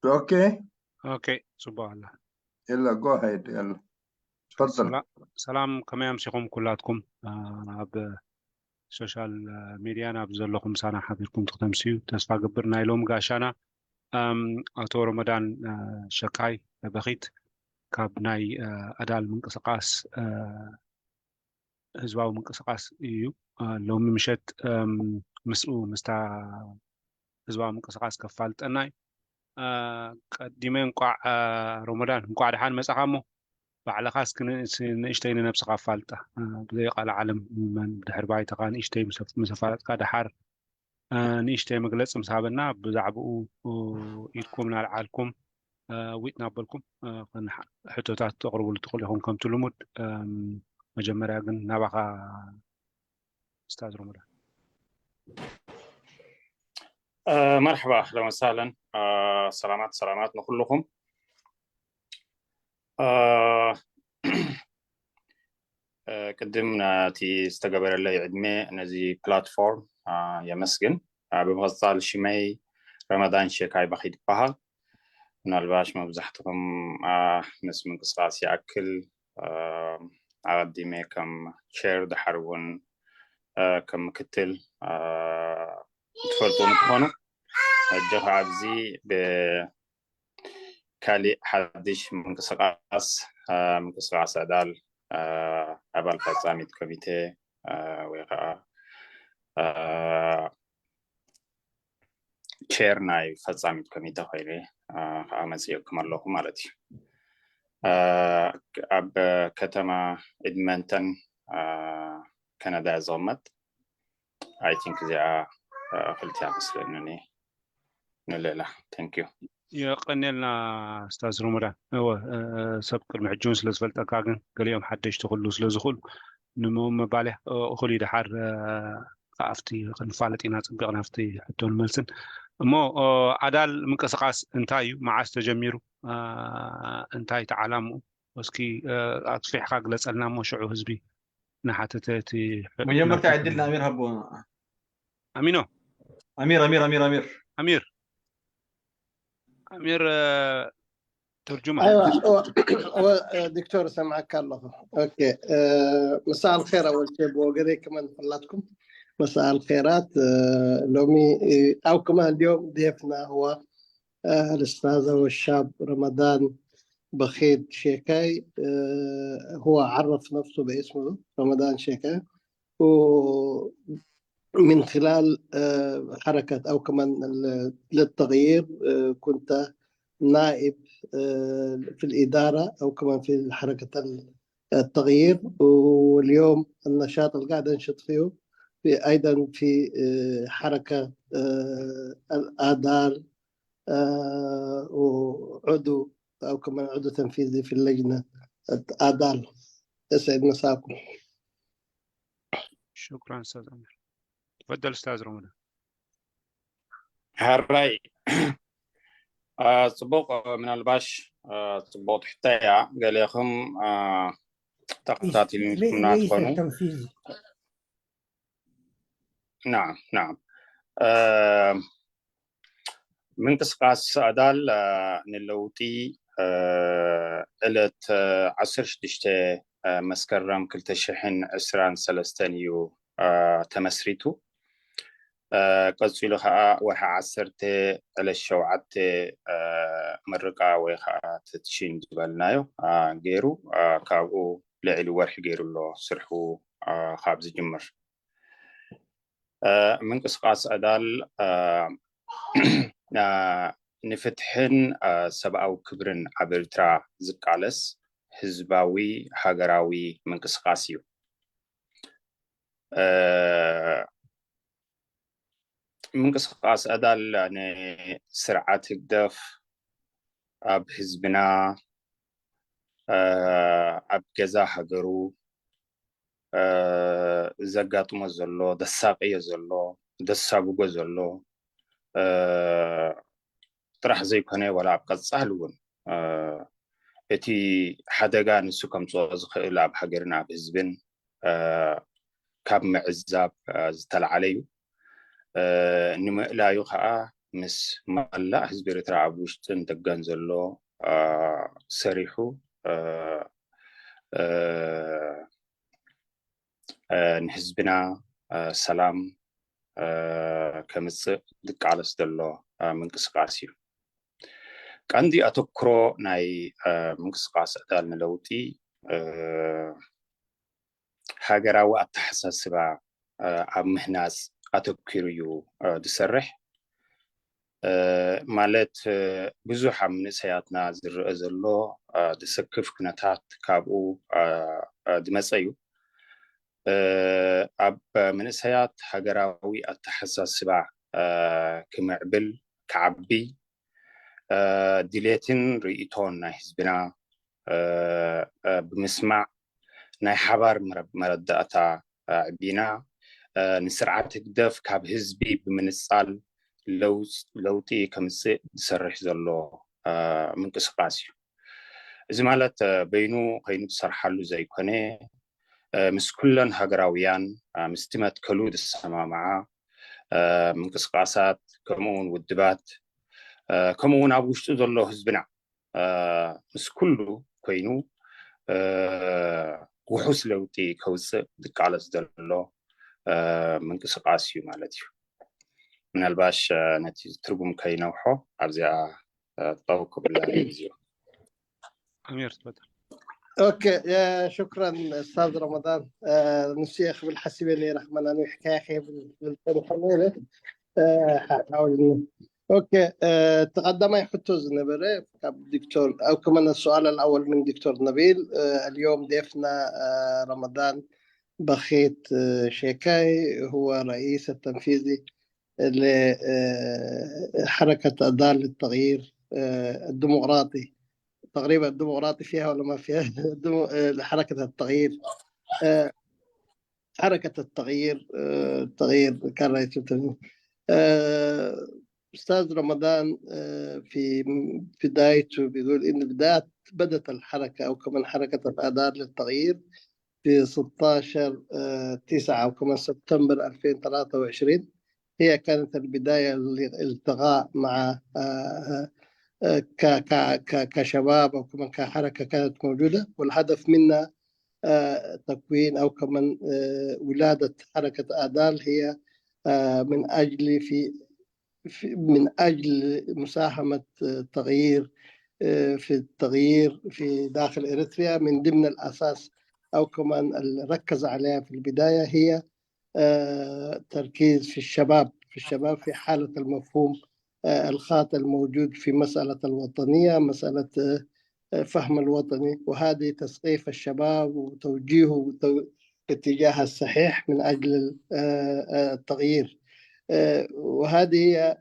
Okay. Okay, ጽቡቕ ኣላ። يلا، go ahead. يلا. تفضل. ሰላም፣ ከመይ ኣምሲኹም ኩላትኩም? ኣብ ሶሻል ሚድያን ኣብ ዘለኹም ምሳና ሓቢርኩም ክትምስዩ ተስፋ ገብር። ናይ ሎሚ ጋሻና ኣቶ ረመዳን ሸካይ በኺት ካብ ናይ ኣዳል ምንቅስቃስ ህዝባዊ ምንቅስቃስ እዩ። ሎሚ ምሸት ምስኡ ምስታ ህዝባዊ ምንቅስቃስ ከፋልጠና እዩ። ቀዲመ እንቋዕ ረመዳን እንቋዕ ደሓን መጻኻ። እሞ ባዕልኻ እስኪ ንእሽተይ ንነብስኻ ኣፋልጣ። ብዘይ ቃል ዓለም መን ድሕሪ ባይታኻ ንእሽተይ ምስ ኣፋለጥካ ደሓር ንእሽተይ መግለፂ ምስ ሃበና ብዛዕባኡ ኢድኩም እናልዓልኩም ዊጥ እናበልኩም ሕቶታት ተቕርቡሉ ትኽእሉ ኢኹም። ከምቲ ልሙድ መጀመርያ ግን ናባኻ ኡስታዝ ረመዳን። መርሓባ፣ ኣህለን ወሳህለን። ሰላማት ሰላማት ንኩልኹም። ቅድም ነቲ ዝተገበረለይ ዕድመ ነዚ ፕላትፎርም የመስግን። ብምቕጻል ሽመይ ረመዳን ሸካይ በኺት ይበሃል። ምናልባሽ መብዛሕትኹም ምስ ምንቅስቃስ ይኣክል ኣቐዲመ ከም ቸር ድሓር እውን ከም ምክትል ትፈልጡ እንትኾኑ፣ ሕጂ ከዓ ኣብዚ ብካሊእ ሓድሽ ምንቅስቃስ ምንቅስቃስ ኣዳል ኣባል ፈጻሚት ኮሚቴ ወይ ከዓ ቸር ናይ ፈጻሚት ኮሚቴ ኮይነ ከዓ መፅየኩም ኣለኹ ማለት እዩ። ኣብ ከተማ ኤድመንተን ካናዳ ዝቕመጥ። I think እዚኣ ክልቲያ መስለኒ ንሌላ። Thank you። የቐንየልና ኡስታዝ ረመዳን። እወ፣ ሰብ ቅድሚ ሕጂ እውን ስለ ዝፈልጠካ ግን ገሊኦም ሓደሽቲ ክህልዉ ስለ ዝኽእሉ ንምኡ ምባል እያ። እኹል እዩ። ደሓር ኣብቲ ክንፋለጥ ኢና ጸቢቕና ኣብቲ ሕቶን መልስን። እሞ ኣዳል ምንቅስቃስ እንታይ እዩ? መዓስ ተጀሚሩ? እንታይ ተዓላምኡ? እስኪ ኣስፊሕካ ግለጸልና እሞ ሽዑ ህዝቢ እናሓተተ እቲ መጀመርታ ዕድል ንኣሚር ሃቦ። ኣሚኖ ኣሚር ኣሚር ኣሚር ኣሚር ኣሚር ኣሚር ተርጁማ ዶክተር ሰምዓካ ኣለኹ። مساء الخير። أول شيء ብወገነይ ከመን ኩላትኩም مساء الخيرات። ሎሚ أو كمان اليوم ضيفنا هو الأستاذ والشاب رمضان بخيت شيكاي. هو عرف نفسه باسمه رمضان شيكاي، ومن خلال حركة أو كمان للتغيير كنت نائب في الإدارة أو كمان في حركة التغيير. واليوم النشاط اللي قاعد أنشط فيه في أيضا في حركة الآدال، وعضو أو كمان عضو تنفيذي في اللجنة آدال. يسعد مساكم. شكرا أستاذ أمير. تفضل أستاذ رمضان. ሕራይ ጽቡቕ። ምናልባሽ ጽቡቕ ትሕተያ ገሌኹም ተኸታቲልኩምና ትኾኑ። ናም ናም ምንቅስቃስ ኣዳል ንለውጢ ዕለት ዓሰርተ ሽዱሽተ መስከረም ክልተ ሽሕን ዕስራን ሰለስተን እዩ ተመስሪቱ። ቀፂሉ ከዓ ወርሒ ዓሰርተ ዕለት ሸውዓተ ምርቃ ወይ ከዓ ተትሽን ዝበልናዮ ገይሩ ካብኡ ልዕሊ ወርሒ ገይሩ ኣሎ ስርሑ ካብ ዝጅምር። ምንቅስቃስ ኣዳል ንፍትሕን ሰብኣዊ ክብርን ኣብ ኤርትራ ዝቃለስ ህዝባዊ ሃገራዊ ምንቅስቃስ እዩ። ምንቅስቃስ ኣዳል ንስርዓት ህግደፍ ኣብ ህዝብና ኣብ ገዛ ሃገሩ ዘጋጥሞ ዘሎ፣ ዘሳቅዮ ዘሎ፣ ዘሳጉጎ ዘሎ ጥራሕ ዘይኮነ ዋላ ኣብ ቀፃሊ እውን እቲ ሓደጋ ንሱ ከምፅኦ ዝኽእል ኣብ ሃገርን ኣብ ህዝብን ካብ ምዕዛብ ዝተለዓለ እዩ። ንምእላዩ ከዓ ምስ መላእ ህዝቢ ኤርትራ ኣብ ውሽጥን ደገን ዘሎ ሰሪሑ ንህዝብና ሰላም ከምፅእ ዝቃለስ ዘሎ ምንቅስቃስ እዩ። ቀንዲ ኣተኩሮ ናይ ምንቅስቃስ ዕዳል ንለውጢ ሃገራዊ ኣተሓሳስባ ኣብ ምህናፅ ኣተኪሩ እዩ ዝሰርሕ። ማለት ብዙሕ ኣብ መንእሰያትና ዝረአ ዘሎ ዝሰክፍ ኩነታት ካብኡ ዝመፀ እዩ። ኣብ መንእሰያት ሃገራዊ ኣተሓሳስባ ክምዕብል፣ ክዓቢ፣ ድሌትን ርእይቶን ናይ ህዝብና ብምስማዕ ናይ ሓባር መረዳእታ ኣዕቢና ንስርዓት ህግደፍ ካብ ህዝቢ ብምንፃል ለውጢ ከምፅእ ዝሰርሕ ዘሎ ምንቅስቃስ እዩ። እዚ ማለት በይኑ ከይኑ ዝሰርሓሉ ዘይኮነ ምስ ኩለን ሃገራውያን ምስቲ መትከሉ ዝሰማምዓ ምንቅስቃሳት ከምኡውን ውድባት ከምኡውን ኣብ ውሽጡ ዘሎ ህዝብና ምስ ኩሉ ኮይኑ ውሑስ ለውጢ ከውፅእ ዝቃለስ ዘሎ ምንቅስቃስ እዩ ማለት እዩ። ምናልባሽ ነቲ ትርጉም ከይነውሖ ኣብዚኣ ጠው ክብላ እዩ። ኣሚር ትፈታ ኦኬ፣ ሽክራን እስታዝ ረመዳን። ንሱ ክብል ሓሲበ ነይረ፣ ከመን ኣንዊሕካያ ከይብል ዝብል ጸኒሐ ነይረ። ሓሓውልኒ ኦኬ፣ እቲ ቀዳማይ ሕቶ ዝነበረ ካብ ዶክተር፣ أو كمان السؤال الأول من دكتور نبيل. اليوم ضيفنا رمضان بخيت شيكاي، هو رئيس التنفيذي لحركة أذان للتغيير الديمقراطي. تقريبا الديمقراطي فيها ولا ما فيها؟ حركة التغيير، حركة التغيير، التغيير كان رئيس التنفيذي. أستاذ رمضان في بدايته بيقول إن بدأت، بدت الحركة أو كمان حركة الأذان للتغيير في ستاشر تسعة أو كمان سبتمبر ألفين وثلاثة وعشرين. هي كانت البداية للالتقاء مع كشباب أو كمان كحركة كانت موجودة، والهدف منها تكوين أو كمان ولادة حركة آدال هي من أجل في من أجل مساهمة التغيير في التغيير في داخل إريتريا. من ضمن الأساس أو كمان اللي ركز عليها في البداية هي التركيز في الشباب، في الشباب في حالة المفهوم الخاطئ الموجود في مسألة الوطنية، مسألة فهم الوطني، وهذه تثقيف الشباب وتوجيهه باتجاه الصحيح من أجل التغيير. وهذه هي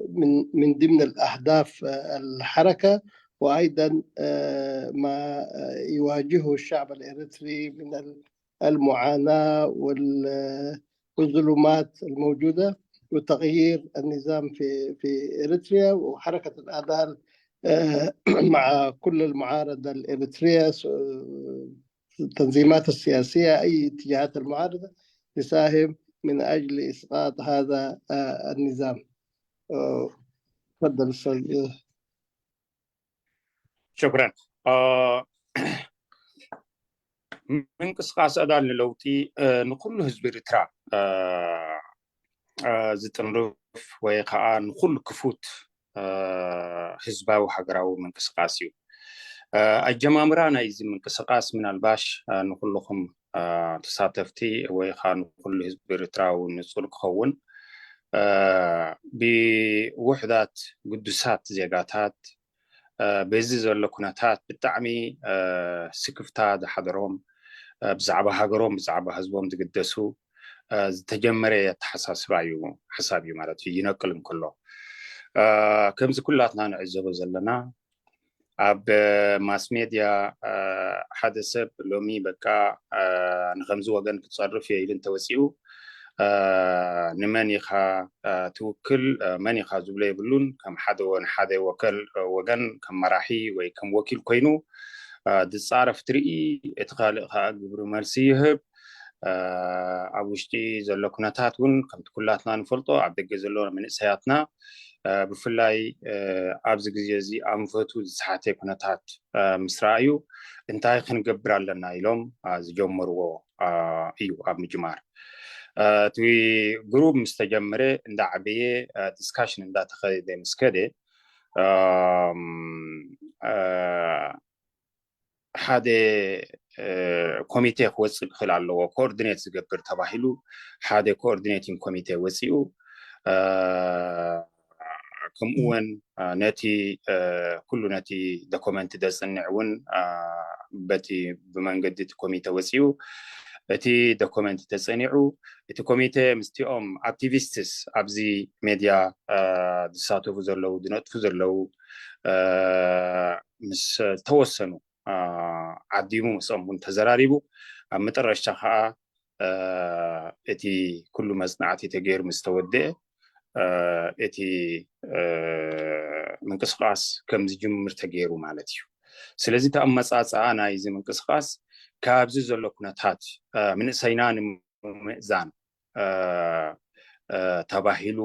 من من ضمن الأهداف الحركة، وأيضا ما يواجهه الشعب الإريتري من المعاناة والظلمات الموجودة، وتغيير النظام في في إريتريا. وحركة الآذان مع كل المعارضة الإريترية، التنظيمات السياسية، أي اتجاهات المعارضة تساهم من أجل إسقاط هذا النظام. تفضل أستاذ. شكرا. ምንቅስቃስ ኣዳል ንለውጢ ንኩሉ ህዝቢ ኤርትራ ዝጥንርፍ ወይ ከዓ ንኩሉ ክፉት ህዝባዊ ሃገራዊ ምንቅስቃስ እዩ። ኣጀማምራ ናይዚ ምንቅስቃስ ምናልባሽ ንኩልኹም ተሳተፍቲ ወይ ከዓ ንኩሉ ህዝቢ ኤርትራ እውን ንጹር ክኸውን ብውሕዳት ግዱሳት ዜጋታት በዚ ዘሎ ኩነታት ብጣዕሚ ስክፍታ ዝሓደሮም ብዛዕባ ሃገሮም ብዛዕባ ህዝቦም ዝግደሱ ዝተጀመረ ኣተሓሳስባ እዩ፣ ሓሳብ እዩ ማለት እዩ። ይነቅል እንከሎ ከምዚ ኩላትና ንዕዘቦ ዘለና ኣብ ማስ ሜድያ ሓደ ሰብ ሎሚ በቃ ንከምዚ ወገን ክፀርፍ እየ ኢሉ እንተወፂኡ ንመን ኢኻ ትውክል መን ኢኻ ዝብሎ የብሉን። ከም ሓደ ንሓደ ወከል ወገን ከም መራሒ ወይ ከም ወኪል ኮይኑ ዝፃረፍ ትርኢ፣ እቲ ካልእ ከዓ ግብሪ መልሲ ይህብ። ኣብ ውሽጢ ዘሎ ኩነታት እውን ከምቲ ኩላትና ንፈልጦ ኣብ ደገ ዘሎ መንእሰያትና ብፍላይ ኣብዚ ግዜ እዚ ኣንፈቱ ዝሰሓተ ኩነታት ምስ ረኣዩ እንታይ ክንገብር ኣለና ኢሎም ዝጀመርዎ እዩ። ኣብ ምጅማር እቲ ግሩብ ምስ ተጀመረ እንዳዓበየ ዲስካሽን እንዳተኸደ ምስ ከደ ሓደ ኮሚቴ ክወፅእ ክኽእል ኣለዎ ኮኦርዲኔት ዝገብር ተባሂሉ ሓደ ኮኦርዲኔቲንግ ኮሚቴ ወፂኡ። ከምኡ እውን ነቲ ኩሉ ነቲ ዶኮመንት ዘፅንዕ እውን በቲ ብመንገዲ እቲ ኮሚቴ ወፂኡ። እቲ ዶኮመንት ተፀኒዑ እቲ ኮሚቴ ምስቲኦም ኣክቲቪስትስ ኣብዚ ሜድያ ዝሳተፉ ዘለዉ ዝነጥፉ ዘለዉ ምስ ዝተወሰኑ ዓዲሙ ምስኦም እውን ተዘራሪቡ ኣብ መጠረሽታ ከዓ እቲ ኩሉ መፅናዕቲ ተገይሩ ምስ ተወደአ እቲ ምንቅስቃስ ከም ዝጅምር ተገይሩ ማለት እዩ። ስለዚ እቲ ኣመፃፅኣ ናይዚ ምንቅስቃስ ካብዚ ዘሎ ኩነታት ምንእሰይና ንምእዛን ተባሂሉ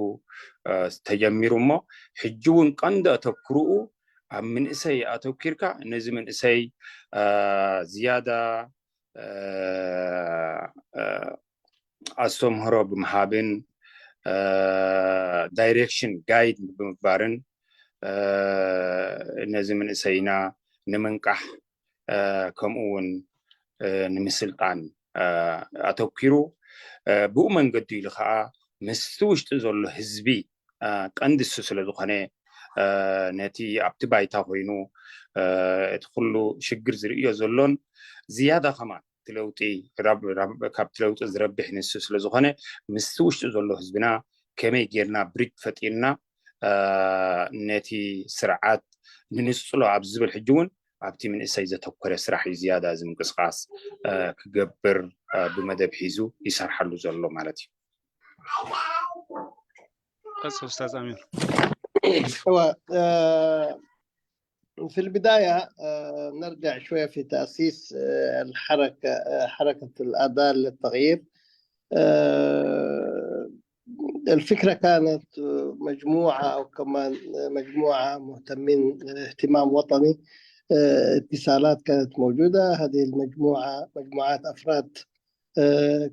ተጀሚሩ እሞ ሕጂ እውን ቀንዲ ኣተክርኡ ኣብ ምንእሰይ ኣተኪርካ ነዚ ምንእሰይ ዝያዳ ኣስተምህሮ ብምሃብን ዳይሬክሽን ጋይድ ብምግባርን ነዚ ምንእሰይና ንምንቃሕ ከምኡ እውን ንምስልጣን ኣተኪሩ ብኡ መንገዲ ኢሉ ከዓ ምስቲ ውሽጢ ዘሎ ህዝቢ ቀንዲ እሱ ስለ ዝኾነ ነቲ ኣብቲ ባይታ ኮይኑ እቲ ኩሉ ሽግር ዝርእዮ ዘሎን ዝያዳ ከማን እቲ ለውጢ ካብቲ ለውጢ ዝረብሕ ንሱ ስለ ዝኾነ ምስቲ ውሽጢ ዘሎ ህዝብና ከመይ ጌርና ብሪጅ ፈጢርና ነቲ ስርዓት ንንስፅሎ ኣብ ዝብል ሕጂ እውን ኣብቲ ምንእሰይ ዘተኮረ ስራሕ እዩ ዝያዳ እዚ ምንቅስቃስ ክገብር ብመደብ ሒዙ ይሰርሓሉ ዘሎ ማለት እዩ። ቀስ استاذ امير. هو في البداية نرجع شوية في تأسيس الحركة، حركة الآذان للتغيير. الفكرة كانت مجموعة أو كمان مجموعة مهتمين اهتمام وطني، اتصالات كانت موجودة. هذه المجموعة مجموعات أفراد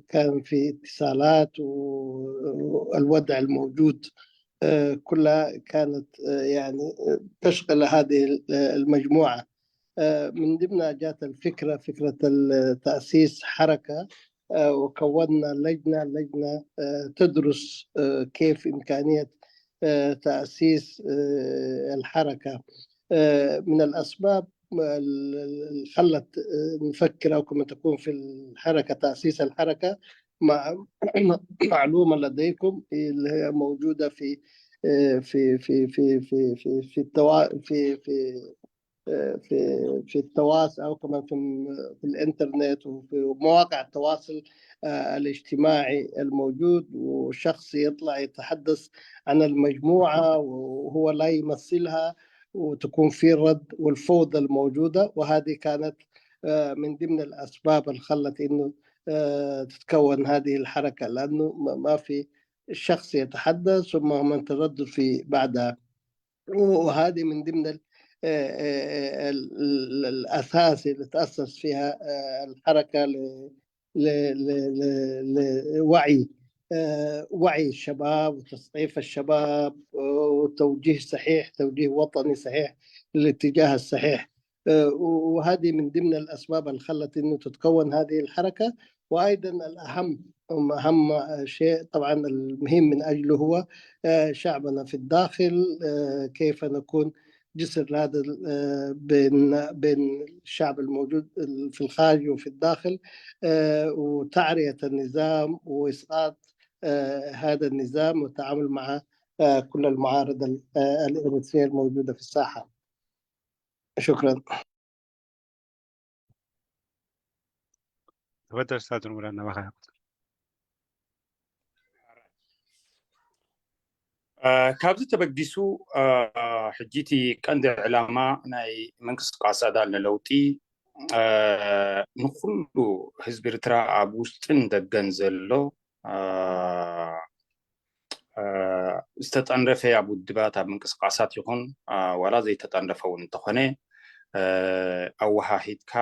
كان في اتصالات، والوضع الموجود كلها كانت يعني تشغل هذه المجموعة. من ضمنها جات الفكرة، فكرة تأسيس حركة، وكونا لجنة، لجنة تدرس كيف إمكانية تأسيس الحركة. من الأسباب اللي خلت نفكر أو كما تكون في الحركة، تأسيس الحركة، معلومة لديكم اللي هي موجودة في في في في في في في في التوا في في في في التواصل او كمان في في الانترنت وفي مواقع التواصل الاجتماعي الموجود، وشخص يطلع يتحدث عن المجموعه وهو لا يمثلها، وتكون في الرد والفوضى الموجوده. وهذه كانت من ضمن الاسباب اللي خلت انه تتكون هذه الحركه، لانه ما في الشخص يتحدث ثم من تردد في بعدها. وهذه من ضمن الاساس اللي تاسس فيها الحركه لوعي وعي الشباب وتثقيف الشباب وتوجيه صحيح، توجيه وطني صحيح للاتجاه الصحيح. وهذه من ضمن الاسباب اللي خلت انه تتكون هذه الحركه. وايضا الاهم اهم شيء طبعا المهم من اجله هو شعبنا في الداخل، كيف نكون جسر هذا بين بين الشعب الموجود في الخارج وفي الداخل، وتعرية النظام واسقاط هذا النظام والتعامل مع كل المعارضة الإريترية الموجودة في الساحة. شكرا. تفضل استاذ نوران. ካብዚ ተበጊሱ ሕጂ እቲ ቀንዲ ዕላማ ናይ ምንቅስቃስ ኣዳል ንለውጢ ንኩሉ ህዝቢ ኤርትራ ኣብ ውሽጥን ደገን ዘሎ ዝተጠንረፈ ኣብ ውድባት ኣብ ምንቅስቃሳት ይኹን ዋላ ዘይተጠንረፈ እውን እንተኾነ ኣወሃሂድካ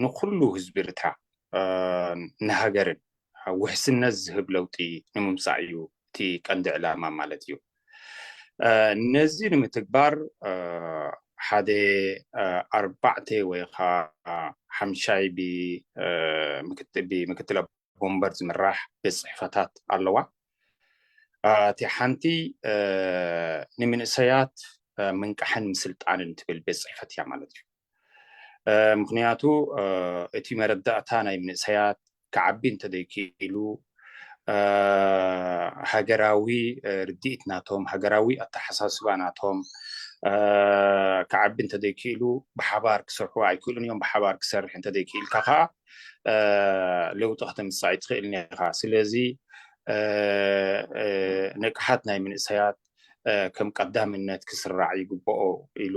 ንኩሉ ህዝቢ ኤርትራ ንሃገርን ውሕስነት ዝህብ ለውጢ ንምምፃእ እዩ እቲ ቀንዲ ዕላማ ማለት እዩ። ነዚ ንምትግባር ሓደ ኣርባዕተ ወይ ከዓ ሓምሻይ ብምክትል ኣቦ ወንበር ዝምራሕ ቤት ፅሕፈታት ኣለዋ። እቲ ሓንቲ ንምንእሰያት ምንቃሕን ምስልጣንን ትብል ቤት ፅሕፈት እያ ማለት እዩ። ምክንያቱ እቲ መረዳእታ ናይ ምንእሰያት ክዓቢ እንተዘይክኢሉ ሃገራዊ ርድኢት ናቶም፣ ሃገራዊ ኣተሓሳስባ ናቶም ክዓቢ እንተዘይክኢሉ ብሓባር ክሰርሑ ኣይክእሉን እዮም። ብሓባር ክሰርሕ እንተዘይክኢልካ ከዓ ለውጢ ከተምፅእ ኣይትኽእልን ኢኻ። ስለዚ ንቅሓት ናይ ምንእሰያት ከም ቀዳምነት ክስራዕ ይግብኦ ኢሉ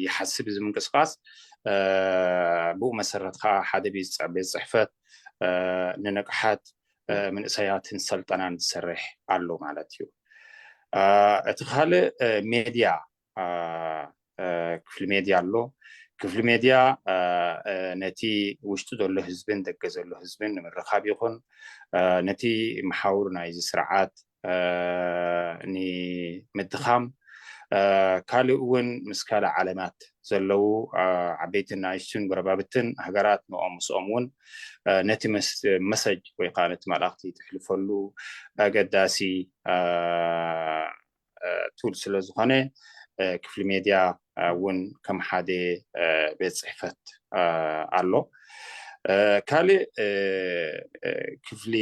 ይሓስብ እዚ ምንቅስቃስ። ብኡ መሰረት ከዓ ሓደ ቤት ፅሕፈት ንንቅሓት ምንእሰያትን ሰልጠናን ዝሰርሕ ኣሎ ማለት እዩ። እቲ ካልእ ሜድያ ክፍሊ ሜድያ ኣሎ። ክፍሊ ሜድያ ነቲ ውሽጢ ዘሎ ህዝብን ደገ ዘሎ ህዝብን ንምርኻብ ይኹን ነቲ መሓውር ናይዚ ስርዓት ንምድኻም ካልእ እውን ምስ ካልእ ዓለማት ዘለዉ ዓበይትን ንኣሽቱን ጎረባብትን ሃገራት ንኦም ምስኦም እውን ነቲ መሰጅ ወይ ከዓ ነቲ መልእኽቲ ትሕልፈሉ ኣገዳሲ ቱል ስለ ዝኾነ ክፍሊ ሜድያ እውን ከም ሓደ ቤት ፅሕፈት ኣሎ። ካልእ ክፍሊ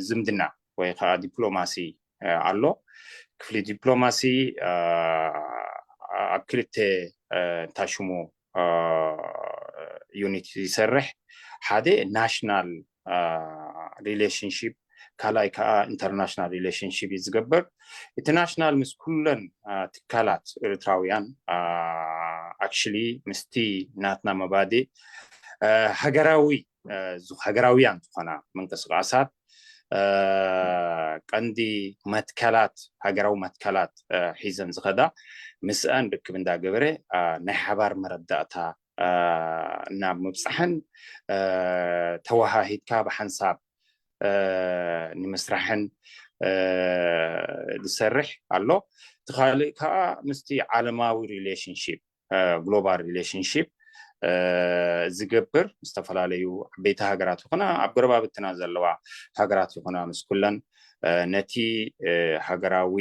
ዝምድና ወይ ከዓ ዲፕሎማሲ ኣሎ። ክፍሊ ዲፕሎማሲ ኣብ ክልተ እንታሽሙ ዩኒት ይሰርሕ። ሓደ ናሽናል ሪሌሽንሽፕ ካልኣይ ከዓ ኢንተርናሽናል ሪሌሽንሽፕ እዩ ዝገብር። ኢንተርናሽናል ምስ ኩለን ትካላት ኤርትራውያን ኣክሽሊ ምስቲ ናትና መባድእ ሃገራዊ ሃገራውያን ዝኾና ምንቅስቃሳት ቀንዲ መትከላት ሃገራዊ መትከላት ሒዘን ዝኸዳ ምስአን ርክብ እንዳገበረ ናይ ሓባር መረዳእታ ናብ ምብፃሕን ተወሃሂድካ ብሓንሳብ ንምስራሕን ዝሰርሕ ኣሎ። እቲ ካልእ ከዓ ምስቲ ዓለማዊ ሪሌሽንሽፕ ግሎባል ሪሌሽንሽፕ ዝገብር ዝተፈላለዩ ዓበይቲ ሃገራት ይኹና ኣብ ጎረባብትና ዘለዋ ሃገራት ይኹና ምስ ኩለን ነቲ ሃገራዊ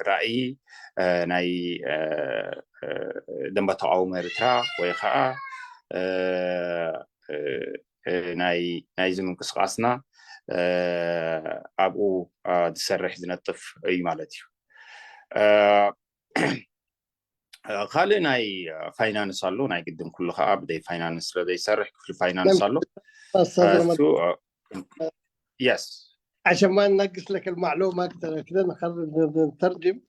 ራእይ ናይ ደንበ ተቃውሞ ኤርትራ ወይ ከዓ ናይዚ ምንቅስቃስና ኣብኡ ዝሰርሕ ዝነጥፍ እዩ ማለት እዩ። ካልእ ናይ ፋይናንስ ኣሎ። ናይ ግድን ኩሉ ከዓ ብደይ ፋይናንስ ስለዘይሰርሕ ክፍሊ ፋይናንስ ኣሎ። የስ عشان ما ننقص لك المعلومة أكثر كده نخرج نترجم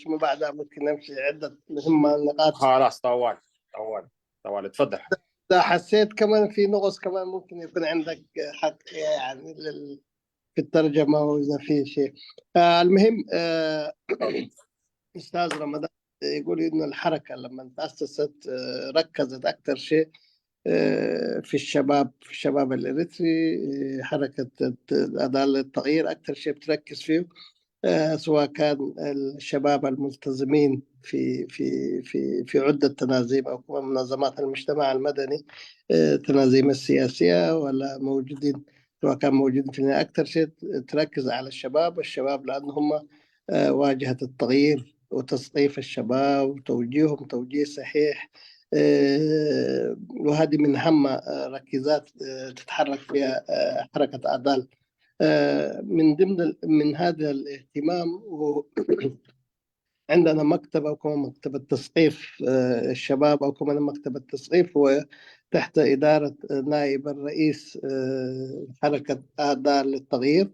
ثم بعدها ممكن نمشي عدة مهمة نقاط. خلاص طوال طوال طوال تفضل. إذا حسيت كمان في نقص كمان ممكن يكون عندك حق يعني لل... في الترجمة وإذا في شيء. آه المهم آه أستاذ رمضان يقول إنه الحركة لما تأسست آه ركزت أكثر شيء آه في الشباب في الشباب الإريتري آه حركة العدالة للتغيير أكثر شيء بتركز فيه آه سواء كان الشباب الملتزمين في في في في عدة تنازيم أو منظمات المجتمع المدني آه التنازيم السياسية ولا موجودين سواء كان موجودين في أكثر شيء تركز على الشباب الشباب لأن هم واجهة التغيير وتثقيف الشباب وتوجيههم توجيه صحيح وهذه من هم ركيزات تتحرك فيها حركة أعدال من ضمن من هذا الاهتمام عندنا مكتب أو كمان مكتب التثقيف الشباب أو كمان مكتب التثقيف هو تحت إدارة نائب الرئيس حركة أعدال للتغيير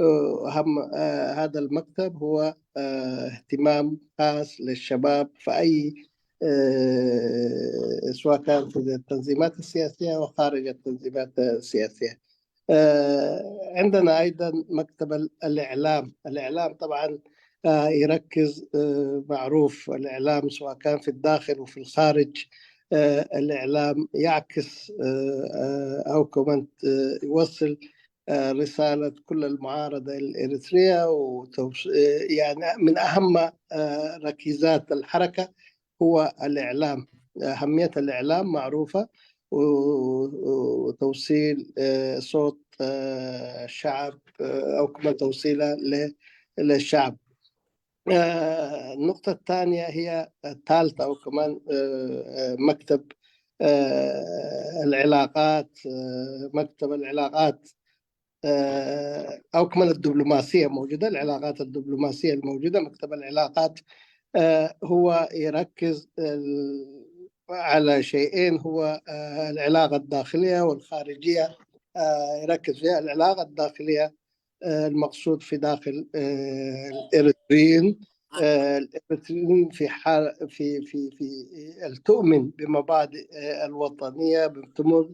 آه، هم آه، هذا المكتب هو آه، اهتمام خاص للشباب في أي آه، سواء كان في التنظيمات السياسية وخارج التنظيمات السياسية. آه، عندنا أيضا مكتب الإعلام. الإعلام طبعا آه، يركز آه، معروف الإعلام سواء كان في الداخل وفي الخارج. آه، الإعلام يعكس آه، آه، أو كمان آه، يوصل آه، رسالة كل المعارضة الإريترية وتوص... آه، يعني من أهم آه، ركيزات الحركة هو الإعلام. أهمية الإعلام معروفة، و- وتوصيل آه، صوت آه، الشعب آه، أو كمان توصيله ل- للشعب. آه، النقطة الثانية هي الثالثة أو كمان آه، آه، مكتب آه، العلاقات، آه، مكتب العلاقات آه، أو كمان الدبلوماسية موجودة، العلاقات الدبلوماسية الموجودة، مكتب العلاقات آه، هو يركز ال- على شيئين، هو آه، العلاقة الداخلية والخارجية. آه، يركز فيها العلاقة الداخلية آه، المقصود في داخل آه، الإريتريين آه، الإريتريين في حال في في في تؤمن بمبادئ آه، الوطنية، بتمر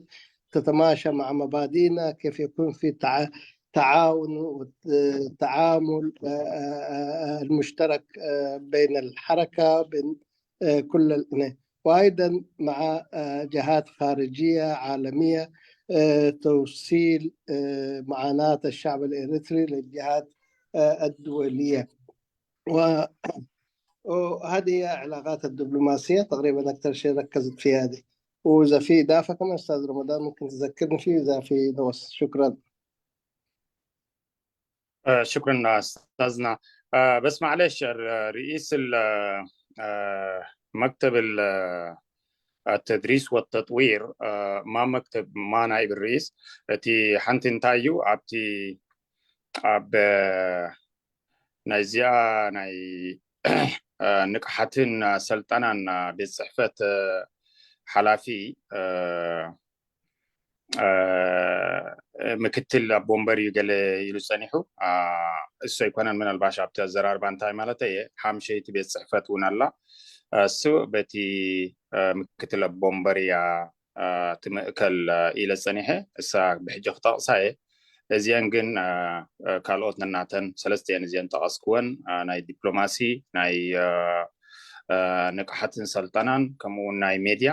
تتماشى مع مبادئنا، كيف يكون في تع- تعاون وتعامل آه، آه، آه، المشترك آه، بين الحركة، بين آه، كل ال- وأيضا مع آه، جهات خارجية عالمية آه، توصيل آه، معاناة الشعب الإريتري للجهات آه، الدولية. و- وهذه هي علاقات الدبلوماسية تقريبا أكثر شيء ركزت في هذه. وإذا في إضافة كمان أستاذ رمضان ممكن تذكرني فيه إذا في نوس. شكرا. آه، شكرا أستاذنا. آه، بس معلش، ال- رئيس ال- آه، مكتب ال- آه، التدريس والتطوير آه، ما مكتب ما نائب الرئيس እቲ ሓንቲ እንታይ እዩ ኣብቲ ኣብ ናይዚኣ ናይ ንቕሓትን ሰልጠናን ቤት ፅሕፈት ሓላፊ ምክትል ኣቦ ወንበር እዩ ገለ ኢሉ ፀኒሑ። እሱ ኣይኮነን፣ ምናልባሽ ኣብቲ ኣዘራርባ እንታይ ማለት እየ፣ ሓምሸይቲ ቤት ፅሕፈት እውን ኣላ። እሱ በቲ ምክትል ኣቦ ወንበር እያ ትምእከል ኢለ ፀኒሐ። እሳ ብሕጂ ክጠቕሳ እየ። እዚአን ግን ካልኦት ነናተን ሰለስቲአን እዚአን ጠቐስክወን ናይ ዲፕሎማሲ፣ ናይ ንቕሓትን ሰልጠናን ከምኡ እውን ናይ ሜድያ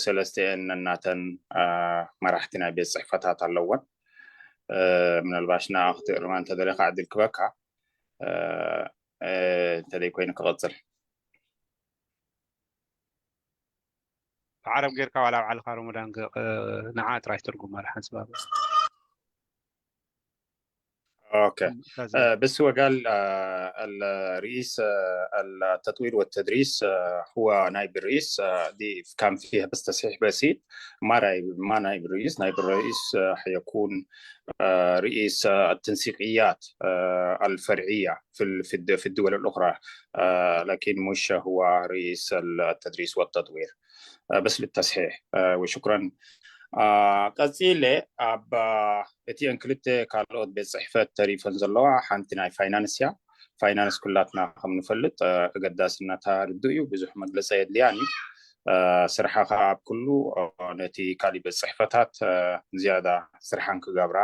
ሰለስቲአን ነናተን መራሕቲ ናይ ቤት ፅሕፈታት ኣለወን። ምናልባሽ ንኣ ክትእርማ እንተደሊኻ ዕድል ክበካ እንተደይ ኮይኑ ክቐፅል። ብዓረብ ጌርካ ዋላ ኣብ ዓልኻ ረመዳን ንዓ ጥራይ ትርጉም ማለት ሓንስባብ اوكي. بس هو قال الرئيس التطوير والتدريس هو نائب الرئيس. دي كان فيها بس تصحيح بسيط. ما نائب ما نائب الرئيس نائب الرئيس حيكون رئيس التنسيقيات الفرعيه في في الدول الاخرى، لكن مش هو رئيس التدريس والتطوير. بس للتصحيح، وشكرا. ቀፂለ ኣብ እቲአን ክልተ ካልኦት ቤት ፅሕፈት ተሪፈን ዘለዋ ሓንቲ ናይ ፋይናንስ እያ። ፋይናንስ ኩላትና ከም ንፈልጥ ኣገዳስነታ ርዱእ እዩ፣ ብዙሕ መግለፂ ኣየድልያን እዩ። ስርሓ ከዓ ኣብ ኩሉ ነቲ ካሊእ ቤት ፅሕፈታት ዝያዳ ስርሓን ክገብራ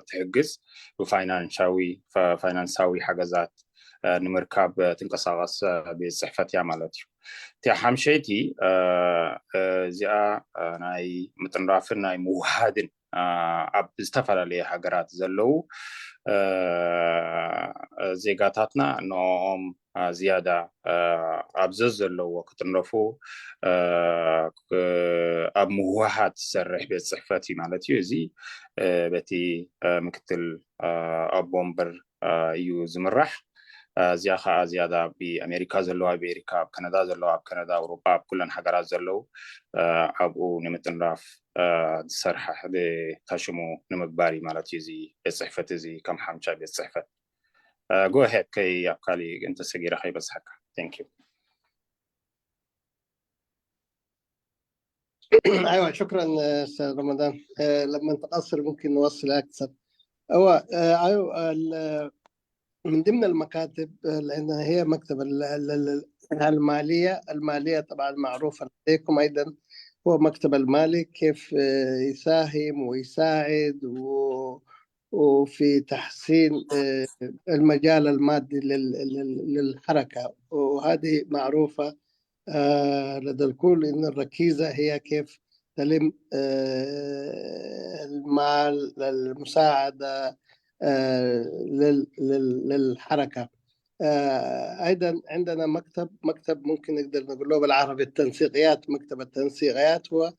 ትሕግዝ ብፋይናንሳዊ ፋይናንሳዊ ሓገዛት ንምርካብ ትንቀሳቐስ ቤት ፅሕፈት እያ ማለት እዩ። እቲ ሓምሸይቲ እዚኣ ናይ ምጥንራፍን ናይ ምውሃድን ኣብ ዝተፈላለየ ሃገራት ዘለዉ ዜጋታትና ንኦም ዝያዳ ኣብ ዘዘለዎ ክጥንረፉ ኣብ ምውሃድ ዝሰርሕ ቤት ፅሕፈት እዩ ማለት እዩ። እዚ በቲ ምክትል ኣቦ ወንበር እዩ ዝምራሕ። እዚኣ ከዓ ዝያዳ ኣብ ኣሜሪካ ዘለዋ ኣብ ኣሜሪካ፣ ኣብ ካናዳ ዘለዋ ኣብ ካናዳ፣ ኣውሮጳ ኣብ ኩለን ሃገራት ዘለዉ ኣብኡ ንምጥንራፍ ዝሰርሓ ታሽሙ ንምግባር እዩ ማለት እዩ። እዚ ቤት ፅሕፈት እዚ ከም ሓምሻ ቤት ፅሕፈት ጎሄድ ከይ ኣብ ካሊእ እንተሰጊረ ከይበዝሓካ። Thank you. ايوه شكرا استاذ رمضان. لما تقصر ممكن نوصل اكثر. هو آه، أيوة، ال- من ضمن المكاتب، آه، لأن هي مكتب ال- ال- ال- المالية. المالية طبعا معروفة لديكم أيضا، هو مكتب المالي كيف آه، يساهم ويساعد و- وفي تحسين آه، المجال المادي لل- لل- للحركة، وهذه معروفة آه، لدى الكل إن الركيزة هي كيف تلم آه، المال، المساعدة آه، لل- لل- للحركة. آه، أيضا عندنا مكتب، مكتب ممكن نقدر نقول له بالعربي التنسيقيات. مكتب التنسيقيات هو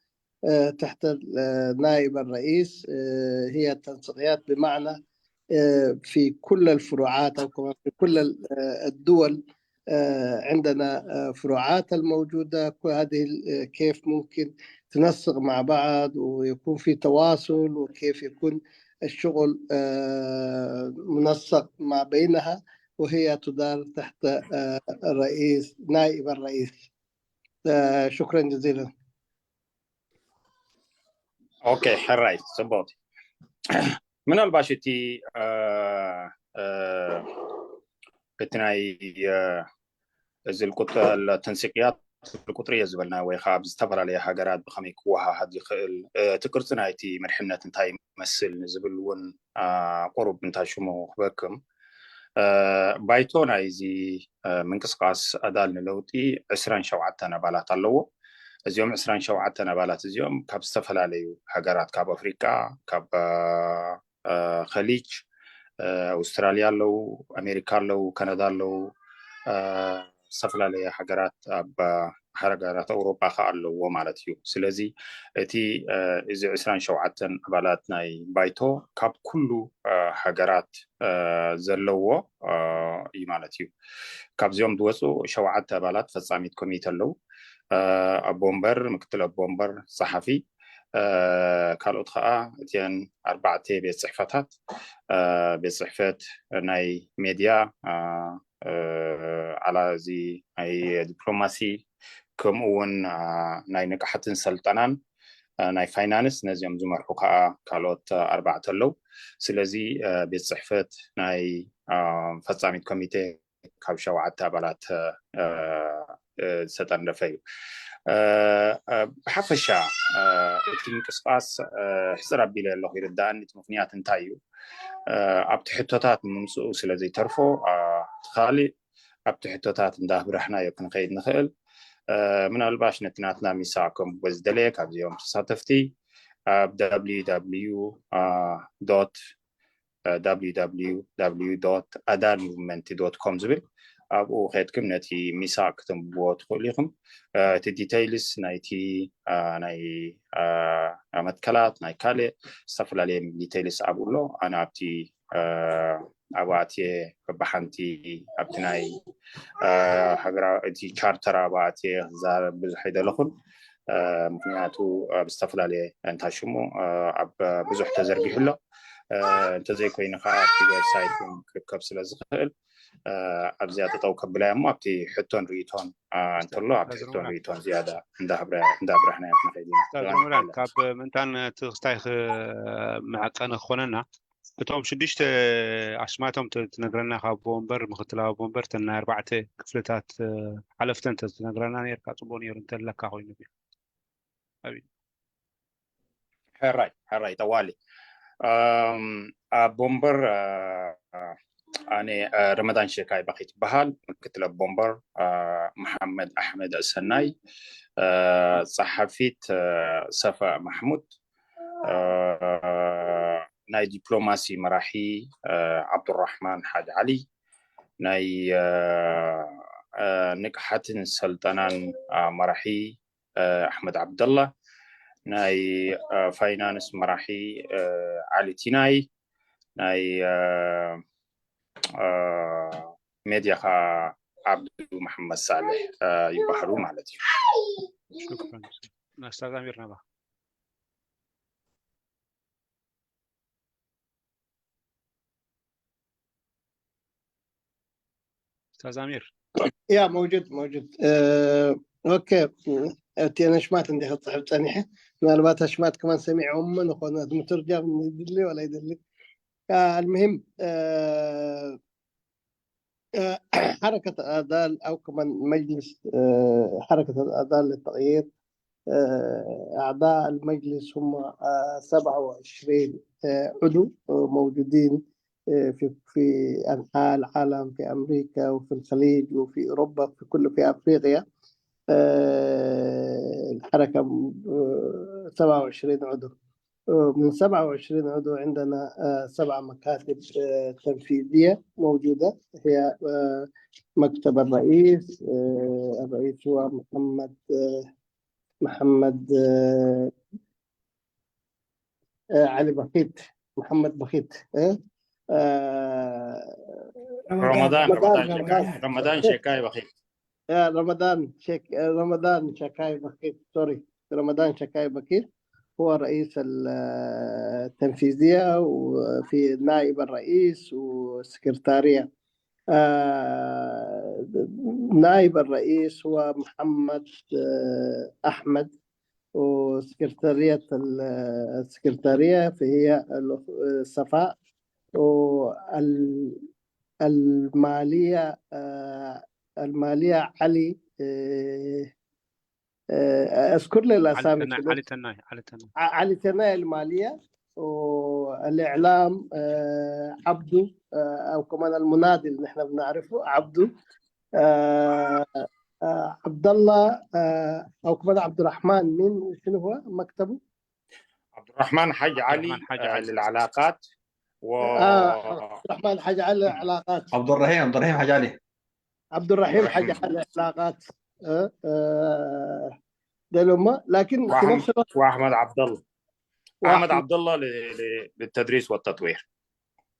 آه، تحت ال- آه، نائب الرئيس. آه، هي التنسيقيات بمعنى آه، في كل الفروعات أو كمان في كل ال- آه، الدول. آه، عندنا آه، فروعات الموجودة، كل هذه ال- آه، كيف ممكن تنسق مع بعض ويكون في تواصل، وكيف يكون الشغل آه، منسق ما بينها، وهي تدار تحت آه، الرئيس، نائب الرئيس. آه، شكرا جزيلا. ኦኬ፣ ሕራይ፣ ጽቡቕ። ምናልባሽ እቲ እ፣ እ፣ እቲ ናይ እ፣ እዚ القط- التنسيقيات ቁጥሪ እየ ዝበልና ወይ ከዓ ኣብ ዝተፈላለየ ሃገራት ብኸመይ ክወሃሃድ ይኽእል፣ እ፣ እቲ ቅርፂ ናይቲ መርሕነት እንታይ ይመስል ንዝብል እውን እ፣ ቁሩብ እንታይ ሽሙ ክበክም። እ፣ ባይቶ ናይዚ እ፣ ምንቅስቃስ ኣዳል ንለውጢ ዕስራን ሸውዓተን ኣባላት ኣለዎ። እዚኦም ዕስራን ሸውዓተን ኣባላት እዚኦም ካብ ዝተፈላለዩ ሃገራት፣ ካብ ኣፍሪቃ፣ ካብ እ፣ ኸሊጅ፣ እ፣ ኣውስትራልያ ኣለዉ፣ ኣሜሪካ ኣለዉ፣ ካናዳ ኣለዉ፣ እ፣ ዝተፈላለየ ሃገራት ኣብ ሃገራት ኣውሮጳ ከኣ ኣለዎ ማለት እዩ። ስለዚ እቲ እ፣ እዚ ዕስራን ሸውዓተን ኣባላት ናይ ባይቶ ካብ ኩሉ እ፣ ሃገራት እ፣ ዘለዎ እ፣ እዩ ማለት እዩ። ካብዚኦም ዝወፁ ሸውዓተ ኣባላት ፈጻሚት ኮሚቴ ኣለዉ። እ፣ ኣቦ ወንበር፣ ምክትል ኣቦ ወንበር፣ ጸሓፊ፣ እ፣ ካልኦት ከዓ እቲአን ኣርባዕተ ቤት ጽሕፈታት እ፣ ቤት ጽሕፈት ናይ ሜድያ እ፣ እ፣ ዓላ እዚ ናይ ዲፕሎማሲ ከምኡ እውን እ፣ ናይ ንቅሓትን ሰልጠናን እ፣ ናይ ፋይናንስ ነዚኦም ዝመርሑ ከዓ ካልኦት ኣርባዕተ ኣለዉ። ስለዚ እ፣ ቤት ጽሕፈት ናይ እ፣ ፈጻሚት ኮሚቴ ካብ ሸውዓተ ኣባላት እ፣ እ፣ ዝተጠርነፈ እዩ። እ፣ እ፣ ብሓፈሻ እ፣ እቲ ምንቅስቃስ እ፣ ሕፅር ኣቢለ ኣለኹ ይርዳእኒ። እቲ ምክንያት እንታይ እዩ? እ፣ ኣብቲ ሕቶታት ምምፅኡ ስለ ዘይተርፎ እ፣ እቲ ካሊእ ኣብቲ ሕቶታት እንዳብራህናዮ ክንኸይድ ንኽእል። እ፣ ምናልባሽ ነቲ ናትና ሚሳ ከም ዝደለየ ካብዚኦም ተሳተፍቲ ኣብ www www ኣዳል movement com ዝብል ኣብኡ ከድክም ነቲ ሚሳ ክትንብዎ ትኽእሉ ኢኹም። እ፣ እቲ ዲቴይልስ ናይቲ እ፣ ናይ እ፣ መትከላት ናይ ካልእ ዝተፈላለየ ዲቴይልስ ኣብኡ ኣሎ። ኣነ ኣብቲ እ፣ ኣብኡ ኣትየ በብሓንቲ ኣብቲ ናይ እ፣ ሃገራዊ እቲ ቻርተር ኣብኡ ኣትየ ክዛረብ ብዙሕ ኣይደለኹን። እ፣ ምክንያቱ ኣብ ዝተፈላለየ እንታይ ሽሙ እ፣ ኣብ ብዙሕ ተዘርጊሑ ኣሎ። እ፣ እንተዘይኮይኑ ከዓ ኣብቲ ዌብሳይት እውን ክርከብ ስለ ዝኽእል እ፣ ኣብዚኣ ጠጠው ከብላ እሞ ኣብቲ ሕቶን ርእይቶን እ፣ እንተሎ ኣብቲ ሕቶን ርእይቶን ዝያዳ እንዳብረ- እንዳብራህናዮ ክንኸይድ ኢና። ኡስታዝ ሮመዳን፣ ካብ ምእንታን እቲ ክስታይ ክምዕቀኒ ክኾነና እቶም ሽዱሽተ ኣስማቶም ት- ትነግረና ካብ ኣቦ ወንበር፣ ምክትል ኣቦ ወንበር፣ እተን ናይ ኣርባዕተ ክፍልታት እ፣ ሓለፍተን ተ- ትነግረና ነርካ ጽቡቅ ነይሩ እንተለካ ኮይኑ። ኣቢ ሕራይ ሕራይ ጠዋሊ እም፣ ኣቦ ወንበር እ፣ ኣነ እ፣ ረመዳን ሸካይ ባኺት ይበሃል። ምክትል ኣቦ ወንበር እ፣ መሓመድ ኣሕመድ ሰናይ፣ እ፣ ጸሓፊት እ፣ ሰፋ ማሕሙድ፣ እ፣ ናይ ዲፕሎማሲ መራሒ እ፣ ዓብዱራሕማን ሓጅ ዓሊ፣ ናይ እ፣ እ፣ ንቅሓትን ሰልጠናን እ፣ መራሒ እ፣ ኣሕመድ ዓብደላ፣ ናይ እ፣ ፋይናንስ መራሒ እ፣ ዓሊ ቲናይ፣ ናይ እ፣ እ፣ ሜድያ ከዓ ዓብዱ መሓመድ ሳልሕ እ፣ ይበሃሉ ማለት እዩ። ሽክራን። ኡስታዝ ኣሚር ናባ። ኡስታዝ ኣሚር። يا موجود موجود. እ፣ ኦኬ። እቲ ኣሽማት እንዲ ክፅሕፍ ፀኒሐ፣ ምናልባት ኣሽማት ከማን ሰሚዖም ንኾነ ምትርጃም ይድሊ ወላ ይደሊ። آه، المهم، آه، آه، حركة الآذان أو كمان مجلس، آه، حركة الآذان للتغيير، آه، أعضاء المجلس هم، آه، سبعة وعشرين، آه، عضو، آه، موجودين، آه، في، في أنحاء العالم، في أمريكا وفي الخليج وفي أوروبا، في كل، في أفريقيا. آه، الحركة، آه، سبعة وعشرين عضو. آه، من سبعة وعشرين عضو عندنا، آه، سبع مكاتب، آه، تنفيذية موجودة. هي، آه، مكتب الرئيس، آه، الرئيس هو محمد، آه، محمد، آه، آه، علي بخيت، محمد بخيت، آه، آه، رمضان رمضان، رمضان رمضان. شيكاي رمضان شيكاي بخيت. آه، رمضان شيك، آه، رمضان شكاي بخيت، سوري، رمضان شكاي بخيت هو رئيس ال-، آه، التنفيذية، وفي نائب الرئيس والسكرتارية. آه، نائب الرئيس هو محمد، آه، أحمد، وسكرتارية ال-، السكرتارية فهي الأخ-، صفاء، وال-، المالية، آه، المالية علي، آه، آه، أذكر لي علي الأسامي تناي كده. علي تناي علي تناي ع-، علي تناي المالية، والإعلام، آه، عبدو، آه، أو كمان المناضل اللي نحن بنعرفه عبدو، آه، آه، عبد الله، آه، أو كمان عبد الرحمن، مين، شنو هو مكتبه؟ عبد الرحمن حاج علي الرحمن حاج آه، علي. للعلاقات و آه، عبد الرحمن حاج علي علاقات. عبد الرحيم عبد الرحيم حاج علي عبد الرحيم حاج رحيم. علي علاقات. آه، آه، ده لما، لكن في وأحمد نفس الوقت وأحمد عبد الله أحمد وأحمد عبد الله ل- ل- للتدريس والتطوير.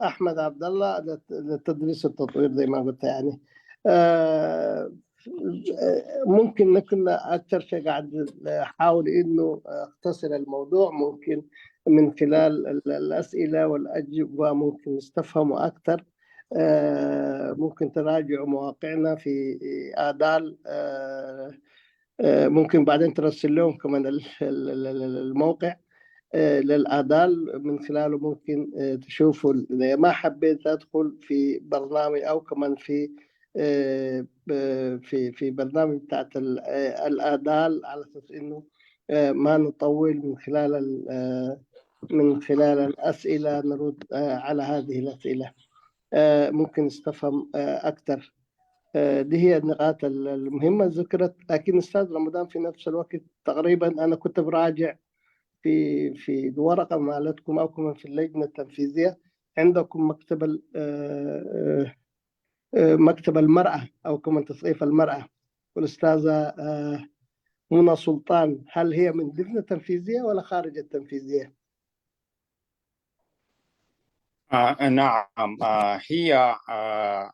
أحمد عبد الله للت-، للتدريس والتطوير زي ما قلت يعني. آه، ممكن نكون أكثر شيء قاعد نحاول إنه أختصر الموضوع، ممكن من خلال ال-، الأسئلة والأجوبة ممكن نستفهمه أكثر. آه، ممكن تراجعوا مواقعنا في آدال. آه، آه، ممكن بعدين ترسل لهم كمان ال-، ال-، ال-، ال-، الموقع، آه، للآدال، من خلاله ممكن، آه، تشوفوا ال-، إذا ما حبيت أدخل في برنامج أو كمان في، آه، ب-، في، في برنامج بتاعت ال-، آه، الآدال، على أساس إنه، آه، ما نطول من خلال ال-، آه، من خلال الأسئلة نرد، آه، على هذه الأسئلة. آه، ممكن نستفهم، آه، أكثر. آه، دي هي النقاط ال-، المهمة ذكرت، لكن أستاذ رمضان في نفس الوقت تقريبًا أنا كنت براجع في، في ورقة مالتكم أو كمان في اللجنة التنفيذية، عندكم مكتب ال-، آه، آه، آه، مكتب المرأة أو كمان تثقيف المرأة، والأستاذة، آه، منى سلطان، هل هي من اللجنة التنفيذية ولا خارج التنفيذية؟ آه نعم، آه هي آه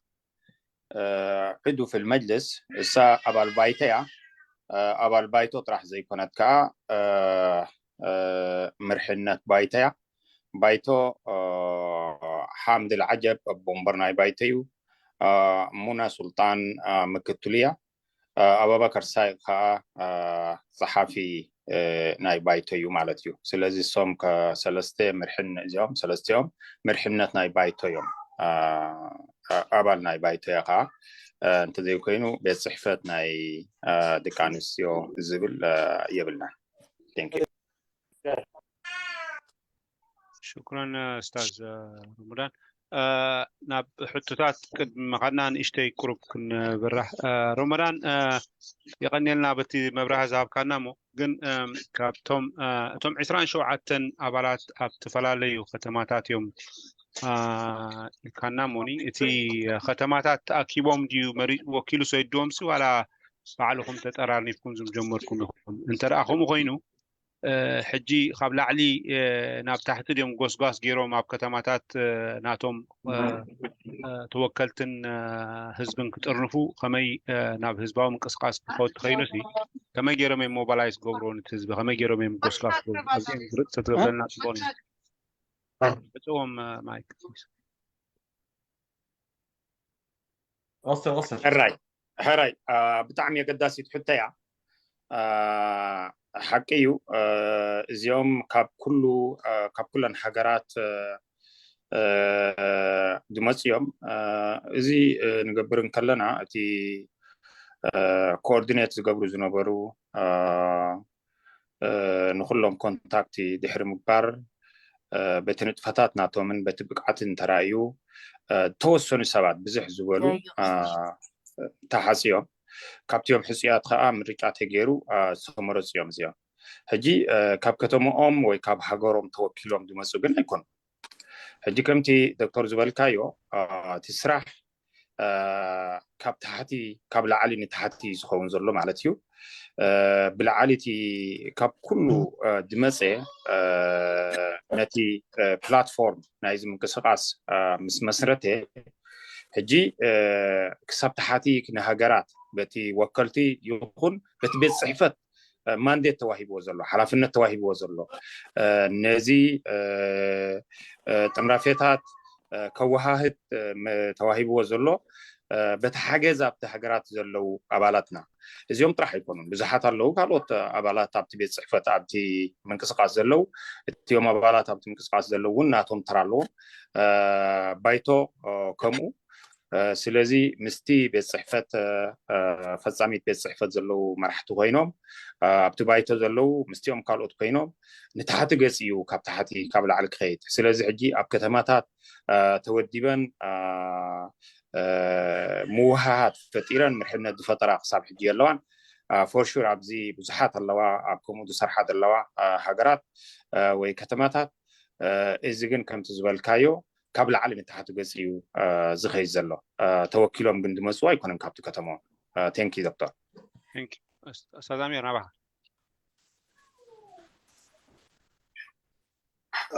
آه عضو في المجلس، እሳ ኣባል ባይቶ እያ። ኣባል ባይቶ ጥራሕ ዘይኮነት ከዓ ምርሕነት ባይቶ እያ። ባይቶ ሓምድ ልዓጀብ ኣቦ ወንበር ናይ ባይቶ እዩ። ሙና ሱልጣን ምክትሉ እያ። ኣባባከር ሳይቅ ከዓ ፀሓፊ ናይ ባይቶ እዩ ማለት እዩ። ስለዚ እሶም ከሰለስተ ምርሕን እዚኦም ሰለስቲኦም ምርሕነት ናይ ባይቶ እዮም። ኣባል ናይ ባይቶ እያ ከዓ እንተዘይኮይኑ ቤት ፅሕፈት ናይ ደቂ ኣንስትዮ ዝብል የብልናን። ሽኩራን ኡስታዝ ረመዳን። ናብ ሕቶታት ቅድሚ ምኻድና ንእሽተይ ቁሩብ ክንብራህ። ረመዳን የቐንየልና በቲ መብራህ ዝሃብካና። እሞ ግን ካብቶም እቶም ዕስራን ሸውዓተን ኣባላት ኣብ ዝተፈላለዩ ከተማታት እዮም ኢልካና። እሞኒ እቲ ከተማታት ተኣኪቦም ድዩ መሪፅ ወኪሉ ሰይድዎም ሲ ዋላ ባዕልኹም ተጠራኒፍኩም ዝጀመርኩም ኢኹም? እንተ ደኣ ከምኡ ኮይኑ ሕጂ ካብ ላዕሊ ናብ ታሕቲ ድዮም ጎስጓስ ገይሮም ኣብ ከተማታት ናቶም ተወከልትን ህዝብን ክጥርንፉ ከመይ ናብ ህዝባዊ ምንቅስቃስ ክኸዱ ተኸይኑ ሲ ከመይ ገይሮም እዮም ሞባላይዝ ገብሮ ነቲ ህዝቢ ከመይ ገይሮም እዮም ጎስጓስ ገብሩ ኣብዚኦም ግርጥ ተትብለና ጽቡቅ እዩ። ዕጽዎም ማይክ ወስር ወስር ሕራይ ሕራይ ብጣዕሚ ኣገዳሲት ሕቶ እያ። ሓቂ እዩ። እዚኦም ካብ ኩሉ ካብ ኩለን ሃገራት ዝመፁ እዮም። እዚ ንገብር እንከለና እቲ ኮኦርዲኔት ዝገብሩ ዝነበሩ ንኩሎም ኮንታክት ድሕሪ ምግባር በቲ ንጥፈታት ናቶምን በቲ ብቅዓትን ተራእዩ ተወሰኑ ሰባት ብዝሕ ዝበሉ ተሓፅዮም። ካብቲኦም ሕፁያት ከዓ ምርጫ ተገይሩ ዝተመረፁ እዮም እዚኦም። ሕጂ ካብ ከተማኦም ወይ ካብ ሃገሮም ተወኪሎም ዝመፁ ግን ኣይኮኑ። ሕጂ ከምቲ ዶክተር ዝበልካዮ እቲ ስራሕ ካብ ታሕቲ ካብ ላዕሊ ንታሕቲ ዝኸውን ዘሎ ማለት እዩ። ብላዕሊ እቲ ካብ ኩሉ ዝመፀ ነቲ ፕላትፎርም ናይዚ ምንቅስቃስ ምስ መስረተ ሕጂ ክሳብ ታሕቲ ንሃገራት በቲ ወከልቲ ይኹን በቲ ቤት ፅሕፈት ማንዴት ተዋሂብዎ ዘሎ ሓላፍነት ተዋሂብዎ ዘሎ ነዚ ጥምራፌታት ከወሃህድ ተዋሂብዎ ዘሎ በቲ ሓገዝ ኣብቲ ሃገራት ዘለዉ ኣባላትና እዚኦም ጥራሕ ኣይኮኑን። ብዙሓት ኣለዉ ካልኦት ኣባላት ኣብቲ ቤት ፅሕፈት ኣብቲ ምንቅስቃስ ዘለዉ እቲኦም ኣባላት ኣብቲ ምንቅስቃስ ዘለዉ እውን ናቶም ተራ ኣለዎም። ባይቶ ከምኡ ስለዚ ምስቲ ቤት ፅሕፈት ፈፃሚት ቤት ፅሕፈት ዘለዉ መራሕቲ ኮይኖም ኣብቲ ባይቶ ዘለዉ ምስቲኦም ካልኦት ኮይኖም ንታሕቲ ገፅ እዩ ካብ ታሕቲ ካብ ላዕሊ ክኸይድ። ስለዚ ሕጂ ኣብ ከተማታት ተወዲበን ምውሃሃት ፈጢረን ምርሕነት ዝፈጠራ ክሳብ ሕጂ የለዋን። ፎርሹር ኣብዚ ብዙሓት ኣለዋ ኣብ ከምኡ ዝሰርሓ ዘለዋ ሃገራት ወይ ከተማታት። እዚ ግን ከምቲ ዝበልካዮ ካብ ላዕሊ ንታሕቲ ገፅ እዩ ዝኸይድ ዘሎ። ተወኪሎም ግን ዝመፅኡ ኣይኮነን ካብቲ ከተማ። ቴንኪ ዶክተር። ኣስታዝ ኣሚር ናባኻ።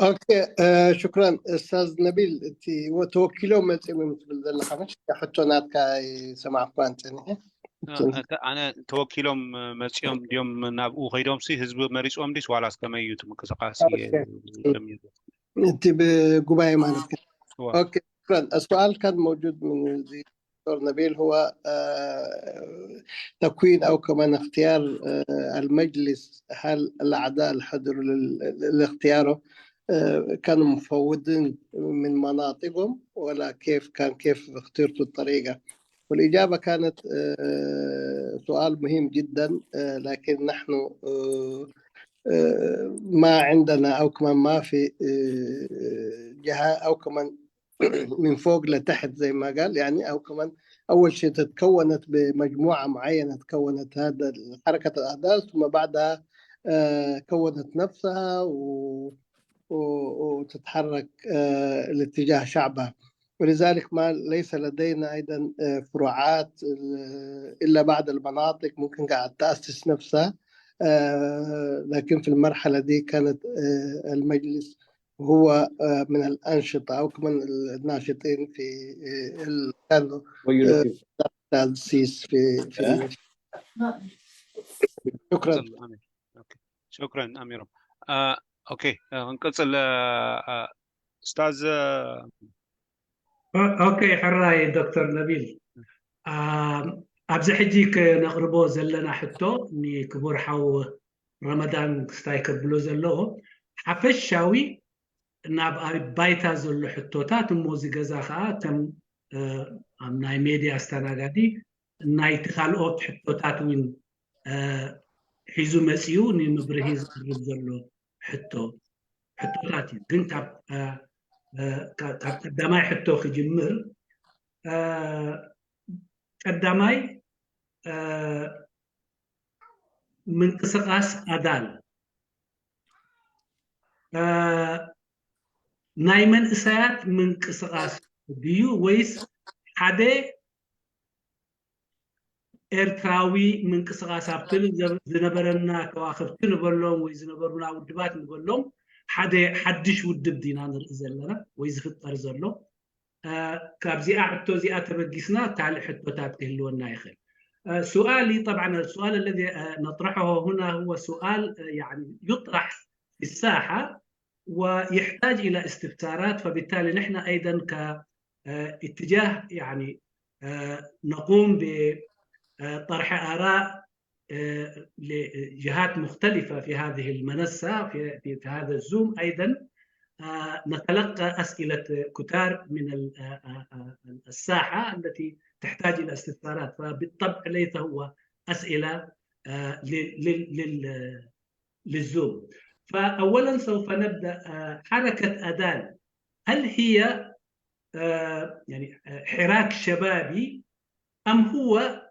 ኦኬ፣ ሽክራን እስታዝ ነቢል። እቲ ተወኪሎም መፂኦም እዮም ትብል ዘለካ መሽ ሕቶ ናትካ ይሰማዕኳን ፀኒሐ። ኣነ ተወኪሎም መፂኦም ድዮም ናብኡ ከይዶም ሲ ህዝቢ መሪፅዎም ዲስ ዋላስ ከመይ እዩ እቲ ምንቅስቃስ? እቲ ብጉባኤ ማለት ኦኬ። شكرا. السؤال كان موجود من الدكتور نبيل، هو آه، تكوين أو كمان اختيار آه، المجلس. هل الأعضاء اللي حضروا لل- لاختياره آه، كانوا مفوضين من مناطقهم، ولا كيف كان، كيف اخترتوا الطريقة؟ والإجابة كانت آه، سؤال مهم جدا، آه، لكن نحن آه، آه، ما عندنا أو كمان ما في آه، جهة أو كمان من فوق لتحت زي ما قال، يعني، أو كمان أول شيء تتكونت بمجموعة معينة، تكونت هذا حركة الأحداث، ثم بعدها آه، كونت نفسها و و- وتتحرك آه، لاتجاه شعبها. ولذلك ما ليس لدينا أيضا آه، فروعات آه، إلا بعض المناطق ممكن قاعد تأسس نفسها. آه، لكن في المرحلة دي كانت آه، المجلس هو آه، من الأنشطة أو من الناشطين في آه، ال- كانوا آه، تأسيس في في شكرا. شكرا أميرم. ኦኬ፣ ክንቅፅል። ኡስታዝ ኦኬ፣ ሕራይ ዶክተር ነቢል፣ ኣብዚ ሕጂ ክነቕርቦ ዘለና ሕቶ ንክቡር ሓው ረመዳን ክስታይ ከብሎ ዘለዎ ሓፈሻዊ ናብ ኣብ ባይታ ዘሎ ሕቶታት፣ እሞ እዚ ገዛ ከዓ ከም ኣብ ናይ ሜድያ ኣስተናጋዲ ናይቲ ካልኦት ሕቶታት እውን ሒዙ መፂኡ ንምብርሂ ዝቐርብ ዘሎ ሕቶ ሕቶታት እዩ። ግን ካብ ካብ ቀዳማይ ሕቶ ክጅምር፣ ቀዳማይ ምንቅስቃስ ኣዳል ናይ መንእሰያት ምንቅስቃስ ድዩ ወይስ ሓደ ኤርትራዊ ምንቅስቃስ ኣብ ክልል ዝነበረና ከዋክብቲ ንበሎም ወይ ዝነበሩና ውድባት ንበሎም ሓደ ሓድሽ ውድብ ዲና ንርኢ ዘለና ወይ ዝፍጠር ዘሎ? ካብዚኣ ሕቶ እዚኣ ተበጊስና ካልእ ሕቶታት ክህልወና ይኽእል። سؤالي طبعا السؤال الذي نطرحه هنا هو سؤال يعني يطرح في الساحة ويحتاج إلى استفسارات، فبالتالي نحن أيضا كاتجاه يعني نقوم بطرح آراء لجهات مختلفة في هذه المنصة في, في, في هذا الزوم أيضا. آه، نتلقى أسئلة كتار من ال- آه، آه، آه، الساحة التي تحتاج إلى استفسارات، فبالطبع ليس هو أسئلة آه، لل- لل- لل- للزوم. فأولا سوف نبدأ آه، حركة أدال، هل هي آه، يعني آه، حراك شبابي أم هو،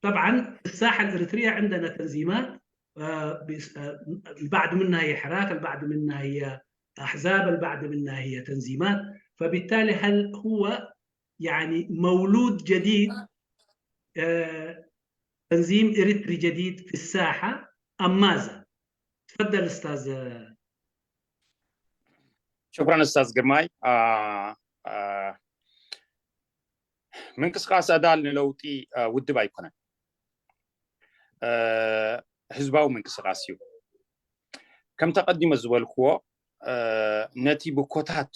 طبعا في الساحة الإريترية عندنا تنظيمات آه، بس- آه، البعض منها هي حراك، البعض منها هي أحزاب، البعض منها هي تنظيمات. فبالتالي هل هو يعني مولود جديد آه، تنظيم إريتري جديد في الساحة أم ماذا؟ تفضل أستاذ. ሽኩራን ኡስታዝ ግርማይ። ምንቅስቃስ ኣዳል ንለውጢ ውድብ ኣይኮነን፣ ህዝባዊ ምንቅስቃስ እዩ። ከምቲ ኣቐዲመ ዝበልክዎ፣ ነቲ ብኮታት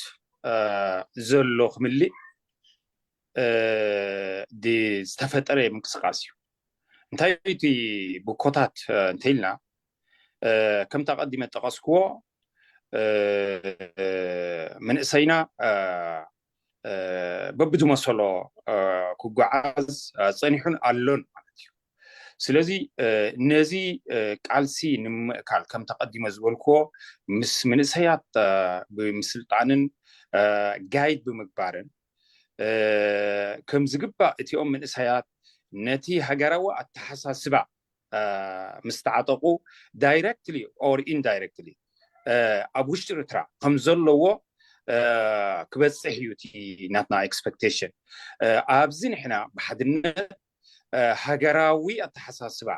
ዘሎ ክምልእ ዝተፈጠረ ምንቅስቃስ እዩ። እንታይ እቲ ብኮታት እንተኢልና፣ ከምቲ ኣቐዲመ ጠቐስክዎ፣ መንእሰይና በብዝመሰሎ ክጓዓዝ ጸኒሑን ኣሎን ማለት እዩ። ስለዚ ነዚ ቃልሲ ንምእካል፣ ከምቲ ኣቐዲመ ዝበልክዎ፣ ምስ መንእሰያት ብምስልጣንን ጋይድ ብምግባርን፣ ከም ዝግባእ እቲኦም መንእሰያት ነቲ ሃገራዊ ኣተሓሳስባ ምስ ተዓጠቑ፣ ዳይረክትሊ ኦር ኢንዳይረክትሊ ኣብ ውሽጢ ኤርትራ ከም ዘለዎ ክበፅሕ እዩ እቲ ናትና ኤክስፐክቴሽን። ኣብዚ ንሕና ብሓድነት ሃገራዊ ኣተሓሳስባ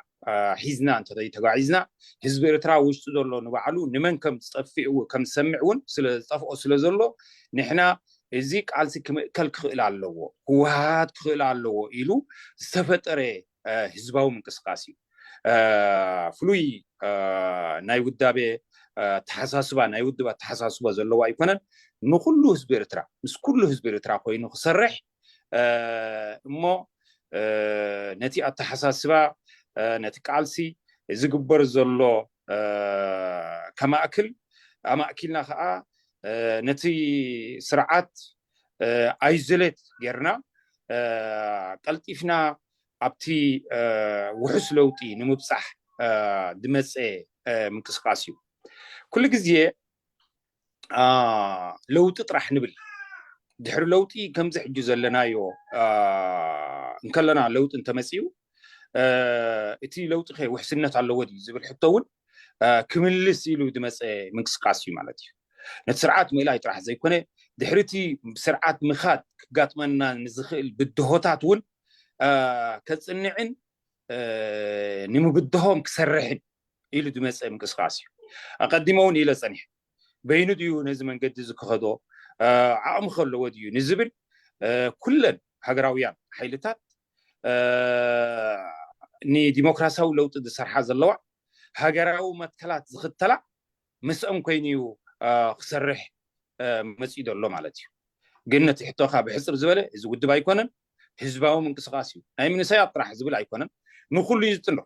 ሒዝና እንተዘይተጓዒዝና፣ ህዝቢ ኤርትራ ውሽጡ ዘሎ ንባዕሉ ንመን ከም ዝጠፍእ እውን ከም ዝሰምዕ እውን ስለ ዝጠፍኦ ስለ ዘሎ፣ ንሕና እዚ ቃልሲ ክምእከል ክኽእል ኣለዎ፣ ክወሃሃድ ክኽእል ኣለዎ ኢሉ ዝተፈጠረ ህዝባዊ ምንቅስቃስ እዩ። ፍሉይ ናይ ውዳቤ ኣተሓሳስባ፣ ናይ ውድብ ኣተሓሳስባ ዘለዎ ኣይኮነን። ንኩሉ ህዝቢ ኤርትራ፣ ምስ ኩሉ ህዝቢ ኤርትራ ኮይኑ ክሰርሕ እሞ ነቲ ኣተሓሳስባ፣ ነቲ ቃልሲ ዝግበር ዘሎ ከማእክል ኣማእኪልና ከዓ ነቲ ስርዓት ኣይዞሌት ጌርና ቀልጢፍና ኣብቲ ውሑስ ለውጢ ንምብፃሕ ዝመፀ ምንቅስቃስ እዩ። ኩሉ ግዜ ለውጢ ጥራሕ ንብል። ድሕሪ ለውጢ ከምዚ ሕጂ ዘለናዮ እንከለና ለውጢ እንተመፅኡ፣ እቲ ለውጢ ከ ውሕስነት ኣለዎ ድዩ ዝብል ሕቶ እውን ክምልስ ኢሉ ዝመፀ ምንቅስቃስ እዩ ማለት እዩ። ነቲ ስርዓት ምእላይ ጥራሕ ዘይኮነ፣ ድሕሪ እቲ ስርዓት ምኻድ ክጋጥመና ንዝኽእል ብድሆታት እውን ከፅንዕን ንምብድሆም ክሰርሕን ኢሉ ዝመፀ ምንቅስቃስ እዩ። ኣቐዲመ እውን ኢለ ፀኒሐ፣ በይኑ ድዩ ነዚ መንገዲ እዚ ክኸዶ፣ ዓቕሚ ከለዎ ድዩ ንዝብል ኩለን ሃገራውያን ሓይልታት፣ ንዲሞክራሲያዊ ለውጢ ዝሰርሓ ዘለዋ፣ ሃገራዊ መትከላት ዝኽተላ ምስኦም ኮይኑ እዩ ክሰርሕ መፂኡ ዘሎ ማለት እዩ። ግን ነቲ ሕቶኻ ብሕፅር ዝበለ፣ እዚ ውድብ ኣይኮነን፣ ህዝባዊ ምንቅስቃስ እዩ። ናይ መንእሰያት ጥራሕ ዝብል ኣይኮነን፣ ንኩሉ እዩ ዝጥንዶ፣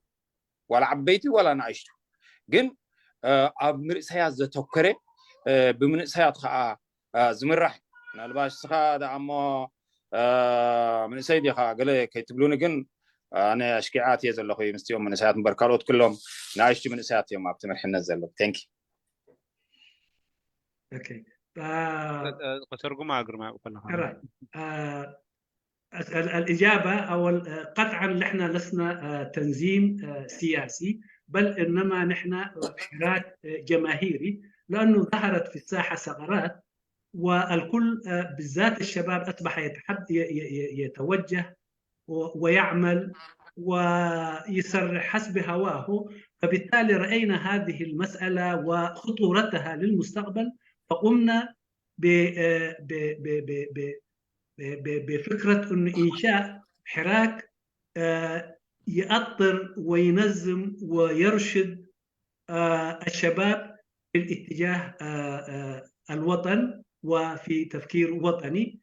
ዋላ ዓበይቲ ዋላ ንኣሽቱ። ግን ኣብ መንእሰያት ዘተኮረ፣ ብመንእሰያት ከዓ ዝምራሕ፣ ምናልባሽ ንስኻ ደኣ እሞ መንእሰይ ዲኻ ገለ ከይትብሉኒ፣ ግን ኣነ ኣሽኪዓት እየ ዘለኹ ምስቲኦም መንእሰያት እምበር፣ ካልኦት ኩሎም ንኣሽቱ መንእሰያት እዮም ኣብቲ መርሕነት ዘለዉ። Thank you። Okay. ከተርጉማ ግርማ ከለኻ الإجابة أول، قطعا نحن لسنا تنظيم سياسي، بل إنما نحن حراك جماهيري، لأنه ظهرت في الساحة ثغرات والكل بالذات الشباب أصبح يتحد يتوجه ويعمل ويصرح حسب هواه. فبالتالي رأينا هذه المسألة وخطورتها للمستقبل، فقمنا بفكرة أن إنشاء حراك يأطر وينظم ويرشد الشباب في الاتجاه الوطن وفي تفكير وطني.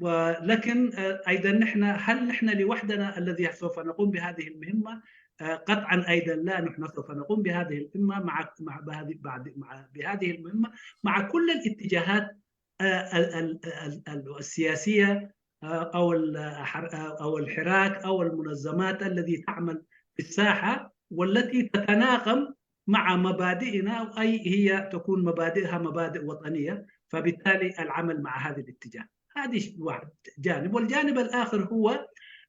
ولكن أيضا نحن، هل نحن لوحدنا الذي سوف نقوم بهذه المهمة؟ آه، قطعا أيضا لا، نحن سوف نقوم بهذه المهمة مع مع بهذه بعد مع بهذه المهمة مع كل الاتجاهات آه، ال- ال- ال- ال- السياسية آه، أو الحر- آه، أو الحراك أو المنظمات الذي تعمل في الساحة والتي تتناغم مع مبادئنا، أي هي تكون مبادئها مبادئ وطنية، فبالتالي العمل مع هذا الاتجاه. هذه واحد جانب. والجانب الآخر هو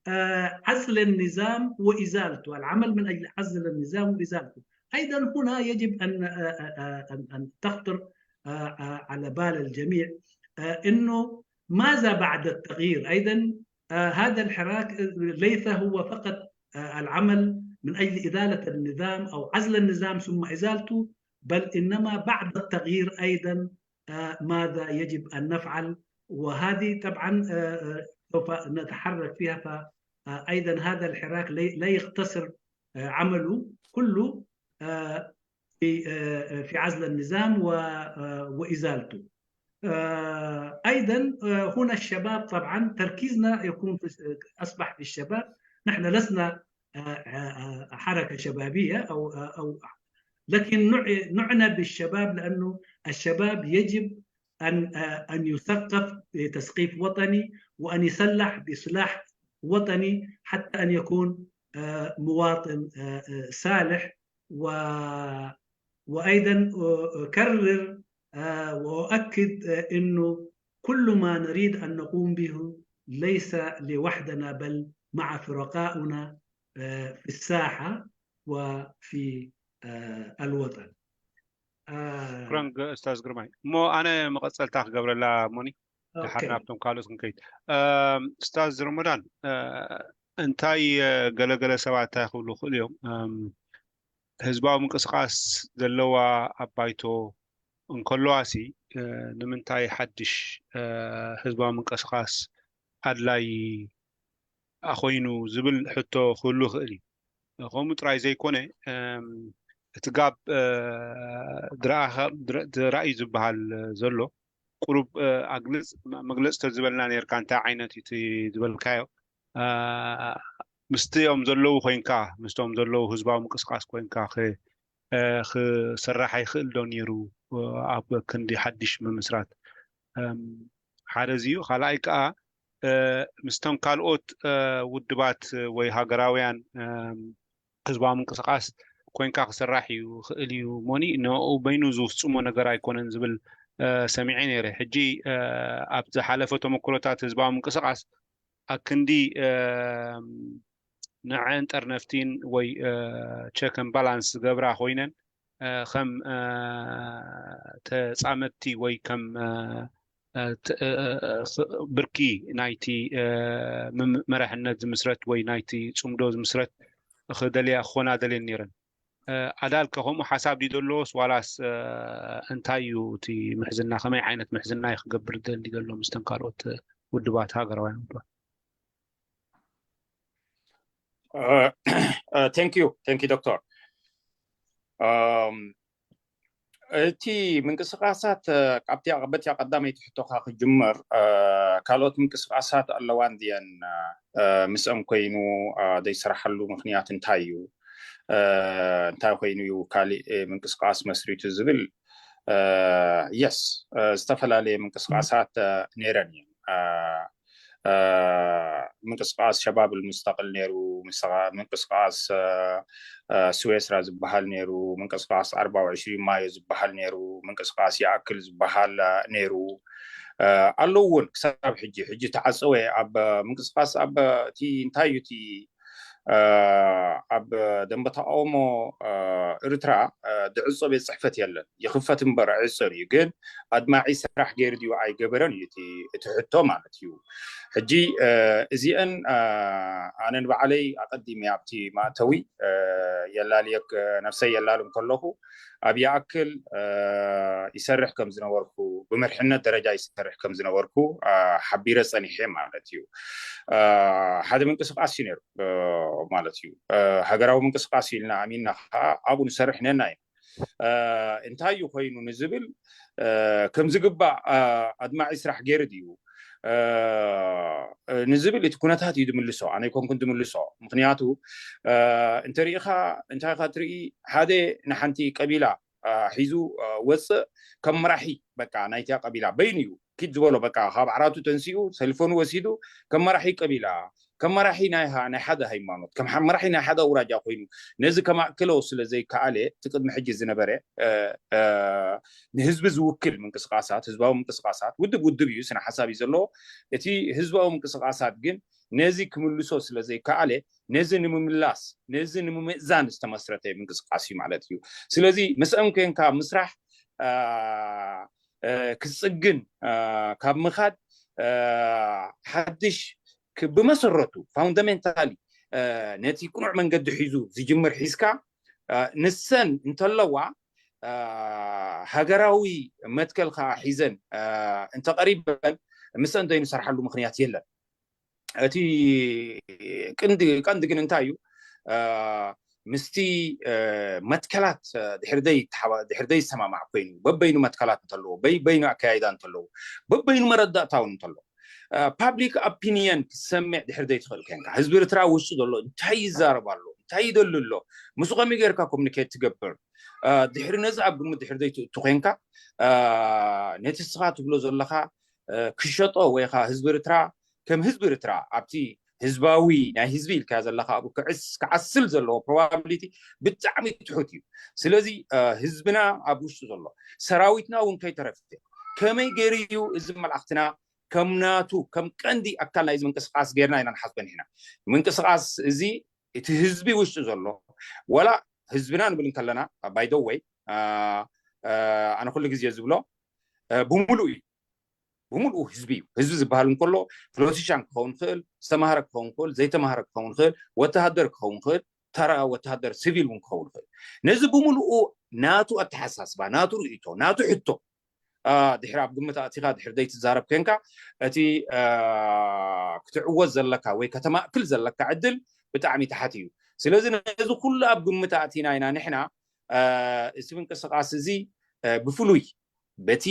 آه، عزل النظام وإزالته، العمل من أجل عزل النظام وإزالته. أيضا هنا يجب أن آه، آه، آه، أن أن تخطر آه، آه، على بال الجميع آه، أنه ماذا بعد التغيير. أيضا آه، هذا الحراك ليس هو فقط آه، العمل من أجل إزالة النظام أو عزل النظام ثم إزالته، بل إنما بعد التغيير أيضا آه، ماذا يجب أن نفعل. وهذه طبعا آه، آه، سوف نتحرك فيها. فأيضا هذا الحراك لا لا يقتصر آه، عمله كله آه، في آه، في عزل النظام و- آه، وإزالته. آه، أيضا آه، هنا الشباب طبعا تركيزنا يكون في أصبح في الشباب. نحن لسنا آه، آه، آه، حركة شبابية أو آه، أو لكن نع- نعنى بالشباب لأنه الشباب يجب أن آه، أن يثقف بتثقيف وطني وأن يسلح بسلاح وطني حتى أن يكون آه، مواطن آه، آه، صالح و وأيضا أكرر آه، وأؤكد آه، أنه كل ما نريد أن نقوم به ليس لوحدنا بل مع فرقاؤنا آه، في الساحة وفي آه، الوطن. آه، ሽኩራን ግ- ኡስታዝ ግርማይ። እሞ ኣነ መቐፀልታ ክገብረላ ሞኒ፣ ድሓር ኦኬ። ናብቶም ካልኦት ክንከይድ። እም፣ ኡስታዝ ረመዳን፣ እ፣ እንታይ እ፣ ገለገለ ሰባት እንታይ ክብሉ ይኽእሉ እዮም? እም፣ ህዝባዊ ምንቅስቃስ ዘለዋ ኣብ ባይቶ እንከለዋሲ እ፣ ንምንታይ ሓድሽ እ፣ ህዝባዊ ምንቅስቃስ ኣድላይ ኣኾይኑ ዝብል ሕቶ ክህሉ ይኽእል እዩ። ከምኡ ጥራይ ዘይኮነ እም፣ እቲ ጋብ እ፣ ድረኣኸ- ድረ- ድራእዩ ዝበሃል ዘሎ ቁሩብ እ፣ ኣግልጽ መ- መግለጽ ተዝበልና ነርካ እንታይ ዓይነት እዩ እቲ ዝበልካዮ እ፣ ምስቲኦም ዘለዉ ኮይንካ ምስቶም ዘለዉ ህዝባዊ ምንቅስቃስ ኮይንካ ክ- እ፣ ክስራሕ ይኽእል ዶ ነይሩ እ፣ ኣብ ክንዲ ሓድሽ ምምስራት እም፣ ሓደ እዚ እዩ። ካልኣይ ከዓ እ፣ ምስቶም ካልኦት እ፣ ውድባት ወይ ሃገራውያን እም፣ ህዝባዊ ምንቅስቃስ ኮይንካ ክስራሕ እዩ ክእል እዩ ሞኒ ንኡ በይኑ ዝውስፅሞ ነገር ኣይኮነን ዝብል እ፣ ሰሚዐ ነይረ። ሕጂ እ፣ ኣብ ዝሓለፈ ተመክሮታት ህዝባዊ ምንቅስቃስ ኣክንዲ እም፣ ንዐን ጠርነፍቲን ወይ ቸክን ባላንስ ዝገብራ ኮይነን እ፣ ከም እ፣ ተፃመድቲ ወይ ከም እ፣ እ፣ ት- እ፣ እ፣ እ፣ ብርኪ ናይቲ እ፣ ምም- መራሕነት ዝምስረት ወይ ናይቲ ፅምዶ ዝምስረት ክደልያ ክኾና ደልየን ነይረን። እ፣ ኣዳልከ ከምኡ ሓሳብ ድዩ ዘለዎስ ዋላስ እ፣ እንታይ እዩ እቲ ምሕዝና ከመይ ዓይነት ምሕዝና እዩ ክገብር ደሊ ዘሎ ምስተን ካልኦት ውድባት ሃገራውያን ውድባት? Thank you, thank you ዶክተር። እቲ ምንቅስቃሳት ካብቲ በቲ ቀዳመይቲ ሕቶካ ክጅመር ካልኦት ምንቅስቃሳት ኣለዋ እንድየን ምስኦም ኮይኑ ዘይስራሓሉ ምክንያት እንታይ እዩ? እንታይ ኮይኑ እዩ ካሊእ ምንቅስቃስ መስሪቱ ዝብል የስ ዝተፈላለየ ምንቅስቃሳት ነይረን እየን። ምንቅስቃስ ሸባብ ልሙስተቅል ነይሩ፣ ምንቅስቃስ ስዌስራ ዝበሃል ነይሩ፣ ምንቅስቃስ ኣርባ ወዕሽሪን ማዮ ዝበሃል ነይሩ፣ ምንቅስቃስ ይኣክል ዝበሃል ነይሩ ኣለዉ እውን ክሳብ ሕጂ። ሕጂ ተዓፀወ ኣብ ምንቅስቃስ ኣብ እቲ እንታይ እዩ እቲ ኣብ ደንበ ተቃውሞ ኤርትራ ድዕፆ ቤት ፅሕፈት የለን። ይኽፈት እምበር ዕፅር እዩ። ግን ኣድማዒ ስራሕ ገይሩ ድዩ ኣይገበረን እዩ እቲ ሕቶ ማለት እዩ። ሕጂ እዚአን ኣነ ንባዕለይ ኣቀዲመ ኣብቲ መእተዊ የላልየ ነፍሰይ የላሉ ከለኹ ኣብ ይኣክል ይሰርሕ ከም ዝነበርኩ፣ ብመርሕነት ደረጃ ይሰርሕ ከም ዝነበርኩ ሓቢረ ፀኒሐ ማለት እዩ። ሓደ ምንቅስቃስ እዩ ነይሩ ማለት እዩ። ሃገራዊ ምንቅስቃስ ኢልና ኣሚንና ከዓ ኣብኡ ንሰርሕ ነና ኢና። እንታይ እዩ ኮይኑ ንዝብል ከም ዝግባእ ኣድማዒ ስራሕ ገይሩ ድዩ ንዝብል እቲ ኩነታት እዩ ዝምልሶ። ኣነ ኣይኮንኩን ዝምልሶ። ምክንያቱ እንተሪኢኻ፣ እንታይ ኢኻ ትርኢ፣ ሓደ ንሓንቲ ቀቢላ ሒዙ ወፅእ፣ ከም መራሒ በቃ ናይቲያ ቀቢላ በይኑ እዩ ኪድ ዝበሎ። በቃ ካብ ዓራቱ ተንሲኡ ሰልፎኑ ወሲዱ ከም መራሒ ቀቢላ፣ ከም መራሒ ናይ ሓደ ሃይማኖት፣ ከም መራሒ ናይ ሓደ ኣውራጃ ኮይኑ ነዚ ከማእክሎ ስለ ዘይከኣለ፣ እቲ ቅድሚ ሕጂ ዝነበረ ንህዝቢ ዝውክል ምንቅስቃሳት፣ ህዝባዊ ምንቅስቃሳት፣ ውድብ ውድብ እዩ፣ ስነ ሓሳብ እዩ ዘለዎ። እቲ ህዝባዊ ምንቅስቃሳት ግን ነዚ ክምልሶ ስለ ዘይከኣለ፣ ነዚ ንምምላስ፣ ነዚ ንምምእዛን ዝተመስረተ ምንቅስቃስ እዩ ማለት እዩ። ስለዚ ምስኦም ኮንካ ምስራሕ ክፅግን ካብ ምኻድ፣ ሓድሽ ብመሰረቱ፣ ፋውንዳሜንታሊ፣ ነቲ ቅኑዕ መንገዲ ሒዙ ዝጅምር ሒዝካ፣ ንሰን እንተለዋ ሃገራዊ መትከል ከዓ ሒዘን እንተቐሪበን፣ ምስአን ዘይንሰርሓሉ ምክንያት የለን። እቲ ቀንዲ ግን እንታይ እዩ? ምስቲ መትከላት ድሕር ዘይሰማማዕ ኮይኑ፣ በበይኑ መትከላት እንተለዎ፣ በበይኑ ኣከያይዳ እንተለዎ፣ በበይኑ መረዳእታ እውን እንተለዎ፣ ፓብሊክ ኦፒንየን ክትሰምዕ ድሕር ዘይትኽእል ኮይንካ፣ ህዝቢ ኤርትራ ውሽጡ ዘሎ እንታይ ይዛረብ ኣሎ፣ እንታይ ይደሊ ኣሎ፣ ምስ ከመይ ጌርካ ኮሚኒኬት ትገብር፣ ድሕሪ ነዚ ኣብ ግምት ድሕር ዘይትእቱ ኮይንካ፣ ነቲ ስኻ ትብሎ ዘለኻ ክሸጦ ወይ ከዓ ህዝቢ ኤርትራ ከም ህዝቢ ኤርትራ ኣብቲ ህዝባዊ ናይ ህዝቢ ኢልካ ዘለካ ኣብኡ ክዕስል ዘለዎ ፕሮባብሊቲ ብጣዕሚ ትሑት እዩ። ስለዚ ህዝብና ኣብ ውሽጡ ዘሎ ሰራዊትና እውን ከይተረፈ ከመይ ገይሩ እዩ እዚ መልኣክትና ከም ናቱ ከም ቀንዲ ኣካል ናይዚ ምንቅስቃስ ገይርና ኢና ንሓስቦ ንሕና። ምንቅስቃስ እዚ እቲ ህዝቢ ውሽጡ ዘሎ ዋላ ህዝብና ንብል እንከለና ባይደወይ ኣነ ኩሉ ግዜ ዝብሎ ብምሉእ እዩ። ብምሉኡ ህዝቢ እዩ። ህዝቢ ዝበሃል እንከሎ ፖለቲሻን ክኸውን ይኽእል፣ ዝተማሃረ ክኸውን ይኽእል፣ ዘይተማሃረ ክኸውን ይኽእል፣ ወተሃደር ክኸውን ይኽእል፣ ተራ ወተሃደር ሲቪል እውን ክኸውን ይኽእል። ነዚ ብምሉኡ ናቱ ኣተሓሳስባ፣ ናቱ ርእይቶ፣ ናቱ ሕቶ ድሕሪ ኣብ ግምት ኣእቲኻ ድሕሪ ዘይትዛረብ ኮንካ እቲ ክትዕወት ዘለካ ወይ ከተማእክል ዘለካ ዕድል ብጣዕሚ ታሕቲ እዩ። ስለዚ ነዚ ኩሉ ኣብ ግምት ኣእቲና ኢና ንሕና እዚ ምንቅስቃስ እዚ ብፍሉይ በቲ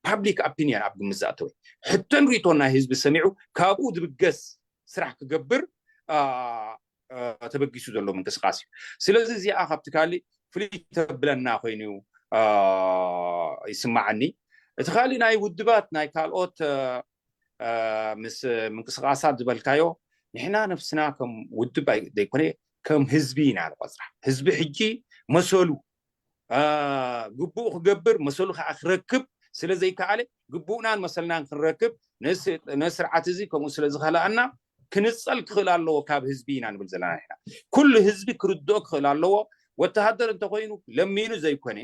ፓብሊክ ኣፒንየን ኣብ ግምት ዝኣተወ ሕቶን ርእይቶን ናይ ህዝቢ ሰሚዑ ካብኡ ዝብገስ ስራሕ ክገብር ተበጊሱ ዘሎ ምንቅስቃስ እዩ። ስለዚ እዚኣ ካብቲ ካሊእ ፍልይ ተብለና ኮይኑ ይስማዓኒ። እቲ ካሊእ ናይ ውድባት ናይ ካልኦት ምስ ምንቅስቃሳት ዝበልካዮ ንሕና ነፍስና ከም ውድብ ዘይኮነ ከም ህዝቢ ኢና ንቆፅራ። ህዝቢ ሕጂ መሰሉ ግቡኡ ክገብር መሰሉ ከዓ ክረክብ ስለ ዘይከኣለ ግቡእናን መሰልናን ክንረክብ ነዚ ስርዓት እዚ ከምኡ ስለ ዝኸለኣና ክንፀል ክኽእል ኣለዎ ካብ ህዝቢ ኢና ንብል ዘለና ንሕና። ኩሉ ህዝቢ ክርድኦ ክኽእል ኣለዎ። ወተሃደር እንተኮይኑ ለሚኑ ዘይኮነ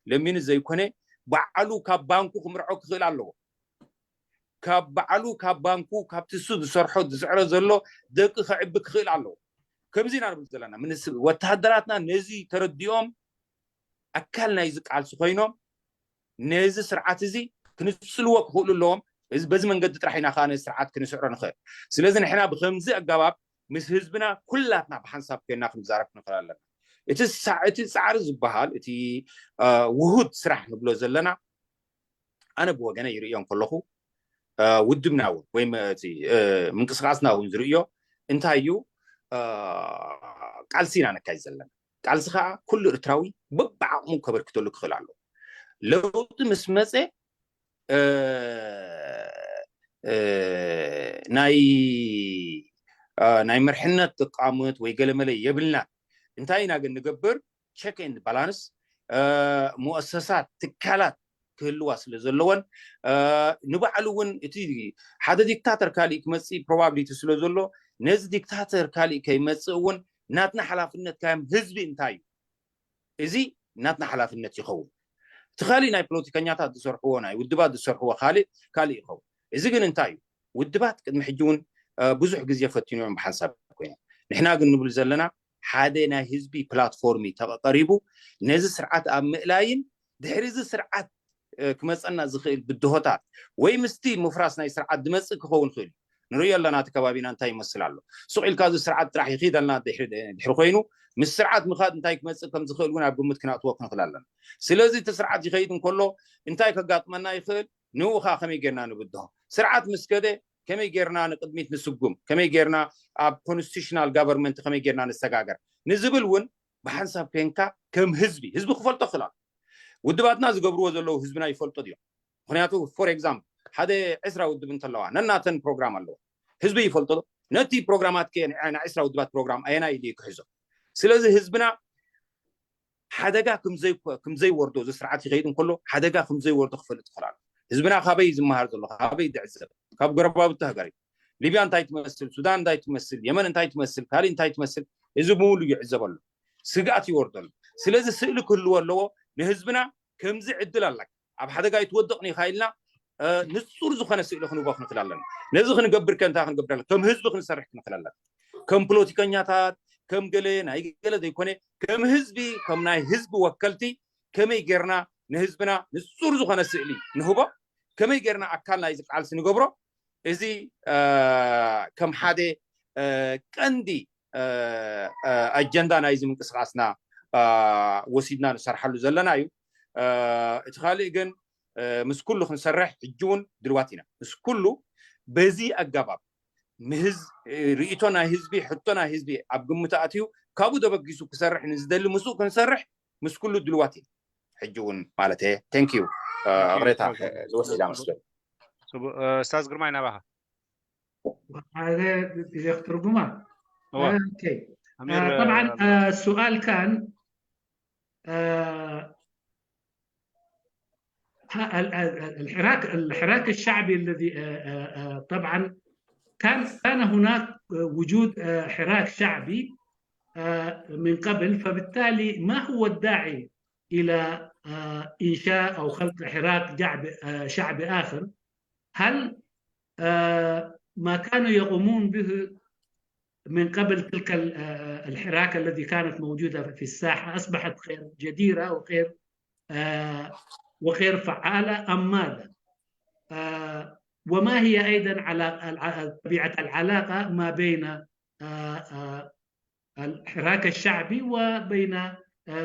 ለሚኑ ዘይኮነ ባዕሉ ካብ ባንኩ ክምርዖ ክኽእል ኣለዎ። ካብ ባዕሉ ካብ ባንኩ ካብቲ እሱ ዝሰርሖ ዝስዕሮ ዘሎ ደቂ ከዕቢ ክኽእል ኣለዎ። ከምዚ ኢና ንብል ዘለና። ወተሃደራትና ነዚ ተረዲኦም ኣካል ናይዚ ቃልሲ ኮይኖም ነዚ ስርዓት እዚ ክንፅልዎ ክኽእሉ ኣለዎም። በዚ መንገዲ ጥራሕ ኢና ከዓ ነዚ ስርዓት ክንስዕሮ ንኽእል። ስለዚ ንሕና ብከምዚ ኣገባብ ምስ ህዝብና ኩላትና ብሓንሳብ ኮይና ክንዛረብ ክንኽእል ኣለና። እቲ ፃዕሪ ዝበሃል እቲ ውሁድ ስራሕ ንብሎ ዘለና ኣነ ብወገነ ይርእዮ ከለኹ ውድብና እውን ወይ ምንቅስቃስና እውን ዝርእዮ እንታይ እዩ? ቃልሲ ኢና ነካይድ ዘለና። ቃልሲ ከዓ ኩሉ ኤርትራዊ በብዓቕሙ ከበርክተሉ ክኽእል ኣለዎ። ለውጢ ምስ መፀ ናይ ናይ መርሕነት ተቃምት ወይ ገለመለ የብልናን። እንታይ ኢና ግን ንገብር? ቸክ ኤንድ ባላንስ ሙእሰሳት ትካላት ክህልዋ ስለ ዘለወን ንባዕሉ እውን እቲ ሓደ ዲክታተር ካሊእ ክመፅእ ፕሮባብሊቲ ስለ ዘሎ ነዚ ዲክታተር ካሊእ ከይመፅእ እውን ናትና ሓላፍነት ከም ህዝቢ እንታይ እዩ? እዚ ናትና ሓላፍነት ይኸውን። እቲ ካሊእ ናይ ፖለቲከኛታት ዝሰርሕዎ ናይ ውድባት ዝሰርሕዎ ካሊእ ካሊእ ይኸውን። እዚ ግን እንታይ እዩ? ውድባት ቅድሚ ሕጂ እውን ብዙሕ ግዜ ፈቲኖም ብሓንሳብ ኮይኖም። ንሕና ግን ንብል ዘለና ሓደ ናይ ህዝቢ ፕላትፎርም እዩ ተቐሪቡ ነዚ ስርዓት ኣብ ምእላይን ድሕሪ እዚ ስርዓት ክመፀና ዝኽእል ብድሆታት ወይ ምስቲ ምፍራስ ናይ ስርዓት ዝመፅእ ክኸውን ይኽእል እዩ። ንሪኦ ኣለና እቲ ከባቢና እንታይ ይመስል ኣሎ። ሱቕ ኢልካ እዚ ስርዓት ጥራሕ ይኺደልና ድሕሪ ድሕሪ ኮይኑ ምስ ስርዓት ምኻድ እንታይ ክመፅእ ከም ዝኽእል እውን ኣብ ግምት ክነእትዎ ክንኽእል ኣለና። ስለዚ እቲ ስርዓት ይኸይድ እንከሎ እንታይ ከጋጥመና ይኽእል? ንኡ ኸዓ ከመይ ጌርና ንብድሆ? ስርዓት ምስ ከደ ከመይ ጌርና ንቅድሚት ንስጉም? ከመይ ጌርና ኣብ ኮንስቲቱሽናል ጋቨርንመንት ከመይ ጌርና ንሰጋገር ንዝብል እውን ብሓንሳብ ኮንካ ከም ህዝቢ ህዝቢ ክፈልጦ ክላል ውድባትና ዝገብርዎ ዘለዉ ህዝብና ይፈልጦ ድዮም? ምክንያቱ ፎር ኤግዛምፕል ሓደ ዕስራ ውድብ እንተለዋ ነናተን ፕሮግራም ኣለዎ። ህዝቢ ይፈልጦ ዶ? ነቲ ፕሮግራማት ከ ንዓ ዕስራ ውድባት ፕሮግራም ኣየናይ ኢሉ ክሕዞ? ስለዚ ህዝብና ሓደጋ ክም ዘይወርዶ እዚ ስርዓት ይኸይድ እንከሎ ሓደጋ ክም ዘይወርዶ ክፈልጥ ይኽእል ኣሎ። ህዝብና ካበይ ዝመሃር ዘሎ ካበይ ዝዕዘብ ካብ ጎረባብቲ ሃገር እዩ። ሊብያ እንታይ ትመስል፣ ሱዳን እንታይ ትመስል፣ የመን እንታይ ትመስል፣ ካሊእ እንታይ ትመስል፣ እዚ ብምሉ ይዕዘብ ኣሎ። ስግኣት ይወርዶ ኣሎ። ስለዚ ስእሊ ክህልዎ ኣለዎ። ንህዝብና ከምዚ ዕድል ኣለካ ኣብ ሓደጋ ኣይትወድቕን ኢኻ ኢልና ንጹር ዝኾነ ስእሊ ክንቦ ክንክል ኣለና። ነዚ ክንገብር ከ እንታይ ክንገብር ኣለና? ከም ህዝቢ ክንሰርሕ ክንክል ኣለና። ከም ፖለቲከኛታት ከም ገለ ናይ ገለ ዘይኮነ ከም ህዝቢ ከም ናይ ህዝቢ ወከልቲ ከመይ ጌርና ንህዝብና ንጹር ዝኾነ ስእሊ ንህቦ፣ ከመይ ጌርና ኣካል ናይዚ ቃልሲ ንገብሮ፣ እዚ ከም ሓደ ቀንዲ ኣጀንዳ ናይዚ ምንቅስቃስና ወሲድና ንሰርሓሉ ዘለና እዩ። እቲ ካልእ ግን ምስ ኩሉ ክንሰርሕ ሕጂ እውን ድልዋት ኢና። ምስ ኩሉ በዚ ኣገባብ ርእይቶ ናይ ህዝቢ ሕቶ ናይ ህዝቢ ኣብ ግምት ኣትዩ ካብኡ ተበጊሱ ክሰርሕ ንዝደሊ ምስኡ ክንሰርሕ ምስ ኩሉ ድልዋት ኢና። ሕጂ እውን ማለት እየ። ቴንክ ዩ። ቅሬታ ዝወስድ መስለኒ። ስታዝ ግርማይ ናባኻ። هذا يخترقما اوكي. طبعا السؤال كان الحراك الحراك الشعبي الذي طبعا كان كان هناك وجود حراك شعبي من قبل، فبالتالي ما هو الداعي الى انشاء او خلق حراك شعبي اخر؟ هل ما كانوا يقومون به من قبل تلك الحراك الذي كانت موجوده في الساحه اصبحت غير جديره وغير وغير فعاله ام ماذا؟ وما هي ايضا على طبيعه العلاقه ما بين الحراك الشعبي وبين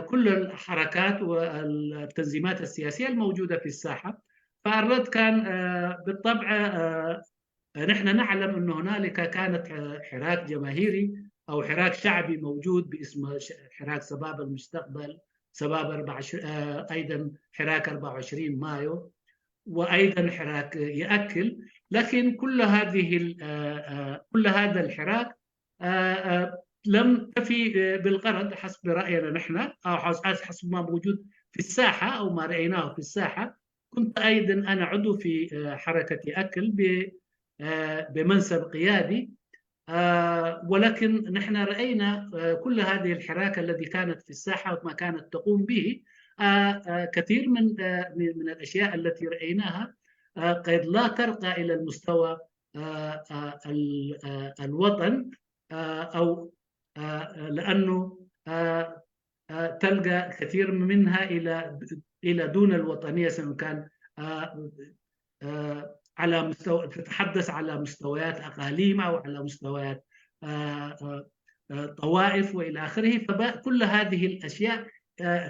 كل الحركات والتنظيمات السياسيه الموجوده في الساحه. فالرد كان بالطبع نحن نعلم انه هنالك كانت حراك جماهيري او حراك شعبي موجود باسم حراك سباب المستقبل، سباب أربعة وعشرين، ايضا حراك أربعة وعشرين مايو، وايضا حراك ياكل. لكن كل هذه كل هذا الحراك لم تفي بالغرض حسب راينا نحن او حسب ما موجود في الساحه او ما رايناه في الساحه. كنت ايضا انا عضو في حركه اكل بمنصب قيادي، ولكن نحن راينا كل هذه الحراك التي كانت في الساحه وما كانت تقوم به. كثير من من الاشياء التي رايناها قد لا ترقى الى المستوى الوطن او لانه تلقى كثير منها الى الى دون الوطنيه، سواء كان على مستوى تتحدث على مستويات اقاليم او على مستويات طوائف والى اخره. فكل هذه الاشياء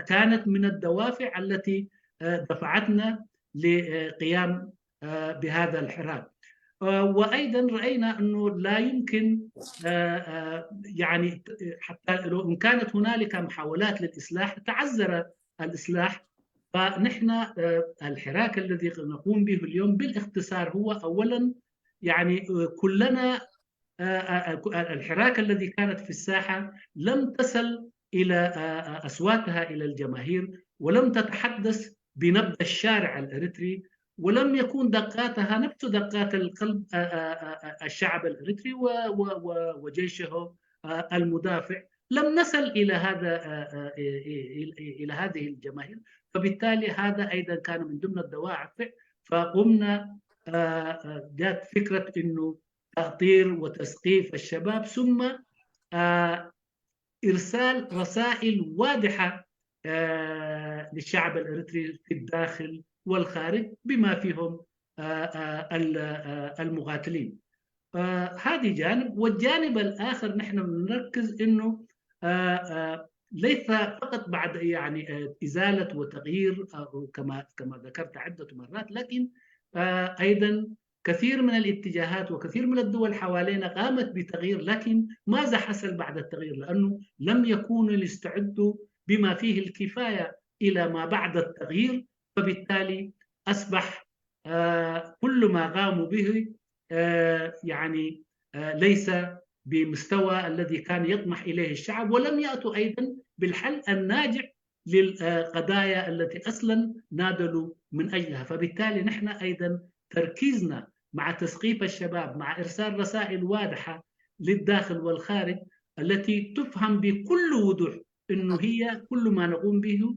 كانت من الدوافع التي دفعتنا لقيام بهذا الحراك. وايضا راينا انه لا يمكن يعني حتى لو ان كانت هنالك محاولات للاصلاح تعذر الاصلاح، فنحن الحراك الذي نقوم به اليوم بالاختصار هو اولا يعني كلنا الحراك الذي كانت في الساحه لم تصل الى اصواتها الى الجماهير ولم تتحدث بنبض الشارع الاريتري، ولم يكون دقاتها نفس دقات القلب الشعب الاريتري وجيشه المدافع. لم نصل الى هذا الى هذه الجماهير، فبالتالي هذا ايضا كان من ضمن الدوافع. فقمنا جات فكره انه تاطير وتثقيف الشباب ثم ارسال رسائل واضحه للشعب الاريتري في الداخل والخارج بما فيهم المقاتلين. آه، هذه جانب. والجانب الآخر نحن بنركز إنه آه، آه، ليس فقط بعد، يعني، آه، إزالة وتغيير، آه، كما كما ذكرت عدة مرات، لكن آه، أيضا كثير من الاتجاهات وكثير من الدول حوالينا قامت بتغيير، لكن ماذا حصل بعد التغيير؟ لأنه لم يكونوا يستعدوا بما فيه الكفاية إلى ما بعد التغيير، فبالتالي أصبح آه، كل ما قاموا به آه، يعني آه، ليس بمستوى الذي كان يطمح إليه الشعب، ولم يأتوا أيضا بالحل الناجع للقضايا التي أصلا ناضلوا من أجلها. فبالتالي نحن أيضا تركيزنا مع تثقيف الشباب، مع إرسال رسائل واضحة للداخل والخارج التي تفهم بكل وضوح إنه هي كل ما نقوم به،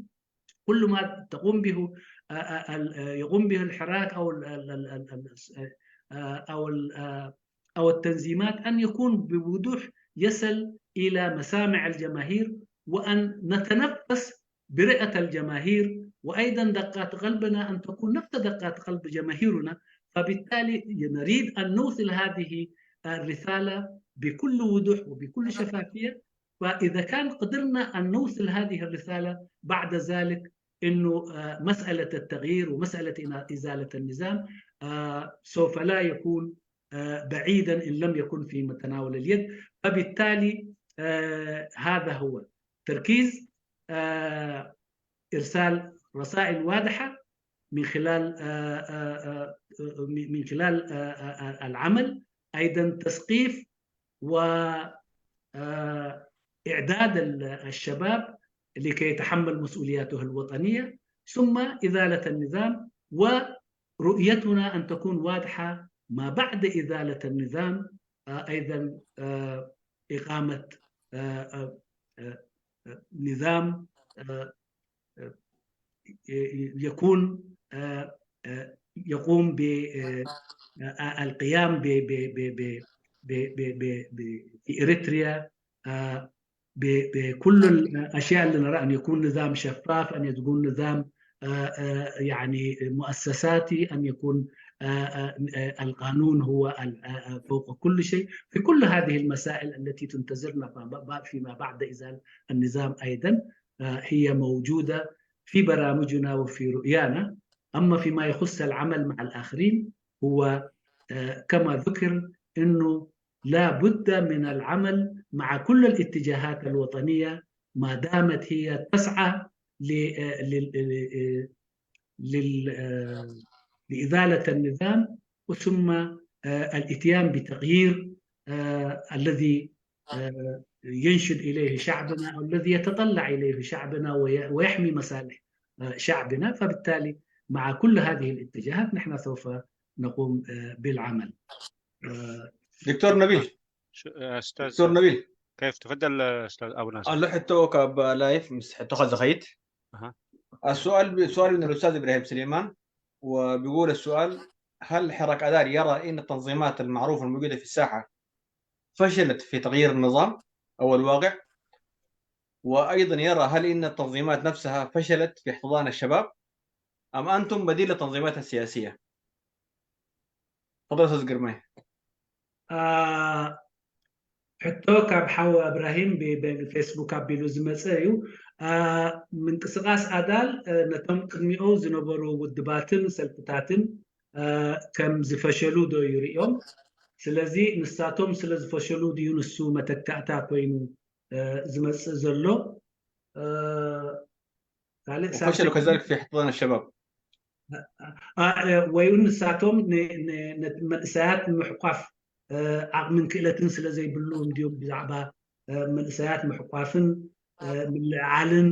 كل ما تقوم به آه، آه، ال- آه، يقوم به الحراك او ال- ال- ال- ال- ال- آه، او ال- آه، او التنظيمات ان يكون بوضوح يصل الى مسامع الجماهير، وان نتنفس برئه الجماهير، وايضا دقات قلبنا ان تكون نفس دقات قلب جماهيرنا. فبالتالي نريد ان نوصل هذه الرساله بكل وضوح وبكل شفافيه. فاذا كان قدرنا ان نوصل هذه الرساله بعد ذلك، انه آه، مساله التغيير ومساله ازاله النظام آه، سوف لا يكون آه، بعيدا ان لم يكن في متناول اليد. فبالتالي آه، هذا هو تركيز آه، ارسال رسائل واضحه من خلال آه، آه، آه، من خلال آه، آه، آه، العمل، ايضا تثقيف و آه، إعداد ال- الشباب لكي يتحمل مسؤولياته الوطنية، ثم إزالة النظام، ورؤيتنا أن تكون واضحة ما بعد إزالة النظام آه، أيضا آه، إقامة آه، آه، آه، آه، نظام آه، آه، يكون آه، آه، يقوم بالقيام في اريتريا آه، بكل الاشياء اللي نرى، ان يكون نظام شفاف، ان يكون نظام آه، آه، يعني مؤسساتي، ان يكون آه، آه، آه، القانون هو ال- آه، آه، فوق كل شيء. في كل هذه المسائل التي تنتظرنا فيما بعد ازاله النظام ايضا آه، هي موجوده في برامجنا وفي رؤيانا. اما فيما يخص العمل مع الاخرين، هو آه، كما ذكر انه لا بد من العمل مع كل الاتجاهات الوطنيه ما دامت هي تسعى ل- آه، لل- آه، لل- آه، لازاله النظام، ثم آه، الاتيان بتغيير آه، الذي آه، ينشد اليه شعبنا او الذي يتطلع اليه شعبنا وي- ويحمي مصالح آه، شعبنا. فبالتالي مع كل هذه الاتجاهات نحن سوف نقوم آه، بالعمل. آه، دكتور نبيل شو- آه، استاذ دكتور نبيل كيف؟ تفضل آه، استاذ ابو ناصر. ኣሎ ሕቶ ካብ ላይፍ ምስ ሕቶኻ ዝኸይድ أها. السؤال سؤال من الأستاذ إبراهيم سليمان، وبيقول السؤال: هل حراك أدال يرى أن التنظيمات المعروفة الموجودة في الساحة فشلت في تغيير النظام أو الواقع؟ وأيضا يرى هل أن التنظيمات نفسها فشلت في احتضان الشباب؟ أم أنتم بديل التنظيمات السياسية؟ تفضل أستاذ قرمي. ሕቶ ካብ ሓው እብራሂም ብፌስቡክ ኣቢሉ ዝመፀ እዩ። ምንቅስቃስ ኣዳል ነቶም ቅድሚኦ ዝነበሩ ውድባትን ሰልፍታትን ከም ዝፈሸሉ ዶ ይርእዮም? ስለዚ ንሳቶም ስለ ዝፈሸሉ ድዩ ንሱ መተካእታ ኮይኑ ዝመፅእ ዘሎ? ካልእ وفشلوا كذلك في احتضان الشباب ወይ እውን ንሳቶም መንእሰያት ምሕቋፍ ዓቕምን ክእለትን ስለ ዘይብሉ እንዲዮም ብዛዕባ መንእሰያት ምሕቋፍን ምልዕዓልን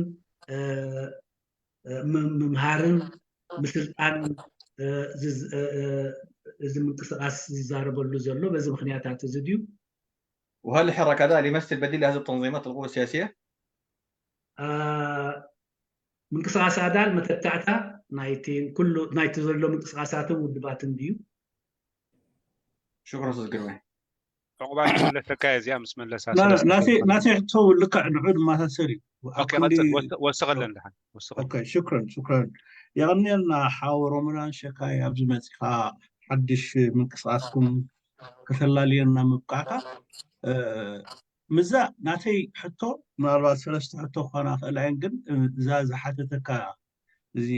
ምምሃርን ምስልጣንን እዚ ምንቅስቃስ ዝዛረበሉ ዘሎ በዚ ምክንያታት እዚ ድዩ? وهل حراك أدال يمثل بديل لهذه التنظيمات القوى السياسية؟ ምንቅስቃስ ኣዳል መተካእታ ናይቲ ኩሉ ናይቲ ዘሎ ምንቅስቃሳትን ውድባትን ድዩ? شكرا أستاذ قرمي. ዕቑባይ መለሰካ እዚኣ ምስ መለሳ ናተይ ሕቶ ልክዕ ንዑ ድማሳሰር እዩ። ወስኸለን ድሓን ወስኸለን። ሽክረን ሽክረን። የቐንየልና ሓው ሮመዳን ሸካይ ኣብዚ መፂኻ ሓድሽ ምንቅስቃስኩም ከተላልየና ምብቃዕካ። ምዛ ናተይ ሕቶ ምናልባት ሰለስተ ሕቶ ክኾና ክእላ እየን፣ ግን እዛ ዝሓተተካ እዚ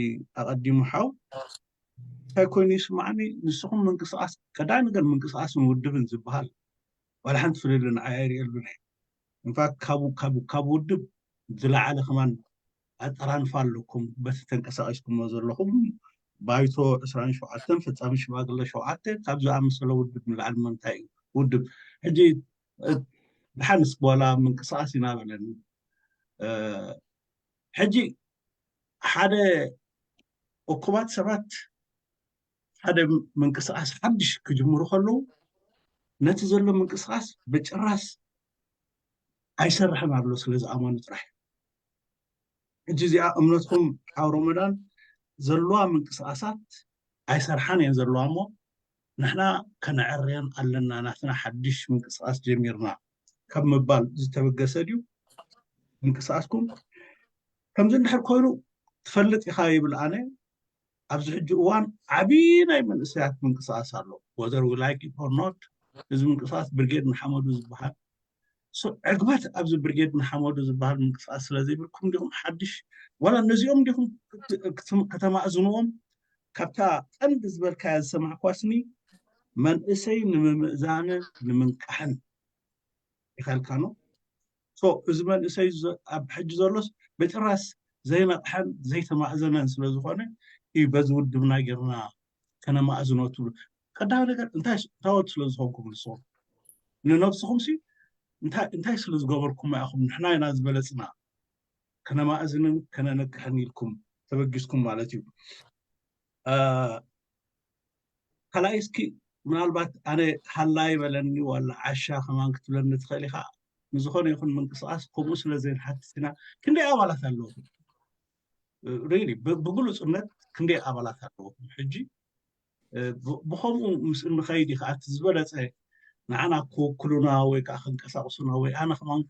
ኣቐዲሙ ሓው እንታይ ኮይኑ ይስማዕኒ፣ ንስኹም ምንቅስቃስ፣ ቀዳይ ነገር ምንቅስቃስን ውድብን ዝበሃል ዋላ ሓንቲ ፍልልይ ንዓይ ኣይርእየሉን እየ። ኢንፋክት ካብ ውድብ ዝለዓለ ከማን ኣጠራንፋ ኣለኩም፣ በቲ ተንቀሳቂስኩሞ ዘለኹም ባይቶ ዕስራን ሸውዓተን፣ ፈፃሚ ሽማግለ ሸውዓተ፣ ካብ ዝኣመሰለ ውድብ ንላዕሊ መንታይ እዩ ውድብ? ሕጂ ድሓንስ ዋላ ምንቅስቃስ ይናበለኒ። ሕጂ ሓደ እኩባት ሰባት ሓደ ምንቅስቃስ ሓድሽ ክጅምሩ ከለዉ ነቲ ዘሎ ምንቅስቃስ ብጭራስ ኣይሰርሕን ኣሎ ስለ ዝኣመኑ ጥራሕ። ሕጂ እዚኣ እምነትኩም ሓው ረመዳን ዘለዋ ምንቅስቃሳት ኣይሰርሓን እየን ዘለዋ እሞ ንሕና ከነዐርየን ኣለና፣ ናትና ሓድሽ ምንቅስቃስ ጀሚርና ካብ ምባል ዝተበገሰ ድዩ ምንቅስቃስኩም? ከምዚ እንድሕር ኮይኑ ትፈልጥ ኢኻ ይብል ኣነ። ኣብዚ ሕጂ እዋን ዓብዪ ናይ መንእሰያት ምንቅስቃስ ኣሎ። Whether we like it or not፣ እዚ ምንቅስቃስ ብርጌድ ንሓመዱ ዝበሃል ዕግበት ኣብዚ ብርጌድ ንሓመዱ ዝበሃል ምንቅስቃስ ስለ ዘይብልኩም ዲኹም ሓድሽ ዋላ ነዚኦም ዲኹም ከተማእዝንዎም? ካብታ ቀንዲ ዝበልካያ ዝሰማዕኳስኒ መንእሰይ ንምምእዛንን ንምንቃሕን ኢኻልካ ነው። እዚ መንእሰይ ኣብ ሕጂ ዘሎስ በጭራስ ዘይነቕሐን ዘይተማእዘነን ስለ ዝኾነ እዩ በዚ ውድብና ጌርና ከነማእዝኖ ትብሉ። ቀዳሚ ነገር እንታይ ታወት ስለ ዝኾንኩም ንስኹም ንነብስኹም ሲ እንታይ ስለ ዝገበርኩም ኢኹም ንሕና ኢና ዝበለፅና ከነማእዝንን ከነነቅሕን ኢልኩም ተበጊስኩም ማለት እዩ። ካልኣይ እስኪ ምናልባት ኣነ ሃላይ በለኒ ዋላ ዓሻ ከማን ክትብለኒ ትኽእል ኢኻ። ንዝኾነ ይኹን ምንቅስቃስ ከምኡ ስለ ዘይንሓትት ኢና። ክንደይ ኣባላት ኣለውኹም? ሪሊ ብግሉፅነት ክንደይ ኣባላት ኣለውኹም? ሕጂ ብኸምኡ ምስ እንኸይድ ኢኻ እቲ ዝበለፀ ንዓና ክውክሉና ወይ ከዓ ከንቀሳቅሱና ወይ ኣነ ከማን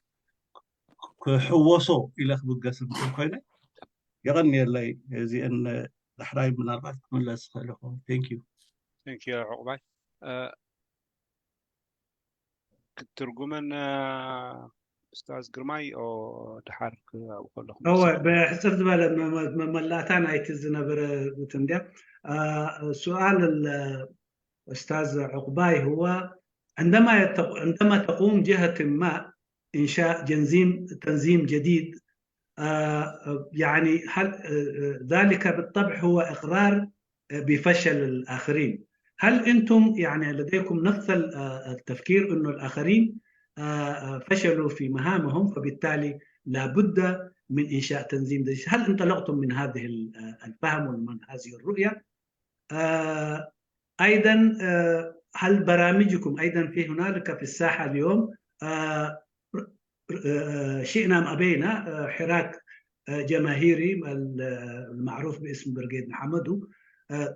ክሕወሶ ኢለ ክብገስ እንትን ኮይነ የቐንየለይ። እዚአን ዳሕራይ ምናልባት ክምለስ ይኽእል ይኸውን። Thank you። Thank you ዑቕባይ። ክትትርጉመን ኡስታዝ ግርማይ ድሓር ክኣብኡ ከለኹም እወ ብሕፅር ዝበለ መመላእታ ናይቲ ዝነበረ እንትን ድያ سؤال الأستاذ عقباي هو عندما عندما تقوم جهة ما إنشاء جنزيم تنظيم جديد يعني هل ذلك بالطبع هو إقرار بفشل الآخرين. هل أنتم يعني لديكم نفس التفكير أنه الآخرين فشلوا في مهامهم فبالتالي لابد من إنشاء تنظيم جديد؟ هل انطلقتم من هذه الفهم ومن هذه الرؤية؟ أيضا هل برامجكم أيضا في هنالك في الساحة اليوم شئنا أم أبينا حراك جماهيري المعروف باسم برغيد محمدو.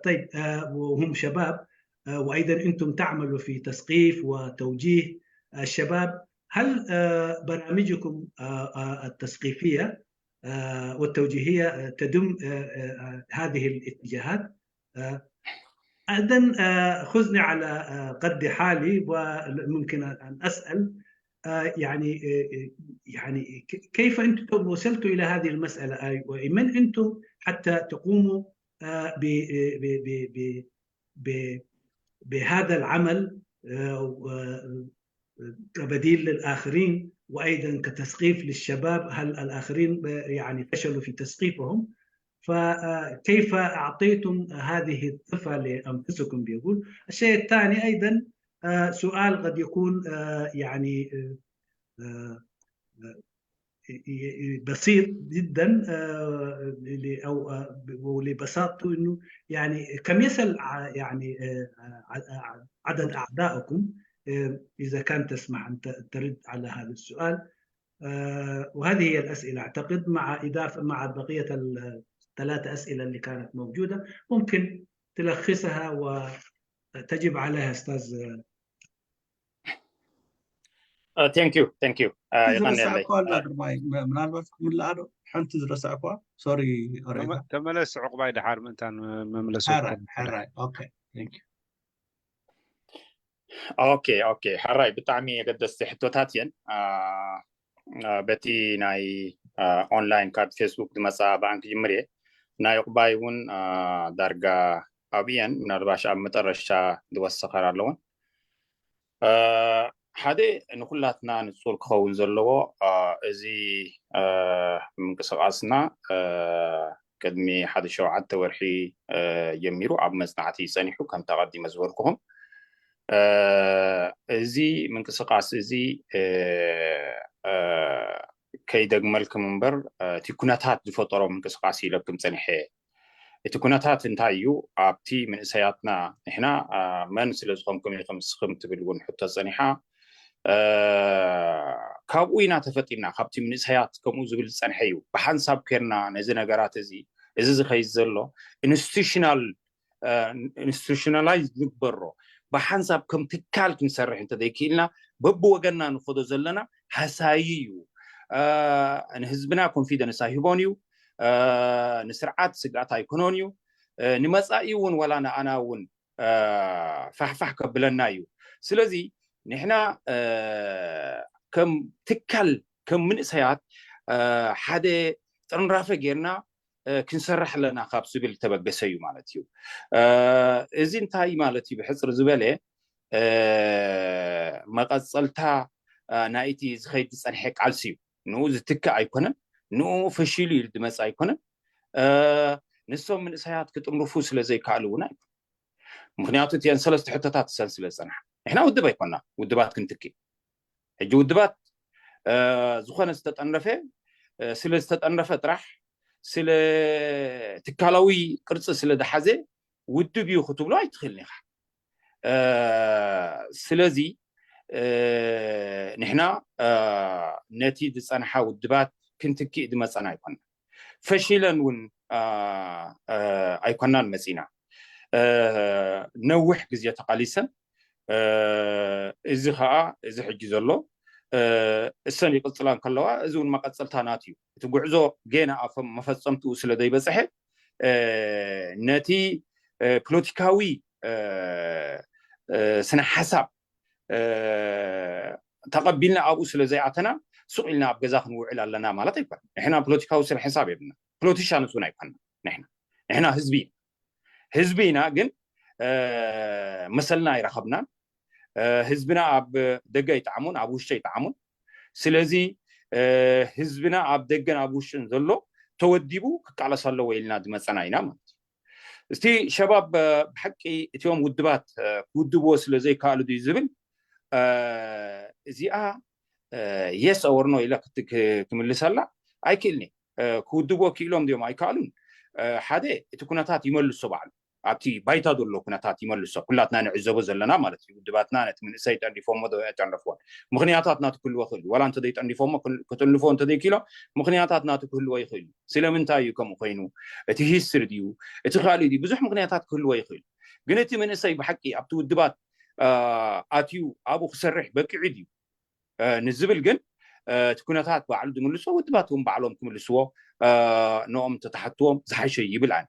طيب وهم شباب وأيضا أنتم تعملوا في تثقيف وتوجيه الشباب. هل برامجكم التثقيفية والتوجيهية تدم هذه الاتجاهات؟ أيضا خذني على قد حالي وممكن أن أسأل يعني يعني كيف أنتم وصلتوا إلى هذه المسألة ومن أنتم حتى تقوموا بهذا العمل كبديل للآخرين وأيضا كتثقيف للشباب؟ هل الآخرين يعني فشلوا في تثقيفهم؟ فكيف أعطيتم هذه الصفة لأنفسكم بيقول. الشيء الثاني أيضا سؤال قد يكون يعني بسيط جدا او لبساطته انه يعني كم يصل يعني عدد اعضائكم اذا كان تسمح ان ترد على هذا السؤال. وهذه هي الاسئله اعتقد مع اضافه مع بقيه الثلاث اسئله اللي كانت موجوده ممكن تلخصها وتجب عليها استاذ Thank you, thank you. ይቐንየለይ። ምናልባት ክምልኣ ዶ ሓንቲ ዝረሳዕኳ? ሶሪ። ተመለስ ዕቁባይ ድሓር ምእንታን መምለሱ። ሕራይ። ኦኬ፣ thank you። ኦኬ ኦኬ፣ ሕራይ፣ ብጣዕሚ ኣገደስቲ ሕቶታት እየን። በቲ ናይ ኦንላይን ካብ ፌስቡክ ዝመፃ ብኣን ክጅምር እየ። ናይ ዕቑባይ እውን ዳርጋ ኣብኡ እየን፣ ምናልባሽ ኣብ መጠረሻ ዝወሰኸር ኣለውን። ሓደ ንኩላትና ንፁር ክኸውን ዘለዎ፣ እዚ ምንቅስቃስና ቅድሚ ሓደ ሸውዓተ ወርሒ ጀሚሩ ኣብ መፅናዕቲ ጸኒሑ፣ ከምቲ ኣቐዲመ ዝበልኩኹም። እዚ ምንቅስቃስ እዚ ከይደግመልኩም እምበር፣ እቲ ኩነታት ዝፈጠሮ ምንቅስቃስ ኢለኩም ጸኒሐ። እቲ ኩነታት እንታይ እዩ? ኣብቲ መንእሰያትና፣ ንሕና መን ስለ ዝኾንኩም ኢኹም ንስኹም ትብል እውን ሕቶ ጸኒሓ። ካብኡ ኢና ተፈጢርና፣ ካብቲ መንእሰያት ከምኡ ዝብል ዝጸንሐ እዩ። ብሓንሳብ ኬርና ነዚ ነገራት እዚ፣ እዚ ዝኸይድ ዘሎ ኢንስቲቱሽናል፣ ኢንስቲቱሽናላይዝ ንግበሮ፣ ብሓንሳብ ከም ትካል ክንሰርሕ እንተዘይክኢልና፣ በብወገንና ንኸዶ ዘለና ሃሳዪ እዩ። ንህዝብና ኮንፊደንስ ኣይህቦን እዩ። ንስርዓት ስግኣት ኣይኮኖን እዩ። ንመጻኢ እውን ዋላ ንኣና እውን ፋሕፋሕ ከብለና እዩ። ስለዚ ንሕና ከም ትካል፣ ከም መንእሰያት ሓደ ጥርንራፈ ጌርና ክንሰርሕ ኣለና ካብ ዝብል ተበገሰ እዩ ማለት እዩ። እዚ እንታይ ማለት እዩ? ብሕፅር ዝበለ መቐፀልታ ናይቲ ዝኸይድ ዝፀንሐ ቃልሲ እዩ። ንኡ ዝትክእ ኣይኮነን፣ ንኡ ፈሺሉ ኢሉ ዝመፅ ኣይኮነን። ንሶም መንእሰያት ክጥንርፉ ስለ ዘይከኣሉ እውን ኣይኮነን። ምክንያቱ እቲአን ሰለስተ ሕቶታት ሰን ስለ ዝፀንሓ፣ ንሕና ውድብ ኣይኮና፣ ውድባት ክንትኪ። ሕጂ ውድባት ዝኾነ ዝተጠንረፈ፣ ስለ ዝተጠንረፈ ጥራሕ፣ ስለ ትካላዊ ቅርፂ ስለ ዝሓዘ ውድብ እዩ ክትብሎ ኣይትኽእልን ኢኻ። ስለዚ ንሕና ነቲ ዝፀንሓ ውድባት ክንትክእ ዝመፀና ኣይኮና። ፈሺለን እውን ኣይኮናን መፂና። ነዊሕ ግዜ ተቓሊሰን። እዚ ከዓ፣ እዚ ሕጂ ዘሎ፣ እሰን ይቕፅላ እንከለዋ፣ እዚ እውን መቐፀልታ ናት እዩ። እቲ ጉዕዞ ጌና ኣብ መፈፀምትኡ ስለ ዘይበፅሐ፣ ነቲ ፖለቲካዊ ስነ ሓሳብ ተቐቢልና ኣብኡ ስለ ዘይኣተና፣ ሱቕ ኢልና ኣብ ገዛ ክንውዕል ኣለና ማለት ኣይኮነን። ንሕና ፖለቲካዊ ስነ ሓሳብ የብልና። ፖለቲሻንስ እውን ኣይኮንና። ንሕና፣ ንሕና ህዝቢ ኢና። ህዝቢ ኢና፣ ግን መሰልና ኣይረኸብናን። ህዝብና ኣብ ደገ ይጠዓሙን ኣብ ውሽጢ ይጠዓሙን። ስለዚ ህዝብና ኣብ ደገን ኣብ ውሽጥን ዘሎ ተወዲቡ ክቃለስ ኣለዎ ኢልና ዝመፀና ኢና ማለት እዩ። እስቲ ሸባብ ብሓቂ እቲኦም ውድባት ክውድብዎ ስለ ዘይከኣሉ ድዩ ዝብል፣ እዚኣ የስ ኦር ኖ ኢለ ክምልሰላ ኣይክእልኒ። ክውድብዎ ክኢሎም ድዮም ኣይከኣሉን? ሓደ፣ እቲ ኩነታት ይመልሶ ባዕሉ። ኣብቲ ባይታ ዘሎ ኩነታት ይመልሶ። ኩላትና ንዕዘቦ ዘለና ማለት እዩ። ውድባትና ነቲ መንእሰይ ጠንዲፎሞ ዶ ኣይጠንደፍዎን? ምኽንያታት ናቱ ክህልዎ ይኽእል እዩ። ዋላ እንተዘይጠንዲፎሞ፣ ክጥንድፎ እንተዘይክኢሎም፣ ምኽንያታት ናቱ ክህልዎ ይኽእል እዩ። ስለምንታይ እዩ ከምኡ ኮይኑ? እቲ ሂስትሪ ድዩ? እቲ ካልእ ድዩ? ብዙሕ ምኽንያታት ክህልዎ ይኽእል እዩ። ግን እቲ መንእሰይ ብሓቂ ኣብቲ ውድባት ኣትዩ ኣብኡ ክሰርሕ በቂዑ ድዩ ንዝብል ግን፣ እቲ ኩነታት ባዕሉ ዝምልሶ፣ ውድባት እውን ባዕሎም ክምልስዎ፣ ንኦም ተተሓትዎም ዝሓሸ ይብል ኣነ።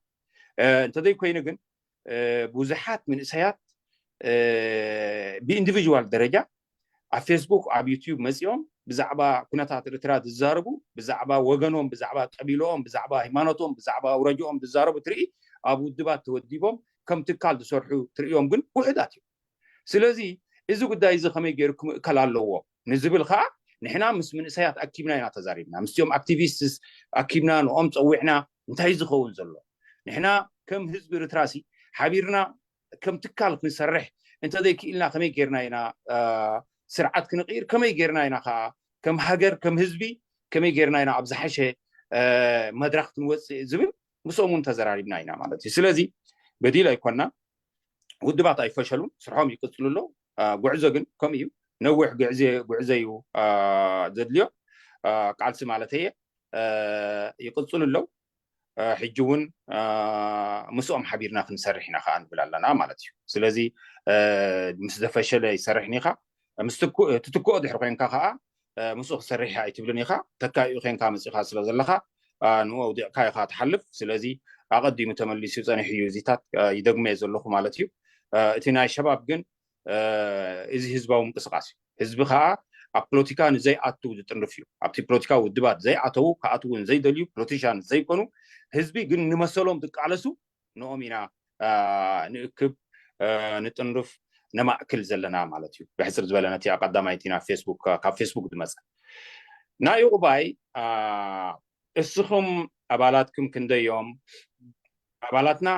እንተዘይኮይኑ ግን፣ ብዙሓት መንእሰያት ብኢንዲቪጅዋል ደረጃ ኣብ ፌስቡክ፣ ኣብ ዩቲዩብ መፂኦም ብዛዕባ ኩነታት ኤርትራ ዝዛረቡ፣ ብዛዕባ ወገኖም፣ ብዛዕባ ቀቢልኦም፣ ብዛዕባ ሃይማኖቶም፣ ብዛዕባ ኣውራጅኦም ዝዛረቡ ትርኢ፣ ኣብ ውድባት ተወዲቦም ከም ትካል ዝሰርሑ ትርእዮም ግን ውሑዳት እዮም። ስለዚ እዚ ጉዳይ እዚ ከመይ ገይሩ ክምእከል ኣለዎ ንዝብል ከዓ፣ ንሕና ምስ መንእሰያት ኣኪብና ኢና ተዛሪብና፣ ምስቲኦም ኣክቲቪስትስ ኣኪብና፣ ንኦም ፀዊዕና። እንታይ ዝኸውን ዘሎ? ንሕና ከም ህዝቢ ኤርትራሲ ሓቢርና ከም ትካል ክንሰርሕ እንተዘይክኢልና፣ ከመይ ጌርና ኢና ስርዓት ክንቕይር? ከመይ ጌርና ኢና ከዓ ከም ሃገር፣ ከም ህዝቢ፣ ከመይ ጌርና ኢና ኣብ ዝሓሸ መድረክ ክንወፅእ ዝብል ምስኦም እውን ተዘራሪብና ኢና ማለት እዩ። ስለዚ በዲል ኣይኮና፣ ውድባት ኣይፈሸሉን፣ ስርሖም ይቅፅሉ ኣለዉ። ጉዕዞ ግን ከምኡ እዩ፣ ነዊሕ ጉዕዞ እዩ ዘድልዮ፣ ቃልሲ ማለት እየ። ይቅፅሉ ኣለዉ። ሕጂ እውን ምስኦም ሓቢርና ክንሰርሕ ኢና ከዓ ንብል ኣለና ማለት እዩ። ስለዚ ምስ ዘፈሸለ ይሰርሕ ኒኻ፣ ምስ ትኩ-፣ ትትክኦ ድሕሪ ኮይንካ ከዓ ምስኡ ክሰርሕ ኣይትብልን ኢኻ። ተካኢኡ ኮይንካ መፂኻ ስለ ዘለኻ፣ ንኡ ኣውዲቕካ ኢኻ ትሓልፍ። ስለዚ ኣቐዲሙ ተመሊሱ ፀኒሑ እዩ፣ እዚታት ይደግመ ዘለኹ ማለት እዩ። እቲ ናይ ሸባብ ግን እዚ ህዝባዊ ምንቅስቃስ እዩ። ህዝቢ ከዓ ኣብ ፖለቲካ ንዘይኣቱ ዝጥንርፍ እዩ። ኣብቲ ፖለቲካዊ ውድባት ዘይኣተዉ፣ ክኣትዉ እውን ዘይደልዩ፣ ፖለቲሻን ዘይኮኑ፣ ህዝቢ ግን ንመሰሎም ዝቃለሱ ንኦም ኢና ንእክብ፣ ንጥንርፍ፣ ነማእክል ዘለና ማለት እዩ። ብሕፅር ዝበለ ነቲ ኣቀዳማይቲ ናብ ፌስቡክ፣ ካብ ፌስቡክ ዝመፀ ናይ ቁባይ እስኹም ኣባላትኩም ክንደዮም? ኣባላትና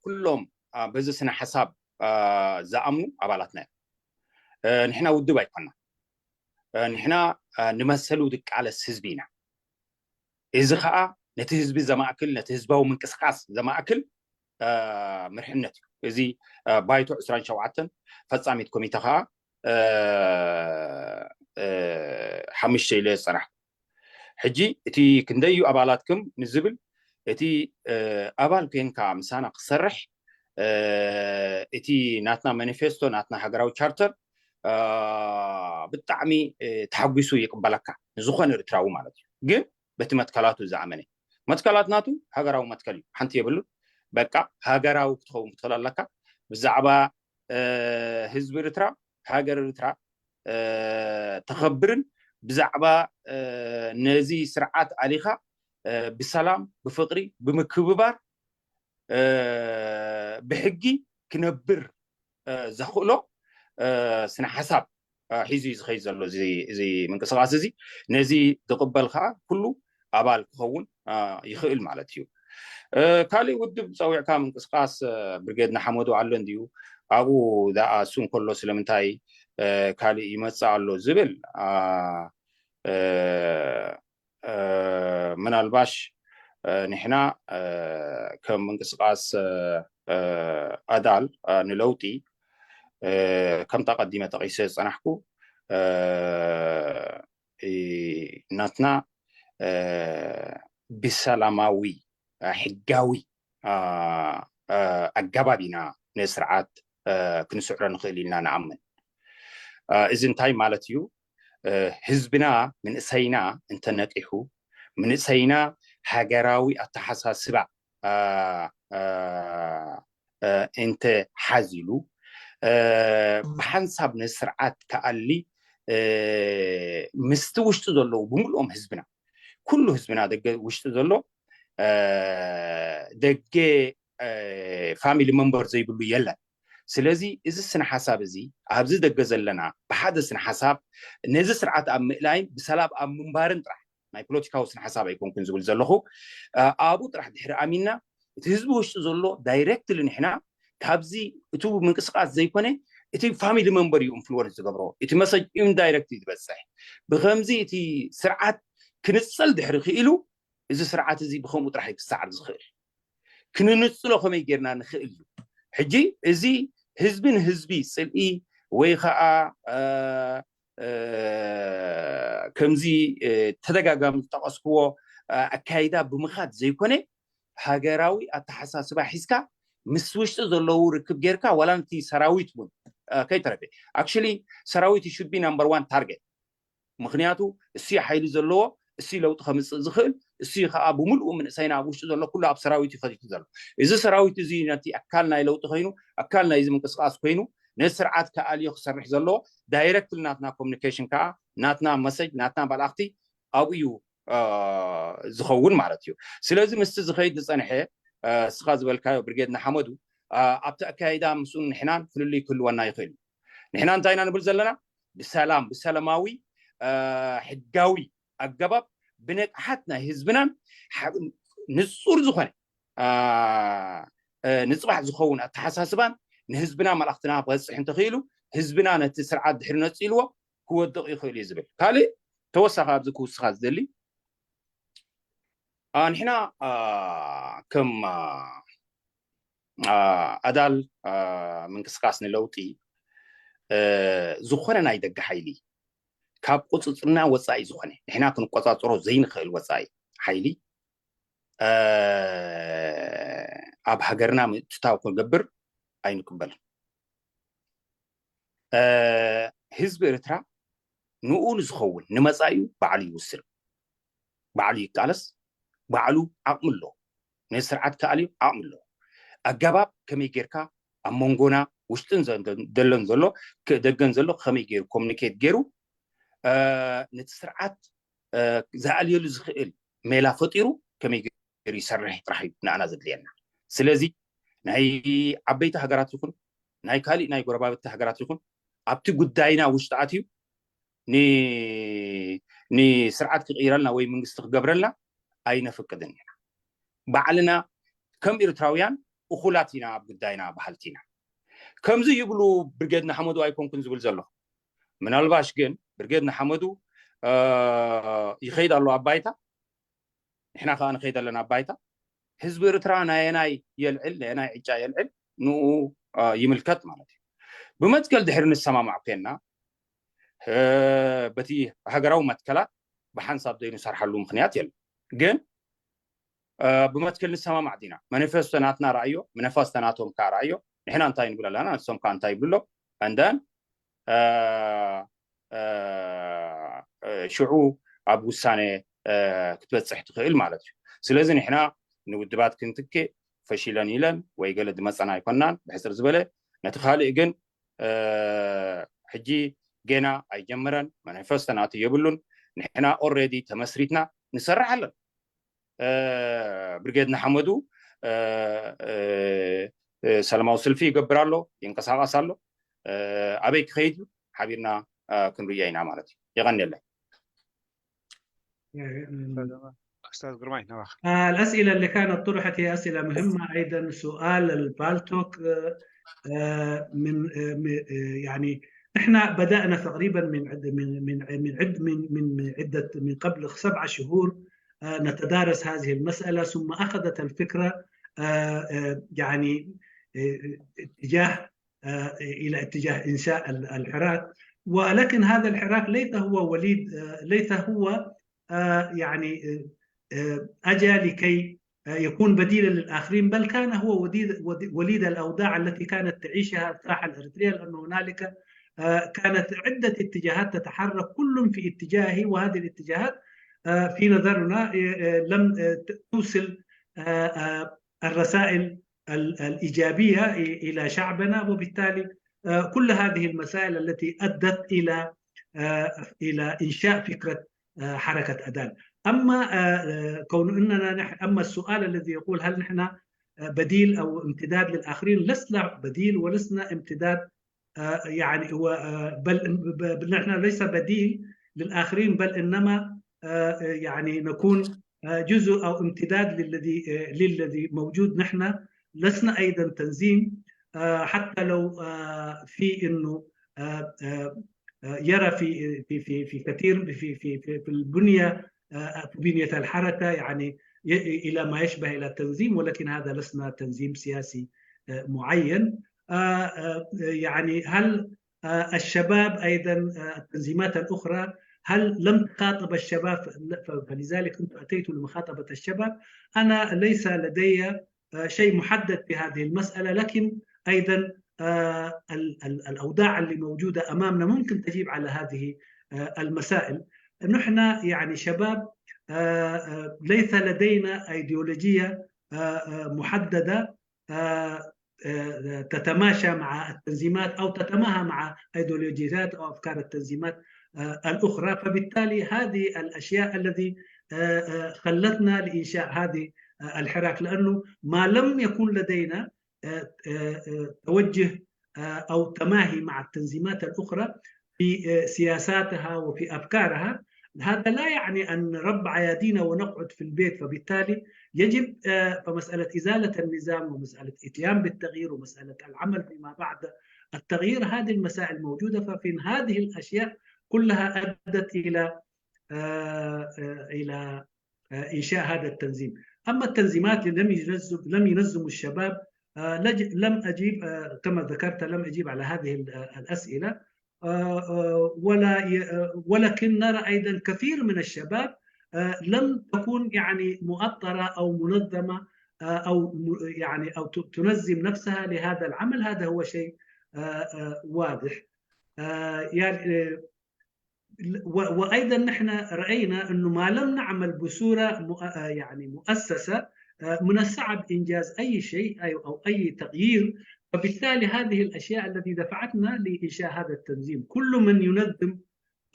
ኩሎም በዚ ስነ ሓሳብ ዝኣምኑ ኣባላትና እዮም። ንሕና ውድብ ኣይኮና። ንሕና ንመሰሉ ዝቃለስ ህዝቢ ኢና። እዚ ከዓ ነቲ ህዝቢ ዘማእክል፣ ነቲ ህዝባዊ ምንቅስቃስ ዘማእክል ምርሕነት እዩ። እዚ ባይቶ ዕስራን ሸውዓተን ፈፃሚት ኮሚተ ከዓ ሓሙሽተ ኢለ ዝፀናሕኩ። ሕጂ እቲ ክንደዩ ኣባላትኩም ንዝብል፣ እቲ ኣባል ኮይንካ ምሳና ክሰርሕ፣ እቲ ናትና ማኒፌስቶ፣ ናትና ሃገራዊ ቻርተር ብጣዕሚ ተሓጒሱ ይቅበለካ፣ ንዝኾነ ኤርትራዊ ማለት እዩ። ግን በቲ መትከላቱ ዝኣመነ፣ መትከላት ናቱ ሃገራዊ መትከል እዩ፣ ሓንቲ የብሉን። በቃ ሃገራዊ ክትኸውን ክትኽእል ኣለካ። ብዛዕባ ህዝቢ ኤርትራ፣ ሃገር ኤርትራ ተኸብርን ብዛዕባ ነዚ ስርዓት ኣሊኻ ብሰላም፣ ብፍቕሪ፣ ብምክብባር፣ ብሕጊ ክነብር ዘኽእሎ ስነ ሓሳብ ሒዙ እዩ ዝኸይድ ዘሎ እዚ ምንቅስቃስ እዚ። ነዚ ዝቕበል ከዓ ኩሉ ኣባል ክኸውን ይኽእል ማለት እዩ። ካሊእ ውድብ ፀዊዕካ ምንቅስቃስ ብርጌድ ንሓመዱ ኣሎ እንድዩ፣ ኣብኡ ደኣ እሱ እንከሎ ስለምንታይ ካሊእ ይመፅእ ኣሎ ዝብል ምናልባሽ ንሕና ከም ምንቅስቃስ ኣዳል ንለውጢ፣ ከምታ ቀዲመ ጠቂሰ ዝፀናሕኩ፣ ናትና ብሰላማዊ ሕጋዊ ኣገባብ ኢና ነዚ ስርዓት ክንስዕሮ ንኽእል ኢልና ንኣምን። እዚ እንታይ ማለት እዩ? ህዝብና፣ መንእሰይና እንተነቂሑ፣ መንእሰይና ሃገራዊ ኣተሓሳስባ እንተ ሓዚሉ፣ ብሓንሳብ ነዚ ስርዓት ክኣሊ ምስቲ ውሽጢ ዘለዉ ብምልኦም ህዝብና፣ ኩሉ ህዝብና ደገ ውሽጢ ዘሎ፣ ደገ ፋሚሊ መንበር ዘይብሉ የለን። ስለዚ እዚ ስነ ሓሳብ እዚ ኣብዚ ደገ ዘለና ብሓደ ስነ ሓሳብ ነዚ ስርዓት ኣብ ምእላይን ብሰላም ኣብ ምንባርን ጥራሕ፣ ናይ ፖለቲካዊ ስነ ሓሳብ ኣይኮንኩን ዝብል ዘለኹ፣ ኣብኡ ጥራሕ ድሕሪ ኣሚንና፣ እቲ ህዝቢ ውሽጢ ዘሎ ዳይሬክትሊ ንሕና ካብዚ እቲ ምንቅስቃስ ዘይኮነ እቲ ፋሚሊ መንበር እዩ ኢንፍሉወንስ ዝገብሮ። እቲ መሰጅ ኢንዳይሬክት እዩ ዝበፅሕ። ብከምዚ እቲ ስርዓት ክንፀል ድሕሪ ክኢሉ፣ እዚ ስርዓት እዚ ብከምኡ ጥራሕ እዩ ክሰዓር ዝኽእል። ክንንፅሎ ከመይ ጌርና ንኽእል እዩ? ሕጂ እዚ ህዝቢ ንህዝቢ ፅልኢ ወይ ከዓ ከምዚ ተደጋጋሚ ዝጠቀስክዎ ኣካይዳ ብምኻድ ዘይኮነ፣ ሃገራዊ ኣተሓሳስባ ሒዝካ ምስ ውሽጢ ዘለዉ ርክብ ጌርካ፣ ዋላ ነቲ ሰራዊት እውን ከይተረፈ፣ ኣክቹሊ ሰራዊት ሹድ ቢ ናምበር ዋን ታርጌት። ምክንያቱ እሱ ሓይሊ ዘለዎ፣ እሱ ለውጢ ከምፅእ ዝኽእል፣ እሱ ከዓ ብምልኡ መንእሰይና ኣብ ውሽጢ ዘሎ ኩሉ ኣብ ሰራዊት እዩ ፈቲቱ ዘሎ። እዚ ሰራዊት እዚ ነቲ ኣካል ናይ ለውጢ ኮይኑ፣ ኣካል ናይዚ ምንቅስቃስ ኮይኑ፣ ነዚ ስርዓት ክኣልዮ ክሰርሕ ዘለዎ፣ ዳይሬክትሊ ናትና ኮሚኒኬሽን ከዓ፣ ናትና መሰጅ፣ ናትና መልኣኽቲ ኣብኡ እዩ ዝኸውን ማለት እዩ። ስለዚ ምስቲ ዝኸይድ ዝፀንሐ፣ እስኻ ዝበልካዮ ብርጌድ ንሓመዱ፣ ኣብቲ ኣካይዳ ምስኡን ንሕናን ፍልልይ ክህልወና ይኽእል እዩ። ንሕና እንታይ ኢና ንብል ዘለና? ብሰላም፣ ብሰላማዊ ሕጋዊ ኣገባብ ብነቅሓት ናይ ህዝብናን ንፁር ዝኾነ ንፅባሕ ዝኸውን ኣተሓሳስባን ንህዝብና መልእኽትና ክበፅሕ እንተኽኢሉ፣ ህዝብና ነቲ ስርዓት ድሕሪ ነፂልዎ ክወድቕ ይኽእል እዩ ዝብል። ካልእ ተወሳኺ ኣብዚ ክውስኻ ዝደሊ፣ ንሕና ከም ኣዳል ምንቅስቃስ ንለውጢ፣ ዝኾነ ናይ ደገ ሓይሊ፣ ካብ ቁፅፅርና ወፃኢ ዝኾነ፣ ንሕና ክንቆፃፀሮ ዘይንኽእል ወፃኢ ሓይሊ ኣብ ሃገርና ምእትታው ክገብር ኣይንቅበልን። ህዝቢ ኤርትራ ንኡ ንዝኸውን ንመፃኢኡ ባዕሉ ይውስን፣ ባዕሉ ይቃለስ፣ ባዕሉ ዓቕሚ ኣለዎ። ነዚ ስርዓት ክኣልዮ ዓቕሚ ኣለዎ። ኣገባብ ከመይ ጌርካ ኣብ መንጎና ውሽጥን ዘ- ደሎን ዘሎ ክ- ደገን ዘሎ ከመይ ገይሩ ኮሚኒኬት ገይሩ እ፣ ነቲ ስርዓት እ፣ ዝኣልየሉ ዝኽእል ሜላ ፈጢሩ ከመይ ገይሩ ይሰርሕ ጥራሕ እዩ ንኣና ዘድልየና። ስለዚ ናይ ዓበይቲ ሃገራት ይኹን ናይ ካሊእ ናይ ጎረባብቲ ሃገራት ይኹን ኣብቲ ጉዳይና ውሽጢ ኣትዩ ን- ንስርዓት ክቕይረልና ወይ መንግስቲ ክገብረልና ኣይነፍቅድን ኢና። ባዕልና ከም ኤርትራውያን እኹላት ኢና፣ ኣብ ጉዳይና በሃልቲ ኢና። ከምዚ ይብሉ ብርጌድ ንሓመዱ ኣይኮንኩን ዝብል ዘለኹ። ምናልባሽ ግን ብርጌድ ንሓመዱ እ፣ ይኸይድ ኣሎ ኣብ ባይታ፣ ንሕና ከዓ ንኸይድ ኣለና ኣብ ባይታ። ህዝቢ ኤርትራ ናየናይ የልዕል፣ ናየናይ ዕጫ የልዕል፣ ንኡ እ፣ ይምልከት ማለት እዩ። ብመትከል ድሕሪ ንሰማማዕ ኮይና እ፣ በቲ ሃገራዊ መትከላት ብሓንሳብ ዘይንሰርሓሉ ምኽንያት የለን። ግን እ፣ ብመትከል ንሰማማዕ ዲና? ማኒፌስቶ ናትና ረኣዮ፣ ማኒፌስቶ ናቶም ከዓ ረኣዮ። ንሕና እንታይ ንብል ኣለና፣ ንሶም ከዓ እንታይ ይብሉ ኣሎ? And then እ፣ እ፣ እ፣ ሽዑ ኣብ ውሳኔ እ፣ ክትበፅሕ ትኽእል ማለት እዩ። ስለዚ ንሕና ንውድባት ክንትክእ ፈሺለን ኢለን ወይ ገለ ዝመፀና ኣይኮናን። ብሕፅር ዝበለ ነቲ ካልእ ግን እ፣ ሕጂ ጌና ኣይጀመረን፣ ማኒፌስቶ ናቱ የብሉን። ንሕና ኦልሬዲ ተመስሪትና ንሰርሕ ኣለን። እ፣ ብርጌድ ንሓመዱ እ፣ እ፣ እ፣ ሰላማዊ ሰልፊ ይገብር ኣሎ፣ ይንቀሳቐስ ኣሎ። እ፣ ኣበይ ክኸይድ እዩ ሓቢርና እ፣ ክንርእዮ ኢና ማለት እዩ። የቐንየለይ። أستاذ قرماي نواخ. آه، الأسئلة اللي كانت طرحت هي أسئلة مهمة. أيضا سؤال البالتوك آه، آه، من آه، م- آه، يعني احنا بدأنا تقريبا من عد من من من عد من من من عدة من قبل سبعة شهور آه، نتدارس هذه المسألة، ثم أخذت الفكرة آه، آه، يعني آه، اتجاه آه، إلى اتجاه إنشاء ال- الحراك، ولكن هذا الحراك ليس هو وليد آه، ليس هو آه، يعني آه، آه، أجى لكي آه، يكون بديلا للآخرين، بل كان هو وديد- ود- وليد الأوضاع التي كانت تعيشها الساحة الإريترية، لأن هنالك آه، كانت عدة اتجاهات تتحرك كل في اتجاهه، وهذه الاتجاهات آه، في نظرنا آه، آه، لم آه، ت- توصل آه، آه، الرسائل ال- الإيجابية إ- إلى شعبنا، وبالتالي آه، كل هذه المسائل التي أدت إلى آه، إلى إنشاء فكرة آه، حركة أدال. أما آه، آه، كون أننا نح- أما السؤال الذي يقول هل نحن آه، بديل أو امتداد للآخرين؟ لسنا بديل ولسنا امتداد آه، يعني هو آه، بل ب- بل نحن ليس بديل للآخرين، بل إنما آه، يعني نكون آه، جزء أو امتداد للذي آه، للذي موجود. نحن لسنا أيضا تنظيم آه، حتى لو آه، في إنه آه، آه، آه، يرى في في في في كثير في في في في البنية آه، في بنية الحركة يعني ي- إلى ما يشبه إلى التنظيم، ولكن هذا لسنا تنظيم سياسي آه، معين. آه، آه، يعني هل آه، الشباب أيضا آه، التنظيمات الأخرى هل لم تخاطب الشباب؟ ف- فلذلك كنت أتيت لمخاطبة الشباب. أنا ليس لدي آه، شيء محدد في هذه المسألة، لكن أيضا آه، ال- ال- الأوضاع اللي موجودة أمامنا ممكن تجيب على هذه آه، المسائل. نحن يعني شباب آه، آه، ليس لدينا أيديولوجية آه، آه، محددة آه، آه، تتماشى مع التنظيمات أو تتماهى مع أيديولوجيات أو أفكار التنظيمات آه، الأخرى. فبالتالي هذه الأشياء الذي آه، آه، خلتنا لإنشاء هذه آه، الحراك، لأنه ما لم يكن لدينا آه، آه، آه، توجه آه، أو تماهي مع التنظيمات الأخرى في آه، سياساتها وفي أفكارها، هذا لا يعني أن نربع أيدينا ونقعد في البيت. فبالتالي يجب آه، فمسألة إزالة النظام ومسألة إتيان بالتغيير ومسألة العمل فيما بعد التغيير، هذه المسائل موجودة. ففي هذه الأشياء كلها أدت إلى آه، آه، إلى آه، إنشاء هذا التنظيم. أما التنظيمات اللي لم ينظم لم ينظموا الشباب آه، لج- لم أجيب آه، كما ذكرت، لم أجيب على هذه ال- آه، الأسئلة آه، آه، ولا ي- آه، ولكن نرى أيضا كثير من الشباب آه، لم تكن يعني مؤطرة أو منظمة آه، أو م- يعني أو ت- تنظم نفسها لهذا العمل. هذا هو شيء آه، آه، واضح. آه، يعني آه، و- وايضا نحن راينا انه ما لم نعمل بصوره مؤ- آه، يعني مؤسسه آه، من الصعب انجاز اي شيء أي- او اي تغيير فبالتالي هذه الأشياء التي دفعتنا لإنشاء هذا التنظيم. كل من ينظم،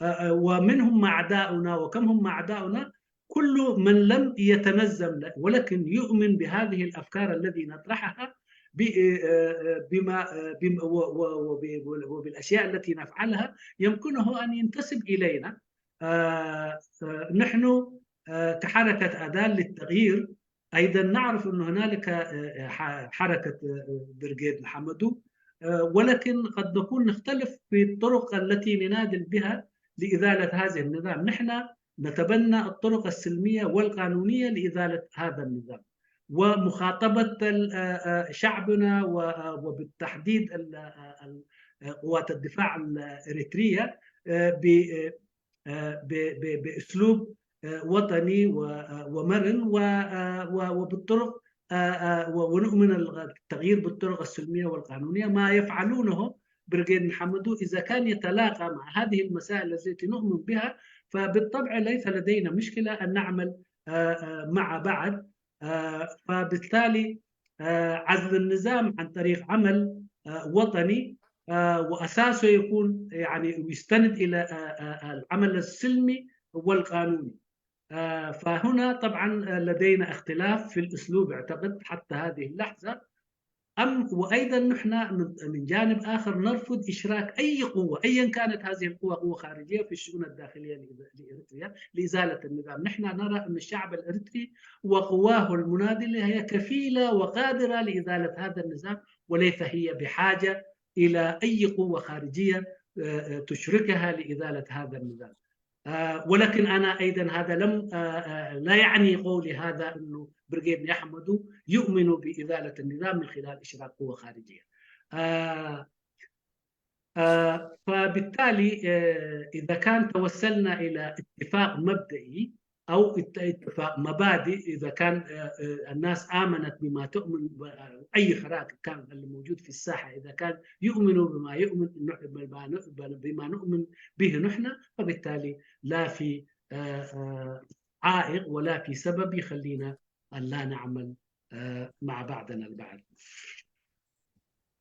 آه، آه، ومن هم أعداؤنا وكم هم أعداؤنا، كل من لم يتنظم ل-، ولكن يؤمن بهذه الأفكار التي نطرحها، ب-، آه، آه، بما، آه، بم-، و-، و-، وب-، وبالأشياء التي نفعلها، يمكنه أن ينتسب إلينا. آه، آه، نحن، آه، كحركة أذان للتغيير أيضًا نعرف أن هنالك، آه، ح-، حركة، آه، برغيد محمدو، آه، ولكن قد نكون نختلف في الطرق التي ننادل بها لإزالة هذه النظام. نحن نتبنى الطرق السلمية والقانونية لإزالة هذا النظام، ومخاطبة ال-، آه، آه، شعبنا و-، آه، وبالتحديد ال-، آه، ال-، آه، قوات الدفاع الإريترية، آه، ب-، آه، ب-، ب-، بأسلوب، آه، وطني و-، آه، ومرن و-، آه، و-، وبالطرق، آه، آه، و-، ونؤمن الغ-، التغيير بالطرق السلمية والقانونية. ما يفعلونه برغيد محمدو إذا كان يتلاقى مع هذه المسائل التي نؤمن بها، فبالطبع ليس لدينا مشكلة أن نعمل، آه، آه، مع بعض. آه، فبالتالي، آه، عزل النظام عن طريق عمل، آه، وطني، آه، وأساسه يكون، يعني، يستند إلى، آه، آه، العمل السلمي والقانوني. آه، فهنا طبعًا، آه، لدينا اختلاف في الأسلوب، أعتقد، حتى هذه اللحظة. أم، وأيضًا نحن من، من جانب آخر نرفض إشراك أي قوة، أيًا كانت هذه القوة، قوة خارجية، في الشؤون الداخلية لإز-، لإريتريا لإزالة النظام. نحن نرى أن الشعب الإريتري وقواه المناضلة هي كفيلة وقادرة لإزالة هذا النظام، وليس هي بحاجة إلى أي قوة خارجية، آه، آه، تشركها لإزالة هذا النظام. آه، ولكن أنا أيضًا هذا لم، آه، آه، لا يعني قولي هذا أنه برغيد محمدو يؤمن بإزالة النظام من خلال إشراك قوة خارجية. آه، آه، فبالتالي، آه، إذا كان توصلنا إلى اتفاق مبدئي أو ات-، اتفاق مبادئ، إذا كان، آه، آه، الناس آمنت بما تؤمن، آه، أي حراك كان اللي موجود في الساحة، إذا كان يؤمنوا بما يؤمن، بما ن-، بما نؤمن به نحن، فبالتالي لا في، آه، آه، عائق ولا في سبب يخلينا أن لا نعمل، آه، مع بعضنا البعض.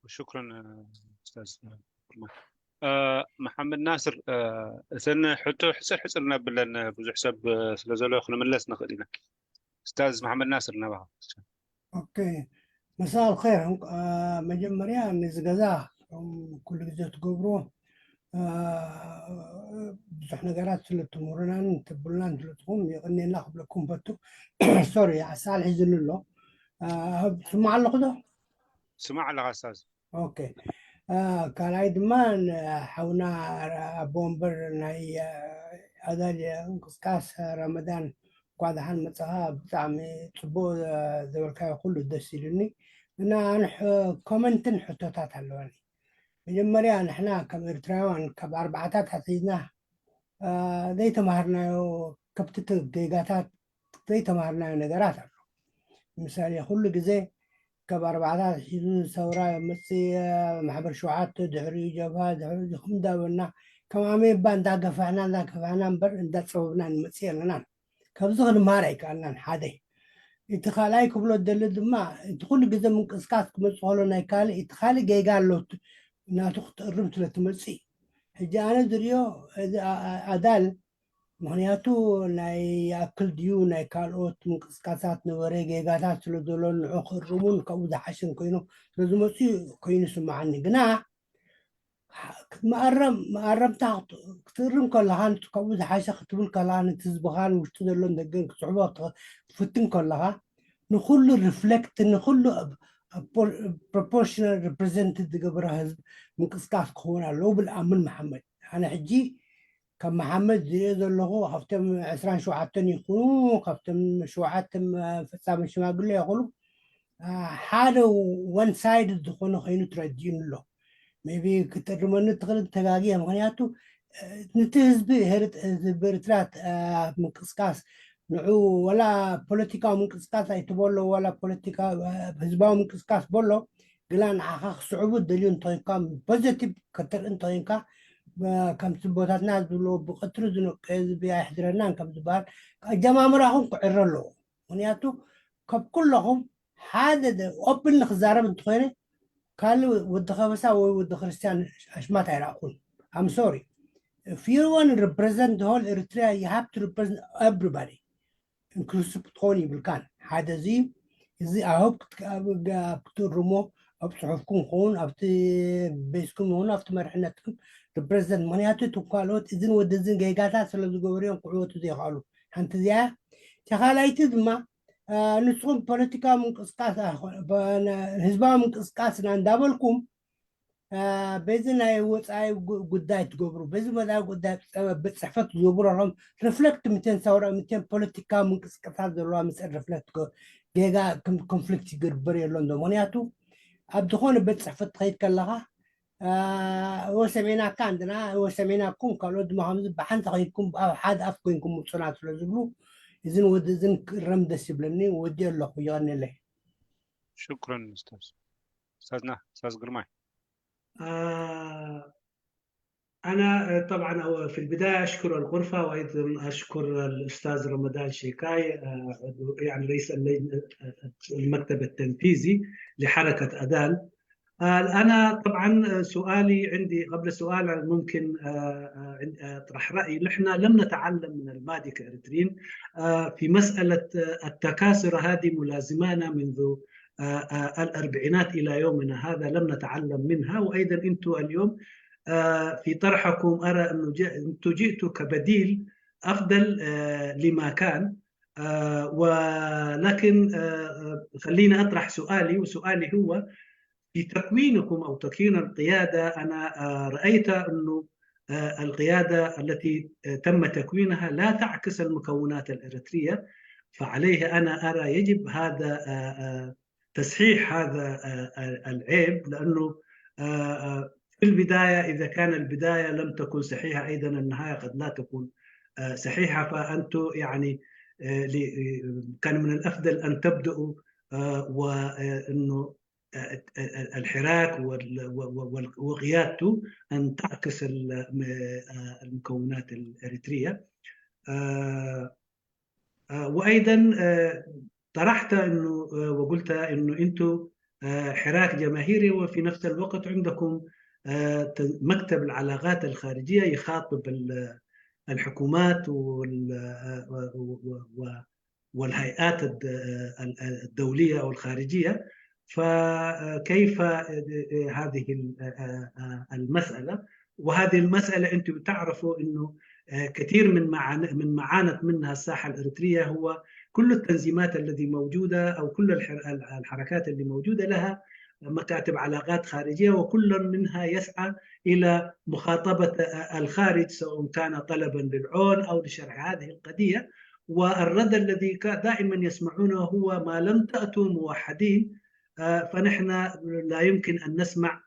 شكرا، آه، أستاذ. آه، محمد ناصر، آه، እተን ሕቶ ሕፅር ሕፅር ነብለን ብዙሕ ሰብ፣ آه، ስለ ዘሎ ክንምለስ ንኽእል ኢና። أستاذ محمد ناصر ናባኻ። ኦኬ፣ مساء الخير። آه، መጀመርያ ነዚ ገዛ፣ እም፣ ኩሉ ግዜ ትገብሮ፣ آه፣ ብዙሕ ነገራት ስለ ትምህሩናን ትብሉናን ስለ ትኹም የቐንየልና ክብለኩም ፈቱ። ሶሪ፣ ኣሳል ሒዝኒ ኣሎ። آه፣ ስማዕ ኣለኹ ዶ? ስማዕ ኣለኻ ኣስታዝ። ኦኬ። ካልኣይ ድማ ሓውና ኣቦ ወንበር ናይ ኣዳል እንቅስቃስ ረመዳን እንኳ ደሓን መፅኻ። ብጣዕሚ ፅቡቅ ዝበልካዮ ኩሉ ደስ ኢሉኒ። እና ኣነ ኮመንትን ሕቶታት ኣለዋኒ። መጀመርያ ንሕና ከም ኤርትራውያን ካብ ኣርባዓታት ኣትሒዝና ዘይተማሃርናዮ ከብቲ ጌጋታት ዘይተማሃርናዮ ነገራት ኣሎ። ምሳሌ ኩሉ ግዜ ካብ ኣርባዕታት ሒዙ ሰውራ መፅእ ማሕበር ሸውዓተ ድሕሪኡ ጀብሃ ድሕሪኡ እዚ እንዳበልና ከም ኣሜባ እንዳገፋሕና እንዳገፋሕና እምበር እንዳፀበብና ንመፅእ የለናን። ካብዚ ክንምሃር ኣይከኣልናን። ሓደ እቲ ካልኣይ ክብሎ ደሊ ድማ እቲ ኩሉ ግዜ ምንቅስቃስ ክመፅእ ከሎ ናይ ካልእ እቲ ካልእ ጌጋ ኣሎ ናቱ ክትእርም ስለ ትመፅእ። ሕጂ ኣነ ዝሪኦ እዚ ኣዳል ምኽንያቱ ናይ ይኣክል ድዩ ናይ ካልኦት ምንቅስቃሳት ነበረ ጌጋታት ስለ ዘሎ ንዑ ክእርሙን ካብኡ ዝሓሸን ኮይኑ ስለ ዝመፁ ኮይኑ ይስምዓኒ። ግና መኣረም መኣረምታ ክትእርም ከለኻን ካብኡ ዝሓሸ ክትብል ከለኻን እቲ ህዝብኻን ውሽጢ ዘሎን ደገን ክትስዕቦ ክትፍትን ከለኻ ንኩሉ ሪፍሌክት ንኩሉ ፕሮፖርሽናል ሪፕሬዘንት ዝገብረ ህዝብ ምንቅስቃስ ክኸውን ኣለዎ ብል ኣምን መሓመድ። ኣነ ሕጂ ካብ መሓመድ ዝሪኦ ዘለኹ ካብቶም ዕስራን ሸውዓተን ይኹኑ ካብቶም ሸውዓተ ፈፃሚ ሽማግለ ይኹኑ ሓደ ዋን ሳይድ ዝኾነ ኮይኑ ትረዲኡኒ ኣሎ። ሜቢ ክትእርመኒ ትኽእል ተጋጊየ። ምክንያቱ ነቲ ህዝቢ ህዝቢ ኤርትራ ምንቅስቃስ ንዑ ወላ ፖለቲካዊ ምንቅስቃስ ኣይትበሎ ወላ ፖለቲካ ህዝባዊ ምንቅስቃስ በሎ ግና ንዓኻ ክስዕቡ ደልዩ እንተኮንካ ፖዘቲቭ ከተርኢ እንተኮንካ ከምቲ ቦታትና ዝብልዎ ብቀትሪ ዝነቀ ህዝቢ ኣይሕድረናን ከም ዝበሃል ኣጀማምራኹም ክዕረ ኣለዎ። ምክንያቱ ካብ ኩለኹም ሓደ ኦፕን ንክዛረብ እንተኮይነ ካልእ ወዲ ከበሳ ወይ ወዲ ክርስቲያን ኣሽማት ኣይረኣኹን። I'm sorry, if you want to represent the whole Eritrea, you have to represent everybody, inclusive ክትኾን ይብልካን። ሓደ እዚ እዚ ኣሆብ ክትእርሞ ኣብ ጽሑፍኩም ኸውን ኣብቲ ቤስኩም ይኹን ኣብቲ መርሕነትኩም represent፣ ምክንያቱ እቶም ካልኦት እዝን ወዲ እዝን ጌጋታት ስለ ዝገበሩ እዮም ክዕወቱ ዘይኽኣሉ። ሓንቲ እዚኣ እያ። ተኻላይቲ ድማ ንስኹም ፖለቲካዊ ምንቅስቃስ ህዝባዊ ምንቅስቃስና እንዳበልኩም በዚ ናይ ወፃኢ ጉዳይ ትገብሩ፣ በዚ ወፃኢ ጉዳይ ቤት ፅሕፈት ትገብሩ ኣለኹም። ሪፍሌክት ምተን ሰውራ ምተን ፖለቲካዊ ምንቅስቃሳት ዘለዋ ምፅን ሪፍሌክት ጌጋ ኮንፍሊክት ይግበር የሎን ዶ? ምክንያቱ ኣብ ዝኾነ ቤት ፅሕፈት ትኸይድ ከለኻ እወ ሰሜናካ እንድና እወ ሰሜናኩም ካልኦት ድማ ከምዚ ብሓንቲ ከይድኩም ኣብ ሓደ ኣፍ ኮይንኩም ምፁና ስለ ዝብሉ እዝን ወዲ እዝን ክእረም ደስ ይብለኒ። ወዲ ኣለኹ። ይቐንለይ። ሽኩረን ኡስታዝ። ኡስታዝና ኡስታዝ ግርማይ። أنا طبعا في البداية أشكر الغرفة، وأيضا أشكر الأستاذ رمضان شيكاي، يعني رئيس اللجنة، المكتب التنفيذي لحركة أدال. أنا طبعا سؤالي عندي، قبل سؤال ممكن أطرح رأيي. نحن لم نتعلم من الماضي كإريتريين في مسألة التكاثر، هذه ملازمانا منذ الأربعينات إلى يومنا هذا، لم نتعلم منها. وأيضا أنتم اليوم في طرحكم أرى أنه أنتم جئتوا كبديل أفضل لما كان. ولكن خليني أطرح سؤالي، وسؤالي هو في تكوينكم أو تكوين القيادة، أنا رأيت أنه القيادة التي تم تكوينها لا تعكس المكونات الإريترية، فعليه أنا أرى يجب هذا تصحيح هذا العيب، لأنه في البداية إذا كان البداية لم تكن صحيحة أيضا النهاية قد لا تكون صحيحة. فأنتم يعني كان من الأفضل أن تبدأوا وأنه الحراك وقيادته أن تعكس المكونات الإريترية. وأيضا طرحت أنه وقلت أنه أنتم حراك جماهيري، وفي نفس الوقت عندكم مكتب العلاقات الخارجية يخاطب الحكومات والهيئات الدولية أو الخارجية. فكيف هذه المسألة؟ وهذه المسألة أنتم تعرفوا أنه كثير من من معانت منها الساحة الإريترية هو كل التنظيمات الذي موجودة أو كل الحركات اللي موجودة لها مكاتب علاقات خارجية، وكل منها يسعى إلى مخاطبة الخارج سواء كان طلبا للعون أو لشرح هذه القضية. والرد الذي دائما يسمعونه هو ما لم تأتوا موحدين، فنحن لا يمكن أن نسمع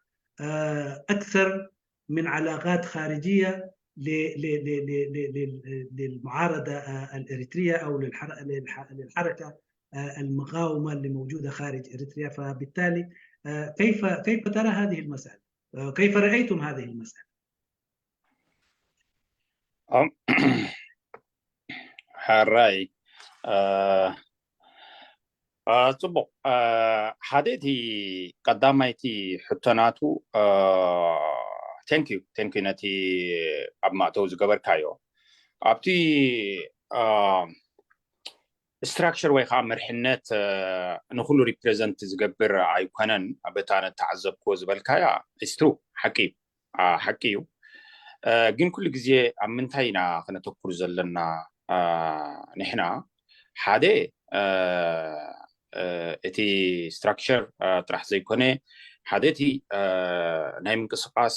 أكثر من علاقات خارجية للمعارضة الإريترية أو للحركة المقاومة اللي موجودة خارج إريتريا. فبالتالي كيف كيف ترى هذه المسألة؟ كيف رأيتم هذه المسألة؟ ሕራይ ጽቡቕ። ሓደ እቲ ቀዳማይቲ ሕቶናቱ፣ ቴንክዩ ቴንክዩ ነቲ ኣብ ማእተው ዝገበርካዮ። ኣብቲ ስትራክቸር ወይ ከዓ መርሕነት ንኩሉ ሪፕሬዘንት ዝገብር ኣይኮነን። በታ ነተዓዘብክዎ ዝበልካያ ኢስትሩ ሓቂ እዩ። ሓቂ እዩ። ግን ኩሉ ግዜ ኣብ ምንታይ ኢና ክነተኩር ዘለና? ንሕና ሓደ እቲ ስትራክቸር ጥራሕ ዘይኮነ፣ ሓደ እቲ ናይ ምንቅስቃስ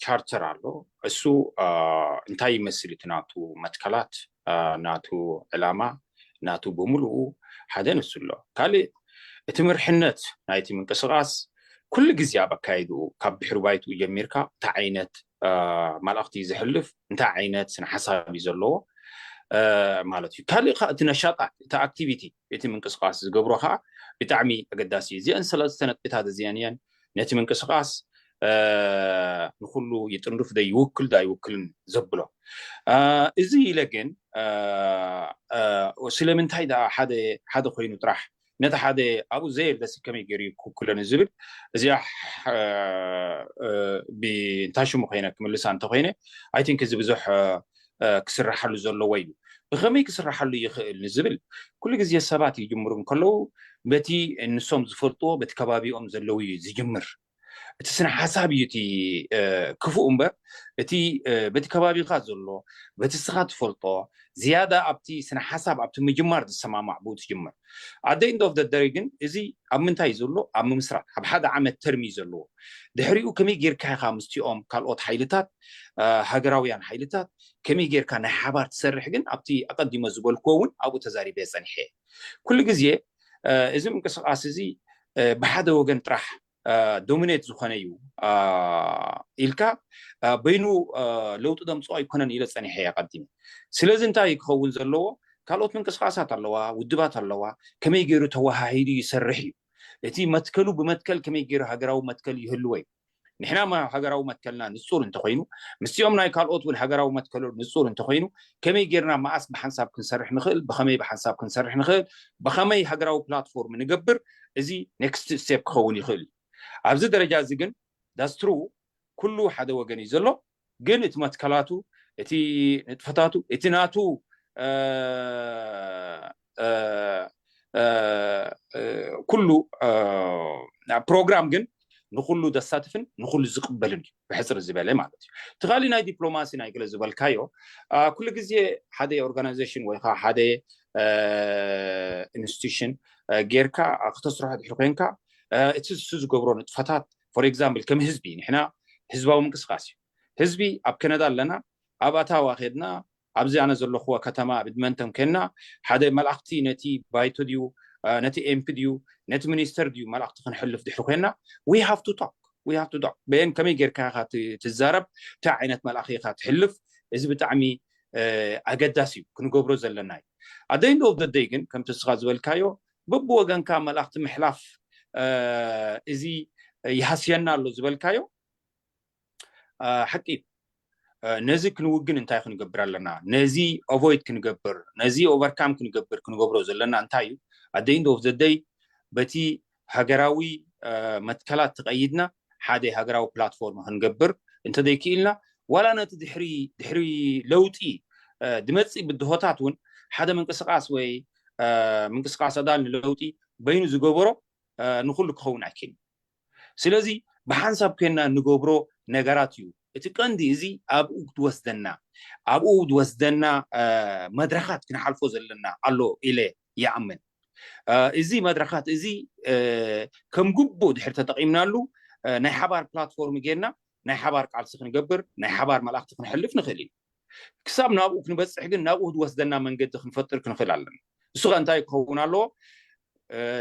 ቻርተር ኣሎ። እሱ እንታይ ይመስል? እቲ ናቱ መትከላት፣ ናቱ ዕላማ፣ ናቱ ብምሉኡ ሓደ ንሱ ኣሎ። ካልእ እቲ መርሕነት ናይቲ ምንቅስቃስ ኩሉ ግዜ ኣብ ኣካይድኡ ካብ ድሕሪ ባይትኡ ጀሚርካ እንታይ ዓይነት መልእኽቲ ዘሕልፍ እንታይ ዓይነት ስነ ሓሳብ እዩ ዘለዎ ማለት እዩ። ካልእ ከዓ እቲ ነሻጣት እቲ ኣክቲቪቲ እቲ ምንቅስቃስ ዝገብሮ ከዓ ብጣዕሚ ኣገዳሲ እዩ። እዚአን ሰለስተ ነጥብታት እዚአን እየን ነቲ ምንቅስቃስ ንኩሉ ይጥንርፍ ዶ ይውክል ዶ ኣይውክልን ዘብሎ። እዚ ኢለ ግን ስለምንታይ ደኣ ሓደ ሓደ ኮይኑ ጥራሕ ነቲ ሓደ ኣብኡ ዘየለሲ ከመይ ገይሩ ይኩኩለኒ ዝብል እዚኣ ብእንታ ሽሙ ኮይነ ክምልሳ እንተኮይነ ኣይቲንክ እዚ ብዙሕ ክስርሓሉ ዘለዎ እዩ። ብከመይ ክስርሓሉ ይኽእል ንዝብል ኩሉ ግዜ ሰባት ይጅምሩ እንከለዉ በቲ ንሶም ዝፈልጥዎ በቲ ከባቢኦም ዘለዉ እዩ ዝጅምር። እቲ ስነ ሓሳብ እዩ እቲ ክፉእ እምበር እቲ በቲ ከባቢካ ዘሎ በቲ ስኻ ትፈልጦ ዝያዳ ኣብቲ ስነ ሓሳብ ኣብቲ ምጅማር ዝሰማማዕ ብኡ ትጅምር። ኣደ ኢንድ ኦፍ ደደሪ ግን እዚ ኣብ ምንታይ እዩ ዘሎ ኣብ ምምስራት ኣብ ሓደ ዓመት ተርሚ እዩ ዘለዎ። ድሕሪኡ ከመይ ጌርካ ኢኻ ምስቲኦም ካልኦት ሓይልታት ሃገራውያን ሓይልታት ከመይ ጌርካ ናይ ሓባር ትሰርሕ ግን ኣብቲ ኣቀዲሞ ዝበልክዎ እውን ኣብኡ ተዛሪበ ጸኒሐ። ኩሉ ግዜ እዚ ምንቅስቃስ እዚ ብሓደ ወገን ጥራሕ ዶሚኔት ዝኾነ እዩ ኢልካ በይኑ ለውጢ ዘምፅኦ ኣይኮነን ኢለ ፀኒሐ እየ ቀዲመ። ስለዚ እንታይ ክኸውን ዘለዎ? ካልኦት ምንቅስቃሳት ኣለዋ፣ ውድባት ኣለዋ፣ ከመይ ገይሩ ተወሃሂዱ ይሰርሕ እዩ። እቲ መትከሉ ብመትከል ከመይ ገይሩ ሃገራዊ መትከል ይህልዎ እዩ። ንሕና ሃገራዊ መትከልና ንፁር እንተኮይኑ ምስኦም ናይ ካልኦት እውን ሃገራዊ መትከሎ ንፁር እንተኮይኑ ከመይ ጌርና መኣስ ብሓንሳብ ክንሰርሕ ንኽእል፣ ብኸመይ ብሓንሳብ ክንሰርሕ ንኽእል፣ ብኸመይ ሃገራዊ ፕላትፎርም ንገብር፣ እዚ ኔክስት ስቴፕ ክኸውን ይኽእል እዩ። ኣብዚ ደረጃ እዚ ግን ዳስትሩ ኩሉ ሓደ ወገን እዩ ዘሎ። ግን እቲ መትከላቱ፣ እቲ ንጥፈታቱ፣ እቲ ናቱ ኩሉ ፕሮግራም ግን ንኩሉ ዘሳትፍን ንኩሉ ዝቅበልን እዩ፣ ብሕፅር ዝበለ ማለት እዩ። እቲ ካሊእ ናይ ዲፕሎማሲ ናይ ገለ ዝበልካዮ ኩሉ ግዜ ሓደ ኦርጋናይዜሽን ወይ ከዓ ሓደ ኢንስቲቱሽን ጌርካ ክተስርሖ ድሕሪ ኮንካ እቲ እሱ ዝገብሮ ንጥፈታት ፎር ኤግዛምፕል ከም ህዝቢ ንሕና ህዝባዊ ምንቅስቃስ እዩ። ህዝቢ ኣብ ከነዳ ኣለና፣ ኣብ ኣታዋ ከድና ኣብዚ ኣነ ዘለኹዎ ከተማ ኣብ ኤድመንተን ከና ሓደ መልኣኽቲ ነቲ ባይቶ ድዩ ነቲ ኤምፒ ድዩ ነቲ ሚኒስተር ድዩ መልኣኽቲ ክንሕልፍ ድሕሪ ኮይና we have to talk we have to talk በየን ከመይ ጌርካ ኢኻ ትዛረብ እንታይ ዓይነት መልኣኽ ኢኻ ትሕልፍ እዚ ብጣዕሚ ኣገዳሲ እዩ ክንገብሮ ዘለና እዩ። ኣደይንዶ ወደደይ ግን ከምቲ እስኻ ዝበልካዮ በብወገንካ መልኣኽቲ ምሕላፍ እዚ ይሃስየና ኣሎ ዝበልካዮ ሓቂ እዩ። ነዚ ክንውግን እንታይ ክንገብር ኣለና? ነዚ ኦቮይድ ክንገብር፣ ነዚ ኦቨርካም ክንገብር ክንገብሮ ዘለና እንታይ እዩ? ኣደይንዶ ኦፍ ዘደይ በቲ ሃገራዊ መትከላት ተቐይድና ሓደ ሃገራዊ ፕላትፎርም ክንገብር እንተዘይክኢልና ዋላ ነቲ ድሕሪ ድሕሪ ለውጢ ድመፅእ ብድሆታት እውን ሓደ ምንቅስቃስ ወይ ምንቅስቃስ ኣዳል ንለውጢ በይኑ ዝገበሮ ንኩሉ ክኸውን ኣይክእልን። ስለዚ ብሓንሳብ ኮይንና ንገብሮ ነገራት እዩ እቲ ቀንዲ። እዚ ኣብኡ ክትወስደና ኣብኡ ዝወስደና መድረኻት ክንሓልፎ ዘለና ኣሎ ኢለ ይኣምን። እዚ መድረኻት እዚ ከም ግቡእ ድሕር ተጠቒምናሉ ናይ ሓባር ፕላትፎርም ጌርና ናይ ሓባር ቃልሲ ክንገብር ናይ ሓባር መልእኽቲ ክንሕልፍ ንኽእል ኢና። ክሳብ ናብኡ ክንበፅሕ ግን ናብኡ ዝወስደና መንገዲ ክንፈጥር ክንኽእል ኣለና። እሱ ከ እንታይ ክኸውን ኣለዎ?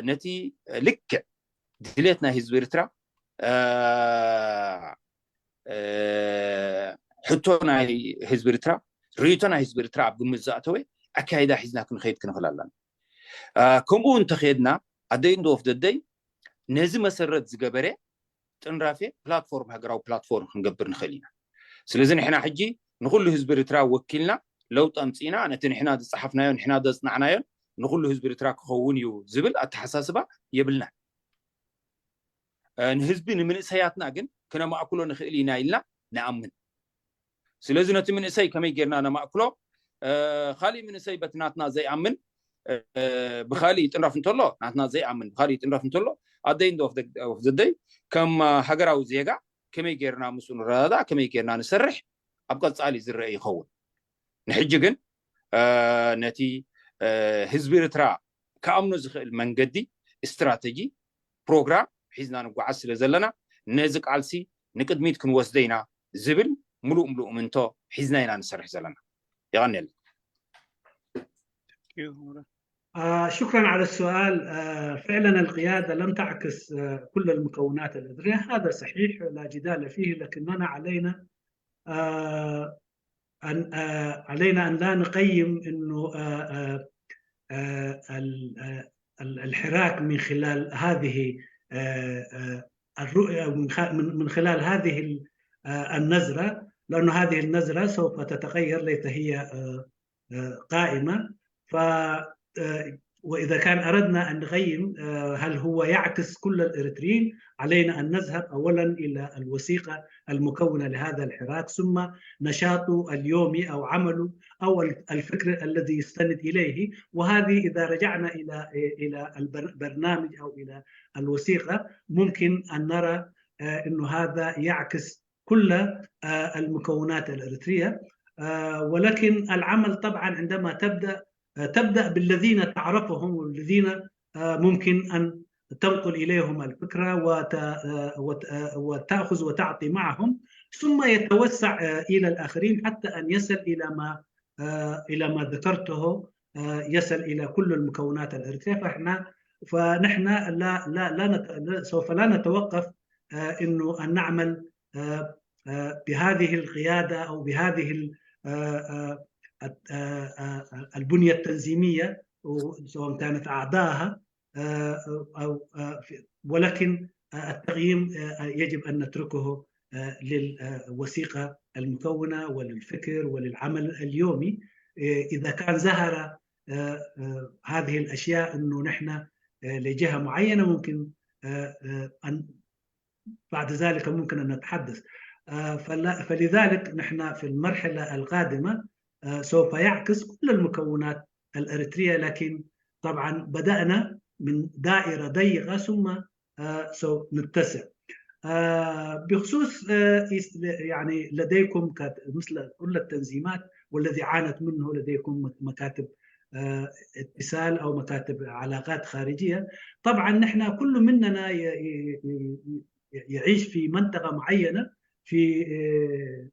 ነቲ ልክዕ ድሌት ናይ ህዝቢ ኤርትራ ሕቶ ናይ ህዝቢ ኤርትራ ርእይቶ ናይ ህዝቢ ኤርትራ ኣብ ግምት ዝኣተወ ኣካይዳ ሒዝና ክንኸይድ ክንኽእል ኣለና። ከምኡ እንተኸድና ኣደይ እንዶ ኦፍ ደደይ ነዚ መሰረት ዝገበረ ጥንራፌ ፕላትፎርም ሃገራዊ ፕላትፎርም ክንገብር ንኽእል ኢና። ስለዚ ንሕና ሕጂ ንኩሉ ህዝቢ ኤርትራ ወኪልና ለውጢ ኣምፂእና ነቲ ንሕና ዝፀሓፍናዮ ንሕና ዘፅናዕናዮን ንኩሉ ህዝቢ ኤርትራ ክኸውን እዩ ዝብል ኣተሓሳስባ የብልና። ንህዝቢ ንምንእሰያትና ግን ክነማእክሎ ንኽእል ኢና ኢልና ንኣምን። ስለዚ ነቲ ምንእሰይ ከመይ ጌርና ነማእክሎ? ካሊእ ምንእሰይ በቲ ናትና ዘይኣምን ብካሊእ ይጥንረፍ እንተሎ ናትና ዘይኣምን ብካሊእ ይጥንረፍ እንተሎ ኣደይ እንዶ ዘደይ ከም ሃገራዊ ዜጋ ከመይ ጌርና ምስኡ ንረዳዳእ ከመይ ጌርና ንሰርሕ ኣብ ቀፃሊ ዝረአ ይኸውን። ንሕጂ ግን ነቲ ህዝቢ ኤርትራ ክኣምኖ ዝኽእል መንገዲ ስትራተጂ ፕሮግራም ሒዝና ንጓዓዝ ስለ ዘለና ነዚ ቃልሲ ንቅድሚት ክንወስዶ ኢና ዝብል ምሉእ ምሉእ ምንቶ ሒዝና ኢና ንሰርሕ ዘለና። የቐንየልና። آه شكرا على السؤال. آه فعلا القيادة لم تعكس آه كل المكونات الإدارية، هذا صحيح لا جدال فيه، لكننا علينا آه أن آه علينا أن لا نقيم أنه آه آه آه ال- آه ال- الحراك من خلال هذه آه آه الرؤية من خ- من من خلال هذه ال- آه النظرة، لأن هذه النظرة سوف تتغير ليس هي آه آه قائمة. ف آه وإذا كان أردنا أن نقيم، آه، هل هو يعكس كل الإريتريين، علينا أن نذهب أولا إلى الوثيقة المكونة لهذا الحراك، ثم نشاطه اليومي أو عمله أو الفكر الذي يستند إليه. وهذه إذا رجعنا إلى، إلى البرنامج أو إلى الوثيقة، ممكن أن نرى، آه، أنه هذا يعكس كل، آه، المكونات الإريترية. آه، ولكن العمل طبعا عندما تبدأ، آه، تبدأ بالذين تعرفهم والذين، آه، ممكن أن تنقل إليهم الفكرة وت-، آه، وت-، آه، وتأخذ وتعطي معهم، ثم يتوسع، آه، إلى الآخرين حتى أن يصل إلى ما، آه، إلى ما ذكرته، آه، يصل إلى كل المكونات الإريترية. فإحنا، فنحن لا، لا، لا نت-، سوف لا نتوقف، آه، إنه أن نعمل، آه، آه، بهذه القيادة أو بهذه ال-، آه، آه، آه، آه، البنية التنظيمية، سواء كانت أعضائها، آه، أو، آه، في-، ولكن، آه، التقييم، آه، يجب أن نتركه، آه، للوثيقة المكونة وللفكر وللعمل اليومي. آه، إذا كان ظهر، آه، آه، هذه الأشياء أنه نحن، آه، لجهة معينة، ممكن، آه، آه، أن بعد ذلك ممكن أن نتحدث. آه، فلا-، فلذلك نحن في المرحلة القادمة، آه، سوف يعكس كل المكونات الإريترية، لكن طبعًا بدأنا من دائرة ضيقة، ثم، آه، سوف نتسع. آه، بخصوص، آه، إس-، يعني لديكم كت-، مثل كل التنظيمات والذي عانت منه لديكم مك-، مكاتب، آه، اتصال أو مكاتب علاقات خارجية. طبعًا نحن كل مننا ي-، ي-، ي-، يعيش في منطقة معينة في، آه،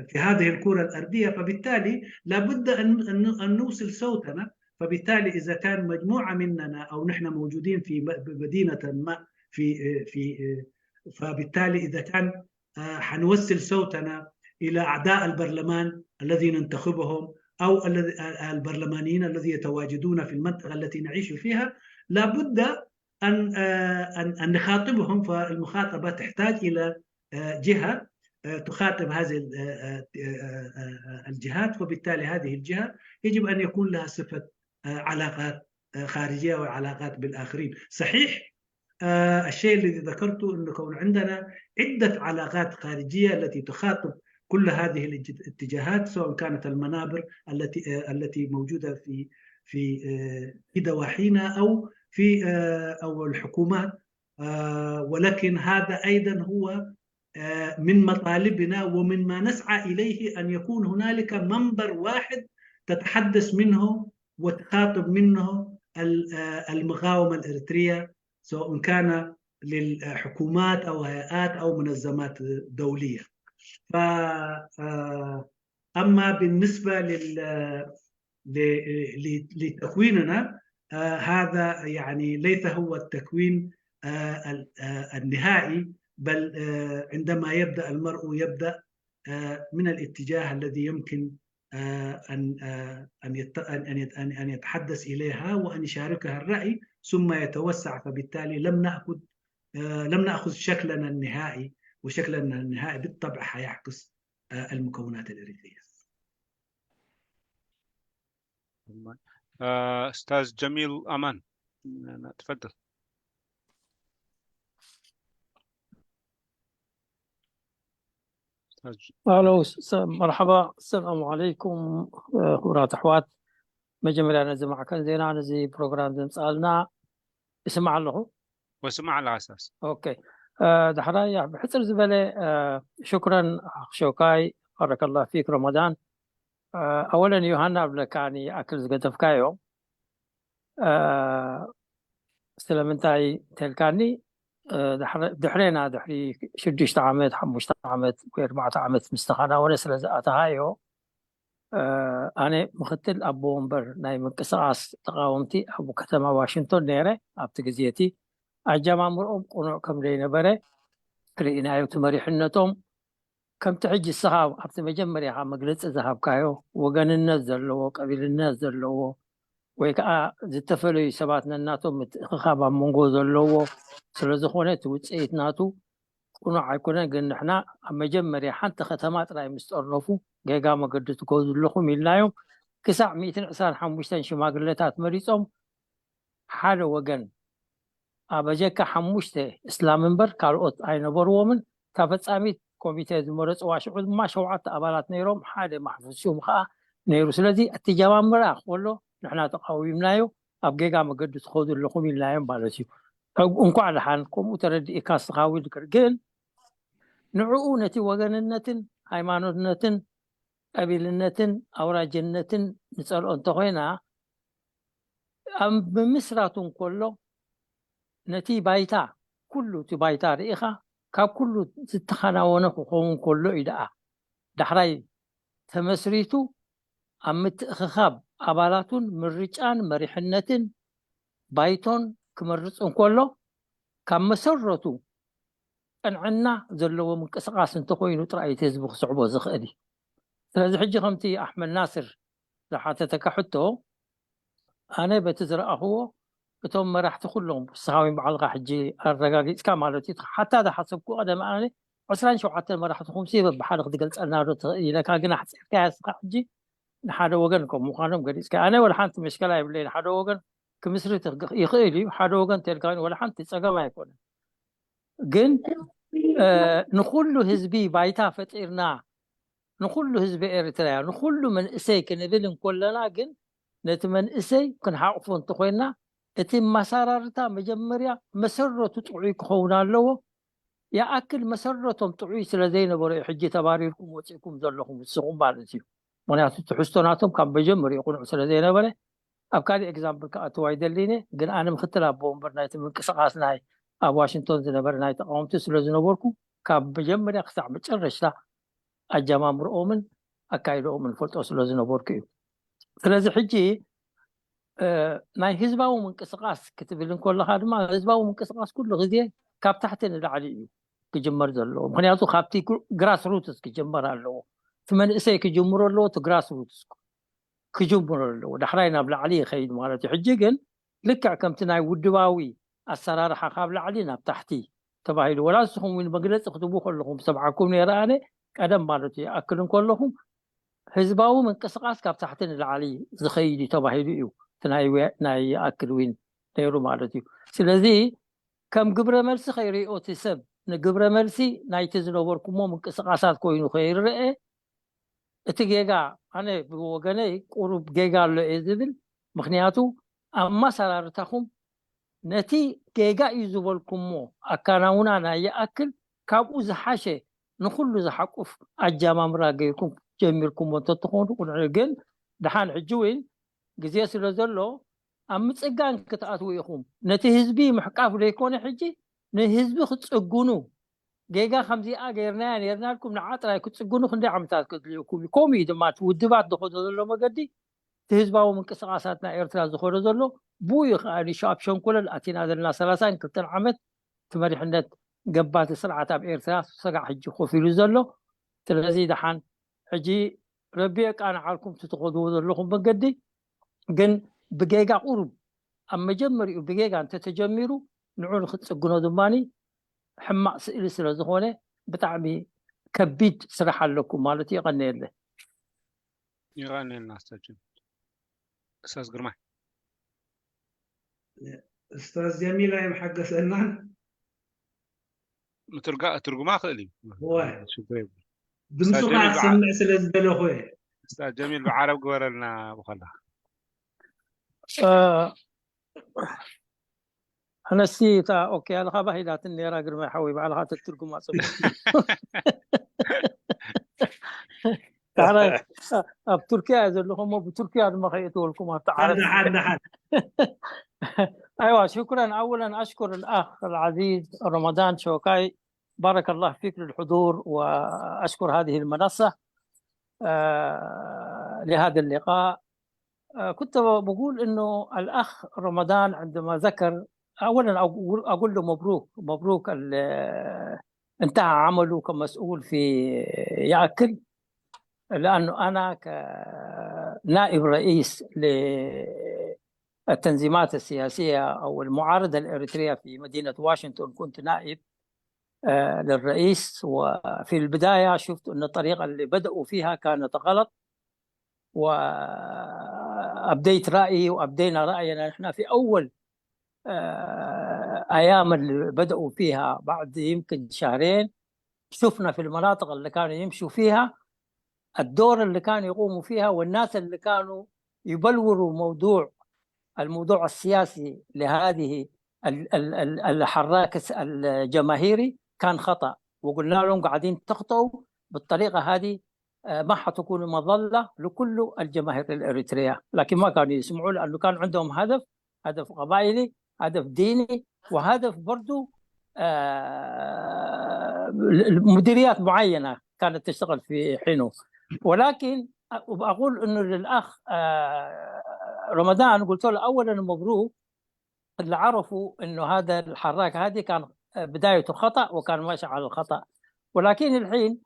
في هذه الكرة الأرضية، فبالتالي لابد أن، أن، أن نوصل صوتنا. فبالتالي إذا كان مجموعة مننا أو نحن موجودين في م-، مدينة ما في، في، فبالتالي إذا كان، آه، حنوصل صوتنا إلى أعضاء البرلمان الذي ننتخبهم أو الذي، آه، البرلمانيين الذي يتواجدون في المنطقة التي نعيش فيها، لابد أن، آه، أن، أن نخاطبهم. فالمخاطبة تحتاج إلى، آه، جهة، آه، تخاطب هذه ال-، آه، آه، آه، آه، الجهات، وبالتالي هذه الجهة يجب أن يكون لها صفة، آه، علاقات، آه، خارجية وعلاقات بالآخرين. صحيح، آه، الشيء الذي ذكرته أنه كون عندنا عدة علاقات خارجية التي تخاطب كل هذه الاتج-، الاتجاهات، سواء كانت المنابر التي، آه، التي موجودة في، في، آه، في دواحينا أو في، آه، أو الحكومات. آه، ولكن هذا أيضًا هو، آه، من مطالبنا ومن ما نسعى إليه، أن يكون هنالك منبر واحد تتحدث منه وتخاطب منه ال-، آه، المقاومة الإريترية، سواء كان للحكومات أو هيئات أو منظمات دولية. ف-، آه، أما بالنسبة لل-، ل-، ل-، لتكويننا، آه، هذا يعني ليس هو التكوين، آه، ال-، آه، النهائي، بل، آه، عندما يبدأ المرء يبدأ، آه، من الاتجاه الذي يمكن، آه، أن، آه، أن يت-، أن، أن يت-، أن، أن يتحدث إليها وأن يشاركها الرأي، ثم يتوسع. فبالتالي لم نأخذ، آه، لم نأخذ شكلنا النهائي، وشكلنا النهائي بالطبع حيعكس، آه، المكونات الإريترية. آه، أستاذ جميل أمان، تفضل. ኣሎ፣ ስ-፣ መርሓባ፣ ሰላም ዓለይኩም፣ እ፣ ክቡራት ኣሕዋት። መጀመርያ ነዚ ማዕከን ዜና፣ ነዚ ፕሮግራም ዘምጽኣልና ይስማዕ ኣለኹ። ወስማዕ ኣለኻ ኣስታዝ። ኦኬ። እ፣ ዳሕራይ ብሕጽር ዝበለ፣ እ፣ ሽኩረን ኣኽ ሸውካይ፣ ባረከላህ ፊክ ረመዳን። እ፣ ኣወለን ዮሃና እብለካ ንኣክል ዝገደፍካዮ። እ፣ ስለምንታይ እንተልካኒ፣ እ፣ ድሕረ-፣ ድሕሬና ድሕሪ ሽዱሽተ ዓመት፣ ሓሙሽተ ዓመት ወይ ኣርባዕተ ዓመት ምስ ተኸናወነ ስለ ዝኣተኻዮ፣ እ፣ ኣነ ምኽትል ኣቦ ወንበር ናይ ምንቅስቓስ ተቓወምቲ ኣብ ከተማ ዋሽንቶን ነይረ። ኣብቲ ግዜ እቲ ኣጀማምርኦም ቅኑዕ ከም ዘይነበረ ርኢናዮ። እቲ መሪሕነቶም ከምቲ ሕጂ እስኻ ኣብቲ መጀመርያኻ መግለጺ ዝሃብካዮ ወገንነት ዘለዎ፣ ቀቢልነት ዘለዎ ወይ ከዓ ዝተፈለዩ ሰባት ነናቶም ምትእኽኻብ ኣብ መንጎ ዘለዎ ስለ ዝኾነ እቲ ውጽኢት ናቱ ቅኑዕ ኣይኮነን። ግን ንሕና ኣብ መጀመርያ ሓንቲ ከተማ ጥራይ ምስ ጠርነፉ ጌጋ መገዲ ትጎዙ ኣለኹም ኢልናዮም። ክሳዕ ሚእትን ዕስራን ሓሙሽተን ሽማግለታት መሪጾም ሓደ ወገን ኣበጀካ ሓሙሽተ እስላም እምበር ካልኦት ኣይነበርዎምን። እታ ፈጻሚት ኮሚቴ ዝመረፅዋ ሽዑ ድማ ሸውዓተ ኣባላት ነይሮም። ሓደ ማሕፉዝ ሽም ከዓ ነይሩ። ስለዚ እቲ ጀማምራ ከሎ ንሕና ተቃዊምናዮ፣ ኣብ ጌጋ መገዲ ትኸዱ ኣለኹም ኢልናዮም ማለት እዩ። ሕግ- እንኳዕ ደሓን ከምኡ ተረዲእካ ስኻዊ ድክር ግን ንዕኡ ነቲ ወገንነትን ሃይማኖትነትን ቀቢልነትን ኣውራጅነትን ንጸልኦ እንተኾይና ኣብ ምምስራቱ እንከሎ ነቲ ባይታ ኩሉ እቲ ባይታ ርኢኻ ካብ ኩሉ ዝተኸናወነ ክኸውን ከሎ እዩ ደኣ ዳሕራይ ተመስሪቱ ኣብ ምትእኽኻብ ኣባላቱን ምርጫን መሪሕነትን ባይቶን ክመርጽ እንከሎ ካብ መሰረቱ ቅንዕና ዘለዎ ምንቅስቃስ እንተኮይኑ ጥራይ እቲ ህዝቢ ክስዕቦ ዝኽእል እዩ። ስለዚ ሕጂ ከምቲ ኣሕመድ ናስር ዝሓተተካ ሕቶ ኣነ በቲ ዝረኣኽዎ እቶም መራሕቲ ኩሎም ንስኻ ወይ ባዕልካ ሕጂ ኣረጋጊፅካ ማለት እዩ። ሓታ ዝሓሰብኩ ቀደም ኣነ ዕስራን ሸውዓተን መራሕትኹም ሲ በብሓደ ክትገልፀልና ዶ ትኽእል ኢለካ ግን ኣሕፂርካያ ስኻ ሕጂ ንሓደ ወገን ከም ምዃኖም ገሊፅካ ኣነ ወላ ሓንቲ መሽከላ የብለይ ንሓደ ወገን ክምስርት ይኽእል እዩ ሓደ ወገን ተልካ ወላ ሓንቲ ፀገም ኣይኮነን። ግን ንኩሉ ህዝቢ ባይታ ፈጢርና ንኩሉ ህዝቢ ኤርትራያ ንኩሉ መንእሰይ ክንብል እንኮለና ግን ነቲ መንእሰይ ክንሓቕፎ እንተኮይና እቲ ማሳራርታ መጀመርያ መሰረቱ ጥዑይ ክኸውን ኣለዎ። ይኣክል መሰረቶም ጥዑይ ስለ ዘይነበረ እዩ ሕጂ ተባሪርኩም ወፂእኩም ዘለኹም ንስኹም ማለት እዩ። ምክንያቱ ትሕዝቶ ናቶም ካብ መጀመሪኡ ቅኑዕ ስለ ዘይነበረ ኣብ ካልእ ኤግዛምፕል ክኣትው ኣይደልን እየ። ግን ኣነ ምክትል ኣቦ ወንበር ናይቲ ምንቅስቃስ ናይ ኣብ ዋሽንግቶን ዝነበረ ናይ ተቃወምቲ ስለ ዝነበርኩ ካብ መጀመርያ ክሳዕ መጨረሽታ ኣጀማምርኦምን ኣካይድኦምን ፈልጦ ስለ ዝነበርኩ እዩ። ስለዚ ሕጂ ናይ ህዝባዊ ምንቅስቃስ ክትብል እንከለካ ድማ ህዝባዊ ምንቅስቃስ ኩሉ ግዜ ካብ ታሕቲ ንላዕሊ እዩ ክጅመር ዘለዎ። ምክንያቱ ካብቲ ግራስ ሩትስ ክጅመር ኣለዎ። እቲ መንእሰይ ክጅምሮ ኣለዎ፣ እቲ ግራስ ሩትስ ክጅምሮ ኣለዎ። ዳሕራይ ናብ ላዕሊ ይኸይድ ማለት እዩ። ሕጂ ግን ልክዕ ከምቲ ናይ ውድባዊ ኣሰራርሓ ካብ ላዕሊ ናብ ታሕቲ ተባሂሉ ወላ ንስኹም እውን መግለፂ ክትቡ ከለኹም ሰብዓኩም ነይረ ኣነ ቀደም ማለት እዩ ይኣክል እንከለኹም ህዝባዊ ምንቅስቃስ ካብ ታሕቲ ንላዕሊ ዝኸይድ እዩ ተባሂሉ እዩ እቲ ናይ ወ- ናይ ይኣክል ዊን ነይሩ ማለት እዩ። ስለዚ ከም ግብረ መልሲ ከይርእዮ እቲ ሰብ ንግብረ መልሲ ናይቲ ዝነበርኩሞ ምንቅስቃሳት ኮይኑ ከይርአ እቲ ጌጋ ኣነ ብወገነይ ቁሩብ ጌጋ ኣሎ እየ ዝብል። ምክንያቱ ኣማሰራርታኹም ነቲ ጌጋ እዩ ዝበልኩሞ ኣካናውና ናይ ይኣክል ካብኡ ዝሓሸ ንኩሉ ዝሓቁፍ ኣጀማምራ ገይርኩም ጀሚርኩሞ እንተትኾኑ ቁንዕ ግን ድሓን ሕጂ እውን ግዜ ስለ ዘሎ ኣብ ምፅጋን ክትኣትዉ ኢኹም። ነቲ ህዝቢ ምሕቃፍ ዘይኮነ ሕጂ ንህዝቢ ክትፅግኑ ጌጋ ከምዚኣ ገይርናያ ነርናልኩም ንዓ ጥራይ ክትፅግኑ ክንደይ ዓመታት ከድልየኩም እዩ። ከምኡ እዩ ድማ እቲ ውድባት ዝኸዶ ዘሎ መገዲ እቲ ህዝባዊ ምንቅስቃሳት ናይ ኤርትራ ዝኸዶ ዘሎ ብኡ እዩ ከዓ ንሹ ኣብ ሸንኮለል ኣቲና ዘለና ሰላሳን ክልተን ዓመት እቲ መሪሕነት ገባቲ ስርዓት ኣብ ኤርትራ ሰጋዕ ሕጂ ኮፍ ኢሉ ዘሎ። ስለዚ ደሓን ሕጂ ረቢ የቃንዓልኩም እቲ ትኸድዎ ዘለኹም መገዲ ግን ብጌጋ ቁሩብ ኣብ መጀመሪኡ ብጌጋ እንተተጀሚሩ ንዑ ንክትፅግኖ ድማ ሕማቅ ስእሊ ስለ ዝኾነ ብጣዕሚ ከቢድ ስራሕ ኣለኩም ማለት እዩ። የቐንየለ። ይቐንየልና ኣስታችን። እስታዝ ግርማይ እስታዝ ጀሚል ኣይምሓገሰናን። ምትርጋ ትርጉማ ክእል እዩ። ዋይ ሽግር የብሉ። ድምፁ እስታዝ ከዓ ጀሚል በዓ- ክሰምዕ ስለ ዝደለኹ እየ። እስታዝ ጀሚል ብዓረብ ግበረልና ብኸላ። ኣነሲ እታ ኦኬ ያለኻ ባሂላትን ነራ ግርማይ ሓወይ ባዕልኻ ተትርጉማ ጽቡቅ። ዳሕራይ ኣብ ቱርኪያ እየ ዘለኹ እሞ ብቱርኪያ ድማ ከየእትወልኩም ኣብቲ ዓረብ ደሓን ደሓን أيوة، شكرا. أولا أشكر الأخ العزيز رمضان شوكاي، بارك الله فيك للحضور وأشكر هذه المنصة آه، لهذا اللقاء. آه، كنت بقول إنه الأخ رمضان عندما ذكر، أولا أقول, أقول له مبروك، مبروك ال- انتهى عمله كمسؤول في يأكل، لأنه أنا كنائب رئيس للتنظيمات السياسية أو المعارضة الإريترية في مدينة واشنطن كنت نائب آه، للرئيس. وفي البداية شفت أن الطريقة اللي بدأوا فيها كانت غلط، وأبديت رأيي وأبدينا رأينا نحن في أول آه، أيام اللي بدأوا فيها بعد يمكن شهرين، شفنا في المناطق اللي كانوا يمشوا فيها الدور اللي كانوا يقوموا فيها، والناس اللي كانوا يبلوروا موضوع، الموضوع السياسي لهذه ال- ال- ال- الحراك الجماهيري كان خطأ. وقلنا لهم: قاعدين تخطئوا بالطريقة هذه، آه، ما حتكونوا مظلة لكل الجماهير الإريترية. لكن ما كانوا يسمعوا، لأنه كان عندهم هدف، هدف قبائلي، هدف ديني، وهدف برضو، آه، مديريات معينة كانت تشتغل في حينه. ولكن أقول أنه للأخ، آه، رمضان، قلت له: أولا مبروك اللي عرفوا أنه هذا الحراك هذه كان بدايته خطأ وكان ماشي على الخطأ. ولكن الحين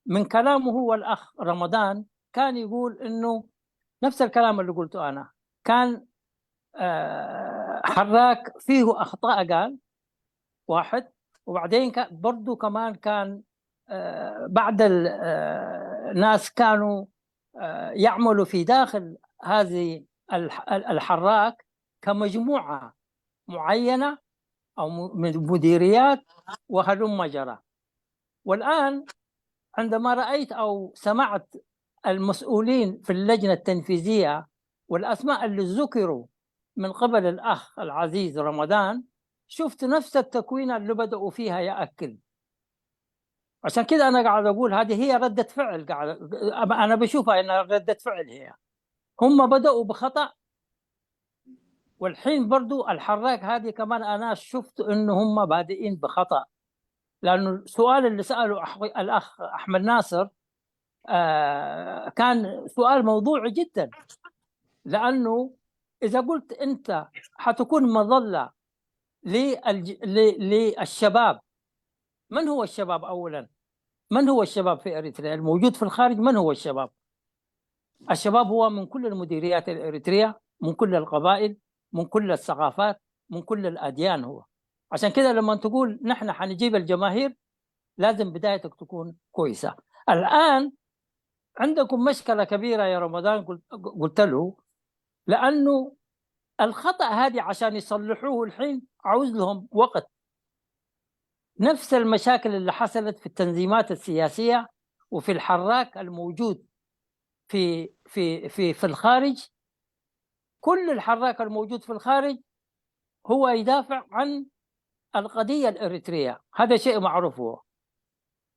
من كلامه هو، الأخ رمضان كان يقول أنه نفس الكلام اللي قلته أنا، كان، آه، حراك فيه أخطاء، قال، واحد. وبعدين برضو كمان كان، آه، بعض الناس كانوا، آه، يعملوا في داخل هذه الحراك كمجموعة معينة أو من مديريات وهلم جرى. والآن عندما رأيت أو سمعت المسؤولين في اللجنة التنفيذية والأسماء اللي ذكروا من قبل الأخ العزيز رمضان، شفت نفس التكوينة اللي بدأوا فيها يأكل. عشان كده أنا قاعد أقول هذه هي ردة فعل، قاعد أنا بشوفها إنها ردة فعل هي. هم بدأوا بخطأ، والحين برضو الحراك هذه كمان أنا شفت إنه هم بادئين بخطأ. لأنه السؤال اللي سأله الأخ أحمد ناصر، آه، كان سؤال موضوعي جدا، لأنه إذا قلت أنت حتكون مظلة للشباب، من هو الشباب أولا؟ من هو الشباب في إريتريا الموجود في الخارج؟ من هو الشباب؟ الشباب هو من كل المديريات الإريترية، من كل القبائل، من كل الثقافات، من كل الأديان. هو عشان كده لما تقول نحن حنجيب الجماهير، لازم بدايتك تكون كويسة. الآن عندكم مشكلة كبيرة يا رمضان، قلت له، لأنه الخطأ هذه عشان يصلحوه الحين عاوز لهم وقت. نفس المشاكل اللي حصلت في التنظيمات السياسية وفي الحراك الموجود في في في في الخارج. كل الحراك الموجود في الخارج هو يدافع عن القضية الإريترية، هذا شيء معروف هو.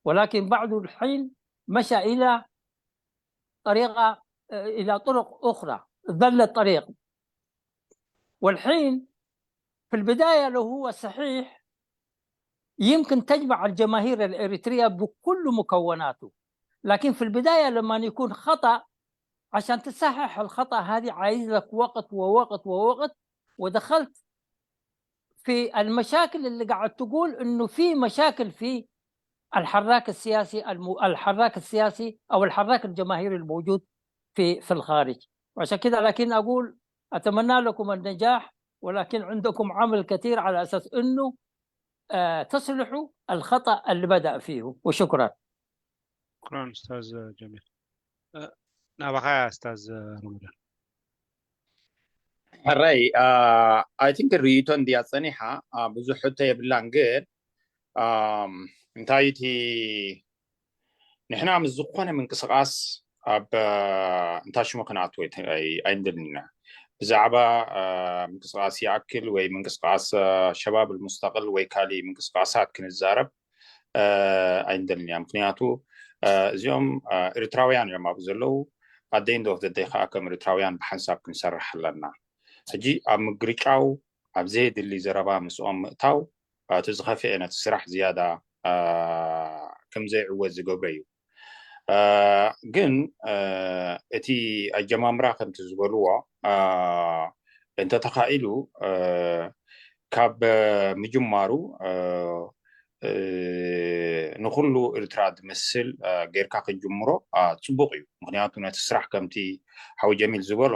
ولكن بعد الحين مشى إلى طريقة، إلى طرق أخرى، ذل الطريق. والحين في البداية لو هو صحيح يمكن تجمع الجماهير الإريترية بكل مكوناته، لكن في البداية لما يكون خطأ، عشان تصحح الخطأ هذه عايز لك وقت ووقت ووقت، ودخلت في المشاكل اللي قاعد تقول إنه في مشاكل في الحراك السياسي، الم... الحراك السياسي أو الحراك الجماهيري الموجود في في الخارج. وعشان كده لكن أقول أتمنى لكم النجاح، ولكن عندكم عمل كثير على أساس إنه، آه، تصلحوا الخطأ اللي بدأ فيه. وشكرا. شكرا أستاذ جميل. ናባኻ ኣስታዝ ረመዳን። ሕራይ፣ I think ርእይቶ እንድያ ጸኒሓ፣ ብዙሕ ሕቶ የብላን። ግን እንታይ እቲ ንሕና ምስ ዝኾነ ምንቅስቃስ ኣብ እንታይ ሽሙ ክንኣትዎ ኣይንደልን ኢና። ብዛዕባ ምንቅስቃስ ይኣክል ወይ ምንቅስቃስ ሸባብ ልሙስተቅል ወይ ካሊእ ምንቅስቃሳት ክንዛረብ ኣይንደልን ኢና። ምክንያቱ እዚኦም ኤርትራውያን እዮም ኣብኡ ዘለዉ። At the end of the day ከዓ ከም ኤርትራውያን ብሓንሳብ ክንሰርሕ ኣለና። ሕጂ ኣብ ምግርጫው ኣብ ዘየድሊ ዘረባ ምስኦም ምእታው እቲ ዝኸፍኤ ነቲ ስራሕ ዝያዳ ከም ዘይዕወት ዝገብሮ እዩ። ግን እቲ ኣጀማምራ ከምቲ ዝበልዎ እንተተኻኢሉ ካብ ምጅማሩ ንኩሉ ኤርትራ ዝመስል ጌርካ ክትጅምሮ ፅቡቅ እዩ። ምክንያቱ ነቲ ስራሕ ከምቲ ሓው ጀሚል ዝበሎ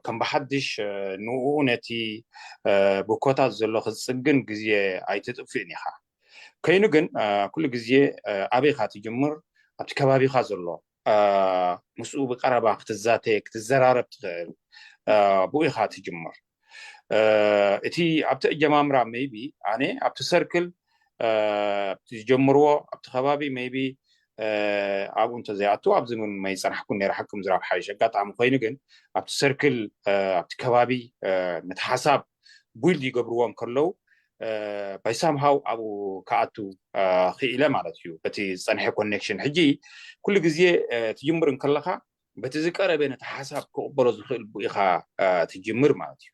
ከም ብሓድሽ ንኡ ነቲ ብኮታት ዘሎ ክትፅግን ግዜ ኣይትጥፍእን ኢኻ። ኮይኑ ግን ኩሉ ግዜ ኣበይ ኢኻ ትጅምር? ኣብቲ ከባቢኻ ዘሎ ምስኡ ብቀረባ ክትዛተ ክትዘራረብ ትኽእል ብኡ ኢኻ ትጅምር። እቲ ኣብቲ ኣጀማምራ maybe ኣነ ኣብቲ ሰርክል ኣብቲ ዝጀምርዎ ኣብቲ ከባቢ maybe ኣብኡ እንተዘይኣቱ ኣብዚ እውን መይፀናሕኩን ነይረ። ሓቂ ምዝራብ ሓይሽ ኣጋጣሚ ኮይኑ ግን ኣብቲ ሰርክል ኣብቲ ከባቢ ነቲ ሓሳብ ቢልድ ይገብርዎም ከለዉ ባይሳምሃው ኣብኡ ክኣቱ ክኢለ ማለት እዩ። በቲ ዝፀንሐ ኮኔክሽን ሕጂ ኩሉ ግዜ ትጅምር እንከለካ በቲ ዝቀረበ ነቲ ሓሳብ ክቕበሎ ዝኽእል ኢኻ ትጅምር ማለት እዩ።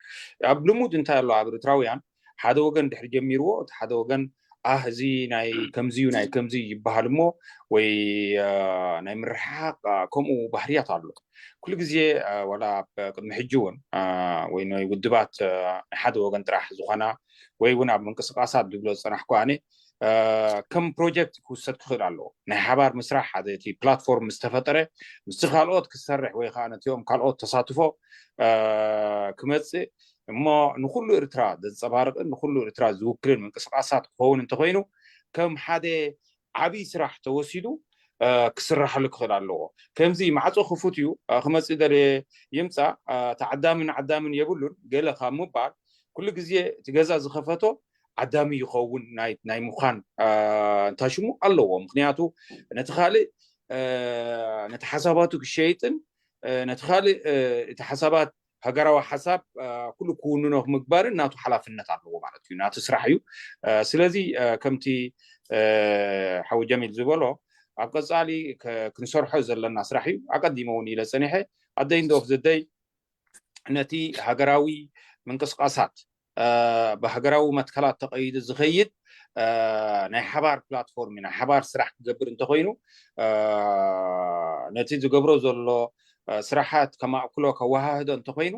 ኣብ ልሙድ እንታይ ኣሎ ኣብ ኤርትራውያን ሓደ ወገን ድሕሪ ጀሚርዎ እቲ ሓደ ወገን ኣህ እዚ ናይ ከምዚዩ ናይ ከምዚ ይበሃል እሞ ወይ ናይ ምርሓቕ ከምኡ ባህርያት ኣሎ። ኩሉ ግዜ ዋላ ኣብ ቅድሚ ሕጂ እውን ወይ ናይ ውድባት ናይ ሓደ ወገን ጥራሕ ዝኾና ወይ እውን ኣብ ምንቅስቃሳት ዝብሎ ዝፀናሕኩ ኣነ ከም ፕሮጀክት ክውሰድ ክኽእል ኣለዎ። ናይ ሓባር ምስራሕ ሓደ እቲ ፕላትፎርም ምስ ተፈጠረ ምስቲ ካልኦት ክሰርሕ ወይ ከዓ ነቲኦም ካልኦት ተሳትፎ ክመፅእ እሞ ንኩሉ ኤርትራ ዘንፀባርቅን ንኩሉ ኤርትራ ዝውክልን ምንቅስቃሳት ክኸውን እንተኮይኑ ከም ሓደ ዓብይ ስራሕ ተወሲዱ ክስራሓሉ ክኽእል ኣለዎ። ከምዚ ማዕፆ ክፉት እዩ፣ ክመፅእ ደለየ ይምፃእ፣ ተዓዳምን ዓዳምን የብሉን ገለ ካብ ምባል ኩሉ ግዜ እቲ ገዛ ዝኸፈቶ ዓዳሚ ይኸውን ናይ ምዃን እንታይ ሽሙ ኣለዎ። ምክንያቱ ነቲ ካልእ ነቲ ሓሳባቱ ክሸይጥን ነቲ ካልእ እቲ ሓሳባት ሃገራዊ ሓሳብ ኩሉ ክውንኖ ምግባርን ናቱ ሓላፍነት ኣለዎ ማለት እዩ፣ ናቱ ስራሕ እዩ። ስለዚ ከምቲ ሓው ጀሚል ዝበሎ ኣብ ቀፃሊ ክንሰርሖ ዘለና ስራሕ እዩ። ኣቀዲመ እውን ኢለ ፀኒሐ ኣደይ እንዶ ዘደይ ነቲ ሃገራዊ ምንቅስቃሳት ብሃገራዊ መትከላት ተቐይዱ ዝኸይድ ናይ ሓባር ፕላትፎርም ናይ ሓባር ስራሕ ክገብር እንተኮይኑ ነቲ ዝገብሮ ዘሎ ስራሓት ከማእክሎ ከወሃህዶ እንተኮይኑ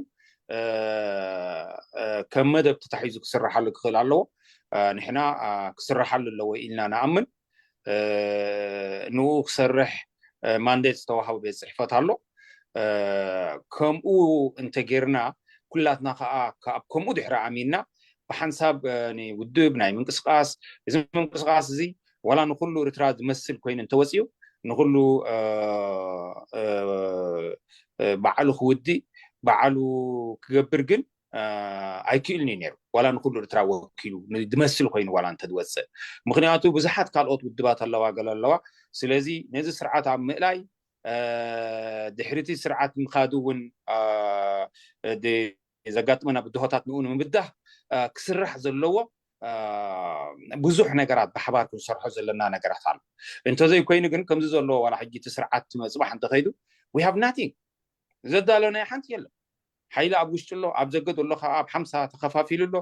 ከም መደብ ተታሒዙ ክስራሓሉ ክኽእል ኣለዎ። ንሕና ክስራሓሉ ኣለዎ ኢልና ንኣምን። ንኡ ክሰርሕ ማንዴት ዝተዋሃቡ ቤት ፅሕፈት ኣሎ። ከምኡ እንተጌርና ኩላትና ከዓ ካብ ከምኡ ድሕሪ ኣሚንና ብሓንሳብ ንውድብ ናይ ምንቅስቃስ እዚ ምንቅስቃስ እዚ ዋላ ንኩሉ ኤርትራ ዝመስል ኮይኑ እንተወፅኡ ንኩሉ ባዕሉ ክውድእ ባዕሉ ክገብር ግን ኣይክእልን እዩ ነይሩ። ዋላ ንኩሉ ኤርትራ ወኪሉ ዝመስል ኮይኑ ዋላ እንተዝወፅእ፣ ምክንያቱ ብዙሓት ካልኦት ውድባት ኣለዋ ገለ ኣለዋ። ስለዚ ነዚ ስርዓት ኣብ ምእላይ ድሕሪቲ ስርዓት ምካዱ እውን ዘጋጥመና ብድሆታት ንኡ ንምብዳህ ክስራሕ ዘለዎ ብዙሕ ነገራት ብሓባር ክንሰርሖ ዘለና ነገራት ኣሎ። እንተዘይኮይኑ ግን ከምዚ ዘለዎ ዋላ ሕጂ እቲ ስርዓት ትመፅባሕ እንተኸይዱ we have nothing ዘዳለናዮ ሓንቲ የለን። ሓይሊ ኣብ ውሽጢ ኣሎ፣ ኣብ ዘገድ ኣሎ ከዓ ኣብ ሓምሳ ተኸፋፊሉ ኣሎ።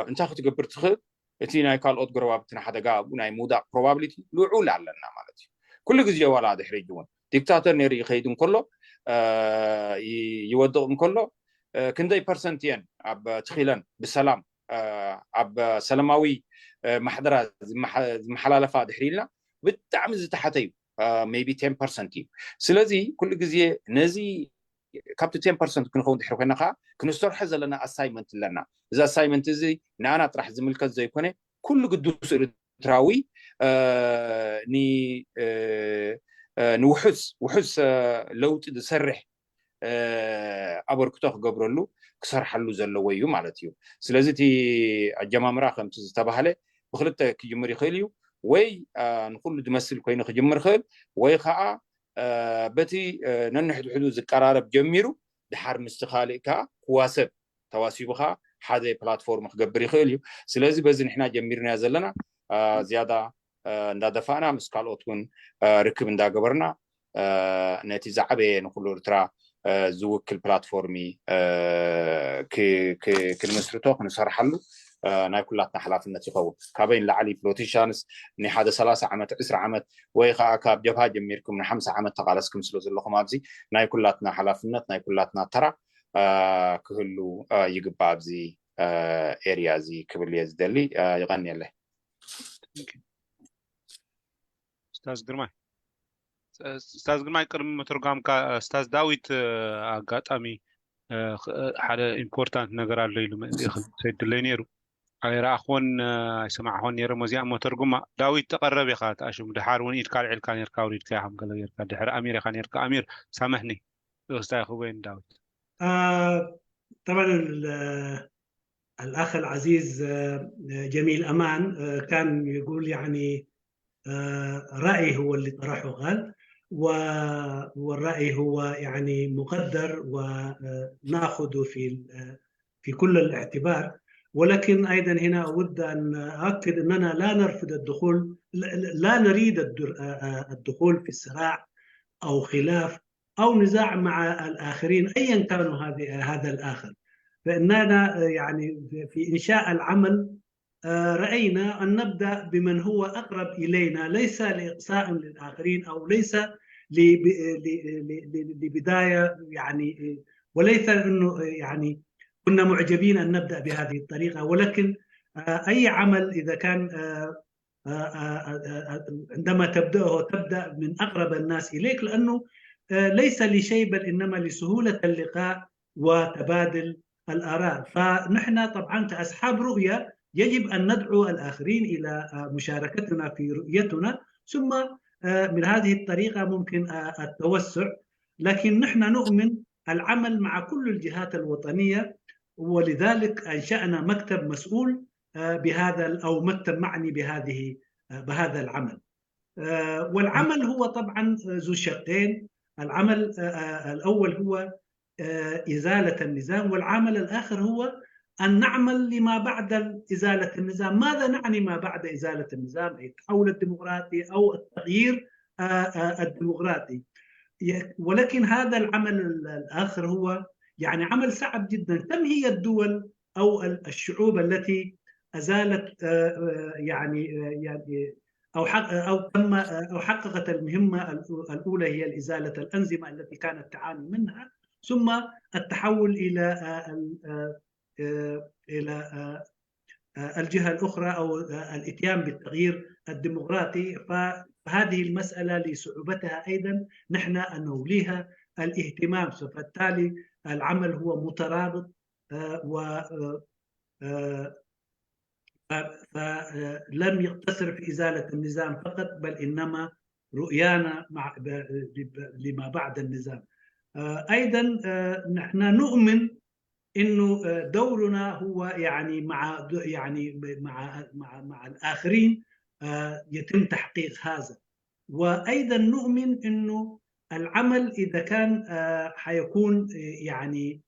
እንታይ ክትገብር ትኽእል? እቲ ናይ ካልኦት ጎረባብትና ሓደጋ ኣብኡ ናይ ምውዳቕ ፕሮባብሊቲ ልዑል ኣለና ማለት እዩ። ኩሉ ግዜ ዋላ ድሕሪ እውን ዲክታተር ነይሩ ይኸይድ እንከሎ ይወድቕ እንከሎ ክንደይ ፐርሰንት እየን ኣብ ትኺለን ብሰላም ኣብ ሰላማዊ ማሕደራ ዝመሓላለፋ ድሕሪ ኢልና ብጣዕሚ ዝተሓተ እዩ። maybe ten percent እዩ። ስለዚ ኩሉ ግዜ ነዚ ካብቲ ten percent ክንኸውን ድሕሪ ኮይና ከዓ ክንሰርሖ ዘለና ኣሳይመንት ኣለና። እዚ ኣሳይመንት እዚ ንኣና ጥራሕ ዝምልከት ዘይኮነ ኩሉ ግዱስ ኤርትራዊ ንውሑስ ውሑስ ለውጢ ዝሰርሕ ኣበርክቶ ክገብረሉ ክሰርሓሉ ዘለዎ እዩ ማለት እዩ። ስለዚ እቲ ኣጀማምራ ከምቲ ዝተባህለ ብክልተ ክጅምር ይኽእል እዩ። ወይ ንኩሉ ዝመስል ኮይኑ ክጅምር ይኽእል ወይ ከዓ በቲ ነንሕድሕዱ ዝቀራረብ ጀሚሩ ድሓር ምስቲ ካልእ ከዓ ክዋሰብ ተዋሲቡ ከዓ ሓደ ፕላትፎርም ክገብር ይኽእል እዩ። ስለዚ በዚ ንሕና ጀሚርናዮ ዘለና ዝያዳ እንዳደፋእና ምስ ካልኦት እውን ርክብ እንዳገበርና ነቲ ዝዓበየ ንኩሉ ኤርትራ ዝውክል ፕላትፎርሚ ክንምስርቶ ክንሰርሓሉ ናይ ኩላትና ሓላፍነት ይኸውን። ካበይ ንላዕሊ ፖለቲሻንስ ንሓደ ሰላሳ ዓመት ዕስራ ዓመት ወይ ከዓ ካብ ጀብሃ ጀሚርኩም ንሓምሳ ዓመት ተቃለስኩም ስለ ዘለኹም ኣብዚ ናይ ኩላትና ሓላፍነት ናይ ኩላትና ተራ ክህሉ ይግባእ ኣብዚ ኤርያ እዚ ክብል እየ ዝደሊ። ይቐንየለይ። ስታዝ ግርማይ ስታዝ ግርማይ ቅድሚ መተርጓምካ ስታዝ ዳዊት ኣጋጣሚ ሓደ ኢምፖርታንት ነገር ኣሎ ኢሉ ሰድለይ ነይሩ። ኣይረኣኽዎን ኣይሰማዕኽዎን ነይረ። መዚኣ መተርጉማ ዳዊት ተቐረብ ኢኻ ተኣሽሙ ድሓር እውን ኢድካ ልዒልካ ነርካ ውሪድካ ኢኻም ገለ ጌርካ ድሕሪ ኣሚር ኢኻ ነርካ። ኣሚር ሳምሕኒ ይቕስታ ይኽበይን ዳዊት طبعا الأخ العزيز آه، جميل أمان آه، كان يقول يعني آه، رأي هو اللي طرحه قال و- والرأي هو يعني مقدر وناخذه في ال- في كل الاعتبار. ولكن أيضا هنا أود أن أؤكد أننا لا نرفض الدخول، لا نريد الدخول في صراع أو خلاف أو نزاع مع الآخرين أيا كانوا هذه هذا الآخر. فإننا يعني في إنشاء العمل رأينا أن نبدأ بمن هو أقرب إلينا، ليس لإقصاء للآخرين أو ليس لبداية يعني، وليس أنه يعني كنا معجبين أن نبدأ بهذه الطريقة، ولكن أي عمل إذا كان عندما تبدأه تبدأ من أقرب الناس إليك، لأنه ليس لشيء بل إنما لسهولة اللقاء وتبادل الآراء. فنحن طبعا كأصحاب رؤية يجب أن ندعو الآخرين إلى مشاركتنا في رؤيتنا، ثم من هذه الطريقة ممكن التوسع. لكن نحن نؤمن العمل مع كل الجهات الوطنية، ولذلك أنشأنا مكتب مسؤول بهذا أو مكتب معني بهذه بهذا العمل. والعمل هو طبعا ذو شقين. العمل الأول هو إزالة النظام، والعمل الآخر هو أن نعمل لما بعد إزالة النظام. ماذا نعني ما بعد إزالة النظام؟ أي التحول الديمقراطي أو التغيير الديمقراطي. ولكن هذا العمل الآخر هو يعني عمل صعب جدا. كم هي الدول أو الشعوب التي أزالت يعني يعني أو حق أو تم أو حققت المهمة الأولى، هي إزالة الأنظمة التي كانت تعاني منها، ثم التحول إلى إلى الجهة الأخرى أو الإتيان بالتغيير الديمقراطي. فهذه المسألة لصعوبتها أيضا نحن نوليها الاهتمام، فبالتالي العمل هو مترابط و فلم يقتصر في إزالة النظام فقط، بل إنما رؤيانا مع لما بعد النظام. أيضا نحن نؤمن إنه دورنا هو يعني مع يعني مع مع مع الآخرين يتم تحقيق هذا. وأيضا نؤمن إنه العمل إذا كان حيكون يعني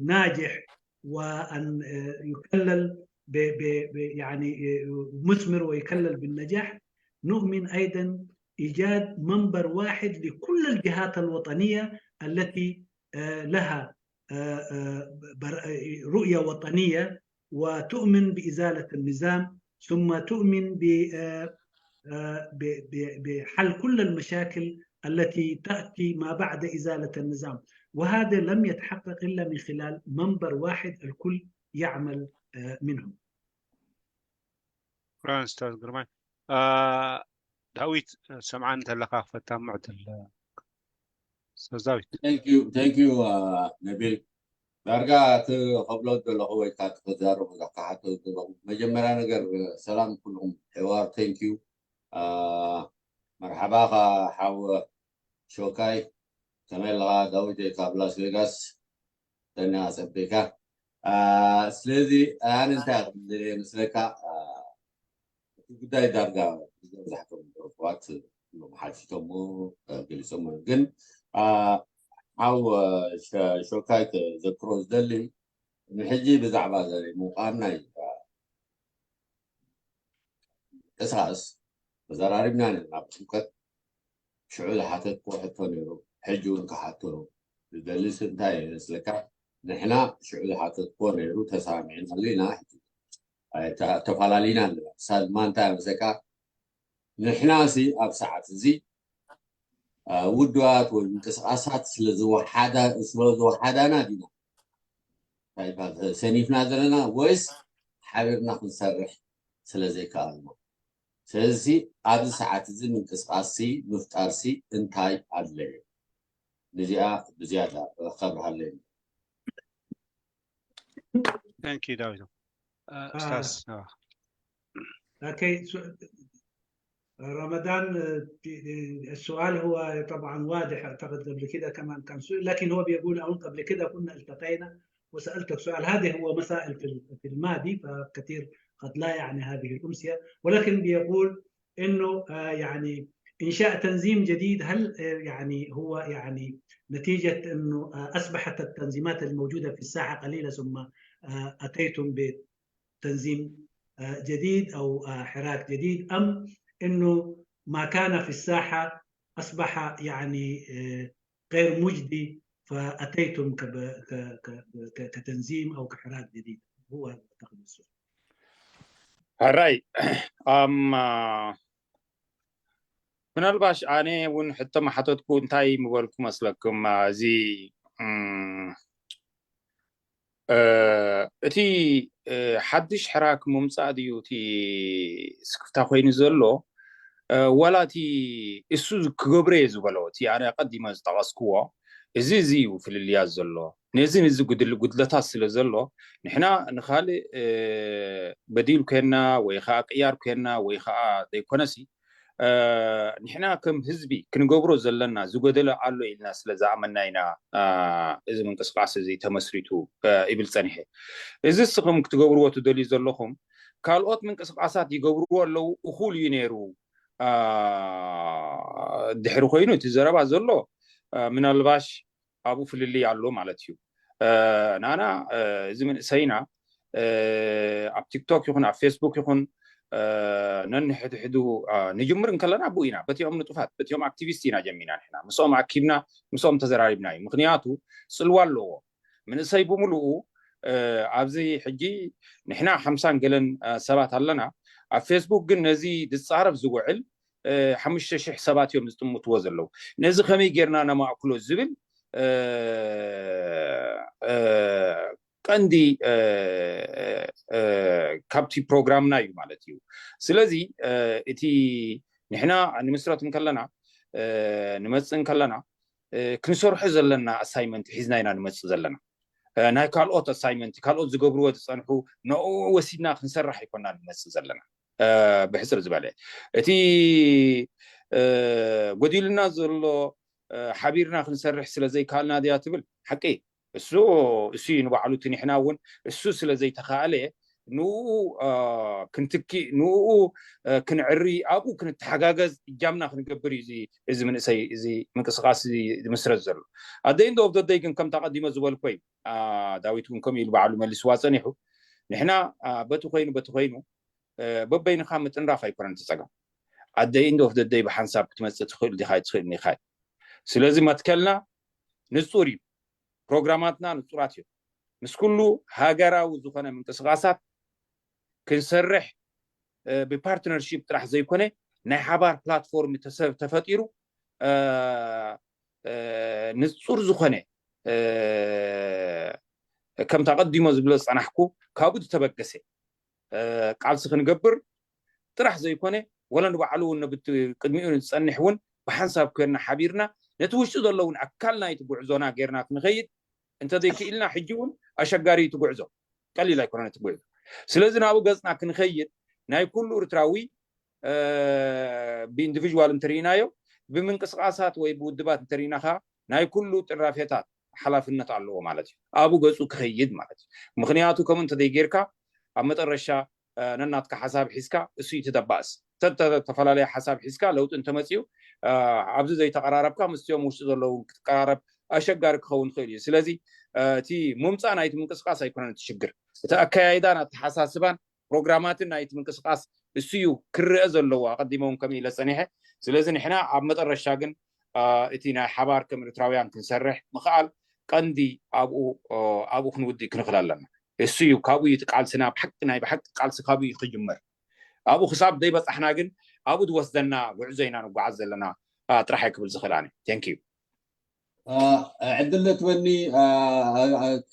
ناجح وأن يكلل يعني مثمر ويكلل بالنجاح، نؤمن أيضا إيجاد منبر واحد لكل الجهات الوطنية التي لها رؤية وطنية وتؤمن بإزالة النظام، ثم تؤمن بحل كل المشاكل التي تأتي ما بعد إزالة النظام. وهذا لم يتحقق إلا من خلال منبر واحد الكل يعمل منه. شكرا أستاذ ግርማይ። ዳዊት፣ ሰምዓን እንተለኻ ክፈታ ምዕድል። ዳዊት። Thank you, thank you ነቢል። ዳርጋ እቲ ከብሎ ዘለኹ ወይ ከዓ እቲ ክዛረቡ ዝሓተቱ ዘለኹ፣ መጀመርያ ነገር ሰላም ኩልኹም ሕዋር። Thank you። መርሓባ ሓው ሾካይ፣ ከመይ ኣለኻ? ዳዊት ካብ ላስ ቬጋስ፣ ደና ጸቢካ። ስለዚ ኣነ እንታይ ክብል መስለካ፣ እቲ ጉዳይ ዳርጋ ዝበዛሕቶም ዶክዋት ኩሎም ሓቲቶሞ ገሊጾሞ፣ ግን ሓው ሾካይ ክዘክሮ ዝደሊ፣ ንሕጂ ብዛዕባ ዘ ምውቃም ናይ ቀሳስ ተዘራሪብና ነርና ብጥምቀት። ሽዑ ዝሓተትኩዎ ሕቶ ነይሩ፣ ሕጂ እውን ክሓቶ ዝደልስ እንታይ መስለካ? ንሕና ሽዑ ዝሓተትኩዎ ነይሩ፣ ተሰማሚዕናሉ ኢና፣ ሕጂ ተፈላለዩና ኣለና። ንሳ ድማ እንታይ መስለካ? ንሕና ሲ ኣብ ሰዓት እዚ ውድባት ወይ ምንቅስቃሳት ስለዝወሓዳና ዲና ሰኒፍና ዘለና ወይስ ሓቢርና ክንሰርሕ ስለዘይከኣልና? ስለዚ ኣብዚ ሰዓት እዚ ምንቅስቃስሲ ምፍጣርሲ እንታይ ኣድለየ? ንዚኣ ብዝያዳ ከብርሃለይ። Thank you ዳዊት። ኡስታዝ اوكي. رمضان، السؤال هو طبعا واضح، اعتقد قبل كده كمان كان سؤال، لكن هو بيقول: أو قبل كده كنا التقينا وسألتك سؤال، هذه هو مسائل في في الماضي، فكثير قد لا يعني هذه الأمسية، ولكن بيقول إنه يعني إنشاء تنظيم جديد، هل يعني هو يعني نتيجة إنه أصبحت التنظيمات الموجودة في الساحة قليلة، ثم أتيتم بتنظيم جديد أو حراك جديد، أم إنه ما كان في الساحة أصبح يعني غير مجدي، فأتيتم كتنظيم أو كحراك جديد؟ هو أعتقد السؤال. ሕራይ ኣም ምናልባሽ ኣነ እውን ሕቶ ማሓተትኩ እንታይ ምበልኩ መስለኩም? እዚ እቲ ሓድሽ ሕራክ ምምፃእ ድዩ እቲ ስክፍታ ኮይኑ ዘሎ? ዋላ እቲ እሱ ክገብሮ እየ ዝበሎ እቲ ኣነ ቀዲመ ዝጠቐስክዎ እዚ እዚ እዩ ፍልልያት ዘሎ። ነዚ ነዚ ጉድል ጉድለታት ስለ ዘሎ ንሕና ንኻልእ በዲል ኮይና ወይ ከዓ ቅያር ኮይና ወይ ከዓ ዘይኮነሲ ንሕና ከም ህዝቢ ክንገብሮ ዘለና ዝጎደለ ኣሎ ኢልና ስለ ዝኣመና ኢና እዚ ምንቅስቃስ እዚ ተመስሪቱ ይብል ፀኒሐ። እዚ እስኹም ክትገብርዎ ትደልዩ ዘለኹም ካልኦት ምንቅስቃሳት ይገብርዎ ኣለዉ፣ እኹል እዩ ነይሩ ድሕሪ ኮይኑ እቲ ዘረባ ዘሎ ምናልባሽ ኣብኡ ፍልልይ ኣሎ ማለት እዩ። ናና እዚ መንእሰይና ኣብ ቲክቶክ ይኹን ኣብ ፌስቡክ ይኹን ነንሕድሕዱ ንጅምር እንከለና ብኡ ኢና በቲኦም ንጡፋት በቲኦም ኣክቲቪስት ኢና ጀሚና ንሕና ምስኦም ኣኪብና ምስኦም ተዘራሪብና እዩ። ምክንያቱ ፅልዋ ኣለዎ። መንእሰይ ብምሉኡ ኣብዚ ሕጂ ንሕና ሓምሳን ገለን ሰባት ኣለና። ኣብ ፌስቡክ ግን ነዚ ዝፃረፍ ዝውዕል ሓሙሽተ ሽሕ ሰባት እዮም ዝጥምትዎ ዘለዉ። ነዚ ከመይ ጌርና ነማእክሎ ዝብል ቀንዲ ካብቲ ፕሮግራምና እዩ ማለት እዩ። ስለዚ እቲ ንሕና ንምስረት እንከለና ንመፅእ እንከለና ክንሰርሖ ዘለና ኣሳይመንት ሒዝና ኢና ንመፅእ ዘለና። ናይ ካልኦት ኣሳይመንት ካልኦት ዝገብርዎ ዝፀንሑ ንኡ ወሲድና ክንሰርሕ ኣይኮና ንመፅእ ዘለና። ብሕፅር ዝበለ እቲ ጎዲልና ዘሎ ሓቢርና ክንሰርሕ ስለ ዘይከኣልና ድያ ትብል ሓቂ እሱ እሱ እዩ ንባዕሉ እቲ ንሕና እውን እሱ ስለ ዘይተኻእለ ንኡ ክንትኪእ ንኡ ክንዕሪ ኣብኡ ክንተሓጋገዝ እጃምና ክንገብር እዩ እዚ መንእሰይ እዚ ምንቅስቃስ እዚ ዝምስረት ዘሎ። ኣደ ኢንድ ኦፍ ደደይ ግን ከምታ ቀዲመ ዝበልኮይ ዳዊት እውን ከምኡ ኢሉ ባዕሉ መሊስዋ ፀኒሑ ንሕና በቲ ኮይኑ በቲ ኮይኑ በበይንኻ ምጥንራፍ ኣይኮነን እቲ ፀገም። ኣደ ኢንድ ኦፍ ደደይ ብሓንሳብ ክትመፅእ ትኽእል ዲኻ ኣይትኽእል ኒኻ። ስለዚ መትከልና ንፁር እዩ። ፕሮግራማትና ንፁራት እዮም። ምስ ኩሉ ሃገራዊ ዝኾነ ምንቅስቃሳት ክንሰርሕ ብፓርትነርሺፕ ጥራሕ ዘይኮነ ናይ ሓባር ፕላትፎርም ተፈጢሩ ንፁር ዝኾነ ከምታ ቀዲሞ ዝብሎ ዝፀናሕኩ ካብኡ ዝተበገሰ ቃልሲ ክንገብር ጥራሕ ዘይኮነ ወላ ንባዕሉ እውን ቅድሚኡ ንፀንሕ እውን ብሓንሳብ ኮይንና ሓቢርና ነቲ ውሽጢ ዘለውን ኣካል ናይቲ ጉዕዞና ጌርና ክንኸይድ እንተዘይክኢልና ሕጂ እውን ኣሸጋሪ እዩ ትጉዕዞ ቀሊል ኣይኮነን ትጉዕዞ። ስለዚ ናብኡ ገፅና ክንኸይድ ናይ ኩሉ ኤርትራዊ ብኢንዲቪዥዋል እንተርኢናዮ ብምንቅስቃሳት ወይ ብውድባት እንተርኢናኻ ናይ ኩሉ ጥራፌታት ሓላፍነት ኣለዎ ማለት እዩ። ኣብኡ ገፁ ክኸይድ ማለት እዩ። ምክንያቱ ከምኡ እንተዘይጌርካ ኣብ መጠረሻ ነናትካ ሓሳብ ሒዝካ እሱ እዩ ተባእስ ተፈላለየ ሓሳብ ሒዝካ ለውጢ እንተመፅኡ ኣብዚ ዘይተቀራረብካ ምስኦም ውሽጢ ዘለዉ ክትቀራረብ ኣሸጋሪ ክኸውን ይኽእል እዩ። ስለዚ እቲ ምምፃእ ናይቲ ምንቅስቃስ ኣይኮነን እቲ ሽግር፣ እቲ ኣከያይዳን ኣተሓሳስባን ፕሮግራማትን ናይቲ ምንቅስቃስ እሱ እዩ ክረአ ዘለዎ ኣቀዲመ እውን ከም ኢለ ፀኒሐ። ስለዚ ንሕና ኣብ መጠረሻ ግን እቲ ናይ ሓባር ከም ኤርትራውያን ክንሰርሕ ምኽኣል ቀንዲ ኣብኡ ኣብኡ ክንውድእ ክንኽእል ኣለና። እሱ እዩ ካብኡ እዩ ቃልስና ብሓቂ ናይ ብሓቂ ቃልሲ ካብኡ እዩ ክጅመር። ኣብኡ ክሳብ ዘይበፃሕና ግን ኣብኡ ዝወስደና ጉዕዞ ኢና ንጓዓዝ ዘለና ጥራሕ ክብል ዝኽእል ኣነ። Thank you። ዕድል ትበኒ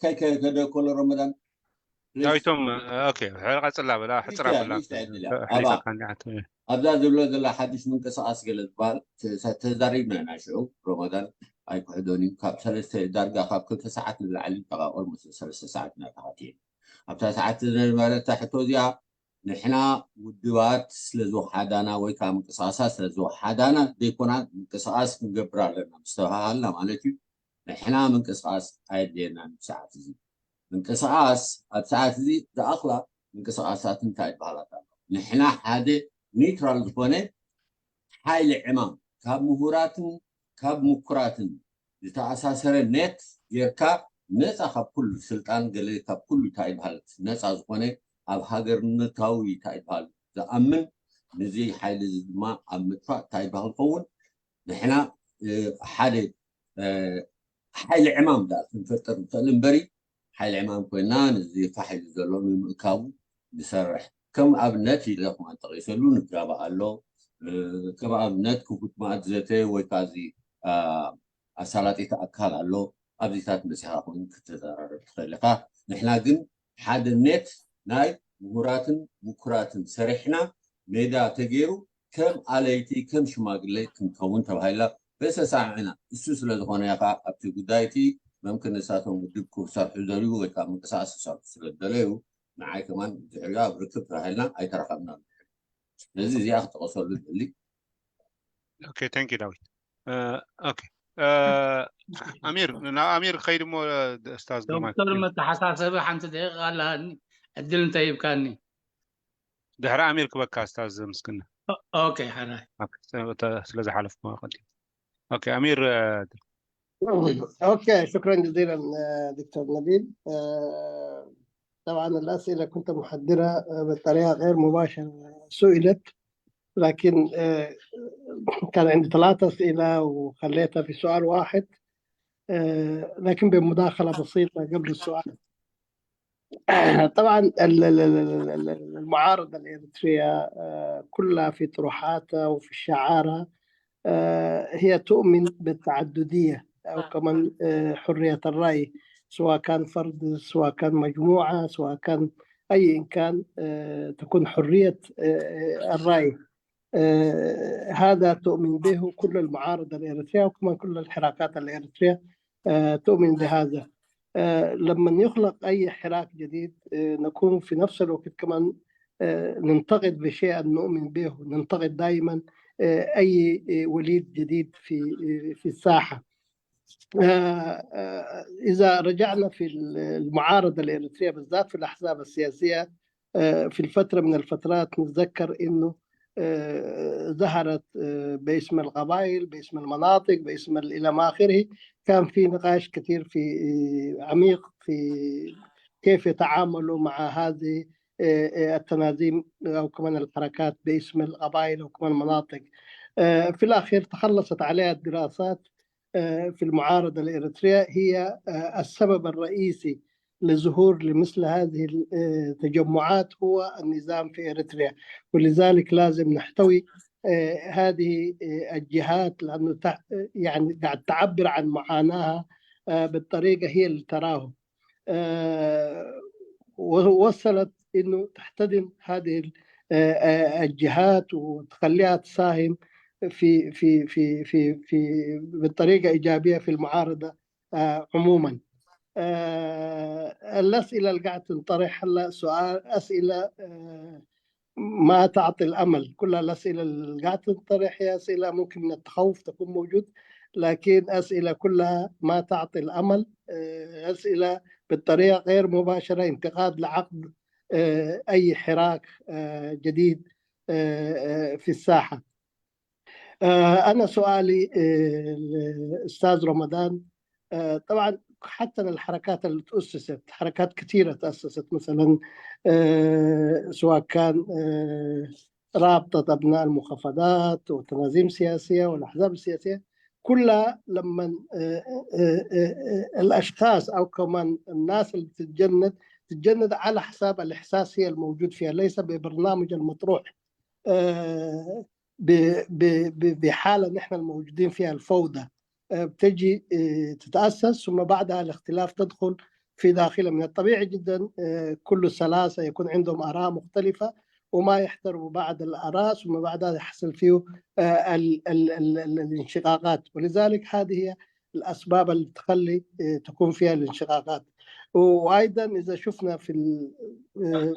ከይከደኮሎ ረመዳን ዳዊቶም ቀፅላ በላ ሕፅራ በላ ኣብዛ ዝብሎ ዘላ ሓድሽ ምንቅስቃስ ገለ ዝበሃል ተዛሪብና ኢና ሽዑ ረመዳን ኣይክሕዶን እዩ ካብ ሰለስተ ዳርጋ ካብ ክልተ ሰዓት ንላዕሊ ጠቃቆል ምስ ሰለስተ ሰዓት እናተኸትየ ኣብታ ሰዓት ዝነበረታ ሕቶ እዚኣ ንሕና ውድባት ስለዝወሓዳና ወይ ከዓ ምንቅስቃሳት ስለዝወሓዳና ዘይኮና ምንቅስቃስ ክንገብር ኣለና ምስተባሃልና ማለት እዩ። ንሕና ምንቅስቃስ ኣየድልየናን ብሰዓት እዚ ምንቅስቃስ ኣብ ሰዓት እዚ ዝኣኽላ ምንቅስቃሳት እንታይ ይበሃላት ኣሎ? ንሕና ሓደ ኒውትራል ዝኾነ ሓይሊ ዕማም ካብ ምሁራትን ካብ ምኩራትን ዝተኣሳሰረ ኔት ጌርካ ነፃ ካብ ኩሉ ስልጣን ገለ ካብ ኩሉ እንታይ ይበሃል ነፃ ዝኾነ ኣብ ሃገርነታዊ እንታይ ይበሃል ዝኣምን ንዚ ሓይሊ እዚ ድማ ኣብ ምጥፋእ እንታይ ይበሃል ክኸውን ንሕና ሓደ ሓይሊ ዕማም ዳ ክንፈጥር ንኽእል እምበሪ ሓይሊ ዕማም ኮይና ንዚ ፋሕ ኢሉ ዘሎ ንምእካቡ ንሰርሕ ከም ኣብነት ኢለ ክማን ጠቂሰሉ ንጋባ ኣሎ ከም ኣብነት ክፉት ማእት ዘተ ወይ ከዓ እዚ ኣሳላጢት ኣካል ኣሎ ኣብዚታት መፅኻ ኮይኑ ክትዘራረብ ትኽእል ኢኻ ንሕና ግን ሓደ ኔት ናይ ምሁራትን ምኩራትን ሰሪሕና ሜዳ ተገይሩ ከም ኣለይቲ ከም ሽማግሌ ክንከውን ተባሂልና በሰሳምዕና እሱ ስለ ዝኾነ ያ ከዓ ኣብቲ ጉዳይ እቲ መምክን ንሳቶም ውድብ ክሰርሑ ዝደልዩ ወይ ከዓ ምንቅስቃስ ክሰርሑ ስለ ዝደለዩ ንዓይ ከማን ድሕሪኡ ኣብ ርክብ ተባሂልና ኣይተረኸብና ስለዚ እዚኣ ክጠቀሰሉ ይደሊ ኦኬ ታንክ ዩ ዳዊት ኦኬ ኣሚር ናብ ኣሚር ከይድ ሞ ስታዝ ግርማይ ዶክተር መተሓሳሰቢ ሓንቲ ደቂቃ ኣለሃኒ ዕድል እንተሂብካኒ ድሕሪ ኣሚር ክበካ ስታዝ ምስግና ኦኬ ሓራይ ስለ ዝሓለፍኩ ቀዲም ኦኬ ኣሚር اوكي شكرا جزيلا دكتور نبيل طبعا الاسئله كنت محضرها بطريقه غير مباشره سئلت لكن كان عندي ثلاثة أسئلة وخليتها في سؤال واحد لكن بمداخلة بسيطة قبل السؤال طبعا المعارضة الإريترية كلها في طروحاتها وفي شعارها هي تؤمن بالتعددية أو كمان حرية الرأي سواء كان فرد سواء كان مجموعة سواء كان أي كان تكون حرية الرأي هذا تؤمن به كل المعارضة الإريترية وكمان كل الحراكات الإريترية تؤمن بهذا لما يخلق أي حراك جديد نكون في نفس الوقت كمان ننتقد بشيء نؤمن به ننتقد دائما أي وليد جديد في في الساحة إذا رجعنا في المعارضة الإريترية بالذات في الأحزاب السياسية في الفترة من الفترات نتذكر إنه ظهرت باسم القبائل باسم المناطق باسم إلى ما آخره كان في نقاش كثير في عميق في كيف يتعاملوا مع هذه التنازيم أو كمان الحركات باسم القبائل أو كمان المناطق في الأخير تخلصت عليها الدراسات في المعارضة الإريترية هي السبب الرئيسي لظهور لمثل هذه التجمعات هو النظام في إريتريا ولذلك لازم نحتوي هذه الجهات لأنه يعني قاعد تعبر عن معاناها بالطريقة هي اللي تراه وصلت انه تحتضن هذه الجهات وتخليها تساهم في في في في في بطريقه ايجابيه في المعارضه عموما. الاسئله اللي قاعد تنطرح هلا سؤال اسئله ما تعطي الامل، كل الاسئله اللي قاعد تنطرح هي اسئله ممكن من التخوف تكون موجود، لكن اسئله كلها ما تعطي الامل، اسئله بالطريقه غير مباشره انتقاد لعقد اي حراك جديد في الساحه. انا سؤالي الاستاذ رمضان، طبعا حتى الحركات اللي تأسست، حركات كثيرة تأسست، مثلا سواء كان رابطة أبناء المخفضات والتنظيم السياسية والأحزاب السياسية، كلها لما الأشخاص أو كمان الناس اللي بتتجند تتجند على حساب الإحساس هي الموجود فيها، ليس ببرنامج المطروح. بحالة نحن الموجودين فيها الفوضى بتجي تتأسس، ثم بعدها الاختلاف تدخل في داخلها. من الطبيعي جدا كل الثلاثة يكون عندهم آراء مختلفة وما يحترموا بعض الآراء، ثم بعدها يحصل فيه الانشقاقات، ولذلك هذه هي الأسباب اللي تخلي تكون فيها الانشقاقات. وأيضا إذا شفنا في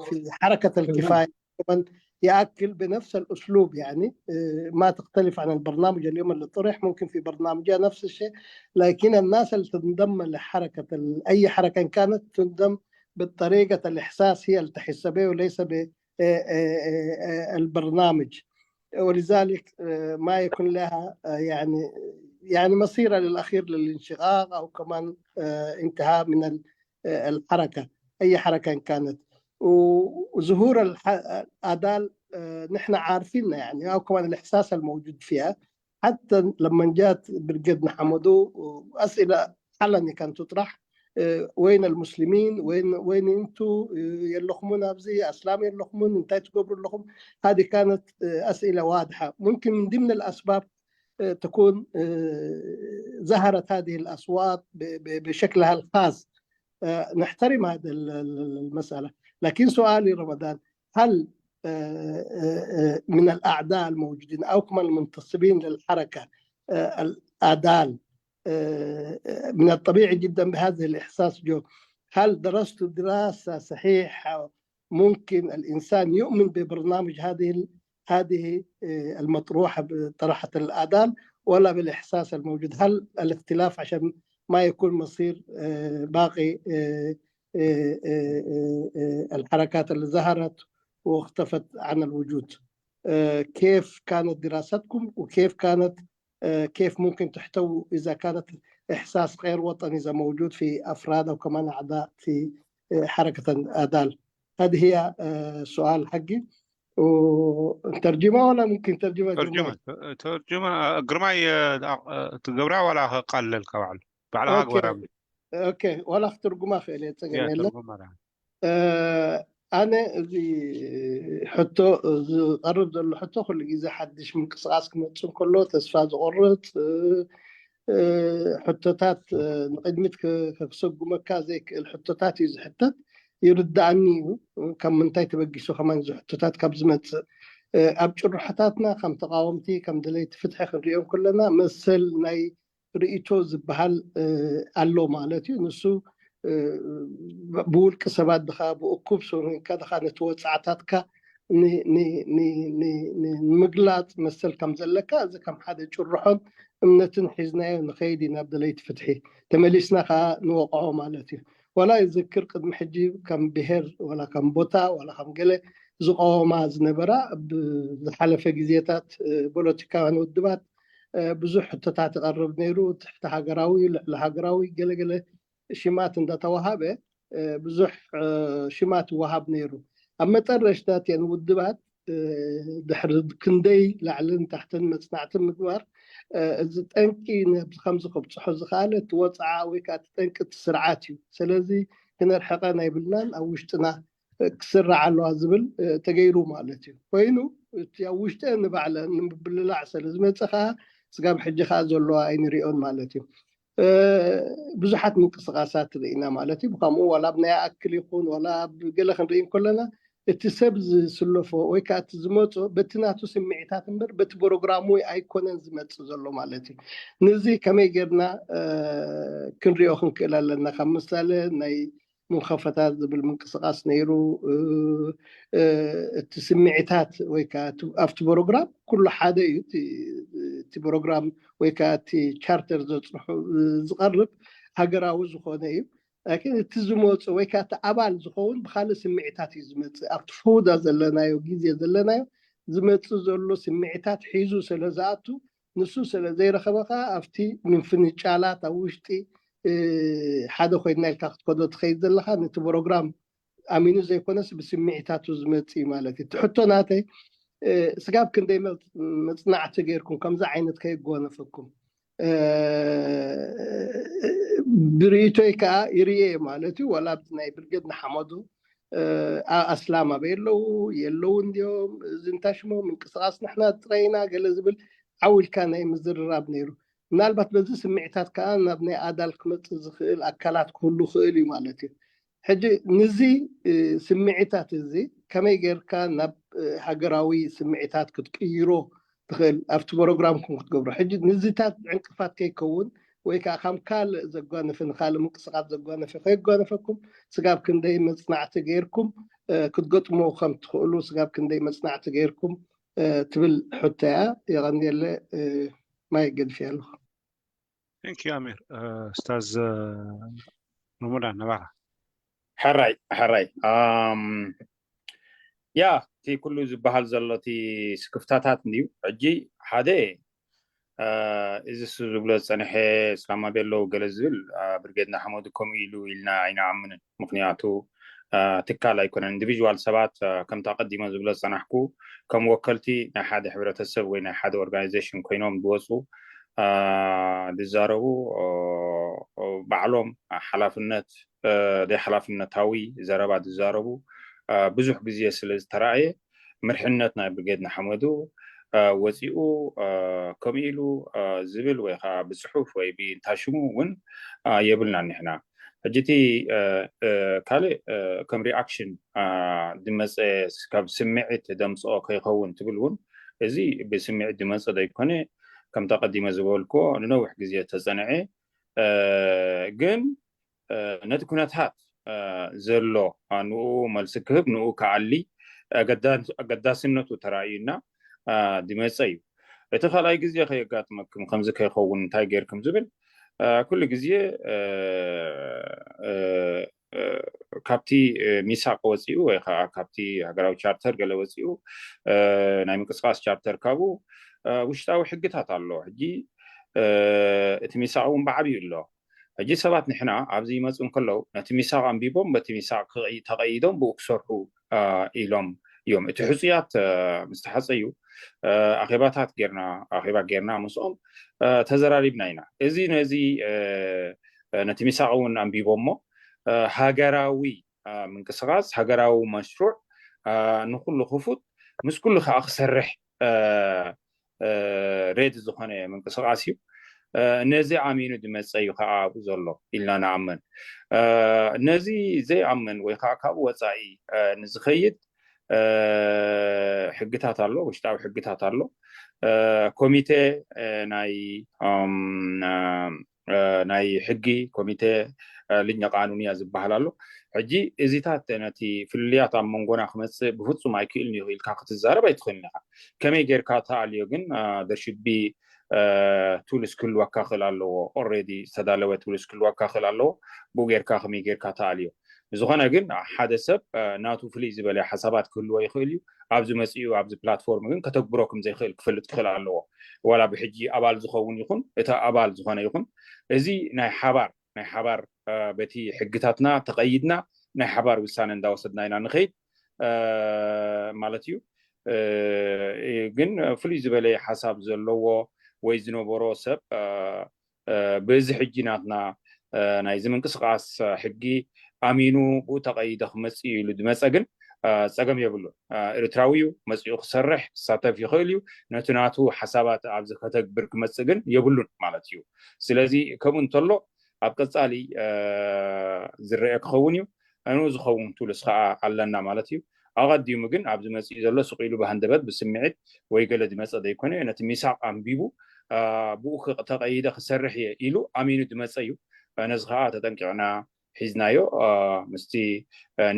في حركة الكفاية يأكل بنفس الأسلوب، يعني ما تختلف عن البرنامج اليوم اللي طرح، ممكن في برنامجها نفس الشيء، لكن الناس اللي تنضم لحركة أي حركة إن كانت تنضم بالطريقة الإحساس هي اللي تحس به وليس بالبرنامج. ولذلك ما يكون لها يعني يعني مصيرها للأخير للانشقاق أو كمان انتهاء من الحركة، أي حركة إن كانت. وظهور الآدال نحن عارفين يعني أو كمان الإحساس الموجود فيها. حتى لما جات برقد نحمدو أسئلة علني كانت تطرح، وين المسلمين؟ وين وين انتو يلخمون ابزي اسلام يلخمون انت تقبروا لكم؟ هذه كانت اسئله واضحه. ممكن من ضمن الاسباب تكون ظهرت هذه الاصوات بشكلها الخاص. نحترم هذه المساله، لكن سؤالي رمضان، هل من الاعداء الموجودين او كمان المنتصبين للحركه الاعدال من الطبيعي جدا بهذا الاحساس جو؟ هل درست دراسه صحيحه؟ ممكن الانسان يؤمن ببرنامج هذه هذه المطروحه بطرحه الاعدال، ولا بالاحساس الموجود؟ هل الاختلاف عشان ما يكون مصير باقي الحركات اللي ظهرت واختفت عن الوجود؟ كيف كانت دراستكم وكيف كانت كيف ممكن تحتوي اذا كانت احساس غير وطني اذا موجود في افراد او كمان اعضاء في حركه الاعدال؟ هذه هي سؤال حقي. وترجمه ولا ممكن ترجمه ترجمه ترجمه ግርማይ ትገብራ ዋላ ከቃልለልካ ባዕሉ ባዕልኻ ግበራ። ኦኬ፣ ዋላ ክትርጉማ ክእል እየ፣ ፀገም የለን። ኣነ እዚ ሕቶ ዝቐርብ ዘሎ ሕቶ ኩሉ ግዜ ሓድሽ ምንቅስቃስ ክመፅእ እንከሎ ተስፋ ዝቆርፅ ሕቶታት ንቅድሚት ከክሰጉመካ ዘይክእል ሕቶታት እዩ ዝሕተት። ይርዳእኒ እዩ ካብ ምንታይ ተበጊሱ ከማን እዚ ሕቶታት ካብ ዝመፅእ። ኣብ ጭርሖታትና ከም ተቃወምቲ ከም ደለይቲ ፍትሒ ክንሪኦም ከለና መሰል ናይ ርእቶ ዝበሃል ኣሎ ማለት እዩ። ንሱ ብውልቂ ሰባት ድኻ ብእኩብ ሰንካ ድኻ ነቲ ወፃዕታትካ ንምግላፅ መሰል ከም ዘለካ እዚ ከም ሓደ ጭርሖን እምነትን ሒዝናዮ ንኸይድ ኢና ብደለይቲ ፍትሒ። ተመሊስና ከዓ ንወቕዖ ማለት እዩ። ዋላ ይዝክር ቅድሚ ሕጂ ከም ብሄር ዋላ ከም ቦታ ዋላ ከም ገለ ዝቀወማ ዝነበራ ብዝሓለፈ ግዜታት ፖለቲካውያን ውድባት ብዙሕ ሕቶታት ይቐርብ ነይሩ። ትሕቲ ሃገራዊ፣ ልዕሊ ሃገራዊ ገለገለ ሽማት እንዳተዋሃበ ብዙሕ ሽማት ይወሃብ ነይሩ። ኣብ መጠረሽታ እተን ውድባት ድሕሪ ክንደይ ላዕልን ታሕትን መፅናዕትን ምግባር እዚ ጠንቂ ነዚ ከምዚ ከብፅሖ ዝኸኣለ እቲ ወፅዓ ወይ ከዓ እቲ ጠንቂ እቲ ስርዓት እዩ። ስለዚ ክነርሕቐን ኣይብልናን፣ ኣብ ውሽጥና ክስራዕ ኣለዋ ዝብል ተገይሩ ማለት እዩ። ኮይኑ እቲ ኣብ ውሽጠ ንባዕለ ንምብልላዕ ስለ ዝመፀ ከዓ ስጋብ ሕጂ ከዓ ዘለዋ ኣይንሪኦን ማለት እዩ። ብዙሓት ምንቅስቃሳት ርኢና ማለት እዩ። ብከምኡ ዋላ ኣብ ናይ ኣክል ይኹን ዋላ ኣብ ገለ ክንርኢ እንከለና እቲ ሰብ ዝስለፎ ወይ ከዓ እቲ ዝመፆ በቲ ናቱ ስምዒታት እምበር በቲ ፕሮግራሙ ኣይኮነን ዝመፅእ ዘሎ ማለት እዩ። ነዚ ከመይ ጌርና ክንሪኦ ክንክእል ኣለና? ካብ ምሳሌ ናይ ምንኸፈታት ዝብል ምንቅስቃስ ነይሩ። እቲ ስምዒታት ወይ ከዓ ኣብቲ ፕሮግራም ኩሉ ሓደ እዩ። እቲ ፕሮግራም ወይ ከዓ እቲ ቻርተር ዘፅንሑ ዝቐርብ ሃገራዊ ዝኾነ እዩ። ላኪን እቲ ዝመፁ ወይ ከዓ እቲ ኣባል ዝኸውን ብካልእ ስምዒታት እዩ ዝመፅእ። ኣብቲ ፈውዳ ዘለናዮ ግዜ ዘለናዮ ዝመፅእ ዘሎ ስምዒታት ሒዙ ስለ ዝኣቱ ንሱ ስለ ዘይረኸበ ከዓ ኣብቲ ምፍንጫላት ኣብ ውሽጢ ሓደ ኮይንና ኢልካ ክትከዶ ትኸይድ ዘለካ ነቲ ፕሮግራም ኣሚኑ ዘይኮነስ ብስምዒታቱ ዝመፅእ እዩ ማለት እዩ። እቲ ሕቶ ናተይ ስጋብ ክንደይ መፅናዕቲ ገይርኩም ከምዚ ዓይነት ከይጓነፈኩም ብርእይቶይ ከዓ ይርእየ ማለት እዩ። ዋላ ኣብቲ ናይ ብርጌድ ንሓመዱ ኣስላም ኣበይ ኣለዉ የለዉ እንዲዮም እዚ እንታይ ሽሞ ምንቅስቃስ ንሕና ጥራይና ገለ ዝብል ዓው ኢልካ ናይ ምዝርራብ ነይሩ። ምናልባት በዚ ስምዒታት ከዓ ናብ ናይ ኣዳል ክመፅእ ዝኽእል ኣካላት ክህሉ ክእል እዩ ማለት እዩ። ሕጂ ንዚ ስምዒታት እዚ ከመይ ጌርካ ናብ ሃገራዊ ስምዒታት ክትቅይሮ ትኽእል ኣብቲ ፕሮግራምኩም ክትገብሮ? ሕጂ ንዚታት ዕንቅፋት ከይከውን ወይ ከዓ ከም ካልእ ዘጓነፈ ንካልእ ምንቅስቃስ ዘጓነፈ ከይጓነፈኩም ስጋብ ክንደይ መፅናዕቲ ገይርኩም ክትገጥሙ ከም ትኽእሉ ስጋብ ክንደይ መፅናዕቲ ገይርኩም ትብል ሕቶ እያ። የቐንየለ ማይ ገድፍ ኣለኹ። Thank you ኣሚር። ስታዝ ሮሞዳን ነባኻ። ሕራይ ሕራይ ያ እቲ ኩሉ ዝበሃል ዘሎ እቲ ስክፍታታት እንድዩ። ሕጂ ሓደ እዚ ዝብሎ ዝፀንሐ እስላማ ቤሎ ገለ ዝብል ብርጌድ ንሓመዱ ከምኡ ኢሉ ኢልና ኣይንኣምንን። ምክንያቱ ትካል ኣይኮነን። ኢንዲቪዥዋል ሰባት ከምቲ ኣቀዲመ ዝብሎ ዝፀናሕኩ ከም ወከልቲ ናይ ሓደ ሕብረተሰብ ወይ ናይ ሓደ ኦርጋናይዜሽን ኮይኖም ዝወፁ ዝዛረቡ ባዕሎም ሓላፍነት ደይ ሓላፍነታዊ ዘረባ ዝዛረቡ ብዙሕ ግዜ ስለ ዝተረኣየ ምርሕነት ናይ ብርጌድ ንሓመዱ ወፂኡ ከምኡ ኢሉ ዝብል ወይ ከዓ ብፅሑፍ ወይ ብእንታ ሽሙ እውን የብልናን ንሕና። ሕጂ እቲ ካልእ ከም ሪኣክሽን ዝመፀ ካብ ስምዒት ደምፅኦ ከይኸውን ትብል እውን እዚ ብስምዒት ዝመፀ ዘይኮነ ከምቲ ኣቀዲመ ዝበልክዎ ንነዊሕ ግዜ ተፀንዐ ግን ነቲ ኩነታት ዘሎ ንኡ መልሲ ክህብ ንኡ ክኣሊ ኣገዳስነቱ ተራእዩና ዝመፀ እዩ። እቲ ካልኣይ ግዜ ከየጋጥመኩም ከምዚ ከይኸውን እንታይ ገይርኩም ዝብል ኩሉ ግዜ ካብቲ ሚሳቅ ወፂኡ ወይ ከዓ ካብቲ ሃገራዊ ቻርተር ገለ ወፂኡ ናይ ምንቅስቃስ ቻርተር ካብኡ ውሽጣዊ ሕግታት ኣሎ። ሕጂ እቲ ሚሳቅ እውን ብዓብዩ ኣሎ። ሕጂ ሰባት ንሕና ኣብዚ ይመፁ እንከለዉ ነቲ ሚሳቅ ኣንቢቦም በቲ ሚሳቅ ተቐይዶም ብኡ ክሰርሑ ኢሎም እዮም። እቲ ሕፁያት ምስ ተሓፀዩ ኣኼባታት ጌርና ኣኼባ ጌርና ምስኦም ተዘራሪብና ኢና። እዚ ነዚ ነቲ ሚሳቅ እውን ኣንቢቦሞ ሃገራዊ ምንቅስቃስ ሃገራዊ መሽሩዕ ንኩሉ ክፉት ምስ ኩሉ ከዓ ክሰርሕ ሬድ ዝኾነ ምንቅስቃስ እዩ። ነዚ ኣሚኑ ዝመፀ እዩ ከዓ ኣብኡ ዘሎ ኢልና ንኣምን። ነዚ ዘይኣምን ወይ ከዓ ካብኡ ወፃኢ ንዝኸይድ ሕግታት ኣሎ፣ ውሽጣዊ ሕግታት ኣሎ። ኮሚቴ ናይ ናይ ሕጊ ኮሚቴ ልኛ ቃኑንያ ዝበሃል ኣሎ። ሕጂ እዚታት ነቲ ፍልልያት ኣብ መንጎና ክመፅእ ብፍፁም ኣይክእልን እዩ ኢልካ ክትዛረብ ኣይትኽእልን ኢኻ። ከመይ ጌርካ ተኣልዮ ግን there should be tools ክህልወካ ክእል ኣለዎ። ኦሬዲ ዝተዳለወ tools ክህልወካ ክእል ኣለዎ። ብኡ ጌርካ ከመይ ጌርካ ተኣልዮ። ብዝኾነ ግን ሓደ ሰብ ናቱ ፍልይ ዝበለ ሓሳባት ክህልዎ ይኽእል እዩ። ኣብዚ መፂኡ ኣብዚ ፕላትፎርም ግን ከተግብሮ ከም ዘይኽእል ክፈልጥ ክኽእል ኣለዎ። ዋላ ብሕጂ ኣባል ዝኸውን ይኹን እቲ ኣባል ዝኾነ ይኹን እዚ ናይ ሓባር ናይ ሓባር በቲ ሕግታትና ተቐይድና ናይ ሓባር ውሳነ እንዳወሰድና ኢና ንኸይድ ማለት እዩ። ግን ፍሉይ ዝበለ ሓሳብ ዘለዎ ወይ ዝነበሮ ሰብ ብዚ ሕጂ ናትና ናይዚ ምንቅስቃስ ሕጊ ኣሚኑ ብኡ ተቐይደ ክመፅእ ኢሉ ዝመፀ ግን ፀገም የብሉን። ኤርትራዊ እዩ መፂኡ ክሰርሕ ክሳተፍ ይኽእል እዩ። ነቲ ናቱ ሓሳባት ኣብዚ ከተግብር ክመፅእ ግን የብሉን ማለት እዩ። ስለዚ ከምኡ እንተሎ ኣብ ቀፃሊ ዝረአ ክኸውን እዩ። ኣኑ ዝኸውን ቱልስ ከዓ ኣለና ማለት እዩ። ኣቐዲሙ ግን ኣብዚ መፅኡ ዘሎ ስቕ ኢሉ ብሃንደበት ብስምዒት ወይ ገለ ዝመፀ ዘይኮነ ነቲ ሚሳቅ ኣንቢቡ ብኡ ተቐይደ ክሰርሕ እየ ኢሉ ኣሚኑ ዝመፀ እዩ። ነዚ ከዓ ተጠንቂቕና ሒዝናዮ ምስቲ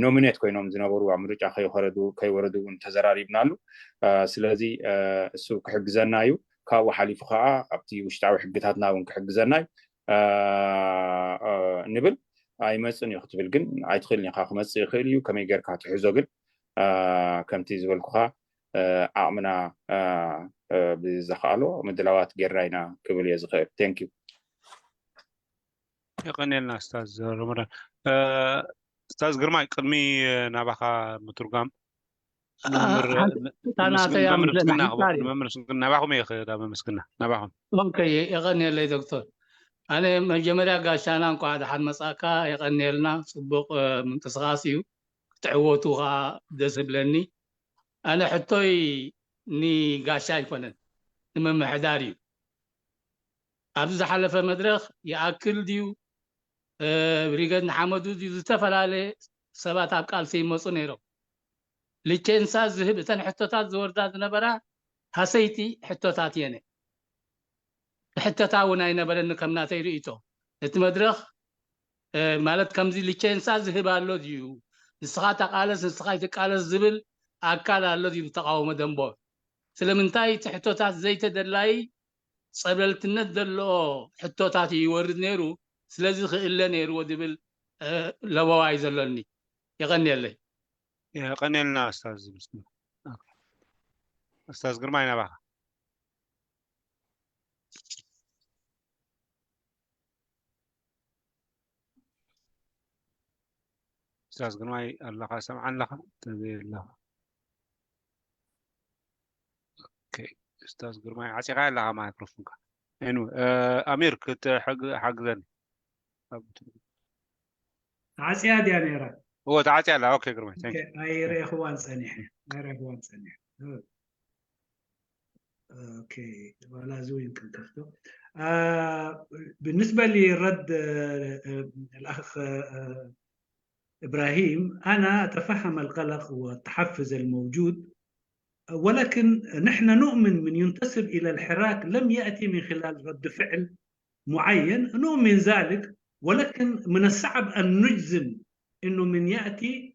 ኖሚኔት ኮይኖም ዝነበሩ ኣብ ምርጫ ከይኸረዱ ከይወረዱ እውን ተዘራሪብናሉ። ስለዚ እሱ ክሕግዘና እዩ። ካብኡ ሓሊፉ ከዓ ኣብቲ ውሽጣዊ ሕግታትና እውን ክሕግዘና እዩ ንብል። ኣይመፅን እዩ ክትብል ግን ኣይትኽእልን ኢኻ። ክመፅእ ይኽእል እዩ። ከመይ ጌርካ ትሕዞ ግን ከምቲ ዝበልኩኻ ዓቕምና ብዘኽኣሎ ምድላዋት ጌርና ኢና ክብል እየ ዝኽእል። Thank you። የቐንየልና ስታዝ ረመዳን። ስታዝ ግርማይ ቅድሚ ናባኻ ምትርጓም ናባኹም እየ ክዳ መመስግና ናባኹም። ኦኬ፣ የቐንየለይ ዶክተር። ኣነ መጀመርያ ጋሻና እንኳዕ ደሓን መጻእካ፣ የቐንየልና። ጽቡቕ ምንቅስቃስ እዩ፣ ክትዕወቱ ከዓ ደስ ይብለኒ። ኣነ ሕቶይ ንጋሻ ኣይኮነን፣ ንምምሕዳር እዩ። ኣብዚ ዝሓለፈ መድረኽ ይኣክል ድዩ? ብሪገድ ንሓመዱ ድዩ? ዝተፈላለየ ሰባት ኣብ ቃልሲ ይመፁ ነይሮም። ሊቼንሳ ዝህብ እተን ሕቶታት ዝወርዳ ዝነበራ ሃሰይቲ ሕቶታት እየነ። ብሕተታ እውን ኣይነበረኒ ከም ናተይ ርእይቶ። እቲ መድረኽ ማለት ከምዚ ሊቸንሳ ዝህብ ኣሎ ድዩ? ንስኻ ተቃለስ ንስኻ ይትቃለስ ዝብል ኣካል ኣሎ ድዩ ብተቃውሞ ደንቦ? ስለምንታይ እቲ ሕቶታት ዘይተደላይ ጸብለልትነት ዘለዎ ሕቶታት እዩ ይወርድ ነይሩ? ስለዚ ክእለ ነይርዎ ዝብል ለበዋ እዩ ዘሎኒ። የቐንየለይ። የቐንየልና ኣስታዝ። ኣስታዝ ግርማይ ናባኻ። ኡስታዝ ግርማይ ኣለኻ? ሰምዓን ኣለኻ? ተዘይ ኣለኻ? ኦኬ፣ ኡስታዝ ግርማይ ዓፂኻ ኣለኻ ማይክሮፎንካ። ኤኑ ኣሚር ክትሓግዘኒ። ተዓፅያ ድያ ነይራ? እዎ ተዓፅያ ኣላ። ኦኬ ግርማይ። ኣይረእኽዋን ፀኒሐ ኣይረእኽዋን ፀኒሐ። ኦኬ፣ ዋላ እዚ እውን ክንከፍቶ። بالنسبة لرد الأخ إبراهيم، أنا أتفهم القلق والتحفز الموجود، ولكن نحن نؤمن من ينتسب إلى الحراك لم يأتي من خلال رد فعل معين، نؤمن ذلك، ولكن من الصعب أن نجزم إنه من يأتي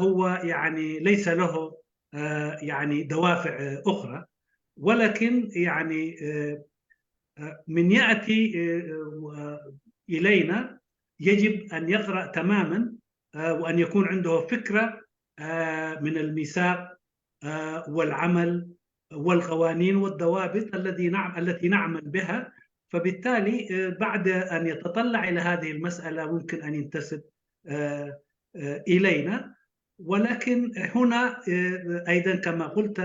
هو يعني ليس له يعني دوافع أخرى، ولكن يعني من يأتي إلينا يجب أن يقرأ تماما وأن يكون عنده فكرة من الميثاق والعمل والقوانين والضوابط الذي نعم التي نعمل بها. فبالتالي بعد أن يتطلع إلى هذه المسألة ممكن أن ينتسب إلينا، ولكن هنا أيضا كما قلت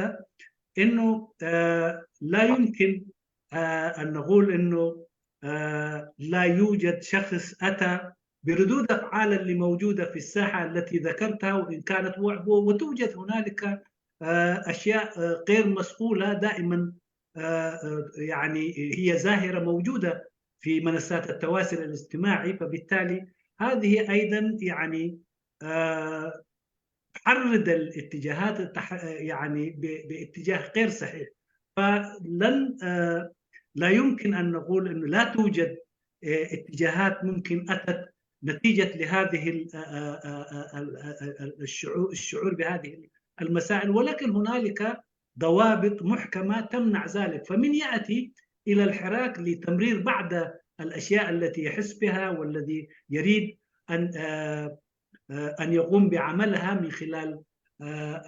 إنه لا يمكن أن نقول إنه لا يوجد شخص أتى بردود أفعال اللي موجودة في الساحة التي ذكرتها، وإن كانت وتوجد هنالك أشياء غير مسؤولة دائما يعني هي ظاهرة موجودة في منصات التواصل الاجتماعي، فبالتالي هذه أيضا يعني تحرض الاتجاهات يعني باتجاه غير صحيح. فلن لا يمكن أن نقول أنه لا توجد اتجاهات ممكن أتت نتيجة لهذه الشعور بهذه المسائل، ولكن هنالك ضوابط محكمة تمنع ذلك. فمن يأتي إلى الحراك لتمرير بعض الأشياء التي يحس بها والذي يريد أن أن يقوم بعملها من خلال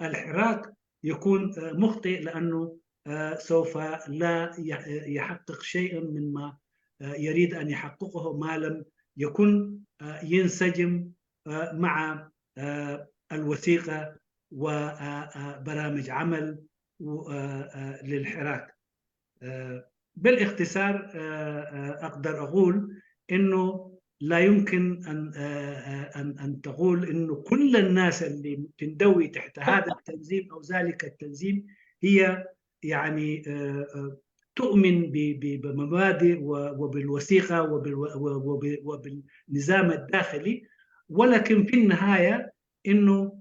الحراك يكون مخطئ، لأنه سوف لا يحقق شيئا مما يريد أن يحققه ما لم يكن ينسجم مع الوثيقة وبرامج عمل للحراك. بالاختصار أقدر أقول إنه لا يمكن أن أن أن تقول إنه كل الناس اللي تندوي تحت هذا التنظيم أو ذلك التنظيم هي يعني تؤمن بمبادئ وبالوثيقة وبالنظام الداخلي، ولكن في النهاية إنه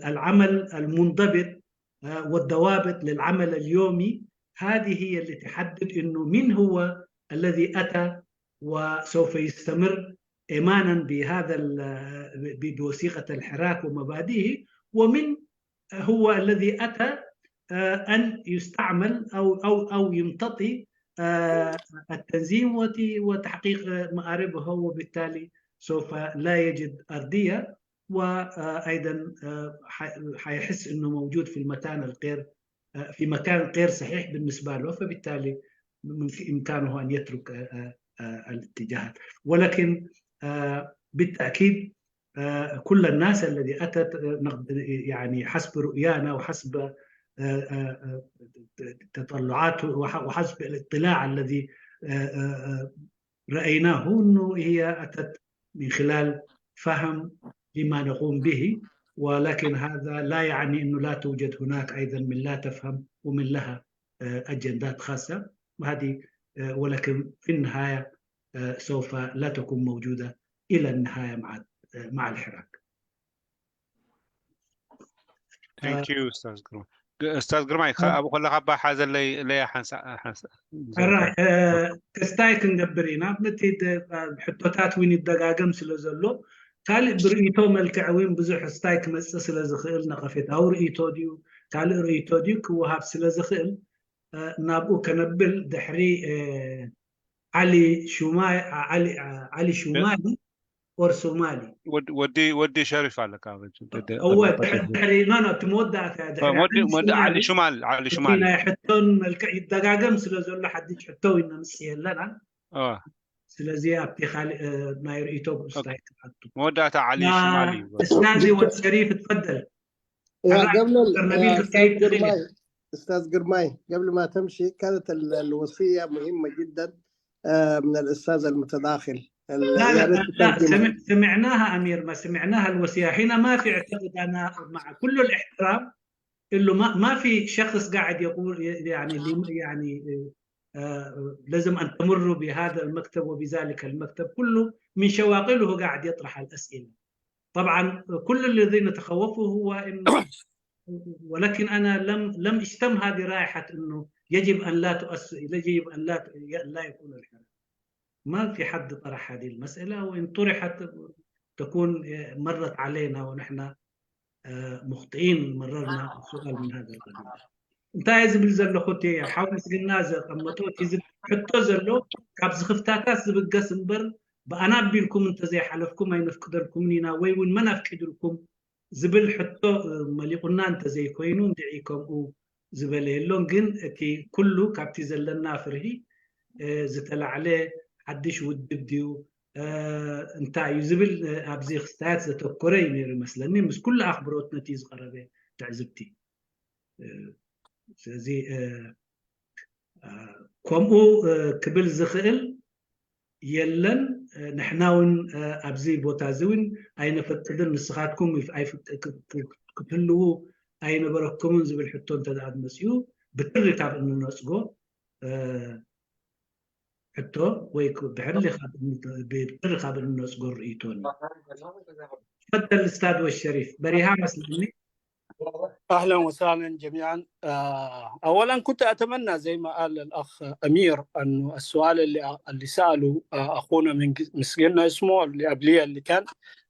العمل المنضبط والضوابط للعمل اليومي هذه هي اللي تحدد إنه مين هو الذي أتى وسوف يستمر إيمانا بهذا بوثيقة الحراك ومبادئه، ومن هو الذي أتى أن يستعمل أو أو أو يمتطي التنظيم وتحقيق مآربه، وبالتالي سوف لا يجد أرضية، وأيضا حيحس أنه موجود في المكان الغير في مكان غير صحيح بالنسبة له، فبالتالي من إمكانه أن يترك الاتجاهات. ولكن بالتأكيد كل الناس الذي أتت يعني حسب رؤيانا وحسب تطلعات وحسب الاطلاع الذي رأيناه أنه هي أتت من خلال فهم لما نقوم به، ولكن هذا لا يعني أنه لا توجد هناك أيضا من لا تفهم ومن لها أجندات خاصة، وهذه ولكن في النهاية سوف لا تكون موجودة إلى النهاية مع مع الحراك. Thank you أستاذ كرم. ግ- ኡስታዝ ግርማይ፣ ከ- ኣብኡ ከለኻ እባ ሓዘለይ ለያ ሓንሳ ሓንሳ ሕራይ እ፣ ክስታይ ክንገብር ኢና። ነቲ ደ- ሕቶታት እውን ይደጋገም ስለ ዘሎ ካልእ ብርእይቶ መልክዕ እውን ብዙሕ ስታይ ክመጽእ ስለ ዝኽእል ነቐፌታዊ ርእይቶ ድዩ ካልእ ርእይቶ ድዩ ክወሃብ ስለ ዝኽእል እ፣ ናብኡ ከነብል ድሕሪ እ፣ ዓሊ ሹማይ ዓሊ ዓሊ ሹማሊ or ሶማሊ ወዲ ወዲ ወዲ ሸሪፍ ኣለካ መቸም። ደደ- እወ ደደ- ድሕሪ ድሕሪ ኖ ኖ እቲ መወዳእታ እያ ድሕሪ ወዲ ዓሊ ወዲ ሹማሊ ዓሊ ሽማል ዓሊ እቲ ሽማል ናይ ሕቶን መልክዕ ይደጋገም ስለ ዘሎ ሓድሽ ሕቶ ይነምስ የለናን አ፣ ስለዚ ኣብቲ ካልእ እ፣ ናይ ርእይቶ ብኡስታይ ክኣቱ መወዳእታ ዓሊ ያ ሽማል እዩ استاذي والشريف تفضل يا حرك قبل ال- برنامج يا الكريم أستاذ دقيقة. قرماي، أستاذ قرماي، قبل ما تمشي، كانت ال- الوصية مهمة جدا، آه، من الأستاذ المتداخل. ال- لا يا لا ريت لا تترجمها. سمع- سمعناها أمير، ما سمعناها الوصية. هنا ما في اعتقد، أنا مع كل الاحترام له، ما ما في شخص قاعد يقول يعني اللي- يعني آه، لازم أن تمروا بهذا المكتب وبذلك المكتب، كله من شواقله قاعد يطرح الأسئلة. طبعا كل الذي نتخوفه هو انه ولكن انا لم لم اشتم هذه رائحه انه يجب ان لا تؤس يجب ان لا ت- لا يكون الحرم. ما في حد طرح هذه المساله، وان طرحت تكون مرت علينا ونحن آه، مخطئين مررنا سؤال من هذا القبيل. እንታይ ዝብል ዘለኹ እቲ ሓው ምስግና ዘቐመጦ እቲ ዝብ- ሕቶ ዘሎ ካብ ዝኽፍታታት ዝብገስ እምበር ብኣና ኣቢልኩም እንተዘይሓለፍኩም ኣይነፍቅደልኩምን ኢና ወይ እውን መን ኣፍቂድልኩም ዝብል ሕቶ እ፣ መሊቑና እንተዘይኮይኑ እንድዒ ከምኡ ዝበለ የሎን። ግን እቲ ኩሉ ካብቲ ዘለና ፍርሂ እ፣ ዝተላዕለ ሓድሽ ውድብ ድዩ እ፣ እንታይ እዩ ዝብል እ፣ ኣብዚ ክስታያት ዘተኮረ እዩ ነይሩ ይመስለኒ። ምስ ኩሉ ኣኽብሮት ነቲ ዝቐረበ ትዕዝብቲ እ፣ ስለዚ እ፣ እ፣ ከምኡ እ፣ ክብል ዝኽእል የለን። እ፣ ንሕና እውን እ፣ ኣብዚ ቦታ እዚ እውን ኣይነፈቅድን፣ ንስኻትኩም ኣይፍ- ክ- ክ- ክትህልዉ ኣይነበረኩምን ዝብል ሕቶ እንተ ደኣ መፅኡ ብትሪ ካብ እንነፅጎ እ፣ ሕቶ ወይ ክ- ብሕሊ ካብ እን- ብትሪ ካብ እንነፅጎ ርእይቶ ኣሎ። تفضل أستاذ والشريف بريها መስለኒ اهلا وسهلا جميعا. آه، اولا كنت اتمنى زي ما قال الاخ امير انه السؤال اللي اللي ساله آه، اخونا من ج- مسجننا اسمه اللي قبليه اللي كان،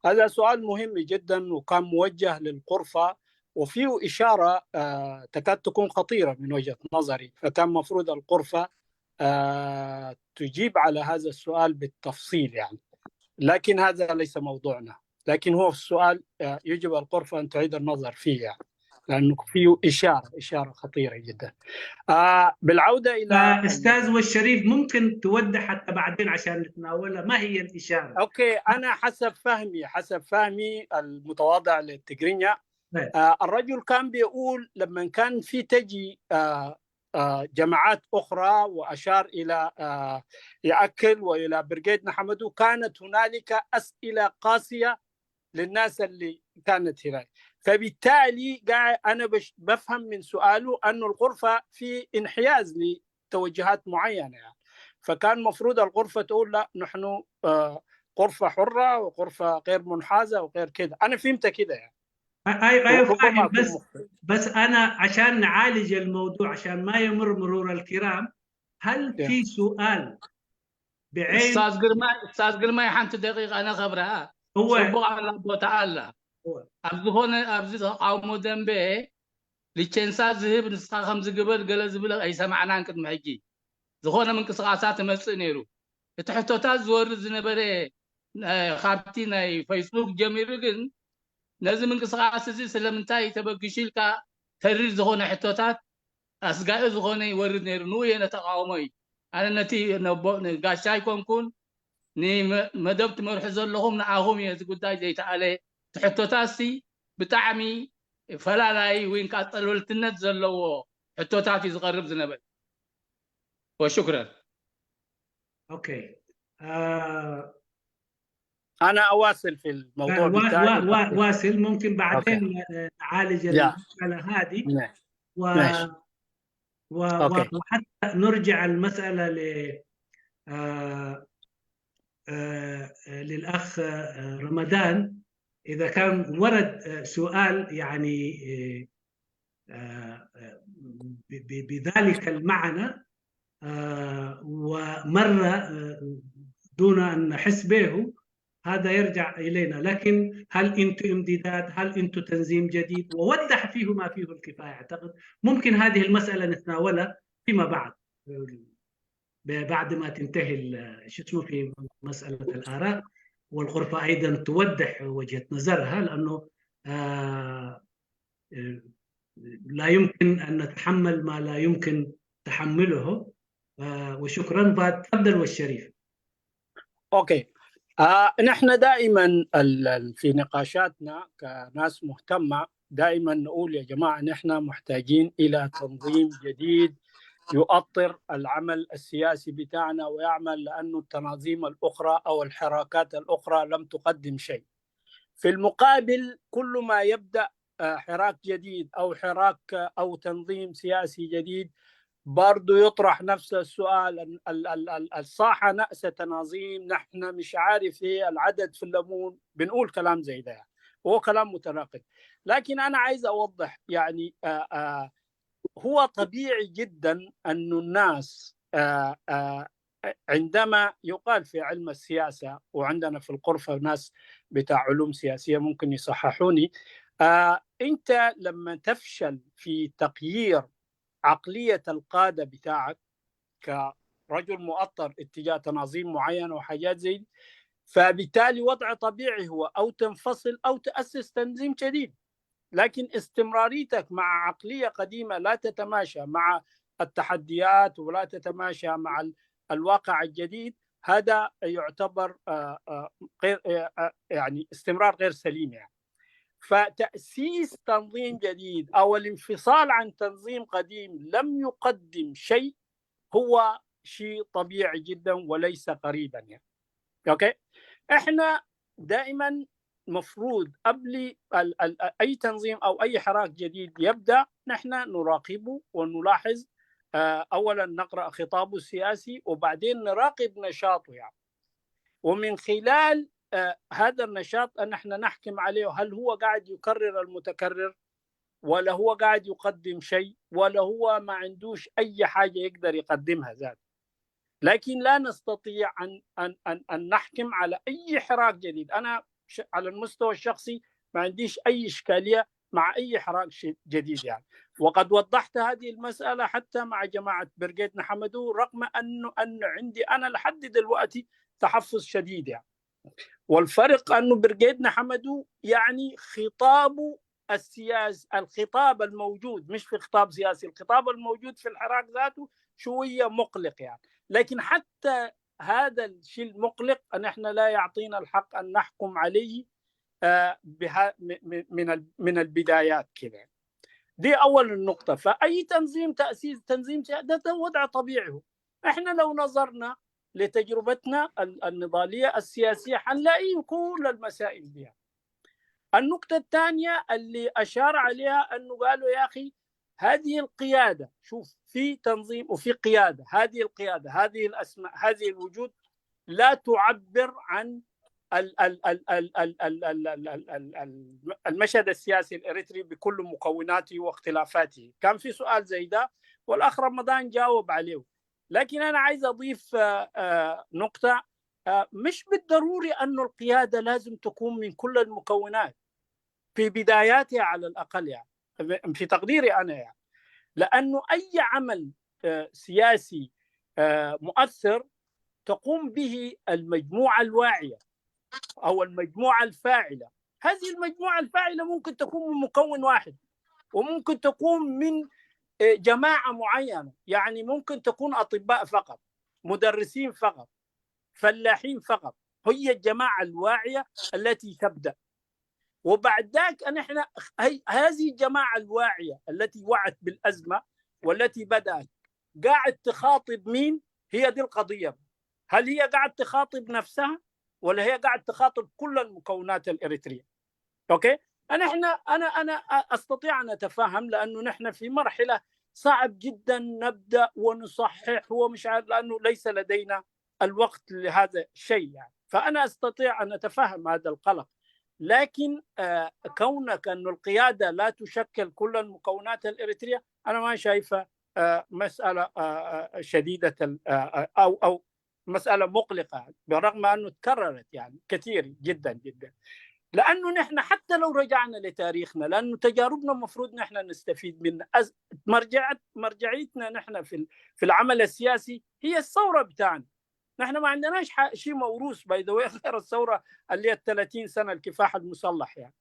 هذا سؤال مهم جدا وكان موجه للقرفه وفيه اشاره آه، تكاد تكون خطيره من وجهه نظري، فكان مفروض القرفه آه، تجيب على هذا السؤال بالتفصيل يعني، لكن هذا ليس موضوعنا. لكن هو السؤال آه، يجب القرفة أن تعيد النظر فيه يعني، لأنه فيه إشارة إشارة خطيرة جدا. آه بالعودة إلى أستاذ والشريف ممكن توضح حتى بعدين عشان نتناولها ما هي الإشارة؟ أوكي، أنا حسب فهمي حسب فهمي المتواضع للتجرينيا، نعم. آه الرجل كان بيقول لما كان في تجي آه آه جماعات أخرى وأشار إلى آه يأكل وإلى برقيد نحمدو، كانت هنالك أسئلة قاسية للناس اللي كانت هناك. فبالتالي قاعد أنا بش بفهم من سؤاله أنه الغرفة في انحياز لتوجهات معينة يعني. فكان مفروض الغرفة تقول: "لا، نحن آه، غرفة حرة وغرفة غير منحازة وغير كده". أنا فهمت كده يعني. أيوة أيوة وربما فاهم أكون بس مخطئ. بس أنا عشان نعالج الموضوع عشان ما يمر مرور الكرام، هل يا. في سؤال بعين استاذ قرماي استاذ قرماي حنت دقيقه انا خبرها هو صبوا على بوتا الله هو ኣብዚ ዝኾነ ኣብዚ ተቃውሞ ደንበ ሊቸንሳ ዝህብ ንስኻ ከም ዝግበር ገለ ዝብል ኣይሰማዕናን ቅድሚ ሕጂ ዝኾነ ምንቅስቃሳት ይመፅእ ነይሩ። እቲ ሕቶታት ዝወርድ ዝነበረ እ፣ ካብቲ ናይ ፌስቡክ ጀሚሩ ግን ነዚ ምንቅስቃስ እዚ ስለምንታይ ተበግሹ ኢልካ ተሪር ዝኾነ ሕቶታት ኣስጋኢ ዝኾነ ይወርድ ነይሩ። ንኡ እየ ነተቃውሞ እዩ። ኣነ ነቲ ነቦ- ንጋሻ ኣይኮንኩን ንመደብ ትመርሑ ዘለኹም ንኣኹም እየ እዚ ጉዳይ ዘይተኣለ ትሕቶታሲ ብጣዕሚ ፈላላይ ወይ ከዓ ጠለልትነት ዘለዎ ሕቶታት እዩ ዝቐርብ ዝነበር። وشكرا. اوكي آه أنا أواصل في الموضوع وا- بتاعي. وا- وا- واصل ممكن بعدين أوكي. آه، نعالج يا. المسألة هذه ماشي. و ماشي. و- أوكي. وحتى نرجع المسألة ل آه، آه، للأخ آه، رمضان إذا كان ورد آه، سؤال يعني آه، آه، آه، ب- ب- بذلك المعنى، آه، ومر، آه، دون أن نحس به، هذا يرجع إلينا. لكن هل أنتم امتداد؟ هل أنتم تنظيم جديد؟ ووضح فيه ما فيه الكفاية. أعتقد ممكن هذه المسألة نتناولها فيما بعد، بعد ما تنتهي ال- شو اسمه، في مسألة الآراء، والغرفة أيضا توضح وجهة نظرها، لأنه، آه، آه، لا يمكن أن نتحمل ما لا يمكن تحمله. آه، وشكرا. بعد، تفضل والشريف. اوكي. آه نحن دائما ال- ال- في نقاشاتنا كناس مهتمه دائما نقول: يا جماعه، نحن محتاجين الى تنظيم جديد يؤطر العمل السياسي بتاعنا ويعمل، لانه التناظيم الاخرى او الحراكات الاخرى لم تقدم شيء. في المقابل، كل ما يبدا آه، حراك جديد او حراك او تنظيم سياسي جديد، برضو يطرح نفس السؤال: ال- ال- ال- ال- الصاحة نأس تناظيم؟ نحن مش عارف ايه العدد في الليمون، بنقول كلام زي ده، هو كلام متناقض. لكن انا عايز اوضح، يعني، آه، آه، هو طبيعي جدا انه الناس، آه، آه، عندما يقال في علم السياسة، وعندنا في الغرفة ناس بتاع علوم سياسية ممكن يصححوني، آه، انت لما تفشل في تغيير عقلية القادة بتاعك كرجل مؤطر اتجاه تناظيم معينة وحاجات زي دي، فبالتالي وضع طبيعي هو أو تنفصل أو تأسس تنظيم جديد. لكن استمراريتك مع عقلية قديمة لا تتماشى مع التحديات ولا تتماشى مع ال- الواقع الجديد، هذا يعتبر آه، آه، غير آه، آه، يعني استمرار غير سليم يعني. فتأسيس تنظيم جديد أو الانفصال عن تنظيم قديم لم يقدم شيء، هو شيء طبيعي جدا وليس غريبا يعني. اوكي، احنا دائما مفروض قبل ال- ال- اي تنظيم او اي حراك جديد يبدا، نحن نراقبه ونلاحظ. آه، اولا نقرا خطابه السياسي، وبعدين نراقب نشاطه يعني. ومن خلال آه، هذا النشاط ان احنا نحكم عليه، هل هو قاعد يكرر المتكرر، ولا هو قاعد يقدم شيء، ولا هو ما عندوش اي حاجه يقدر يقدمها ذاته. لكن لا نستطيع ان ان ان, أن نحكم على اي حراك جديد. انا ش- على المستوى الشخصي ما عنديش اي اشكاليه مع اي حراك ش- جديد يعني. وقد وضحت هذه المساله حتى مع جماعه برقيد نحمدو، رغم انه انه عندي انا لحد دلوقتي تحفظ شديد يعني. والفرق انه برقيد نحمدو يعني خطابه السياسي، الخطاب الموجود، مش في خطاب سياسي، الخطاب الموجود في الحراك ذاته شويه مقلق يعني. لكن حتى هذا الشيء المقلق نحن لا يعطينا الحق ان نحكم عليه آه، بها م- م- من ال- من البدايات كده. دي اول النقطه. فاي تنظيم، تاسيس تنظيم سياسي، ده, ده وضع طبيعي هو. احنا لو نظرنا لتجربتنا ال- النضاليه السياسيه حنلاقي كل المسائل دي. النقطه الثانيه اللي اشار عليها انه قالوا: يا اخي، هذه القياده، شوف، في تنظيم وفي قياده، هذه القياده، هذه الاسماء، هذه الوجود لا تعبر عن ال- ال- ال- ال- ال- ال- ال- ال- ال- ال- المشهد السياسي الاريتري بكل مكوناته واختلافاته. كان في سؤال زي ده، والاخ رمضان جاوب عليه. لكن انا عايز اضيف آه، آه، نقطه. آه، مش بالضروري انه القياده لازم تكون من كل المكونات في بداياتها على الاقل يعني، في تقديري انا يعني. لانه اي عمل آه، سياسي آه، مؤثر تقوم به المجموعه الواعيه او المجموعه الفاعله. هذه المجموعه الفاعله ممكن تكون من مكون واحد، وممكن تكون من آه، جماعه معينه، يعني ممكن تكون اطباء فقط، مدرسين فقط، فلاحين فقط. هي الجماعه الواعيه التي تبدا، وبعد ذاك نحن هي هذه الجماعه الواعيه التي وعت بالازمه والتي بدات قاعد تخاطب مين؟ هي دي القضيه. هل هي قاعد تخاطب نفسها، ولا هي قاعد تخاطب كل المكونات الاريتريه؟ اوكي، انا احنا انا انا استطيع ان اتفهم، لانه نحن في مرحله صعب جدا نبدا ونصحح ومش عارف، لانه ليس لدينا الوقت لهذا الشيء يعني. فانا استطيع ان اتفهم هذا القلق. لكن آه، كونك أن القيادة لا تشكل كل المكونات الإريترية، أنا ما شايفة آه، مسألة آه، آه، شديدة ال- آه، آه، أو أو مسألة مقلقة، برغم أنه تكررت يعني كثير جدا جدا. لأنه نحن حتى لو رجعنا لتاريخنا، لأنه تجاربنا مفروض نحن نستفيد منها. أز- مرجعت مرجعيتنا نحن في ال- في العمل السياسي هي الثورة بتاعنا. نحن ما عندناش ح- شيء موروث، باي ذا واي، غير الثورة اللي هي ال ثلاثين سنة الكفاح المسلح يعني.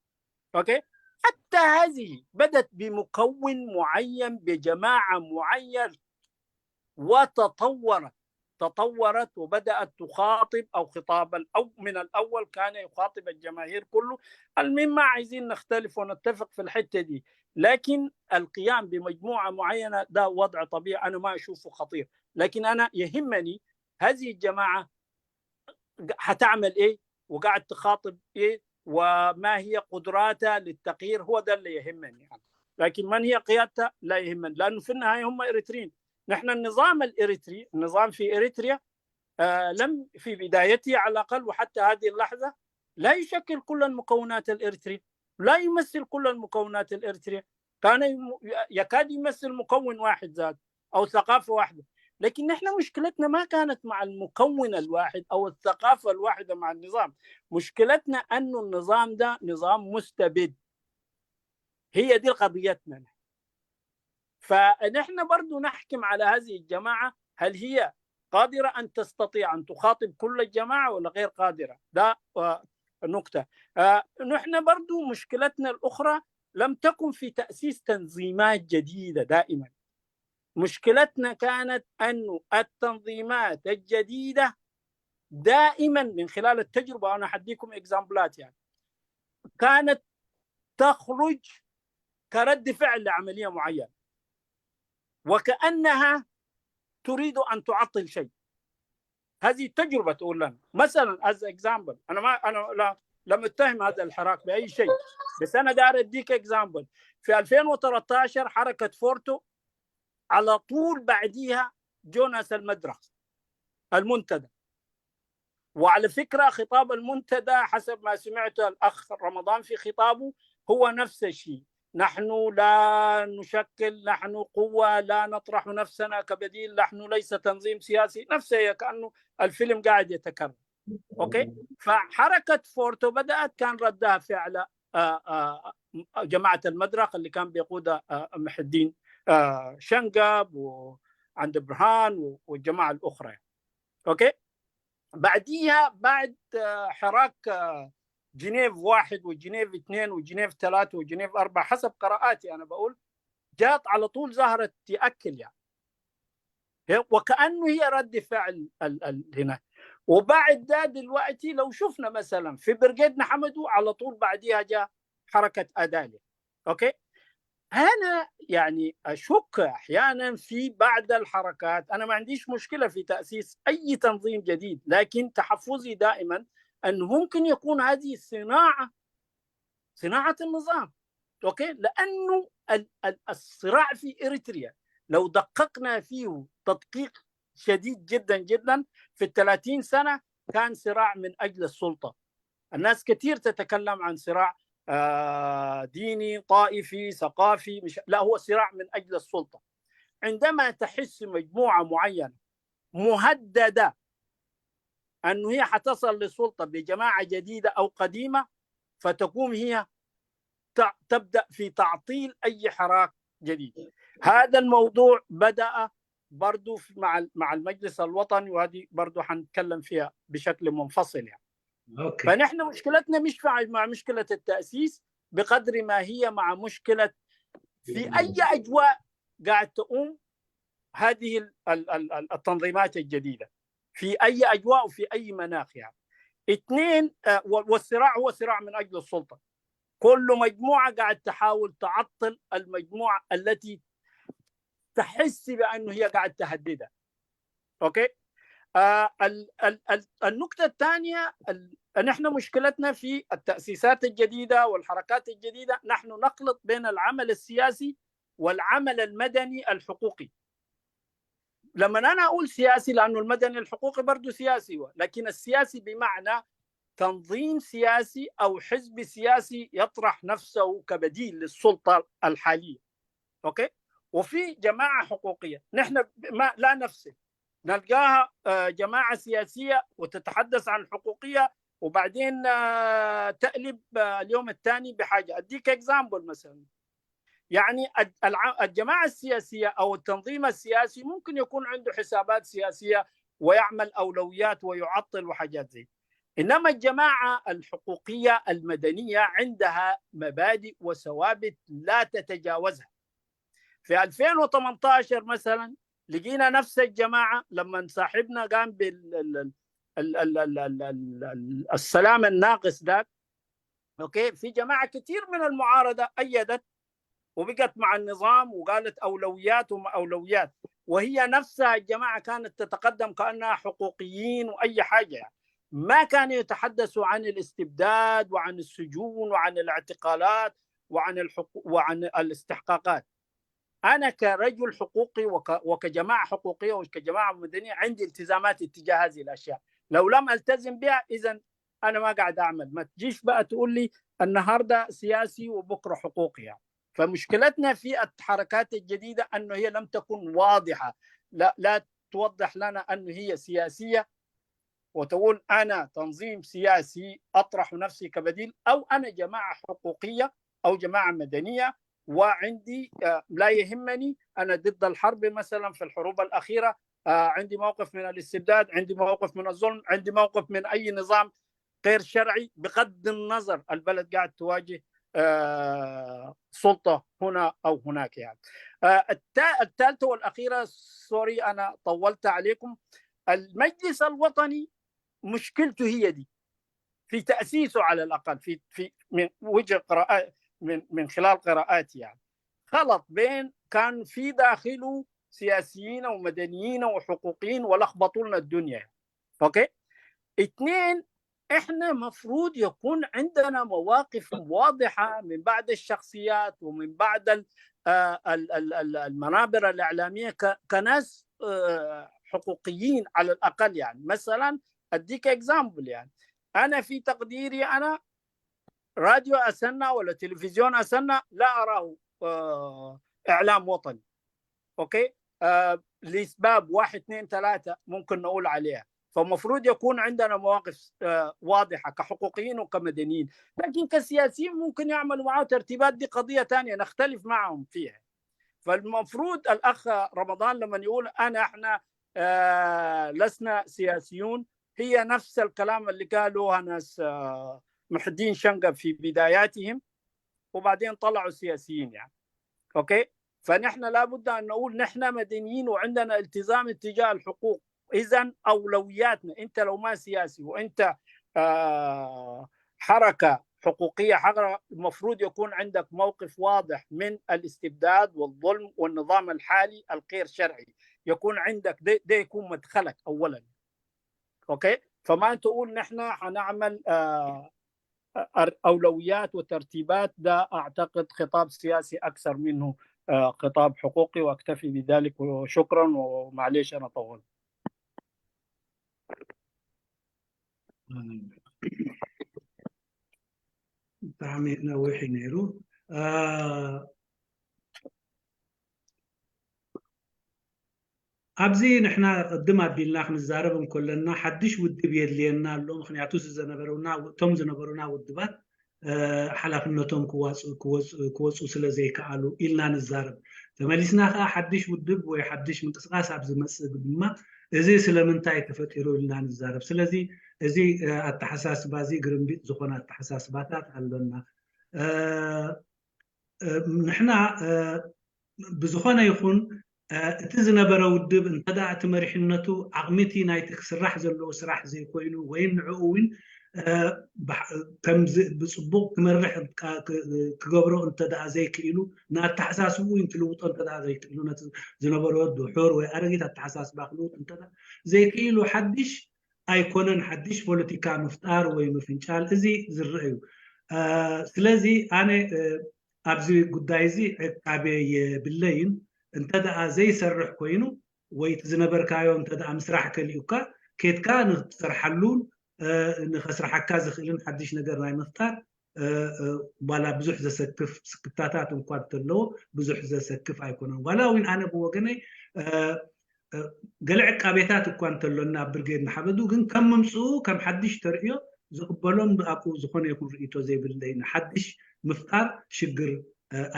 أوكي؟ حتى هذه بدت بمكون معين، بجماعة معينة، وتطورت تطورت وبدأت تخاطب، أو خطابا، أو من الأول كان يخاطب الجماهير كله. المهم، ما عايزين نختلف ونتفق في الحتة دي، لكن القيام بمجموعة معينة ده وضع طبيعي، أنا ما أشوفه خطير. لكن أنا يهمني هذه الجماعة حتعمل إيه، وقاعد تخاطب إيه، وما هي قدراتها للتغيير. هو ده اللي يهمني يعني. لكن من هي قيادتها لا يهمني، لأنه في النهاية هم إريتريين. نحن النظام الإريتري، النظام في إريتريا آه، لم في بدايته على الأقل، وحتى هذه اللحظة لا يشكل كل المكونات الإريترية، لا يمثل كل المكونات الإريترية. كان يم- يكاد يمثل مكون واحد ذات أو ثقافة واحدة. لكن نحن مشكلتنا ما كانت مع المكون الواحد أو الثقافة الواحدة مع النظام. مشكلتنا أنه النظام ده نظام مستبد. هي دي قضيتنا. فنحن برضو نحكم على هذه الجماعة، هل هي قادرة أن تستطيع أن تخاطب كل الجماعة ولا غير قادرة؟ ده آه، نقطة. آه، نحن برضو مشكلتنا الأخرى لم تكن في تأسيس تنظيمات جديدة دائما. مشكلتنا كانت أنه التنظيمات الجديدة دائما من خلال التجربة، وأنا حديكم إكزامبلات يعني، كانت تخرج كرد فعل لعملية معينة، وكأنها تريد أن تعطل شيء. هذه التجربة تقول لنا. مثلا، as example، أنا ما أنا لا لم أتهم هذا الحراك بأي شيء، بس أنا داير أديك example. في ألفين وتلتاشر حركة فورتو، على طول بعديها جو ناس المدرخ، المنتدى. وعلى فكرة، خطاب المنتدى حسب ما سمعت الأخ رمضان في خطابه هو نفس الشيء: نحن لا نشكل، نحن قوة، لا نطرح نفسنا كبديل، نحن ليس تنظيم سياسي. نفسه كأنه الفيلم قاعد يتكرر. أوكي؟ فحركة فورتو بدأت، كان ردها فعل آه، آه، جماعة المدرخ اللي كان بيقودها آه، محي الدين آه، شنقب وعند برهان و- والجماعة الأخرى. أوكي؟ بعديها، بعد آه، حراك آه، جنيف واحد وجنيف اثنين وجنيف ثلاثة وجنيف أربعة، حسب قراءاتي أنا بقول، جات على طول ظهرت تأكل يعني. هي- وكأنه هي رد فعل ال- ال- هنا. وبعد ده دلوقتي لو شفنا مثلا في برقيد نحمدو، على طول بعديها جاء حركة أدالي. أوكي؟ أنا يعني أشك أحيانا في بعض الحركات. أنا ما عنديش مشكلة في تأسيس أي تنظيم جديد، لكن تحفظي دائما أنه ممكن يكون هذه صناعة، صناعة النظام. أوكي؟ لأنه ال- ال- الصراع في إريتريا لو دققنا فيه تدقيق شديد جدا جدا، في ال ثلاثين سنة كان صراع من أجل السلطة. الناس كتير تتكلم عن صراع آه، ديني، طائفي، ثقافي، مش، لا، هو صراع من أجل السلطة. عندما تحس مجموعة معينة مهددة أنه هي حتصل لسلطة بجماعة جديدة أو قديمة، فتقوم هي تع- تبدأ في تعطيل أي حراك جديد. هذا الموضوع بدأ برضو في- مع ال- مع المجلس الوطني، وهذه برضو حنتكلم فيها بشكل منفصل يعني. اوكي. فنحن مشكلتنا مش مع مع مشكلة التأسيس بقدر ما هي مع مشكلة في أي أجواء قاعد تقوم هذه ال- ال- ال- ال- التنظيمات الجديدة، في أي أجواء وفي أي مناخ يعني. اثنين، آه، وال- والصراع هو صراع من أجل السلطة. كل مجموعة قاعد تحاول تعطل المجموعة التي تحس بأنه هي قاعد تهددها. أوكي؟ آه ال ال ال النقطة الثانية، ال نحن مشكلتنا في التأسيسات الجديدة والحركات الجديدة، نحن نخلط بين العمل السياسي والعمل المدني الحقوقي. لما أنا أقول سياسي، لأنه المدني الحقوقي برضو سياسي هو، لكن السياسي بمعنى تنظيم سياسي أو حزب سياسي يطرح نفسه كبديل للسلطة الحالية. أوكي؟ وفي جماعة حقوقية، نحن ما لا نفصل، نلقاها آه، جماعة سياسية وتتحدث عن حقوقية، وبعدين آه، تقلب آه، اليوم الثاني بحاجة. أديك example مثلا، يعني الجماعة السياسية أو التنظيم السياسي ممكن يكون عنده حسابات سياسية ويعمل أولويات ويعطل وحاجات زي، إنما الجماعة الحقوقية المدنية عندها مبادئ وثوابت لا تتجاوزها. في ألفين وتمنتاشر مثلا لقينا نفس الجماعة لما صاحبنا قام بال السلام الناقص ذاك. أوكي، في جماعة كثير من المعارضة أيدت وبقت مع النظام وقالت أولويات وما أولويات، وهي نفسها الجماعة كانت تتقدم كأنها حقوقيين وأي حاجة يعني. ما كانوا يتحدثوا عن الاستبداد وعن السجون وعن الاعتقالات وعن الحقوق وعن الاستحقاقات. أنا كرجل حقوقي وك... وكجماعة حقوقية وكجماعة مدنية عندي التزامات اتجاه هذه الأشياء. لو لم ألتزم بها، إذا أنا ما قاعد أعمل. ما تجيش بقى تقول لي النهاردة سياسي وبكرة حقوقي يعني. فمشكلتنا في الحركات الجديدة أنه هي لم تكن واضحة، لا, لا توضح لنا أنه هي سياسية وتقول أنا تنظيم سياسي أطرح نفسي كبديل، أو أنا جماعة حقوقية أو جماعة مدنية وعندي آه، لا يهمني، أنا ضد الحرب مثلا في الحروب الأخيرة، آه، عندي موقف من الاستبداد، عندي موقف من الظلم، عندي موقف من أي نظام غير شرعي، بغض النظر البلد قاعد تواجه آه، سلطة هنا أو هناك يعني. آه، الثالثة والأخيرة، سوري أنا طولت عليكم، المجلس الوطني مشكلته هي دي في تأسيسه على الأقل في في من وجه قراءة من من خلال قراءاتي يعني. خلط بين كان في داخله سياسيين ومدنيين وحقوقيين ولخبطوا لنا الدنيا. أوكي؟ اثنين، احنا مفروض يكون عندنا مواقف واضحة من بعض الشخصيات ومن بعض آه، المنابر الإعلامية كناس آه، حقوقيين على الأقل يعني. مثلا أديك example يعني، أنا في تقديري أنا راديو أسنا ولا تلفزيون أسنا لا أراه آه، إعلام وطني. أوكي؟ آه لاسباب واحد اثنين ثلاثه ممكن نقول عليها. فمفروض يكون عندنا مواقف آه واضحه كحقوقيين وكمدنيين، لكن كسياسيين ممكن يعملوا معاه ترتيبات، دي قضيه ثانيه نختلف معهم فيها. فالمفروض الاخ رمضان لما يقول انا احنا آه لسنا سياسيون، هي نفس الكلام اللي قالوها ناس آه محي الدين شنقه في بداياتهم، وبعدين طلعوا سياسيين يعني. أوكي؟ فنحن لابد أن نقول نحن مدنيين وعندنا التزام اتجاه الحقوق. إذا أولوياتنا، أنت لو ما سياسي وأنت آه حركة حقوقية، حركة، المفروض يكون عندك موقف واضح من الاستبداد والظلم والنظام الحالي الغير شرعي، يكون عندك ده, ده يكون مدخلك أولا. أوكي؟ فما تقول نحن حنعمل آه أولويات وترتيبات، ده أعتقد خطاب سياسي أكثر منه آه، خطاب حقوقي، وأكتفي بذلك وشكرا، ومعليش أنا طولت. ብጣዕሚ ነዊሕ እዩ ነይሩ። ኣብዚ ንሕና ቅድም ኣቢልና ክንዛረብ እንከለና ሓድሽ ውድብ የድልየና ኣሎ፣ ምክንያቱ እዚ ዝነበረውና እቶም ዝነበሩና ውድባት ሓላፍነቶም ክወፁ ስለ ዘይከኣሉ ኢልና ንዛረብ። ተመሊስና ከዓ ሓድሽ ውድብ ወይ ሓድሽ ምንቅስቃስ ኣብ ዝመፅእ ድማ እዚ ስለምንታይ ተፈጢሩ ኢልና ንዛረብ። ስለዚ እዚ ኣተሓሳስባ እዚ ግርምቢጥ ዝኾነ ኣተሓሳስባታት ኣሎና። ንሕና ብዝኾነ ይኹን እቲ ዝነበረ ውድብ እንተ እቲ መሪሕነቱ ዓቕሚቲ ናይቲ ክስራሕ ዘለዎ ስራሕ ዘይኮይኑ ወይ ንዕኡ እውን ከምዚ ብፅቡቕ ክመርሕ ክገብሮ እንተ ዘይክኢሉ፣ ንኣተሓሳስብኡ እውን ክልውጦ እንተ ዘይክኢሉ፣ ነቲ ዝነበሮ ድሑር ወይ ኣረጊት ኣተሓሳስባ ክልውጥ እንተ ዘይክኢሉ፣ ሓድሽ ኣይኮነን ሓድሽ ፖለቲካ ምፍጣር ወይ ምፍንጫል፣ እዚ ዝረአ እዩ። ስለዚ ኣነ ኣብዚ ጉዳይ እዚ ዕቃቤ የብለይን። እንተ ደኣ ዘይሰርሕ ኮይኑ ወይ እቲ ዝነበርካዮ እንተ ደኣ ምስራሕ ከሊኡካ፣ ኬድካ ንክትሰርሓሉን ንኸስርሓካ ዝኽእልን ሓድሽ ነገር ናይ ምፍጣር ዋላ ብዙሕ ዘሰክፍ ስክፍታታት እንኳ እንተለዎ ብዙሕ ዘሰክፍ ኣይኮነን። ዋላ እውን ኣነ ብወገነይ ገለ ዕቃቤታት እኳ እንተሎና ኣብ ብርጌድ ንሓመዱ ግን ከም ምምፅኡ ከም ሓድሽ ተርእዮ ዝቕበሎም ብኣኩ ዝኾነ ይኹን ርእይቶ ዘይብለይ ሓድሽ ምፍጣር ሽግር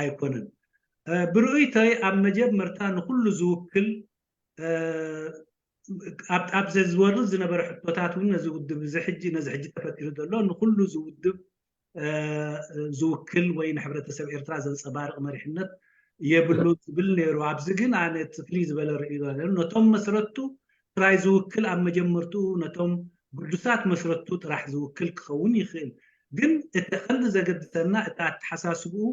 ኣይኮነን። ብርእይቶይ ኣብ መጀመርታ ንኩሉ ዝውክል ኣብ ዘዝወርድ ዝነበረ ሕቶታት እውን ነዚ ውድብ እዚ ሕጂ ነዚ ሕጂ ተፈጢሩ ዘሎ ንኩሉ ዝውድብ ዝውክል ወይ ንሕብረተሰብ ኤርትራ ዘንፀባርቕ መሪሕነት የብሉ ዝብል ነይሩ። ኣብዚ ግን ኣነ እቲ ፍልይ ዝበለ ርእይቶ ነቶም መስረቱ ጥራይ ዝውክል ኣብ መጀመርትኡ ነቶም ግዱሳት መስረቱ ጥራሕ ዝውክል ክኸውን ይኽእል። ግን እቲ ቀንዲ ዘገድሰና እቲ ኣተሓሳስብኡ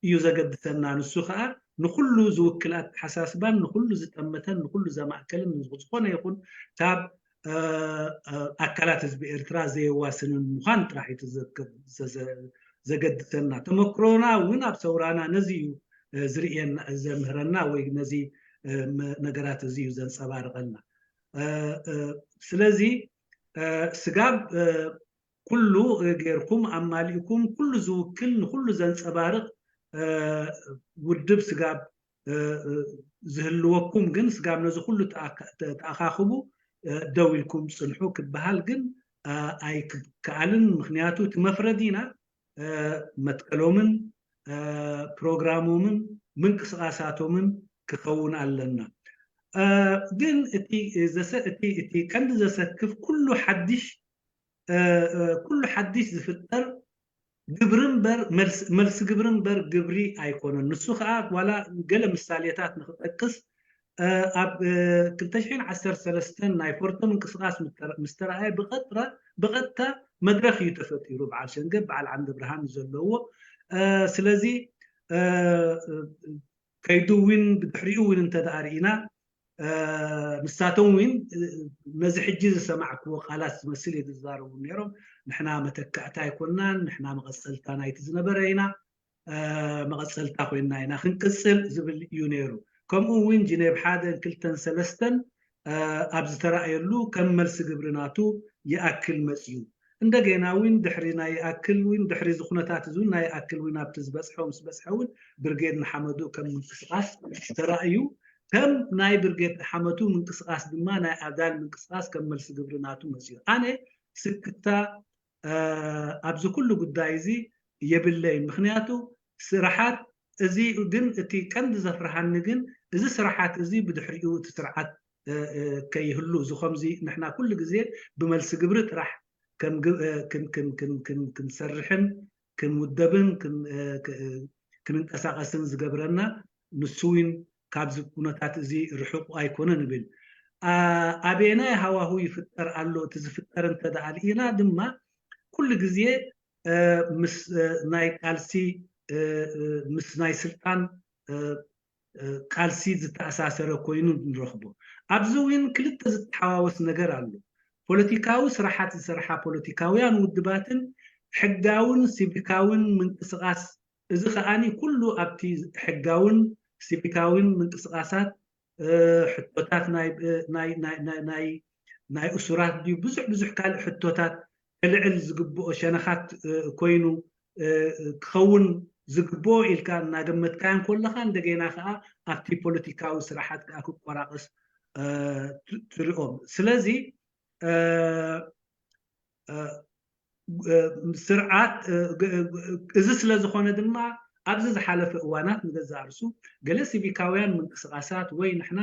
እዩ ዘገድሰና። ንሱ ከዓ ንኩሉ ዝውክል ኣተሓሳስባን ንኩሉ ዝጠመተን ንኩሉ ዘማእከልን ዝኾነ ይኹን ካብ ኣካላት ህዝቢ ኤርትራ ዘየዋስንን ምዃን ጥራሕ እዩ ዘገድሰና። ተመክሮና እውን ኣብ ሰውራና ነዚ እዩ ዝርእየና ዘምህረና ወይ ነዚ ነገራት እዚ እዩ ዘንፀባርቐልና። ስለዚ ስጋብ ኩሉ ጌርኩም ኣማሊእኩም ኩሉ ዝውክል ንኩሉ ዘንፀባርቕ ውድብ ስጋብ ዝህልወኩም ግን ስጋብ ነዚ ኩሉ ተኣካኽቡ ደው ኢልኩም ፅንሑ ክበሃል ግን ኣይከኣልን። ምክንያቱ እቲ መፍረዲና መትከሎምን ፕሮግራሞምን ምንቅስቃሳቶምን ክኸውን ኣለና። ግን እቲ ቀንዲ ዘሰክፍ ኩሉ ሓድሽ ኩሉ ሓድሽ ዝፍጠር ግብሪ እምበር መልሲ ግብሪ እምበር ግብሪ ኣይኮነን። ንሱ ከዓ ዋላ ገለ ምሳሌታት ንክጠቅስ ኣብ ክልተ ሽሕን ዓሰርተ ሰለስተን ናይ ፎርቶ ምንቅስቃስ ምስተረኣየ ብቐጥታ መድረክ እዩ ተፈጢሩ። በዓል ሸንገብ በዓል ዓንደ ብርሃን ዘለዎ ስለዚ ከይዱ እውን ብድሕሪኡ እውን እንተደኣ ርኢና ንሳቶም እውን ነዚ ሕጂ ዝሰማዕክዎ ቃላት ዝመስል እዩ ዝዛረቡ ነይሮም። ንሕና መተካእታ ኣይኮናን፣ ንሕና መቐፀልታ ናይቲ ዝነበረ ኢና፣ መቐፀልታ ኮይና ኢና ክንቅፅል ዝብል እዩ ነይሩ። ከምኡ እውን ጅኔቭ ሓደን ክልተን ሰለስተን ኣብ ዝተረኣየሉ ከም መልሲ ግብሪ ናቱ ይኣክል መፅዩ። እንደገና እውን ድሕሪ ናይ ይኣክል እውን ድሕሪ እዚ ኩነታት እዚ እውን ናይ ይኣክል እውን ኣብቲ ዝበፅሐ ምስ በፅሐ እውን ብርጌድ ንሓመዱ ከም ምንቅስቃስ ተራእዩ ከም ናይ ብርጌድ ንሓመቱ ምንቅስቃስ ድማ ናይ ኣዳል ምንቅስቃስ ከም መልሲ ግብሪ ናቱ መፅዩ። ኣነ ስክፍታ ኣብዚ ኩሉ ጉዳይ እዚ የብለይ። ምክንያቱ ስራሓት እዚ ግን እቲ ቀንዲ ዘፍርሃኒ ግን እዚ ስራሓት እዚ ብድሕሪኡ እቲ ስርዓት ከይህሉ እዚ ከምዚ ንሕና ኩሉ ግዜ ብመልሲ ግብሪ ጥራሕ ክንሰርሕን ክንውደብን ክንንቀሳቀስን ዝገብረና ንሱ እውን ካብዚ ኩነታት እዚ ርሑቕ ኣይኮነን እብል። ኣበየናይ ሃዋሁ ይፍጠር ኣሎ እቲ ዝፍጠር እንተደኣ ርኢና ድማ ኩሉ ግዜ ምስ ናይ ቃልሲ ምስ ናይ ስልጣን ቃልሲ ዝተኣሳሰረ ኮይኑ ንረኽቦ። ኣብዚ እውን ክልተ ዝተሓዋወስ ነገር ኣሎ። ፖለቲካዊ ስራሓት ዝሰርሓ ፖለቲካውያን ውድባትን ሕጋውን ሲቪካውን ምንቅስቃስ እዚ ከዓኒ ኩሉ ኣብቲ ሕጋውን ሲቪካውን ምንቅስቃሳት ሕቶታት ናይ እሱራት ድዩ ብዙሕ ብዙሕ ካልእ ሕቶታት ከልዕል ዝግብኦ ሸነኻት ኮይኑ ክኸውን ዝግብኦ ኢልካ እናገመትካዮ እንከለኻ እንደገና ከዓ ኣብቲ ፖለቲካዊ ስራሓት ከዓ ክቆራቐስ ትሪኦም። ስለዚ ስርዓት እዚ ስለ ዝኾነ ድማ ኣብዚ ዝሓለፈ እዋናት ንገዛእ ርሱ ገለ ሲቪካውያን ምንቅስቃሳት ወይ ንሕና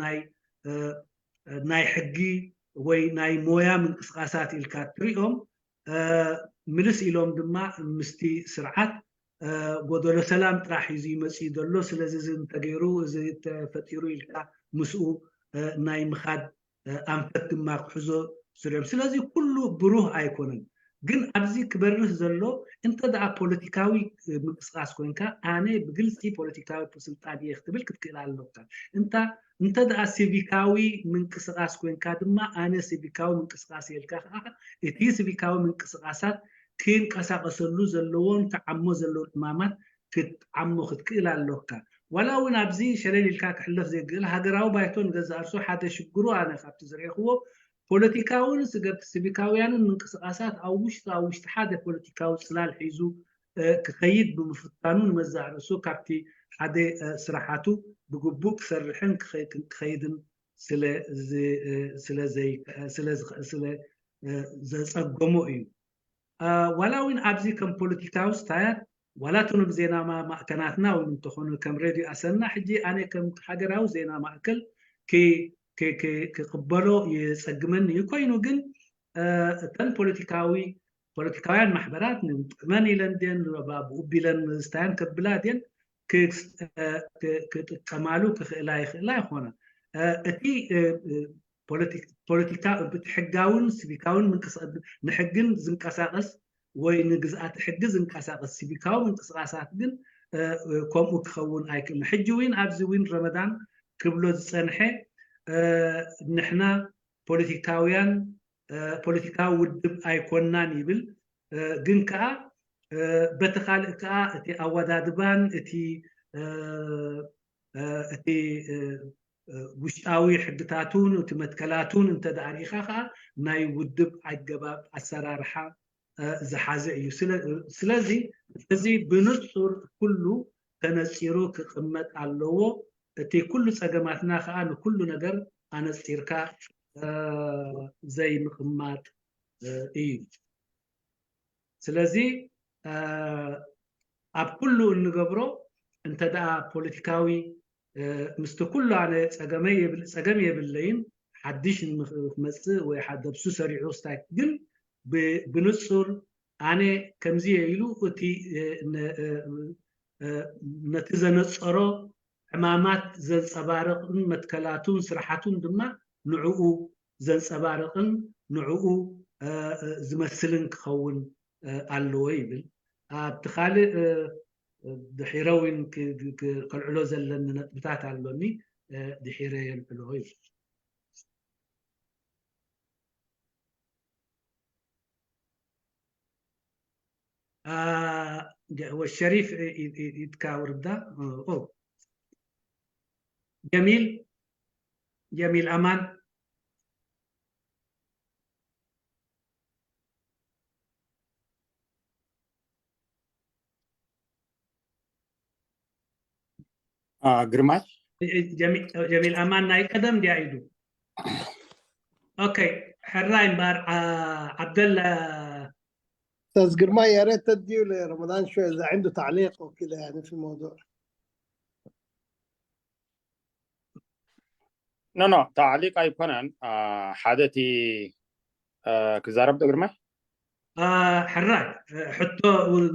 ናይ ናይ ሕጊ ወይ ናይ ሞያ ምንቅስቃሳት ኢልካ ትሪኦም ምልስ ኢሎም ድማ ምስቲ ስርዓት ጎደሎ ሰላም ጥራሕ እዩ ዝመፅእ ዘሎ። ስለዚ እዚ እንተገይሩ እዚ ተፈጢሩ ኢልካ ምስኡ ናይ ምኻድ ኣንፈት ድማ ክሕዞ ዝርኦም። ስለዚ ኩሉ ብሩህ ኣይኮነን። ግን ኣብዚ ክበርህ ዘሎ እንተ ደኣ ፖለቲካዊ ምንቅስቃስ ኮንካ ኣነ ብግልፂ ፖለቲካዊ ስልጣን እየ ክትብል ክትክእል ኣለካ። እንተ እንተ ደኣ ሲቪካዊ ምንቅስቃስ ኮንካ ድማ ኣነ ሲቪካዊ ምንቅስቃስ የልካ ከዓ እቲ ሲቪካዊ ምንቅስቃሳት ክንቀሳቀሰሉ ዘለዎን ክዓሞ ዘለዎ ዕማማት ክትዓሞ ክትክእል ኣለካ። ዋላ እውን ኣብዚ ሸለል ኢልካ ክሕለፍ ዘይክእል ሃገራዊ ባይቶ ንገዛእ ርሱ ሓደ ሽግሩ ኣነ ካብቲ ዝረእኽዎ ፖለቲካውን ስገ- ሲቪካውያንን ምንቅስቃሳት ኣብ ውሽጢ ኣብ ውሽጢ ሓደ ፖለቲካዊ ጽላል ሒዙ ክኸይድ ብምፍታኑ ንመዛእ ርእሱ ካብቲ ሓደ ስራሓቱ ብግቡእ ክሰርሕን ክኸይድን ስለ ዘጸገሞ እዩ። ዋላ እውን ኣብዚ ከም ፖለቲካዊ ስታያት ዋላ እቶም ዜና ማእከናትና እውን እንተኾኑ ከም ሬድዮ ኣሰና ሕጂ ኣነ ከም ሃገራዊ ዜና ማእከል ክቕበሎ ይጸግመኒ እዩ። ኮይኑ ግን እተን ፖለቲካዊ ፖለቲካውያን ማሕበራት ንጥዕመን ኢለን ድን ብኡ ቢለን ስታያን ከብላ ድን ክጥቀማሉ ክኽእላ ይኽእላ ይኾና። እቲ ፖለቲካ እቲ ሕጋውን ሲቪካውን ንሕግን ዝንቀሳቀስ ወይ ንግዝኣት ሕጊ ዝንቀሳቀስ ሲቪካዊ ምንቅስቃሳት ግን ከምኡ ክኸውን ኣይክእልን። ሕጂ እውን ኣብዚ እውን ረመዳን ክብሎ ዝፀንሐ ንሕና ፖለቲካውያን ፖለቲካዊ ውድብ ኣይኮናን ይብል። ግን ከዓ በቲ ካልእ ከዓ እቲ ኣወዳድባን እቲ እቲ ውሽጣዊ ሕግታቱን እቲ መትከላቱን እንተ ደኣ ርኢኻ ከዓ ናይ ውድብ ኣገባብ ኣሰራርሓ ዝሓዘ እዩ። ስለዚ እዚ ብንጹር ኩሉ ተነጺሩ ክቕመጥ ኣለዎ። እቲ ኩሉ ጸገማትና ከዓ ንኩሉ ነገር ኣነጺርካ ዘይምቕማጥ እዩ። ስለዚ ኣብ ኩሉ እንገብሮ እንተ ደኣ ፖለቲካዊ ምስቲ ኩሉ ኣነ ጸገመይ የብል- ጸገም የብለይን ሓድሽ ንክመጽእ ወይ ሓደብሱ ሰሪዑ ስታይ ግን ብ- ብንጹር ኣነ ከምዚ እየ ኢሉ እቲ ነ- ነቲ ዘነጸሮ ዕማማት ዘንጸባርቕን መትከላቱን ስራሓቱን ድማ ንዕኡ ዘንጸባርቕን ንዕኡ ዝመስልን ክኸውን ኣለዎ ይብል። ኣብቲ ካልእ ድሒረ እውን ከልዕሎ ዘለኒ ነጥብታት ኣሎኒ፣ ድሒረ የልዕሎ ይብል። ወሸሪፍ ኢድካ ውርዳ። ጀሚል ጀሚል ኣማን ግርማይ ጀሚል ኣማን ናይ ቀደም ድያ ኢዱ። ኦኬ ሕራይ እምበኣር ዓብደላ استاذ جرماي يا ريت تديه لرمضان شوي اذا عنده تعليق او كذا يعني في الموضوع. ኖ ኖ ታዕሊቅ ኣይኮነን። ሓደ እቲ ክዛረብ ዶ ግርማይ? ሕራይ ሕቶ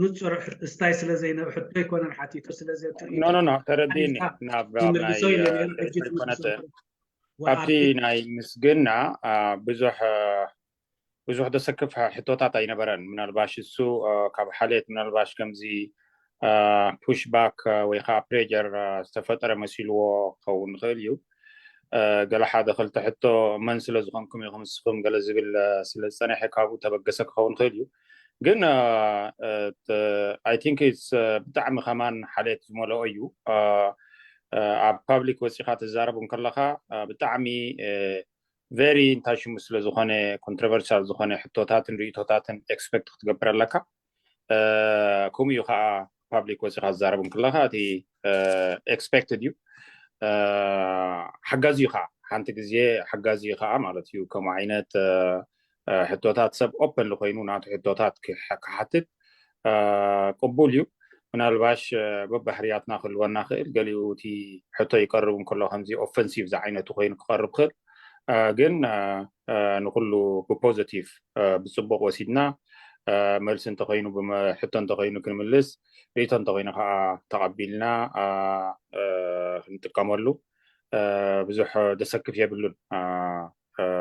ንፁር እስታይ ስለ ዘይነ ሕቶ ኣይኮነን ሓቲቱ ስለ ኖ ኖ ኖ ተረዲኒ ናብ ይመልሶ ኢለ ነይሩ ሕጂ ኣይኮነትን። ካብቲ ናይ ምስግና ብዙሕ ብዙሕ ዘሰክፍ ሕቶታት ኣይነበረን። ምናልባሽ እሱ ካብ ሓልየት ምናልባሽ ከምዚ ፑሽባክ ወይ ከዓ ፕሬጀር ዝተፈጠረ መሲልዎ ክኸውን ይኽእል እዩ። ገለ ሓደ ክልተ ሕቶ መን ስለ ዝኾንኩም ኢኹም ንስኹም ገለ ዝብል ስለ ዝፀነሐ ካብኡ ተበገሰ ክኸውን ይኽእል እዩ። ግን I think ብጣዕሚ ከማን ሓልየት ዝመልኦ እዩ። ኣብ ፓብሊክ ወፂኻ ትዛረብ እንከለኻ ብጣዕሚ ቨሪ እንታይ ሽሙ ስለ ዝኾነ ኮንትሮቨርሻል ዝኾነ ሕቶታትን ርእቶታትን ኤክስፐክት ክትገብር ኣለካ። ከምኡ እዩ ከዓ ፓብሊክ ወፂኻ ዝዛረብ እንክለካ እቲ ኤክስፐክትድ እዩ። ሓጋዚ እዩ ከዓ ሓንቲ ግዜ ሓጋዚ እዩ ከዓ ማለት እዩ። ከምኡ ዓይነት ሕቶታት ሰብ ኦፐን ኮይኑ ናቱ ሕቶታት ክሓትት ቅቡል እዩ። ምናልባሽ በባህርያትና ክህልወና ክእል ገሊኡ እቲ ሕቶ ይቀርብ እንከሎ ከምዚ ኦፈንሲቭ ዝዓይነቱ ኮይኑ ክቀርብ ክእል ግን ንኩሉ ብፖዘቲቭ ብፅቡቅ ወሲድና መልሲ እንተኮይኑ ሕቶ እንተኮይኑ ክንምልስ ርእቶ እንተኮይኑ ከዓ ተቀቢልና ክንጥቀመሉ ብዙሕ ደሰክፍ የብሉን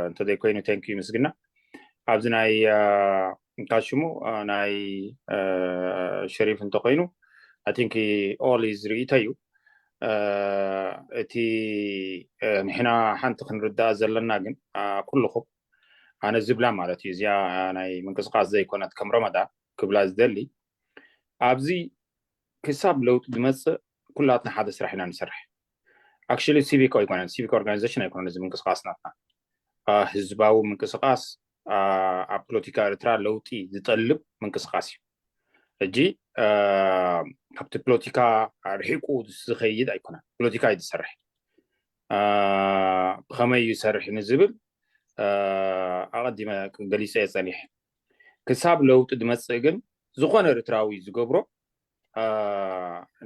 እንተዘይኮይኑ ተንኪዩ ምስግና ኣብዚ ናይ እንታይ ሽሙ ናይ ሸሪፍ እንተኮይኑ I think all is ርእይቶ እዩ። እቲ ንሕና ሓንቲ ክንርዳእ ዘለና ግን ኩልኹም ኣነ ዝብላ ማለት እዩ እዚኣ ናይ ምንቅስቃስ ዘይኮነት ከም ረመዳን ክብላ ዝደሊ ኣብዚ ክሳብ ለውጢ ዝመፅእ ኩላትና ሓደ ስራሕ ኢና ንሰርሕ። Actually ሲቪክ ኣይኮነን፣ ሲቪክ ኦርጋናይዜሽን ኣይኮነን እዚ ምንቅስቃስ ናትና። ህዝባዊ ምንቅስቃስ ኣብ ፖለቲካ ኤርትራ ለውጢ ዝጠልብ ምንቅስቃስ እዩ። ሕጂ ካብቲ ፖለቲካ ርሒቁ ዝኸይድ ኣይኮነን። ፖለቲካ እዩ ዝሰርሕ። ብኸመይ እዩ ዝሰርሕ ንዝብል ኣቐዲመ ገሊፀ እየ ፀኒሐ። ክሳብ ለውጢ ዝመፅእ ግን ዝኾነ ኤርትራዊ ዝገብሮ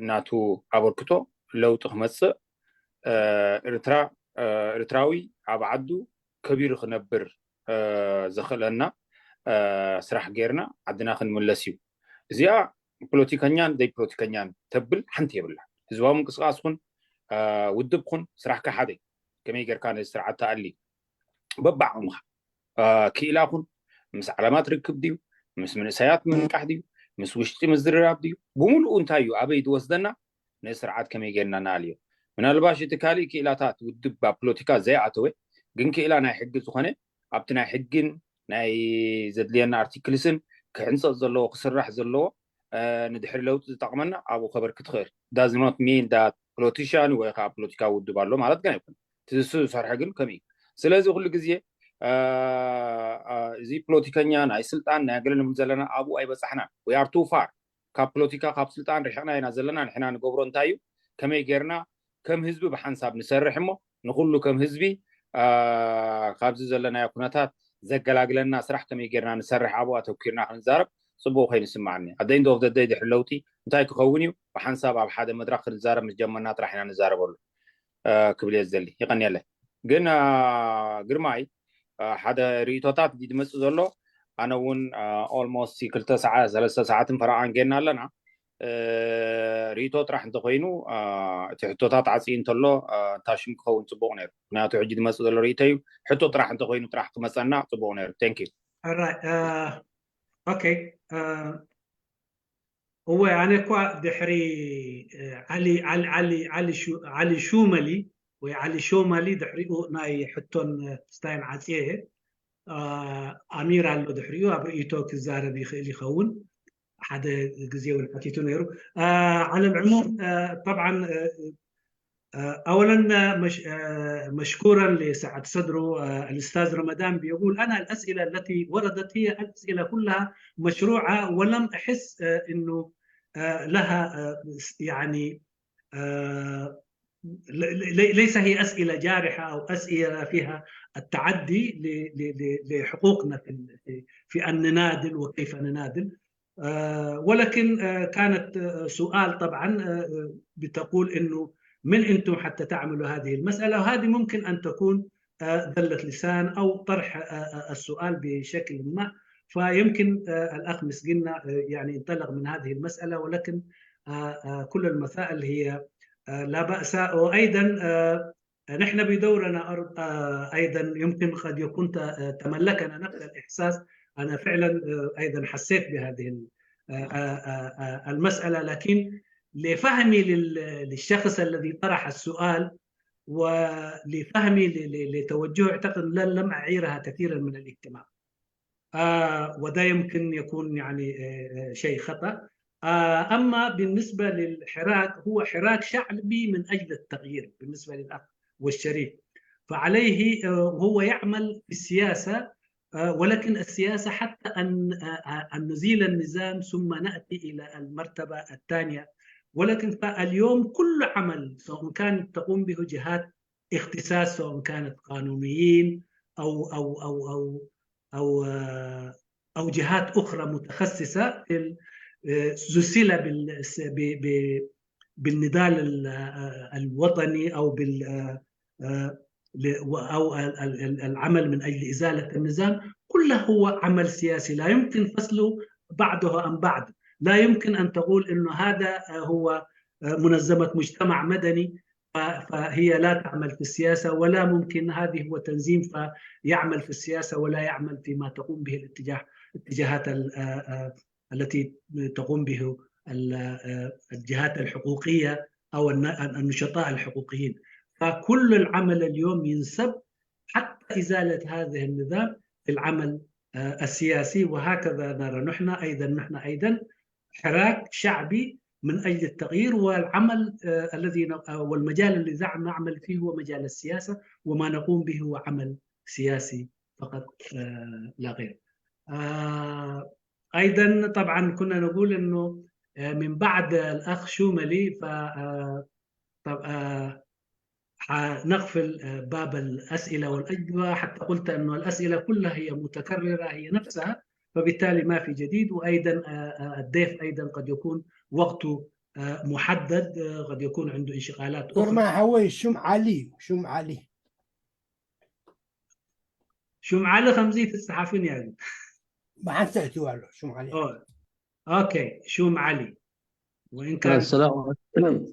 ናቱ ኣበርክቶ ለውጢ ክመፅእ ኤርትራ ኤርትራዊ ኣብ ዓዱ ከቢሩ ክነብር ዘኽእለና ስራሕ ጌርና ዓድና ክንምለስ እዩ። እዚኣ ፖለቲከኛን ዘይፖለቲከኛን ተብል ሓንቲ የብላ። ህዝባዊ ምንቅስቃስ ኹን ውድብ ኹን ስራሕካ ሓደ ከመይ ጌርካ ነዚ ስርዓት ተኣሊ በብዓቕምኻ ክኢላ ኹን ምስ ዓለማት ርክብ ድዩ ምስ መንእሰያት ምንቃሕ ድዩ ምስ ውሽጢ ምዝርራብ ድዩ ብምሉኡ እንታይ እዩ ኣበይ ዝወስደና ነዚ ስርዓት ከመይ ጌርና ንኣልዮ? ምናልባሽ እቲ ካሊእ ክኢላታት ውድብ ኣብ ፖለቲካ ዘይኣተወ ግን ክኢላ ናይ ሕጊ ዝኾነ ኣብቲ ናይ ሕጊን ናይ ዘድልየና ኣርቲክልስን ክሕንፀፅ ዘለዎ ክስራሕ ዘለዎ ንድሕሪ ለውጢ ዝጠቕመና ኣብኡ ከበርክት ትኽእል። Does not mean that ፖለቲሽያን ወይ ከዓ ፖለቲካዊ ውድብ ኣሎ ማለት ግን ኣይኮነ። ትዝሱ ዝሰርሐ ግን ከም እዩ። ስለዚ ኩሉ ግዜ እዚ ፖለቲከኛ ናይ ስልጣን ናይ ገለ ንብል ዘለና ኣብኡ ኣይበፃሕና። We are too far ካብ ፖለቲካ ካብ ስልጣን ርሕቕና ኢና ዘለና። ንሕና ንገብሮ እንታይ እዩ? ከመይ ጌርና ከም ህዝቢ ብሓንሳብ ንሰርሕ እሞ ንኩሉ ከም ህዝቢ ካብዚ ዘለናዮ ኩነታት ዘገላግለና ስራሕ ከመይ ጌርና ንሰርሕ ኣብኡ ኣተኪርና ክንዛረብ ፅቡቅ ኮይኑ ይስማዓኒ። At the end of the day ድሕሪ ለውጢ እንታይ ክኸውን እዩ ብሓንሳብ ኣብ ሓደ መድረክ ክንዛረብ ምስ ጀመርና ጥራሕ ኢና ንዛረበሉ ክብል እየ ዝደሊ። ይቀንየለይ። ግን ግርማይ ሓደ ርእቶታት ድመፅእ ዘሎ ኣነ እውን almost ክልተ ሰዓት ሰለስተ ሰዓትን ፈረቓን ጌርና ኣለና። ርእቶ ጥራሕ እንተኮይኑ እቲ ሕቶታት ዓፅኢ እንተሎ እንታይ ሽም ክኸውን ፅቡቅ ነይሩ። ምክንያቱ ሕጂ ዝመፅእ ዘሎ ርእቶ እዩ። ሕቶ ጥራሕ እንተኮይኑ ጥራሕ ክመፀና ፅቡቅ ነይሩ። Thank you። ኦኬ እወ ኣነ እኳ ድሕሪ ዓሊ ዓሊ ዓሊ ዓሊ ሹ- ዓሊ ሹመሊ ወይ ዓሊ ሾማሊ ድሕሪኡ ናይ ሕቶን ክስታይን ዓፅየ እየ። ኣሚር ኣሎ ድሕሪኡ ኣብ ርእይቶ ክዛረብ ይኽእል ይኸውን። ሓደ ግዜ እውን ሓቲቱ ነይሩ። ዓለ ልዕሙም طبعا أولا مشكورا لسعة صدره الأستاذ رمضان بيقول أنا الأسئلة التي وردت هي الأسئلة كلها مشروعة ولم أحس أنه لها يعني ليس هي أسئلة جارحة أو أسئلة فيها التعدي لحقوقنا في أن نناضل وكيف نناضل. ولكن كانت سؤال طبعا بتقول انه من انتم حتى تعملوا هذه المساله، وهذه ممكن ان تكون ذله لسان او طرح السؤال بشكل ما. فيمكن الاخ مسجنا يعني انطلق من هذه المساله، ولكن كل المسائل هي لا باس. وايضا نحن بدورنا أيضا يمكن قد يكون تملكنا نفس الإحساس. أنا فعلا أيضا حسيت بهذه المسألة، لكن لفهمي للشخص الذي طرح السؤال ولفهمي لتوجهه أعتقد لم أعيرها كثيرا من الاهتمام. آه وده يمكن يكون يعني آه شيء خطأ. آه أما بالنسبة للحراك، هو حراك شعبي من أجل التغيير بالنسبة للأخ والشريك، فعليه آه هو يعمل في السياسة، آه ولكن السياسة حتى أن آه أن نزيل النظام ثم نأتي إلى المرتبة الثانية. ولكن فاليوم كل عمل سواء كان تقوم به جهات اختصاص، سواء كانت قانونيين أو أو أو أو أو أو جهات أخرى متخصصة زسل بالنضال الوطني أو بال أو العمل من أجل إزالة النظام، كله هو عمل سياسي لا يمكن فصله بعضه عن بعض. لا يمكن أن تقول أنه هذا هو منظمة مجتمع مدني فهي لا تعمل في السياسة، ولا ممكن هذه هو تنظيم فيعمل في السياسة ولا يعمل فيما تقوم به الاتجاه اتجاهات التي تقوم به الجهات الحقوقية أو النشطاء الحقوقيين. فكل العمل اليوم ينسب حتى إزالة هذه النظام في العمل السياسي، وهكذا نرى نحن أيضا نحن أيضا حراك شعبي من أجل التغيير، والعمل الذي والمجال الذي نعمل فيه هو مجال السياسة، وما نقوم به هو عمل سياسي فقط، آه، لا غير. آه، أيضًا طبعًا كنا نقول إنه، آه، من بعد الأخ شوملي، ف، آه، طب، آه، حنقفل، آه، باب الأسئلة والأجوبة، حتى قلت إنه الأسئلة كلها هي متكررة، هي نفسها، فبالتالي ما في جديد. وأيضًا، آه، آه، الضيف أيضًا قد يكون وقته، آه، محدد، آه، قد يكون عنده انشغالات دكتور أخرى. ما حوي شوم علي، شوم علي. شوم علي خمزية الصحفيين يعني. ما حنسأتي والو، شوم علي. أوه. أوكي، شوم علي. وإن كان السلام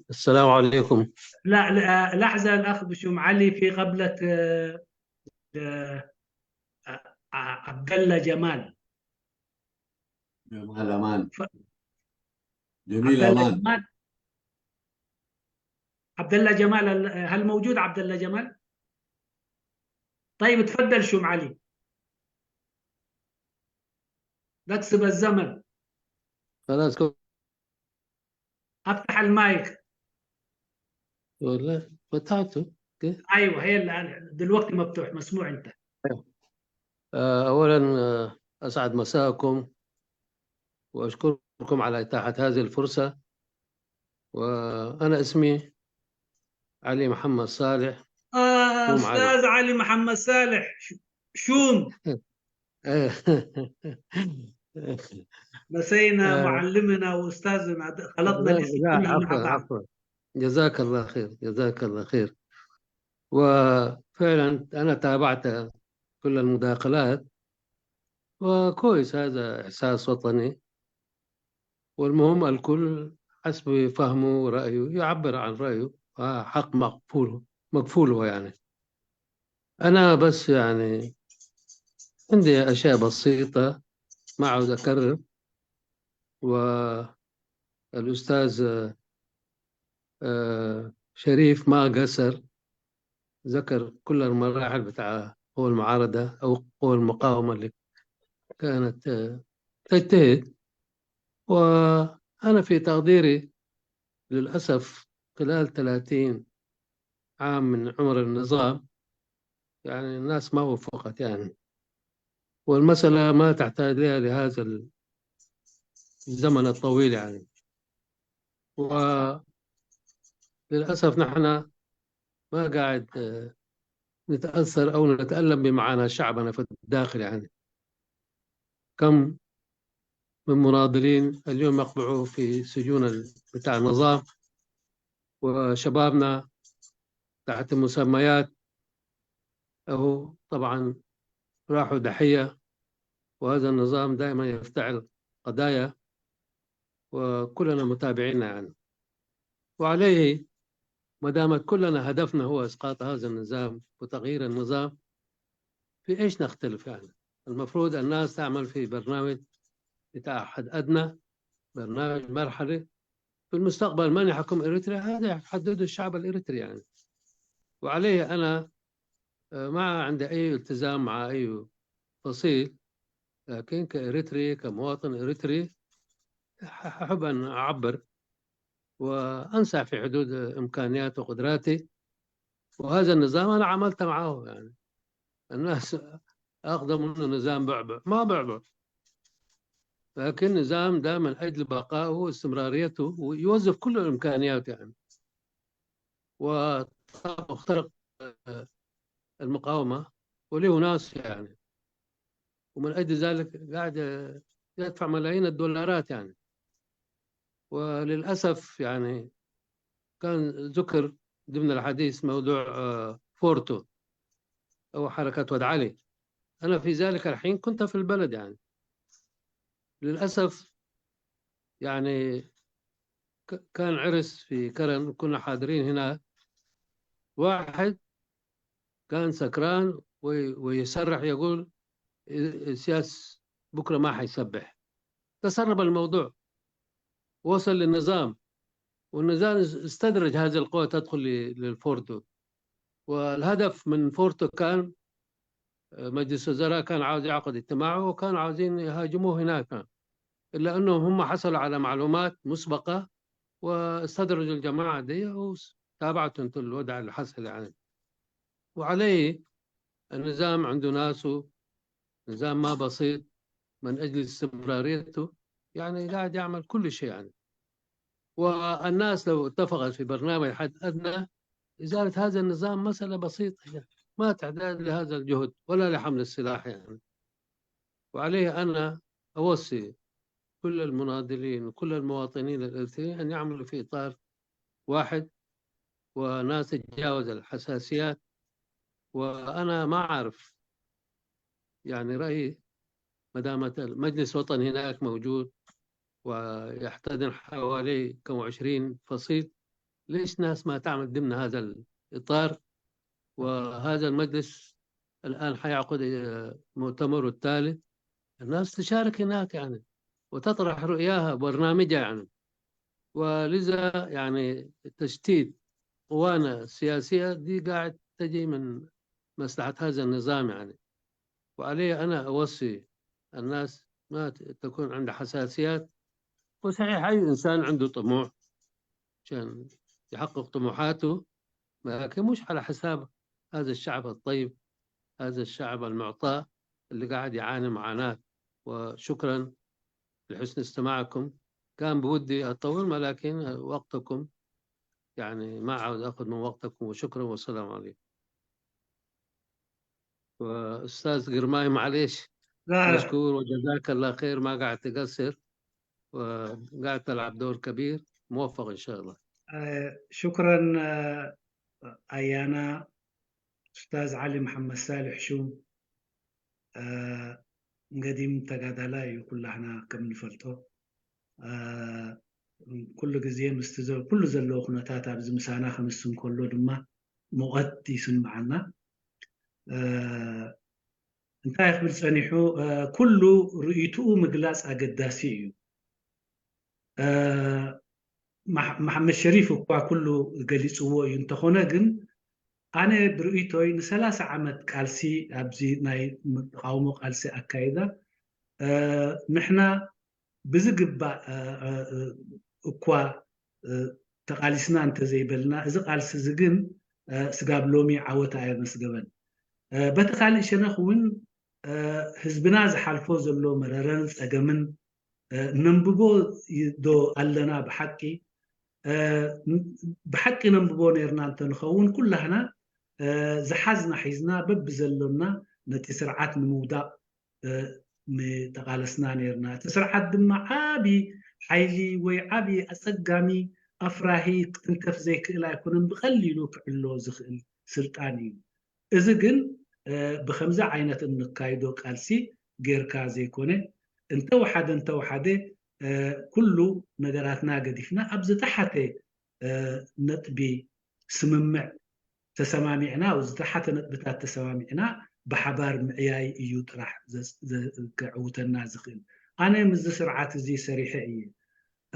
السلام عليكم. لا، لا، لحظة، الأخ بشوم علي، في قبلك، آه، آه، آه، عبد الله جمال. جمال أمان. ف- جميل عبد الله أمان. جمال. عبد الله جمال، هل موجود عبد الله جمال؟ طيب، تفضل شوم علي. نكسب الزمن. خلاص كو- افتح المايك. ولا فتحته. ايوه، هي الان دلوقتي مفتوح، مسموع انت. آه، أولا، آه، أسعد مساءكم، وأشكركم على إتاحة هذه الفرصة. وأنا اسمي علي محمد صالح. آه، شوم علي. استاذ علي محمد صالح، ش- شوم. نسينا آه. معلمنا واستاذنا، خلطنا لا، الاسم لا، كلها مع عفوا، بعض. عفوا. جزاك الله خير، جزاك الله خير. وفعلا أنا تابعت كل المداخلات، وكويس، هذا إحساس وطني. والمهم الكل حسب فهمه ورأيه يعبر عن رأيه، آه، حق مقبول، مقبوله يعني. أنا بس يعني عندي أشياء بسيطة، ما عاوز أكرر. والأستاذ، آه، شريف ما قصر، ذكر كل المراحل بتاع قوى المعارضة أو قوى المقاومة اللي كانت، آه، تجتهد. وأنا في تقديري للأسف خلال ثلاثين عام من عمر النظام، يعني، الناس ما وفقت يعني، والمسألة ما تحتاج لها لهذا الزمن الطويل يعني. وللأسف نحن ما قاعد، آه، نتأثر أو نتألم بمعاناة شعبنا في الداخل يعني. كم من مناضلين اليوم يقبعوا في سجون ال- بتاع النظام، وشبابنا تحت مسميات، أو طبعا راحوا ضحية. وهذا النظام دائما يفتعل قضايا، وكلنا متابعين يعني. وعليه، ما دامت كلنا هدفنا هو إسقاط هذا النظام وتغيير النظام، في إيش نختلف يعني؟ المفروض الناس تعمل في برنامج بتاع حد أدنى، برنامج مرحلي. في المستقبل من يحكم إريتريا؟ هذا يحدده الشعب الإريتري يعني. وعليه أنا، آه، ما عندي أي التزام مع أي فصيل، لكن كإريتري، كمواطن إريتري، ح- أحب أن أعبر وأنسع في حدود إمكانياتي وقدراتي. وهذا النظام أنا عملت معه يعني. الناس أخذوا منه نظام بعبع، ما بعبع، لكن نظام ده من أجل بقائه واستمراريته، ويوظف كل الإمكانيات يعني. واخترق، آه، المقاومة وله ناس يعني، ومن أجل ذلك قاعد، آه، يدفع ملايين الدولارات يعني. وللأسف يعني كان ذكر ضمن الحديث موضوع، آه، فورتو أو حركة ود علي. أنا في ذلك الحين كنت في البلد يعني. للأسف يعني ك- كان عرس في كرن، كنا حاضرين هناك. واحد كان سكران وي- ويصرح يقول: "إ- سياس بكرة ما حيسبح". تسرب الموضوع، وصل للنظام، والنظام اس- استدرج هذه القوى تدخل ل- للفورتو. والهدف من فورتو كان، آه، مجلس الوزراء كان عاوز يعقد اجتماعه، وكانوا عاوزين يهاجموه هناك، إلا أنهم هم حصلوا على معلومات مسبقة واستدرجوا الجماعة دي، وتابعتوا انتوا الوضع اللي حصل يعني. وعليه النظام عنده ناسه، نظام ما بسيط، من أجل استمراريته يعني قاعد يعمل كل شيء يعني. والناس لو اتفقت في برنامج حد أدنى، إزالة هذا النظام مسألة بسيطة يعني. ما تحتاج لهذا الجهد ولا لحمل السلاح يعني. وعليه أنا أوصي كل المناضلين وكل المواطنين الإريتريين أن يعملوا في إطار واحد، وناس تتجاوز الحساسيات. وأنا ما أعرف، يعني، رأيي، ما دامت المجلس الوطني هناك موجود ويحتضن حواليه كم عشرين فصيل، ليش ناس ما تعمل ضمن هذا الإطار؟ وهذا المجلس الآن حيعقد، آه، مؤتمره الثالث. الناس تشارك هناك يعني، وتطرح رؤياها، برنامجها يعني. ولذا يعني تشتيت قوانا السياسية دي قاعد تجي من مصلحة هذا النظام يعني. وعليه أنا أوصي الناس ما ت- تكون عندها حساسيات. وصحيح، أي إنسان عنده طموح عشان يحقق طموحاته، لكن مش على حساب هذا الشعب الطيب، هذا الشعب المعطاء اللي قاعد يعاني معاناة. وشكرا لحسن استماعكم. كان بودي أطول، ولكن وقتكم، يعني، ما عاوز أخذ من وقتكم، وشكرا والسلام عليكم. وأستاذ قرماي، معليش، لا، مشكور وجزاك الله خير، ما قاعد تقصر وقاعد تلعب دور كبير. موفق إن شاء الله. آه، شكرا، آه، أيانا، أستاذ علي محمد صالح شو، آه، قديم تقادلا يقول لهنا كم نفلتو. آه، ኩሉ ግዜ ምስቲ ዘ- ኩሉ ዘለዎ ኩነታት ኣብዚ ምሳና ከምስ እንከሎ ድማ ሙቐት ይስምዓና። እ፣ እንታይ ክብል ጸኒሑ? እ፣ ኩሉ ርእይትኡ ምግላጽ ኣገዳሲ እዩ። እ፣ ማሕ- መሓመድ ሸሪፍ እኳ ኩሉ ገሊጽዎ እዩ። እንተኾነ ግን ኣነ ብርእይቶይ ንሰላሳ ዓመት ቃልሲ ኣብዚ ናይ ተቃውሞ ቃልሲ ኣካይዳ፣ እ፣ ንሕና ብዝግባእ፣ እ፣ እ፣ እ፣ እኳ፣ እ፣ ተቃሊስና እንተዘይበልና፣ እዚ ቃልሲ እዚ ግን፣ እ፣ ስጋብ ሎሚ ዓወት ኣየመስገበን። እ፣ በቲ ካልእ ሸነኽ እውን፣ እ፣ ህዝብና ዝሓልፎ ዘሎ መረረን ጸገምን፣ እ፣ ነንብቦ ይ- ዶ ኣለና ብሓቂ? እ፣ ን- ብሓቂ ነንብቦ ነርና እንተንኸውን፣ ኩላህና፣ እ፣ ዝሓዝና ሒዝና በብዘሎና ነቲ ስርዓት ንምውዳቕ፣ እ፣ ምተቓለስና ነርና። እቲ ስርዓት ድማ ዓቢ ሓይሊ ወይ ዓቢ ኣጸጋሚ ኣፍራሂ ክትንከፍ ዘይክእል ኣይኮነን፣ ብቐሊሉ ክዕሎ ዝኽእል ስልጣን እዩ። እዚ ግን፣ እ፣ ብኸምዚ ዓይነት እንካይዶ ቃልሲ ጌርካ ዘይኮነ፣ እንተወሓደ፣ እንተወሓደ፣ እ፣ ኩሉ ነገራትና ገዲፍና ኣብ ዝተሓተ፣ እ፣ ነጥቢ ስምምዕ ተሰማሚዕና፣ ኣብ ዝተሓተ ነጥብታት ተሰማሚዕና ብሓባር ምዕያይ እዩ ጥራሕ ዘ- ዘ- ከዕውተና ዝኽእል። ኣነ ምስዚ ስርዓት እዚ ሰሪሐ እየ።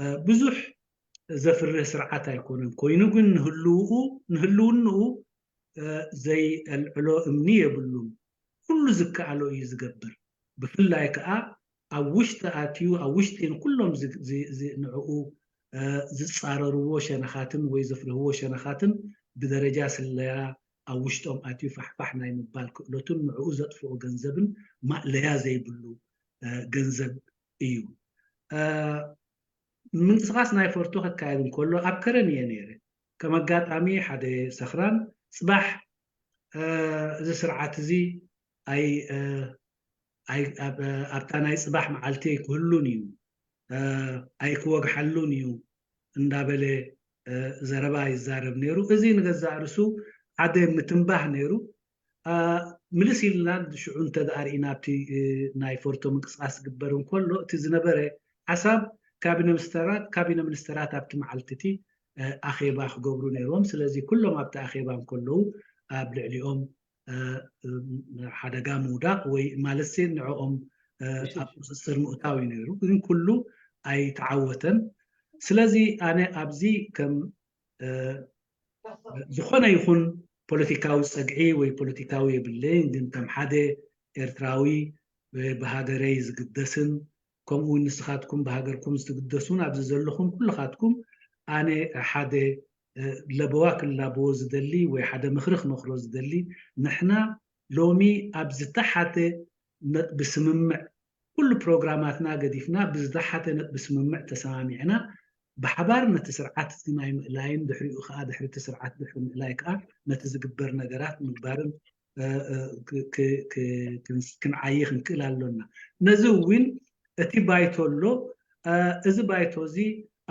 እ፣ ብዙሕ ዘፍርህ ስርዓት ኣይኮነን። ኮይኑ ግን ንህልውኡ፣ ንህልውንኡ፣ እ፣ ዘየልዕሎ እምኒ የብሉን። ኩሉ ዝከኣሎ እዩ ዝገብር። ብፍላይ ከኣ ኣብ ውሽጢ ኣትዩ፣ ኣብ ውሽጢ ንኩሎም ዝ- ዝ- ዝ- ንዕኡ፣ እ፣ ዝጻረርዎ ሸነኻትን ወይ ዘፍርህዎ ሸነኻትን ብደረጃ ስለያ ኣብ ውሽጦም ኣትዩ ፋሕፋሕ ናይ ምባል ክእለቱን ንዕኡ ዘጥፍኦ ገንዘብን ማእለያ ዘይብሉ፣ እ፣ ገንዘብ እዩ። እ፣ ምንቅስቃስ ናይ ፎርቶ ከካየድ እንከሎ ኣብ ከረን እየ ነይረ። ከም ኣጋጣሚ ሓደ ሰኽራን ጽባሕ፣ እ፣ እዚ ስርዓት እዚ ኣይ-፣ እ፣ ኣይ-፣ ኣብ-፣ እ፣ ኣብታ ናይ ጽባሕ መዓልቲ ኣይክህሉን እዩ፣ እ፣ ኣይክወግሓሉን እዩ እንዳበለ፣ እ፣ ዘረባ ይዛረብ ነይሩ። እዚ ንገዛእ ርእሱ ሓደ ምትንባህ ነይሩ። እ፣ ምልስ ኢልና ሽዑ እንተ ደኣ ርኢና ኣብቲ፣ እ፣ ናይ ፎርቶ ምንቅስቃስ ዝግበር እንከሎ እቲ ዝነበረ ሓሳብ ካቢነ ሚኒስተራት፣ ካቢነ ሚኒስተራት ኣብቲ መዓልቲ እቲ፣ እ፣ ኣኼባ ክገብሩ ነይርዎም። ስለዚ ኩሎም ኣብቲ ኣኼባ እንከለዉ ኣብ ልዕሊኦም፣ እ፣ እ፣ ሓደጋ ምውዳቕ ወይ ማለት ንዕኦም፣ እ፣ ኣብ ቁጽጽር ምእታው እዩ ነይሩ። ግን ኩሉ ኣይተዓወተን። ስለዚ ኣነ ኣብዚ ከም፣ እ፣ ዝኾነ ይኹን ፖለቲካዊ ጸግዒ ወይ ፖለቲካዊ የብለይን፣ ግን ከም ሓደ ኤርትራዊ፣ እ፣ ብሃገረይ ዝግደስን ከምኡ እውን ንስኻትኩም ብሃገርኩም ዝትግደሱን ኣብዚ ዘለኹም ኩልኻትኩም ኣነ ሓደ፣ እ፣ ለበዋ ክላበዎ ዝደሊ ወይ ሓደ ምኽሪ ክመኽሮ ዝደሊ፣ ንሕና ሎሚ ኣብ ዝተሓተ ነጥቢ ስምምዕ፣ ኩሉ ፕሮግራማትና ገዲፍና ብዝተሓተ ነጥቢ ስምምዕ ተሰማሚዕና ብሓባር ነቲ ስርዓት እዚ ናይ ምእላይን ድሕሪኡ ከዓ ድሕሪ እቲ ስርዓት ድሕሪ ምእላይ ከዓ ነቲ ዝግበር ነገራት ምግባርን ክንዓይ ክንክእል ኣሎና። ነዚ እውን እቲ ባይቶ ኣሎ። እዚ ባይቶ እዚ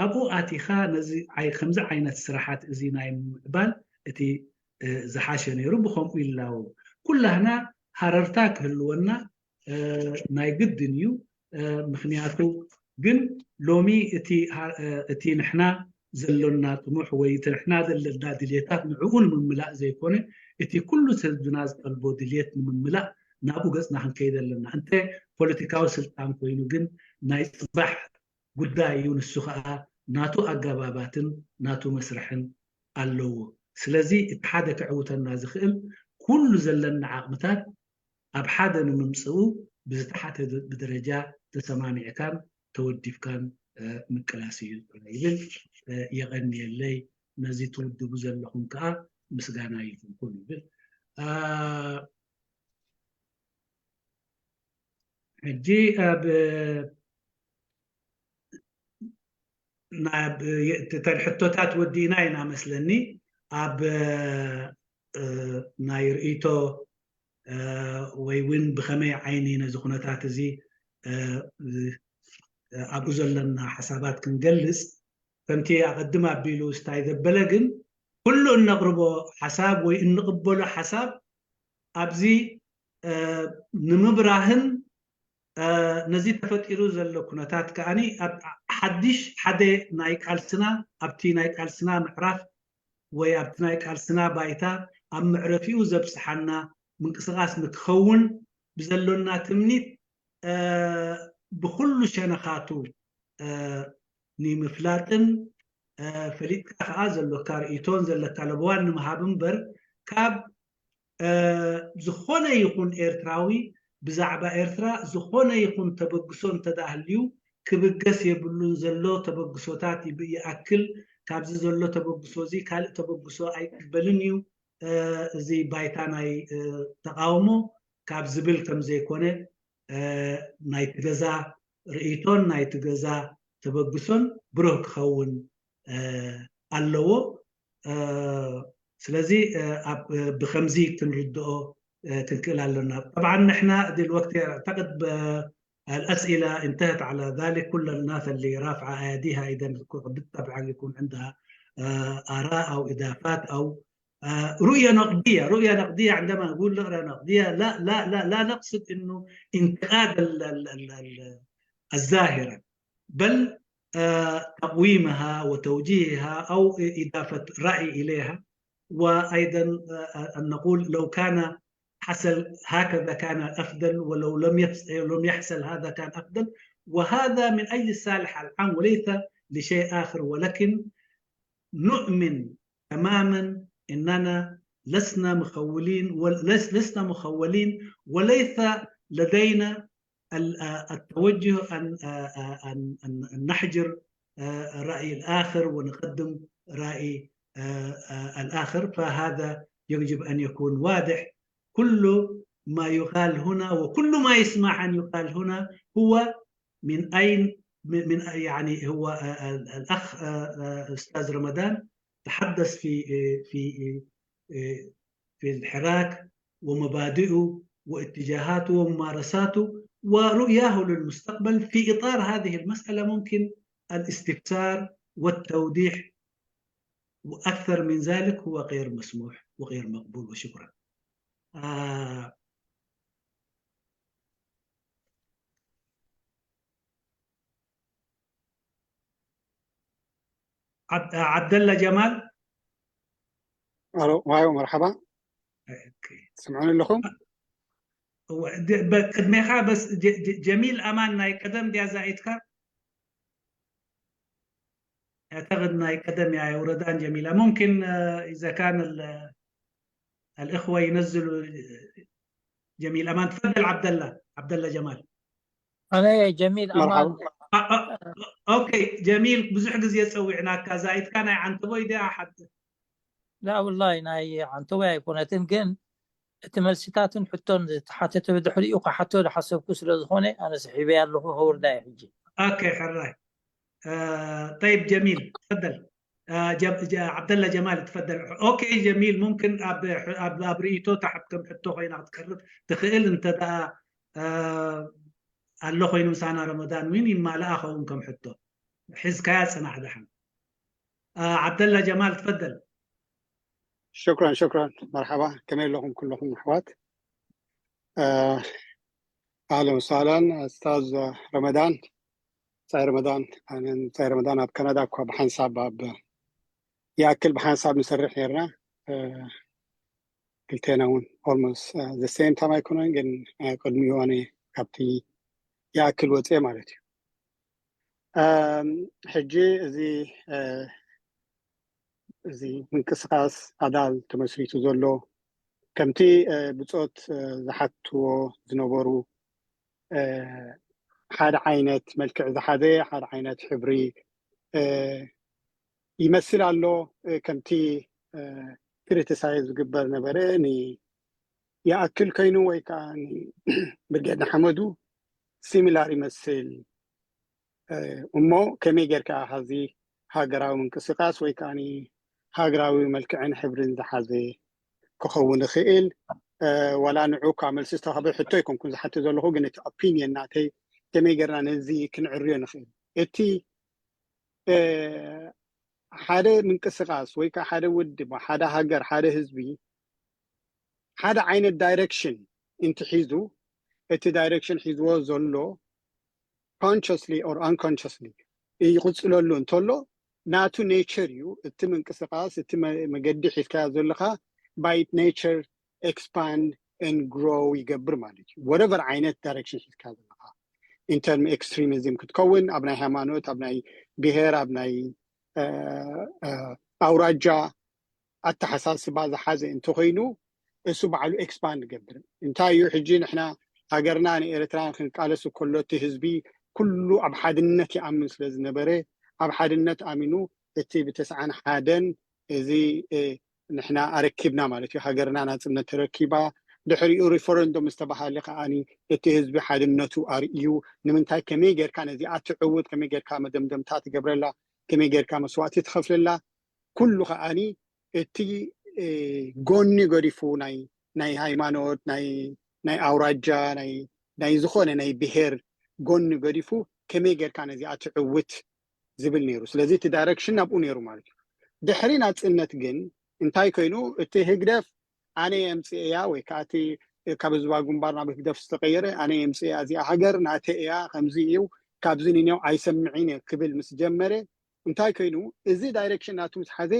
ኣብኡ ኣቲኻ ነዚ ከምዚ ዓይነት ስራሓት እዚ ናይ ምምዕባል እቲ ዝሓሸ ነይሩ። ብኸምኡ ይላወ ኩላህና ሃረርታ ክህልወና ናይ ግድን እዩ። ምክንያቱ ግን ሎሚ እቲ ንሕና ዘሎና ጥሙሕ ወይ እቲ ንሕና ዘለና ድልየታት ንዕኡ ንምምላእ ዘይኮነ እቲ ኩሉ ህዝብና ዝጠልቦ ድልየት ንምምላእ ናብኡ ገፅና ክንከይድ ኣለና። እንተ ፖለቲካዊ ስልጣን ኮይኑ ግን ናይ ፅባሕ ጉዳይ እዩ። ንሱ ከዓ ናቱ ኣገባባትን ናቱ መስርሕን ኣለዎ። ስለዚ እቲ ሓደ ክዕውተና ዝኽእል ኩሉ ዘለና ዓቕምታት ኣብ ሓደ ንምምፅኡ ብዝተሓተ ብደረጃ ተሰማሚዕካን ተወዲብካን ምቅላስ እዩ ይብል። የቐንየለይ። ነዚ ትውድቡ ዘለኹም ከዓ ምስጋና ይኹንኩም ይብል። ሕጂ ኣብ ናብ ተን ሕቶታት ወዲእና ኢና መስለኒ። ኣብ ናይ ርእይቶ ወይ እውን ብኸመይ ዓይኒ ነዚ ኩነታት እዚ ኣብኡ ዘለና ሓሳባት ክንገልጽ፣ ከምቲ ኣቐድም ኣቢሉ ስታይ ዘበለ ግን ኩሉ እነቕርቦ ሓሳብ ወይ እንቕበሎ ሓሳብ ኣብዚ ንምብራህን ነዚ ተፈጢሩ ዘሎ ኩነታት ከዓኒ ሓድሽ ሓደ ናይ ቃልስና ኣብቲ ናይ ቃልስና ምዕራፍ ወይ ኣብቲ ናይ ቃልስና ባይታ ኣብ መዕረፊኡ ዘብጽሓና ምንቅስቃስ ንክኸውን ብዘሎና ትምኒት ብኩሉ ሸነኻቱ ንምፍላጥን ፈሊጥካ ከዓ ዘሎካ ርእይቶን ዘለካ ለበዋን ንምሃብ እምበር ካብ ዝኾነ ይኹን ኤርትራዊ ብዛዕባ ኤርትራ ዝኾነ ይኹን ተበግሶ እንተደኣ ህልዩ ክብገስ የብሉን። ዘሎ ተበግሶታት ይኣክል፣ ካብዚ ዘሎ ተበግሶ እዚ ካልእ ተበግሶ ኣይቅበልን እዩ፣ እዚ ባይታ ናይ ተቃውሞ ካብ ዝብል ከም ዘይኮነ ናይቲ ገዛ ርእይቶን ናይቲ ገዛ ተበግሶን ብሩህ ክኸውን ኣለዎ። ስለዚ ብከምዚ ክንርድኦ ክንክእል ኣለና። طبعا نحن دلوقتي أعتقد الأسئلة انتهت على ذلك. كل الناس اللي رافعة أيديها إذا طبعا يكون عندها آراء أو إضافات أو رؤية نقدية. رؤية نقدية عندما نقول رؤية نقدية لا لا لا لا نقصد إنه انتقاد الظاهرة، بل تقويمها وتوجيهها أو إضافة رأي إليها. وأيضا أن نقول لو كان حصل هكذا كان أفضل، ولو لم لم يحصل هذا كان أفضل. وهذا من أجل الصالح العام وليس لشيء آخر، ولكن نؤمن تماما أننا لسنا مخولين لسنا مخولين، وليس لدينا التوجه أن أن نحجر الرأي الآخر ونقدم رأي الآخر. فهذا يجب أن يكون واضح. كل ما يقال هنا وكل ما يسمع أن يقال هنا هو من أين، من يعني هو الأخ أستاذ رمضان تحدث في في في الحراك ومبادئه واتجاهاته وممارساته ورؤياه للمستقبل. في إطار هذه المسألة ممكن الاستفسار والتوضيح، وأكثر من ذلك هو غير مسموح وغير مقبول. وشكرا. آه عبد الله جمال. الو، وايو، مرحبا. تسمعوني لكم؟ ቅድሜኻ በስ ጀሚል ኣማን ናይ ቀደም ድያ ዛኢትካ? اعتقد ናይ ቀደም يا وردان جميلة. ممكن اذا كان الاخوة ينزلوا جميل امان. تفضل عبد الله، عبد الله جمال. انا جميل امان. اوكي جميل، ብዙሕ ግዜ ጸዊዕናካ ዛኢትካ ናይ ዓንተቦይ ድያ ሓድ لا والله ናይ ዓንተቦይ ኣይኮነትን ግን እቲ መልስታትን ሕቶን ዝተሓተተ ብድሕሪኡ ክሓቶ ዝሓሰብኩ ስለ ዝኾነ ኣነ ስሒበያ ኣለኹ። ከውርዳ እየ ሕጂ። ኦኬ ሕራይ። ጠይብ ጀሚል ትፈደል። ዓብደላ ጀማል ትፈደል። ኦኬ ጀሚል ሙምክን ኣብ ርእይቶ ታሕት ከም ሕቶ ኮይና ክትቀርብ ትኽእል እንተ ደኣ ኣሎ ኮይኑ ምሳና ረመዳን ዊን ይማልኣ ኸውን ከም ሕቶ። ሒዝካያ ጽናሕ ደሓን። ዓብደላ ጀማል ትፈደል። ሽክራን ሽክራን። መርሓባ፣ ከመይ ኣለኹም ኩለኹም ኣሕዋት? ኣህለን ወሳህለን ኣስታዝ ረመዳን፣ ጻይ ረመዳን። ኣነን ጻይ ረመዳን ኣብ ካናዳ እኳ ብሓንሳብ ኣብ ይኣክል ብሓንሳብ ንሰርሕ ነርና። ክልቴና እውን almost the same time ኣይኮነን፣ ግን ቅድሚኡ ኣነ ካብቲ ይኣክል ወፅኤ ማለት እዩ። ሕጂ እዚ እዚ ምንቅስቃስ ኣዳል ተመስሪቱ ዘሎ ከምቲ ብፆት ዝሓትዎ ዝነበሩ ሓደ ዓይነት መልክዕ ዝሓዘ ሓደ ዓይነት ሕብሪ ይመስል ኣሎ። ከምቲ ክሪቲሳይዝ ዝግበር ነበረ ንይኣክል ኮይኑ ወይ ከዓ ብርጌድ ንሓመዱ ሲሚላር ይመስል እሞ ከመይ ጌርካ ሀዚ ሃገራዊ ምንቅስቃስ ወይ ከዓ ሃገራዊ መልክዕን ሕብርን ዝሓዘ ክኸውን ይኽእል? ዋላ ንዑ ካብ መልሲ ዝተኸበ ሕቶ ኣይኮንኩን ዝሓትት ዘለኹ፣ ግን እቲ ኦፒንየን ናተይ ከመይ ጌርና ነዚ ክንዕርዮ ንኽእል? እቲ ሓደ ምንቅስቃስ ወይ ከዓ ሓደ ውድብ፣ ሓደ ሃገር፣ ሓደ ህዝቢ ሓደ ዓይነት ዳይሬክሽን እንትሒዙ እቲ ዳይሬክሽን ሒዝዎ ዘሎ consciously or unconsciously ይቕፅለሉ እንተሎ ናቱ ኔቸር እዩ። እቲ ምንቅስቃስ እቲ መገዲ ሒዝካዮ ዘለኻ by nature expand and grow ይገብር ማለት እዩ። whatever ዓይነት ዳይሬክሽን ሒዝካ ዘለኻ in term extremism ክትከውን ኣብ ናይ ሃይማኖት፣ ኣብ ናይ ብሄር፣ ኣብ ናይ ኣውራጃ ኣተሓሳስባ ዝሓዘ እንተኮይኑ እሱ ባዕሉ ኤክስፓንድ ገብር እንታይ እዩ። ሕጂ ንሕና ሃገርና ንኤርትራ ክንቃለስ ከሎ እቲ ህዝቢ ኩሉ ኣብ ሓድነት ይኣምን ስለ ዝነበረ ኣብ ሓድነት ኣሚኑ እቲ ብተስዓን ሓደን እዚ ንሕና ኣረኪብና ማለት እዩ። ሃገርና ናጽነት ተረኪባ ድሕሪኡ ሪፈረንዱም ዝተባሃለ ከዓኒ እቲ ህዝቢ ሓድነቱ ኣርእዩ ንምንታይ ከመይ ጌርካ ነዚኣ ትዕውት ከመይ ጌርካ መደምደምታ ትገብረላ ከመይ ጌርካ መስዋእቲ ትኸፍለላ ኩሉ ከዓኒ እቲ ጎኒ ገዲፉ ናይ ናይ ሃይማኖት ናይ ናይ ኣውራጃ ናይ ናይ ዝኾነ ናይ ብሄር ጎኒ ገዲፉ ከመይ ጌርካ ነዚኣ ትዕውት ዝብል ነይሩ። ስለዚ እቲ ዳይረክሽን ናብኡ ነይሩ ማለት እዩ። ድሕሪ ናፅነት ግን እንታይ ኮይኑ እቲ ህግደፍ ኣነ የምፅእያ ወይ ከዓ እቲ ካብ ህዝባዊ ግንባር ናብ ህግደፍ ዝተቀየረ ኣነ የምፅእያ እዚኣ ሃገር ናተ እያ ከምዚ እዩ ካብዚ ንኔው ኣይሰምዕን እየ ክብል ምስ ጀመረ እንታይ ኮይኑ እዚ ዳይሬክሽን ናቱ ምስ ሓዘ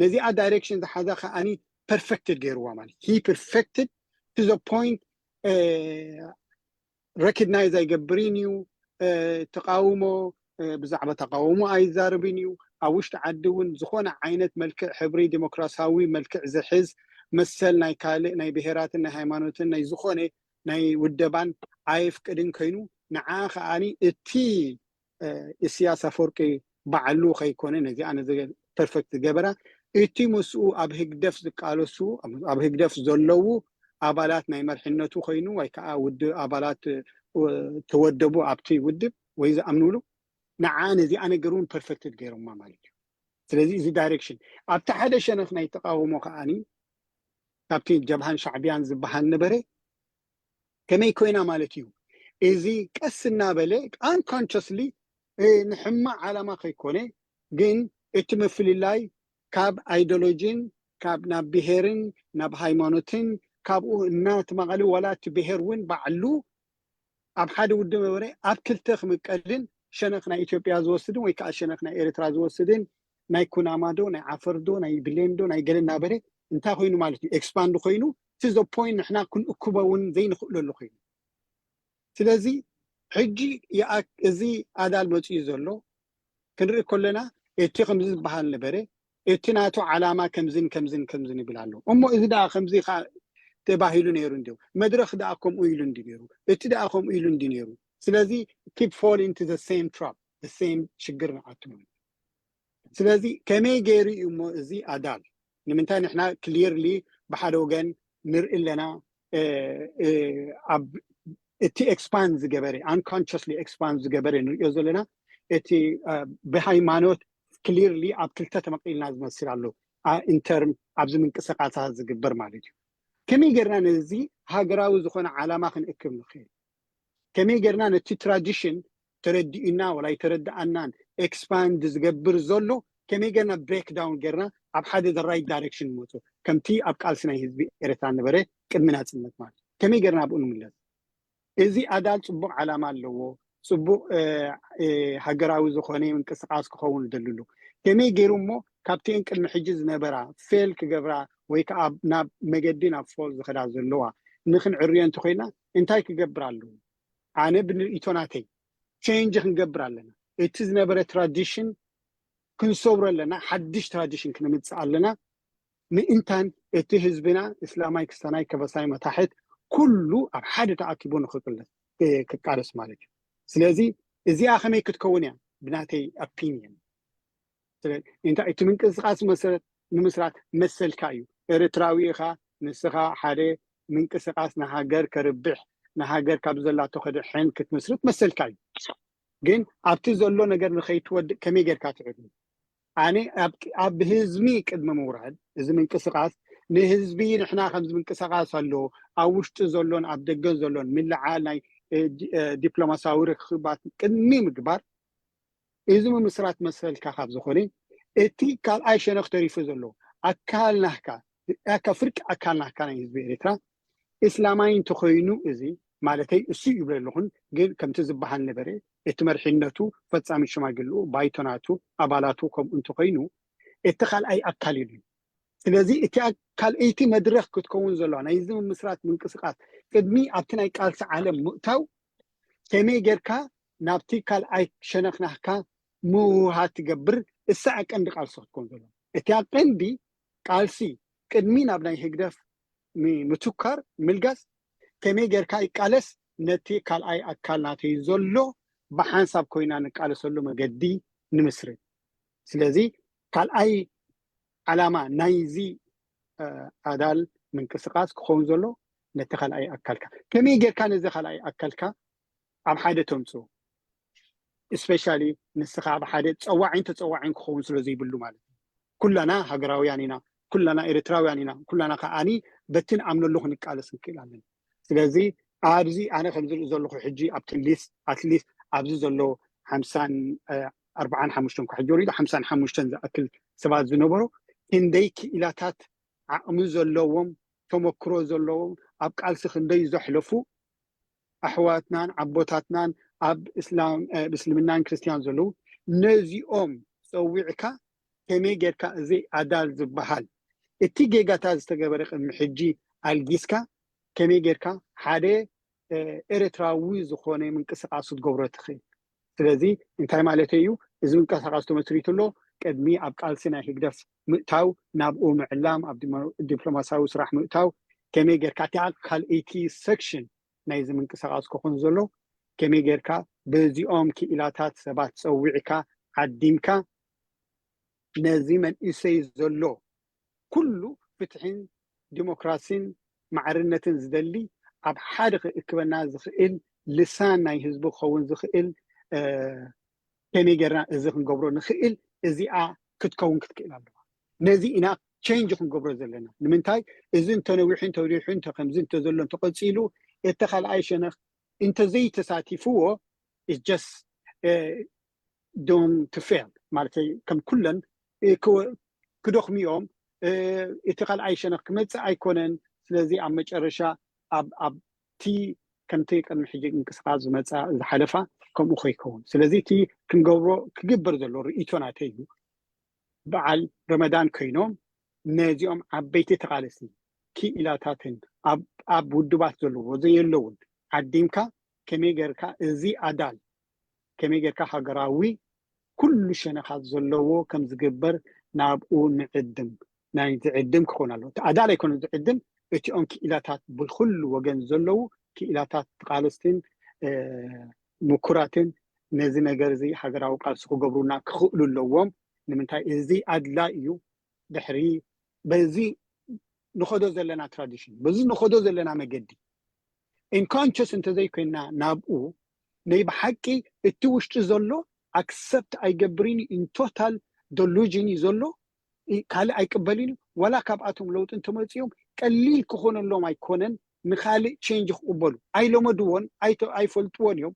ነዚኣ ዳይሬክሽን ዝሓዛ ከዓኒ ፐርፌክትድ ገይርዋ ማለት ሂ ፐርፌክትድ ቱ ዘ ፖይንት ረኪግናይዝ ኣይገብርን እዩ ተቃውሞ ብዛዕባ ተቃውሞ ኣይዛርብን እዩ ኣብ ውሽጢ ዓዲ እውን ዝኾነ ዓይነት መልክዕ ሕብሪ ዲሞክራሲያዊ መልክዕ ዝሕዝ መሰል ናይ ካልእ ናይ ብሄራትን ናይ ሃይማኖትን ናይ ዝኾነ ናይ ውደባን ኣየፍቅድን ኮይኑ ንዓ ከዓኒ እቲ ኢስያስ ኣፈወርቂ ባዕሉ ከይኮነ ነዚኣ ነዚ ፐርፌክት ዝገበራ እቲ ምስኡ ኣብ ህግደፍ ዝቃለሱ ኣብ ህግደፍ ዘለዉ ኣባላት ናይ መርሕነቱ ኮይኑ ወይ ከዓ ውድብ ኣባላት ተወደቡ ኣብቲ ውድብ ወይ ዝኣምንሉ ንዓ ነዚኣ ነገር እውን ፐርፌክት ገይሮማ ማለት እዩ። ስለዚ እዚ ዳይሬክሽን ኣብቲ ሓደ ሸነኽ ናይ ተቃውሞ ከዓኒ ካብቲ ጀብሃን ሻዕቢያን ዝበሃል ነበረ ከመይ ኮይና ማለት እዩ። እዚ ቀስ እናበለ ኣንኮንሽስሊ ንሕማቅ ዓላማ ከይኮነ ግን እቲ ምፍልላይ ካብ ኣይዲዮሎጂን ካብ ናብ ብሄርን ናብ ሃይማኖትን ካብኡ እናተማቐለ ዋላ እቲ ብሄር እውን ባዕሉ ኣብ ሓደ ውድብ ነበረ ኣብ ክልተ ክምቀልን ሸነኽ ናይ ኢትዮጵያ ዝወስድን ወይ ከዓ ሸነኽ ናይ ኤርትራ ዝወስድን ናይ ኩናማ ዶ ናይ ዓፈር ዶ ናይ ብሌን ዶ ናይ ገለ እናበለ እንታይ ኮይኑ ማለት እዩ ኤክስፓንድ ኮይኑ እቲ ዘ ፖይንት ንሕና ክንእክቦ እውን ዘይንኽእለሉ ኮይኑ ስለዚ ሕጂ እዚ ኣዳል መፅኡ ዘሎ ክንርኢ ከለና እቲ ከምዚ ዝበሃል ነበረ እቲ ናቱ ዓላማ ከምዝን ከምዝን ከምዝን ይብል ኣሎ እሞ እዚ ደኣ ከምዚ ተባሂሉ ነይሩ እንዲ መድረክ ደኣ ከምኡ ኢሉ እንዲ ነይሩ እቲ ደኣ ከምኡ ኢሉ እንዲ ነይሩ ስለዚ ኪፕ ፎል ኢንቱ ዘ ሴም ትራፕ ዘ ሴም ሽግር ንኣቱ ማለት ስለዚ ከመይ ገይሩ እዩ እሞ እዚ ኣዳል ንምንታይ ንሕና ክሊርሊ ብሓደ ወገን ንርኢ ኣለና። ኣብ እቲ expand ዝገበረ፣ unconsciously expand ዝገበረ ንሪኦ ዘለና፣ እቲ ብሃይማኖት clearly ኣብ ክልተ ተመቂልና ዝመስል ኣሎ። In term ኣብዚ ምንቅስቃሳት ዝግበር ማለት እዩ። ከመይ ጌርና ነዚ ሃገራዊ ዝኾነ ዓላማ ክንእክብ ንኽእል? ከመይ ጌርና ነቲ tradition ተረዲኡና ወላ ኣይተረድኣናን expand ዝገብር ዘሎ ከመይ ጌርና breakdown ጌርና ኣብ ሓደ the right direction ንመፁ? ከምቲ ኣብ ቃልሲ ናይ ህዝቢ ኤርትራ ነበረ ቅድሚ ናፅነት ማለት ከመይ ጌርና ኣብኡ ንምለስ? እዚ ኣዳል ፅቡቅ ዓላማ ኣለዎ። ፅቡቅ ሃገራዊ ዝኾነ ምንቅስቃስ ክኸውን ደልሉ። ከመይ ገይሩ እሞ ካብቲአን ቅድሚ ሕጂ ዝነበራ fail ክገብራ ወይ ከዓ ናብ መገዲ ናብ fall ዝኸዳ ዘለዋ ንክንዕርዮ እንተኮይና እንታይ ክገብር ኣለዎ? ኣነ ብንርእይቶ ናተይ change ክንገብር ኣለና። እቲ ዝነበረ tradition ክንሰብሮ ኣለና። ሓድሽ tradition ክነምፅእ ኣለና። ምእንታን እቲ ህዝብና እስላማይ ክስታናይ ከበሳይ መታሕት ኩሉ ኣብ ሓደ ተኣኪቡ ንክቅለስ ክቃለስ ማለት እዩ። ስለዚ እዚኣ ከመይ ክትከውን እያ ብናተይ opinion። እንታይ እቲ ምንቅስቃስ መሰረት ንምስራት መሰልካ እዩ። ኤርትራዊ ኢኻ ንስኻ ሓደ ምንቅስቃስ ንሃገር ከርብሕ ንሃገር ካብ ዘላቶ ከድሕን ክትምስርት መሰልካ እዩ። ግን ኣብቲ ዘሎ ነገር ንኸይትወድእ ከመይ ጌርካ ትዕሉ? ኣነ ኣብ ህዝቢ ቅድሚ ምውራድ እዚ ምንቅስቃስ ንህዝቢ ንሕና ከምዚ ምንቅስቃስ ኣሎ ኣብ ውሽጢ ዘሎን ኣብ ደገን ዘሎን ምልዓል ናይ ዲፕሎማሲያዊ ርክባት ቅድሚ ምግባር እዚ ምምስራት መሰልካ ካብ ዝኾነ እቲ ካልኣይ ሸነኽ ተሪፉ ዘሎ ኣካል ናህካ ኣካ ፍርቂ ኣካል ናህካ ናይ ህዝቢ ኤርትራ እስላማይ እንተኮይኑ እዚ ማለተይ እሱ ይብለ ኣለኹን ግን ከምቲ ዝበሃል ነበረ እቲ መርሒነቱ ፈጻሚ ሽማግልኡ ባይቶናቱ ኣባላቱ ከምኡ እንተኮይኑ እቲ ካልኣይ ኣካል ኢሉ ስለዚ እቲ ካልኣይቲ መድረክ ክትከውን ዘለዋ ናይዚ ምምስራት ምንቅስቃስ ቅድሚ ኣብቲ ናይ ቃልሲ ዓለም ምእታው ከመይ ጌርካ ናብቲ ካልኣይ ሸነክ ናህካ ምውሃድ ትገብር እሳ ቀንዲ ቃልሲ ክትከውን ዘሎ እቲ ቀንዲ ቃልሲ ቅድሚ ናብ ናይ ህግደፍ ምትኳር ምልጋስ ከመይ ጌርካ ይቃለስ ነቲ ካልኣይ ኣካል ናተይ ዘሎ ብሓንሳብ ኮይና ንቃለሰሉ መገዲ ንምስርት ስለዚ ካልኣይ ዓላማ ናይዚ ኣዳል ምንቅስቃስ ክኸውን ዘሎ ነቲ ካልኣይ ኣካልካ ከመይ ጌርካ ነዚ ካልኣይ ኣካልካ ኣብ ሓደ ተምፅኡ especially ንስኻ ኣብ ሓደ ፀዋዒን ተፀዋዒን ክኸውን ስለ ዘይብሉ ማለት እዩ ኩላና ሃገራውያን ኢና ኩላና ኤርትራውያን ኢና ኩላና ከዓኒ በቲ ንኣምነሉ ክንቃለስ ንክእል ኣለና ስለዚ ኣብዚ ኣነ ከም ዝርኢ ዘለኹ ሕጂ ኣብቲ ሊስት ኣትሊስት ኣብዚ ዘሎ ሓምሳን ኣርባዓን ሓሙሽተን ካብ ሕጂ ወሪዱ ሓምሳን ሓሙሽተን ዝኣክል ሰባት ዝነበሩ ክንደይ ክኢላታት ዓቕሚ ዘለዎም ተመክሮ ዘለዎም ኣብ ቃልሲ ክንደይ ዘሕለፉ ኣሕዋትናን ኣቦታትናን ኣብ እስልምናን ክርስትያን ዘለዉ ነዚኦም ፀዊዕካ ከመይ ጌርካ እዚ ኣዳል ዝበሃል እቲ ጌጋታት ዝተገበረ ቅድሚ ሕጂ ኣልጊስካ ከመይ ጌርካ ሓደ ኤርትራዊ ዝኾነ ምንቅስቃስ ክትገብሮ ትኽእል ስለዚ እንታይ ማለት እዩ እዚ ምንቅስቃስ ተመስሪቱ ኣሎ ቅድሚ ኣብ ቃልሲ ናይ ህግደፍ ምእታው ናብኡ ምዕላም ኣብ ዲፕሎማሲያዊ ስራሕ ምእታው ከመይ ጌርካ እቲኣ ካልኣይቲ section ናይዚ ምንቅስቃስ ክኾን ዘሎ ከመይ ጌርካ በዚኦም ክኢላታት ሰባት ፀዊዕካ ዓዲምካ ነዚ መንእሰይ ዘሎ ኩሉ ፍትሕን ዲሞክራሲን ማዕርነትን ዝደሊ ኣብ ሓደ ክእክበና ዝኽእል ልሳን ናይ ህዝቢ ክኸውን ዝኽእል ከመይ ጌርና እዚ ክንገብሮ ንኽእል እዚኣ ክትከውን ክትክእል ኣለዋ ነዚ ኢና change ክንገብሮ ዘለና ንምንታይ እዚ እንተነዊሑ እንተውሪሑ እንተ ከምዚ እንተዘሎ እንተቀፂሉ እቲ ካልኣይ ሸነኽ እንተዘይተሳቲፍዎ just doomed to fail ማለት ከም ኩለን ክደኽሙ እዮም እቲ ካልኣይ ሸነኽ ክመፅእ ኣይኮነን ስለዚ ኣብ መጨረሻ ኣብቲ ከምቲ ቅድሚ ሕጂ እንቅስቃስ ዝመፃ ዝሓለፋ ከምኡ ከይከውን ስለዚ እቲ ክንገብሮ ክግበር ዘሎ ርእይቶ ናተይ እዩ በዓል ረመዳን ኮይኖም ነዚኦም ዓበይቲ ተቓለስቲ ክኢላታትን ኣብ ውድባት ዘለዎ ዘየለውን ዓዲምካ ከመይ ጌርካ እዚ ኣዳል ከመይ ጌርካ ሃገራዊ ኩሉ ሸነኻት ዘለዎ ከም ዝግበር ናብኡ ንዕድም ናይ ዝዕድም ክኸውን ኣለዎ። ኣዳል ኣይኮነ ዝዕድም እቲኦም ክኢላታት ብኩሉ ወገን ዘለዉ ክኢላታት ተቓለስትን ምኩራትን ነዚ ነገር እዚ ሃገራዊ ቃልሲ ክገብሩና ክኽእሉ ኣለዎም። ንምንታይ እዚ ኣድላ እዩ። ድሕሪ በዚ ንኸዶ ዘለና tradition፣ በዚ ንኸዶ ዘለና መገዲ ኢንኮንሽስ እንተዘይኮይና ናብኡ፣ ናይ ብሓቂ እቲ ውሽጢ ዘሎ ኣክሰፕት ኣይገብርን እዩ። ኢን ቶታል ደሉዥን እዩ ዘሎ። ካልእ ኣይቅበልን እዩ። ዋላ ካብኣቶም ለውጢ እንተመፅኦም ቀሊል ክኾነሎም ኣይኮነን። ንካልእ ቼንጅ ክቕበሉ ኣይለመድዎን ኣይፈልጥዎን እዮም።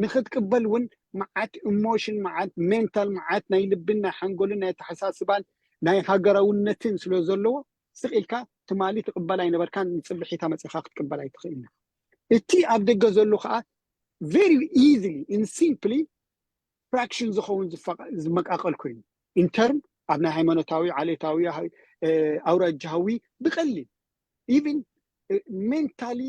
ንክትቅበል እውን መዓት ኢሞሽን፣ መዓት ሜንታል፣ መዓት ናይ ልብን ናይ ሓንጎልን ናይ ኣተሓሳስባን ናይ ሃገራውነትን ስለ ዘለዎ፣ ስቕ ኢልካ ትማሊ ትቕበል ኣይነበርካን፣ ንፅብሒታ መፂኻ ክትቅበል ኣይትኽእልና። እቲ ኣብ ደገ ዘሎ ከዓ ቨሪ ኢዝሊ ኢን ሲምፕሊ ፍራክሽን ዝኸውን ዝመቃቀል ኮይኑ፣ ኢንተርም ኣብ ናይ ሃይማኖታዊ፣ ዓሌታዊ፣ ኣውራጃዊ፣ ብቀሊል ኢቨን ሜንታሊ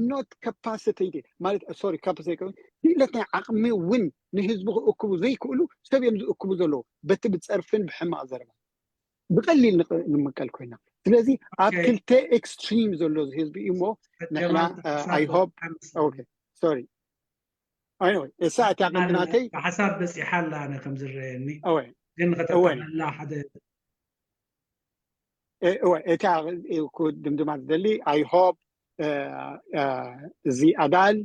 ኖት ካፓሲቴትድ፣ ማለት ሶሪ፣ ካፓሲቴትድ ክእለት ናይ ዓቕሚ እውን ንህዝቢ ክእክቡ ዘይክእሉ ሰብ እዮም ዝእክቡ ዘለዉ፣ በቲ ብፀርፍን ብሕማቕ ዘረባ ብቀሊል ንምቀል ኮይና። ስለዚ ኣብ ክልተ ኤክስትሪም ዘሎ ህዝቢ እዩ እሞ ንሕና፣ I hope፣ ሶሪ፣ እሳ እቲያ ቀንዲ ናተይ ሓሳብ በፂሓ ኣላ። ኣነ ከም ዝረየኒ ግን ከተላ ሓደ እወ፣ እታ ድምድማ ዝደሊ፣ I hope፣ እዚ ኣዳል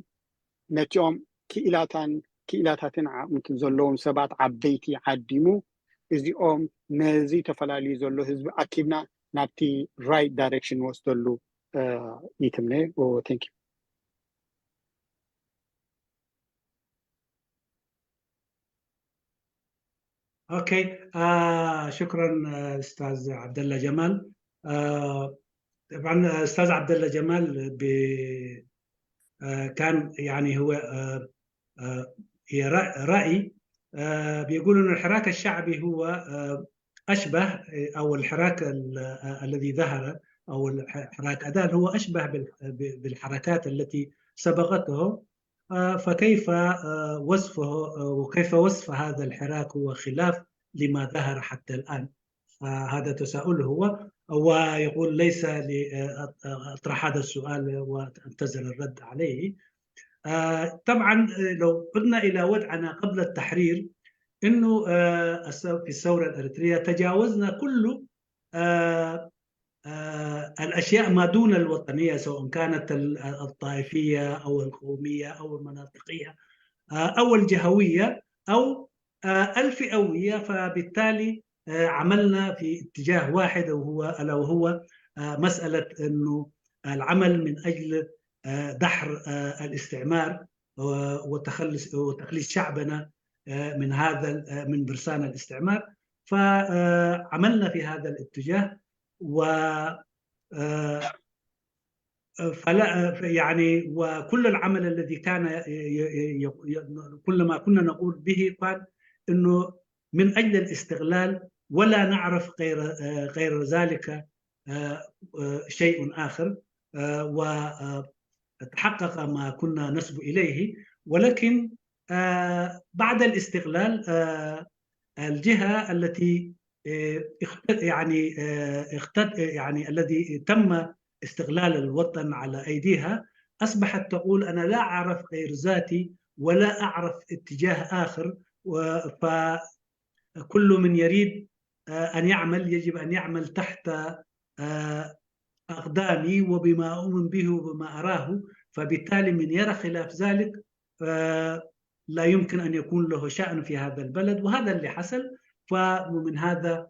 ነቲኦም ክኢላታን ክኢላታትን ዓቕምትን ዘለዎም ሰባት ዓበይቲ ዓዲሙ፣ እዚኦም ነዚ ተፈላልዩ ዘሎ ህዝቢ ኣኪብና ናብቲ ራይት ዳይሬክሽን ንወስደሉ ይትምነ። Thank you። Okay. آه شكرا، أستاذ عبد الله جمال. آه طبعا، أستاذ عبد الله جمال ب آه كان، يعني، هو آه آه رأي آه بيقول أن الحراك الشعبي هو آه أشبه، أو الحراك الذي ظهر، أو حراك أدال، هو أشبه بالحركات التي سبقته. فكيف وصفه، وكيف وصف هذا الحراك هو خلاف لما ظهر حتى الآن؟ هذا تساؤل هو، ويقول ليس لي أطرح هذا السؤال وأنتظر الرد عليه. طبعا، لو عدنا إلى وضعنا قبل التحرير، إنه في الثورة الإريترية تجاوزنا كل الأشياء ما دون الوطنية، سواء كانت الطائفية أو القومية أو المناطقية أو الجهوية أو الفئوية. فبالتالي عملنا في اتجاه واحد، وهو ألا وهو مسألة أنه العمل من أجل دحر الاستعمار وتخلص وتخليص شعبنا من هذا من برسان الاستعمار. فعملنا في هذا الاتجاه و فلا يعني، وكل العمل الذي كان كل ما كنا نقول به كان انه من اجل الاستغلال، ولا نعرف غير غير ذلك شيء اخر، وتحقق ما كنا نسبو اليه. ولكن بعد الاستقلال الجهه التي يعني يعني الذي تم استغلال الوطن على ايديها اصبحت تقول انا لا اعرف غير ذاتي ولا اعرف اتجاه اخر. فكل من يريد ان يعمل يجب ان يعمل تحت اقدامي وبما اؤمن به وبما اراه. فبالتالي من يرى خلاف ذلك لا يمكن ان يكون له شان في هذا البلد، وهذا اللي حصل. فمن هذا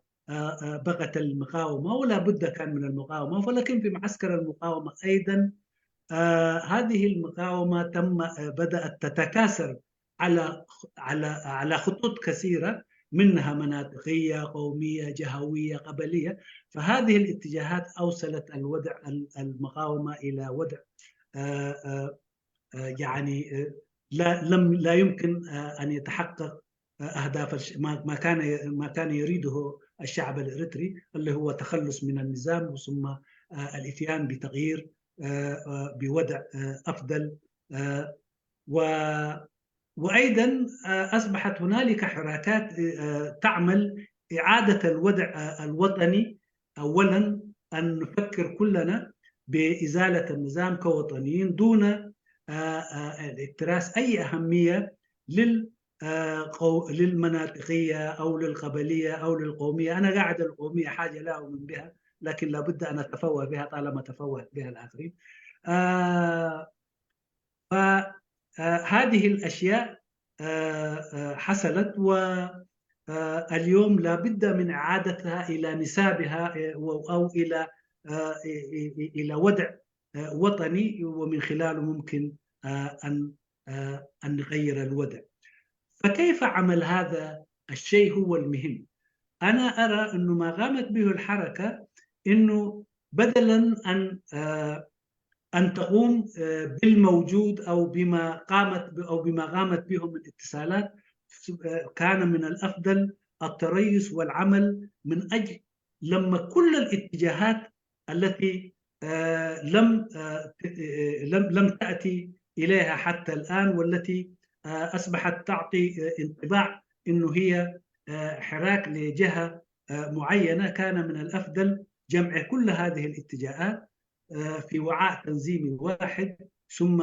بغت المقاومه، ولا بد كان من المقاومه، ولكن في معسكر المقاومه ايضا هذه المقاومه تم بدات تتكاثر على على على خطوط كثيره، منها مناطقيه، قوميه، جهويه، قبليه. فهذه الاتجاهات اوصلت الوضع المقاومه الى وضع يعني لا لم لا يمكن ان يتحقق اهداف ما كان ما كان يريده الشعب الاريتري، اللي هو تخلص من النظام ثم الاتيان بتغيير بوضع افضل. و وايضا اصبحت هنالك حراكات تعمل اعاده الوضع الوطني. اولا ان نفكر كلنا بازاله النظام كوطنيين دون الاكتراث اي اهميه لل للمناطقيه او للقبليه او للقوميه. انا قاعد القوميه حاجه لا اؤمن بها، لكن لابد أن أتفوه بها طالما تفوهت بها الآخرين. آه، فهذه الأشياء آه، آه، حصلت، واليوم لابد من إعادتها إلى نسابها، آه، أو إلى آه، إلى وضع آه، وطني، ومن خلاله ممكن آه، أن آه، أن نغير الوضع. فكيف عمل هذا الشيء هو المهم. أنا أرى أنه ما قامت به الحركة أنه بدلا أن آه، أن تقوم آه، بالموجود أو بما قامت أو بما قامت به من اتصالات، آه، كان من الأفضل التريث والعمل من أجل لم كل الاتجاهات التي آه، لم آه، ت- آه، لم لم تأتي إليها حتى الآن، والتي آه، أصبحت تعطي آه، انطباع أنه هي آه، حراك لجهة آه، معينة. كان من الأفضل جمع كل هذه الاتجاهات آه، في وعاء تنظيمي واحد، ثم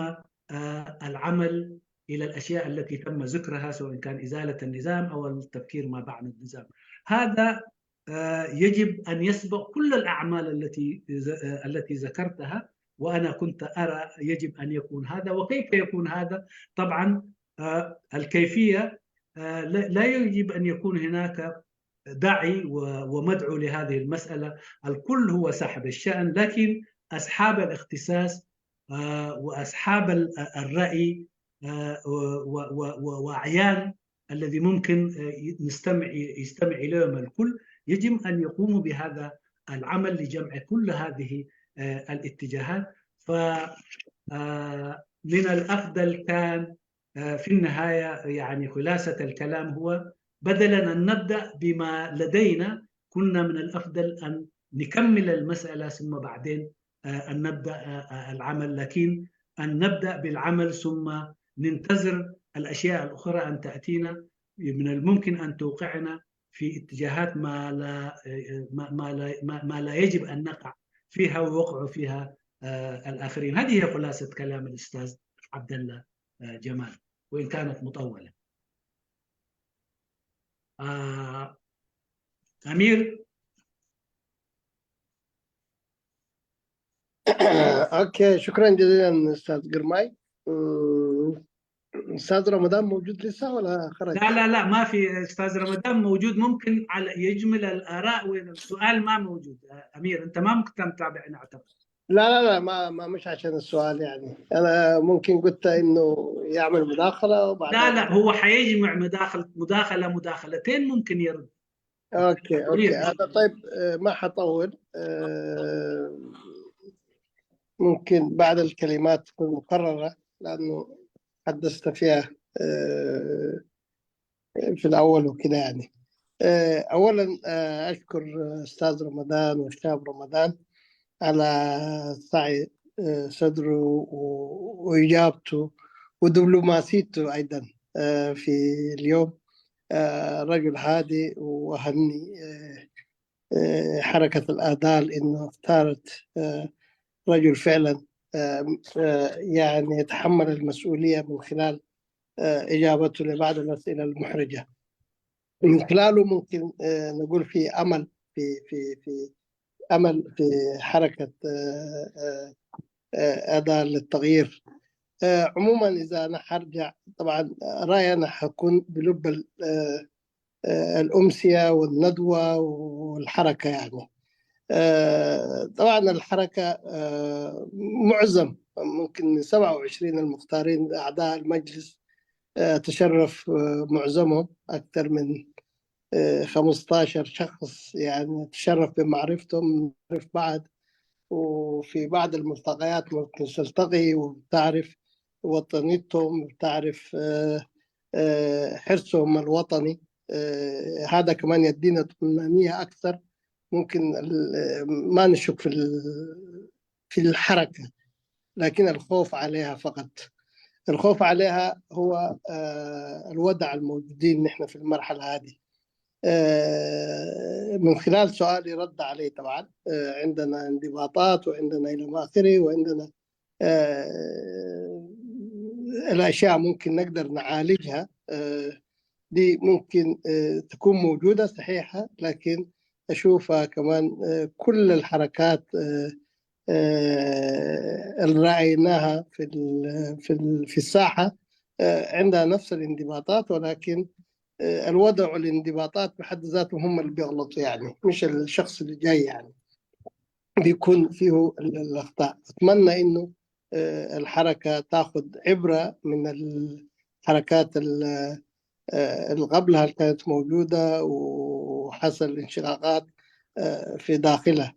آه، العمل إلى الأشياء التي تم ذكرها، سواء كان إزالة النظام أو التفكير ما بعد النظام. هذا آه، يجب أن يسبق كل الأعمال التي آه، التي ذكرتها، وأنا كنت أرى يجب أن يكون هذا. وكيف يكون هذا؟ طبعا آه، الكيفية آه، لا لا يجب أن يكون هناك داعي و- ومدعو لهذه المسألة. الكل هو صاحب الشأن، لكن أصحاب الاختصاص آه، وأصحاب ال- الرأي آه، و- و- و- وأعيان الذي ممكن آه، نستمع يستمع إليهم الكل، يجب أن يقوموا بهذا العمل لجمع كل هذه آه، الاتجاهات. ف آه، من الأفضل كان آه، في النهاية، يعني، خلاصة الكلام هو بدلا أن نبدأ بما لدينا، كنا من الأفضل أن نكمل المسألة ثم بعدين آه، أن نبدأ آه، آه، العمل، لكن أن نبدأ بالعمل ثم ننتظر الأشياء الأخرى أن تأتينا. من الممكن أن توقعنا في اتجاهات ما لا آه، ما ما لا ما ما لا يجب أن نقع فيها ووقعوا فيها آه، الآخرين. هذه هي خلاصة كلام الأستاذ عبد الله آه، جمال، وإن كانت مطولة. آه، أمير. أوكي، شكرا جزيلا أستاذ قرماي. أمم، أستاذ رمضان موجود لسه ولا خرج؟ لا لا لا، ما في. أستاذ رمضان موجود، ممكن على يجمل الآراء، والسؤال ما موجود. آه، أمير، أنت ما ممكن متابعنا أعتقد. لا لا لا، ما ما مش عشان السؤال، يعني أنا ممكن قلت إنه يعمل مداخلة وبعدين لا لا، هو حيجمع مداخلة مداخلة مداخلتين، ممكن يرد. أوكي أمير. أوكي، أنا طيب آه، ما حطول. آه، ممكن بعض الكلمات تكون مكررة لأنه حدثت فيها آه، في الأول وكده يعني. آه، أولا آه، أشكر أستاذ رمضان والشاب رمضان على سعي آه، صدره و- وإجابته ودبلوماسيته أيضا آه، في اليوم. آه، رجل هادي، وأهني آه، آه، حركة الآذال إنه اختارت آه، رجل فعلا آه، آه، يعني يتحمل المسؤولية من خلال آه، إجابته لبعض الأسئلة المحرجة. من خلاله ممكن آه، نقول في أمل، في في في أمل في حركة آه، آه، آه، أذى للتغيير. آه، عموما إذا أنا حرجع، طبعا رأيي أنا حكون بلب ال- آه، آه، الأمسية والندوة والحركة يعني. آه، طبعا الحركة آه، معظم، ممكن من سبعة وعشرين المختارين أعضاء المجلس آه، تشرف آه، معظمهم، أكثر من آه، خمستاشر شخص يعني تشرف بمعرفتهم، نعرف بعض، وفي بعض الملتقيات ممكن تلتقي وتعرف وطنيتهم، وتعرف آه، آه، حرصهم الوطني. آه، هذا كمان يدينا طمأنينة أكثر. ممكن ال- ما نشك في ال- في الحركة، لكن الخوف عليها فقط. الخوف عليها هو آه، الوضع الموجودين نحن في المرحلة هذه. آه، من خلال سؤالي رد عليه طبعا. آه، عندنا انضباطات وعندنا إلى آخره، وعندنا آه، الأشياء ممكن نقدر نعالجها. آه، دي ممكن آه، تكون موجودة صحيحة، لكن أشوفها كمان، آه، كل الحركات، آه، آه، اللي رأيناها في ال- في ال- في الساحة، آه، عندها نفس الانضباطات، ولكن آه، الوضع والانضباطات بحد ذاتهم هم اللي بيغلطوا، يعني مش الشخص اللي جاي يعني بيكون فيه ال- الأخطاء. أتمنى إنه آه، الحركة تاخذ عبرة من الحركات ال- آه، اللي قبلها اللي كانت موجودة وحصل انشقاقات آه، في داخلها.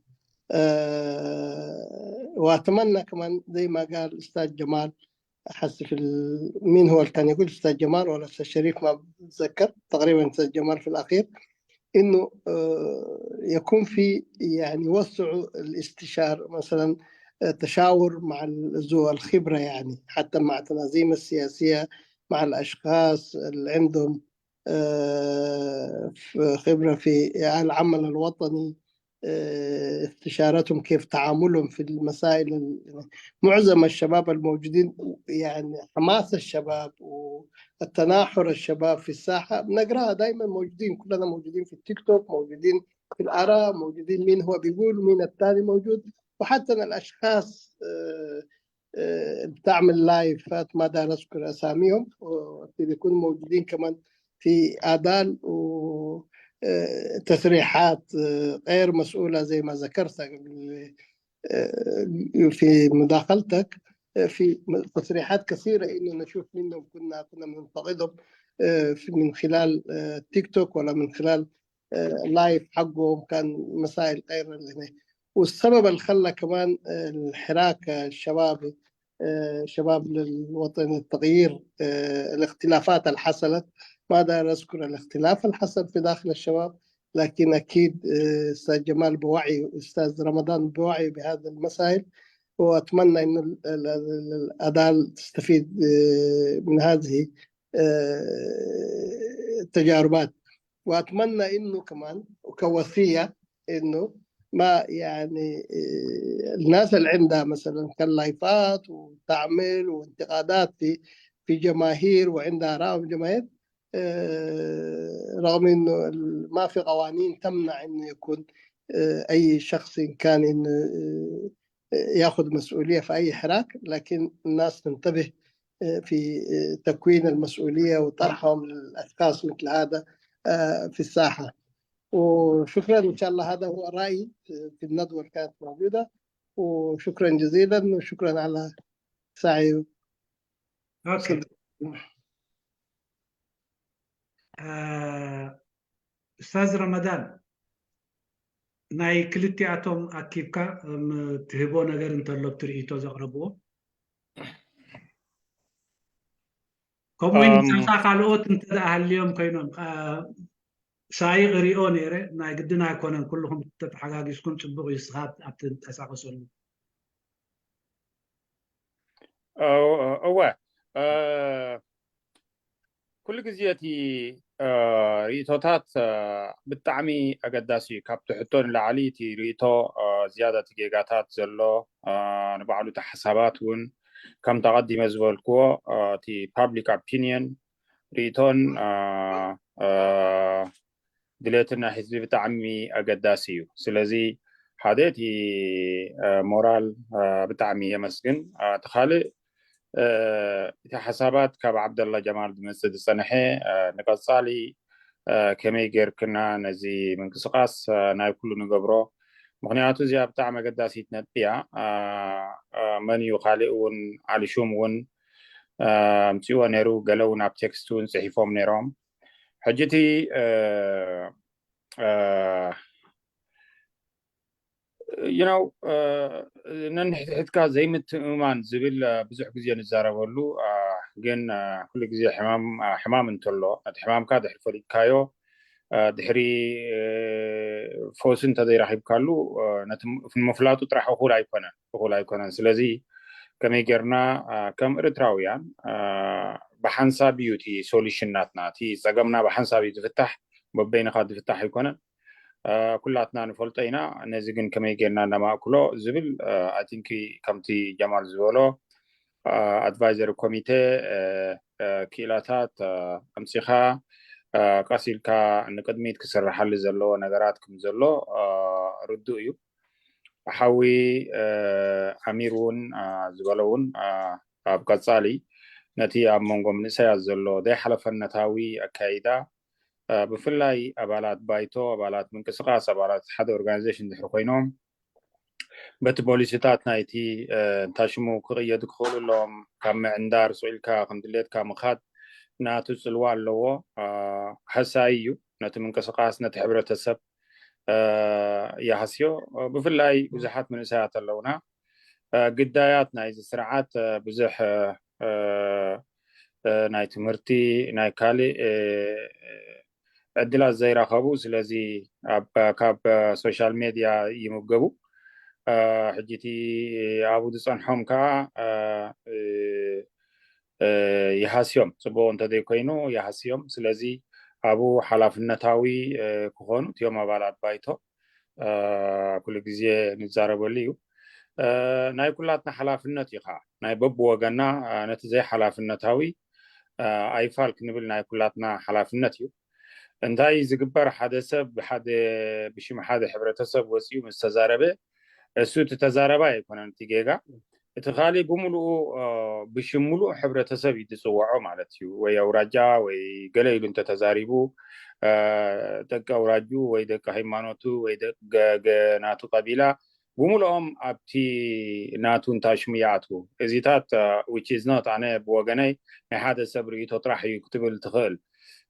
آه، وأتمنى كمان زي ما قال أستاذ جمال، أحس في ال... مين هو اللي كان يقول، أستاذ جمال ولا أستاذ شريف، ما بتذكر، تقريبًا أستاذ جمال في الأخير، إنه آه، يكون في يعني يوسعوا الاستشار مثلًا، آه، تشاور مع ال- ذو الخبرة، يعني حتى مع التنظيم السياسية، مع الأشخاص اللي عندهم آه، في خبرة في العمل الوطني، آه، استشارتهم كيف تعاملهم في المسائل ال- معظم الشباب الموجودين، يعني حماس الشباب والتناحر الشباب في الساحة بنقراها دائمًا، موجودين، كلنا موجودين في التيك توك، موجودين في الآراء، موجودين مين هو بيقول، مين الثاني موجود، وحتى الأشخاص آه، آه، بتعمل لايفات، ما دار أذكر أساميهم، وبيكونوا موجودين كمان في آدال و آه، تصريحات آه، غير مسؤولة زي ما ذكرت قبل آه، في مداخلتك، آه، في تصريحات كثيرة إنه نشوف منهم، كنا كنا بننتقدهم آه، في- من خلال آه، تيك توك ولا من خلال آه، لايف حقهم، كان مسائل غير اللي هناك. والسبب اللي خلى كمان آه، الحراك الشبابي، آه، شباب للوطن التغيير، آه، الاختلافات اللي حصلت، ما داير أذكر الاختلاف اللي حصل في داخل الشباب، لكن أكيد آه، أستاذ جمال بوعي، أستاذ رمضان بوعي بهذه المسائل، وأتمنى أن ال- ال- ال- الأدال تستفيد آه، من هذه آه، التجاربات. وأتمنى إنه كمان وكوصية إنه ما يعني آه، الناس اللي عندها مثلًا كان لايفات وتعمل وانتقادات في في جماهير وعندها آراء من جماهير، آه، رغم إنه ال- ما في قوانين تمنع إنه يكون آه، أي شخص إن كان إنه آه، ياخذ مسؤولية في أي حراك، لكن الناس تنتبه آه، في آه، تكوين المسؤولية وطرحهم للأشخاص مثل هذا آه، في الساحة. وشكرًا، إن شاء الله هذا هو رأيي في الندوة اللي كانت موجودة، وشكرًا جزيلًا وشكرًا على سعي. ኦኬ። ኡስታዝ ረመዳን፣ ናይ ክልቲኣቶም ኣኪብካ ትህቦ ነገር እንተሎ ብትርኢቶ ዘቕረብዎ፣ ከምኡ ምሳኻ ካልኦት እንተ ሃልዮም ኮይኖም ሳይቕ ሪኦ ነይረ። ናይ ግድን ኣይኮነን ኩልኹም ተተሓጋጊዝኩም ፅቡቕ እዩ፣ ንስኻ ኣብቲ ትንቀሳቐሰሉ። እወ፣ ኩሉ ግዜ እቲ ርእይቶታት ብጣዕሚ ኣገዳሲ እዩ። ካብቲ ሕቶ ንላዕሊ እቲ ርእይቶ ዝያዳ እቲ ጌጋታት ዘሎ፣ ንባዕሉ እቲ ሓሳባት እውን ከምቲ ኣቐዲመ ዝበልክዎ እቲ ፓብሊክ ኦፒንየን ርእይቶን ድሌትን ናይ ህዝቢ ብጣዕሚ ኣገዳሲ እዩ። ስለዚ ሓደ እቲ ሞራል ብጣዕሚ የመስግን። እቲ ካልእ እቲ ሓሳባት ካብ ዓብደላ ጀማል ዝመፅእ ዝፀንሐ ንቀፃሊ ከመይ ጌርክና ነዚ ምንቅስቃስ ናይ ኩሉ ንገብሮ። ምክንያቱ እዚኣ ብጣዕሚ ኣገዳሲት ነጥቢ እያ። መን እዩ ካልእ እውን ዓሊ ሹም እውን ኣምፅእዎ ነይሩ፣ ገለ እውን ኣብ ቴክስት እውን ፅሒፎም ነይሮም። ሕጂ እቲ you know ነንሕድሕድካ ዘይምትእምማን ዝብል ብዙሕ ግዜ ንዛረበሉ፣ ግን ኩሉ ግዜ ሕማም ሕማም እንተሎ ነቲ ሕማምካ ድሕሪ ፈሊጥካዮ ድሕሪ ፈውሲ እንተዘይረኺብካሉ ነቲ ምፍላጡ ጥራሕ እኹል ኣይኮነን እኹል ኣይኮነን። ስለዚ ከመይ ጌርና ከም ኤርትራውያን ብሓንሳብ እዩ እቲ ሶሉሽን ናትና፣ እቲ ፀገምና ብሓንሳብ እዩ ዝፍታሕ፣ በበይንኻ ዝፍታሕ ኣይኮነን። ኩላትና ንፈልጦ ኢና። ነዚ ግን ከመይ ጌርና ነማእክሎ ዝብል ኣይ ቲንክ ከምቲ ጀማል ዝበሎ ኣድቫይዘሪ ኮሚቴ ክኢላታት ኣምፂኻ ቀስ ኢልካ ንቅድሚት ክስርሓሉ ዘለዎ ነገራት ከም ዘሎ ርዱእ እዩ። ሓዊ ኣሚር እውን ዝበሎ እውን ኣብ ቀፃሊ ነቲ ኣብ መንጎ መንእሰያት ዘሎ ዘይሓለፈነታዊ ኣካይዳ ብፍላይ ኣባላት ባይቶ፣ ኣባላት ምንቅስቃስ፣ ኣባላት ሓደ ኦርጋናይዜሽን ድሕሪ ኮይኖም በቲ ፖሊሲታት ናይቲ እንታይ ሽሙ ክቕየዱ ክኽእሉ ኣለዎም። ካብ ምዕንዳር ስቕ ኢልካ ከም ድሌትካ ምኻድ ናቱ ፅልዋ ኣለዎ። ሃሳይ እዩ ነቲ ምንቅስቃስ፣ ነቲ ሕብረተሰብ ይሃስዮ። ብፍላይ ብዙሓት መንእሰያት ኣለውና ግዳያት ናይዚ ስርዓት ብዙሕ ናይ ትምህርቲ ናይ ካልእ ዕድላት ዘይረኸቡ፣ ስለዚ ካብ ሶሻል ሜድያ ይምገቡ። ሕጂ እቲ ኣብኡ ዝፀንሖም ከዓ ይሃስዮም፣ ፅቡቅ እንተዘይኮይኑ ይሃስዮም። ስለዚ ኣብኡ ሓላፍነታዊ ክኾኑ እቲኦም ኣባላት ባይቶ ኩሉ ግዜ ንዛረበሉ እዩ። ናይ ኩላትና ሓላፍነት እዩ ከዓ፣ ናይ በብወገና ነቲ ዘይሓላፍነታዊ ኣይፋል ክንብል ናይ ኩላትና ሓላፍነት እዩ። እንታይ ዝግበር፣ ሓደ ሰብ ሓደ ብሽም ሓደ ሕብረተሰብ ወፂኡ ምስ ተዛረበ፣ እሱ እቲ ተዛረባይ ኣይኮነን እቲ ጌጋ፣ እቲ ካልእ ብምሉኡ ብሽም ምሉእ ሕብረተሰብ እዩ ዝፅወዖ ማለት እዩ። ወይ ኣውራጃ ወይ ገለ ኢሉ እንተተዛሪቡ ደቂ ኣውራጁ ወይ ደቂ ሃይማኖቱ ወይ ደቂ ናቱ ቀቢላ ብምልኦም ኣብቲ ናቱ እንታይ ሽሙ ይኣትዉ። እዚታት which is not፣ ኣነ ብወገነይ ናይ ሓደ ሰብ ርእይቶ ጥራሕ እዩ ክትብል ትኽእል።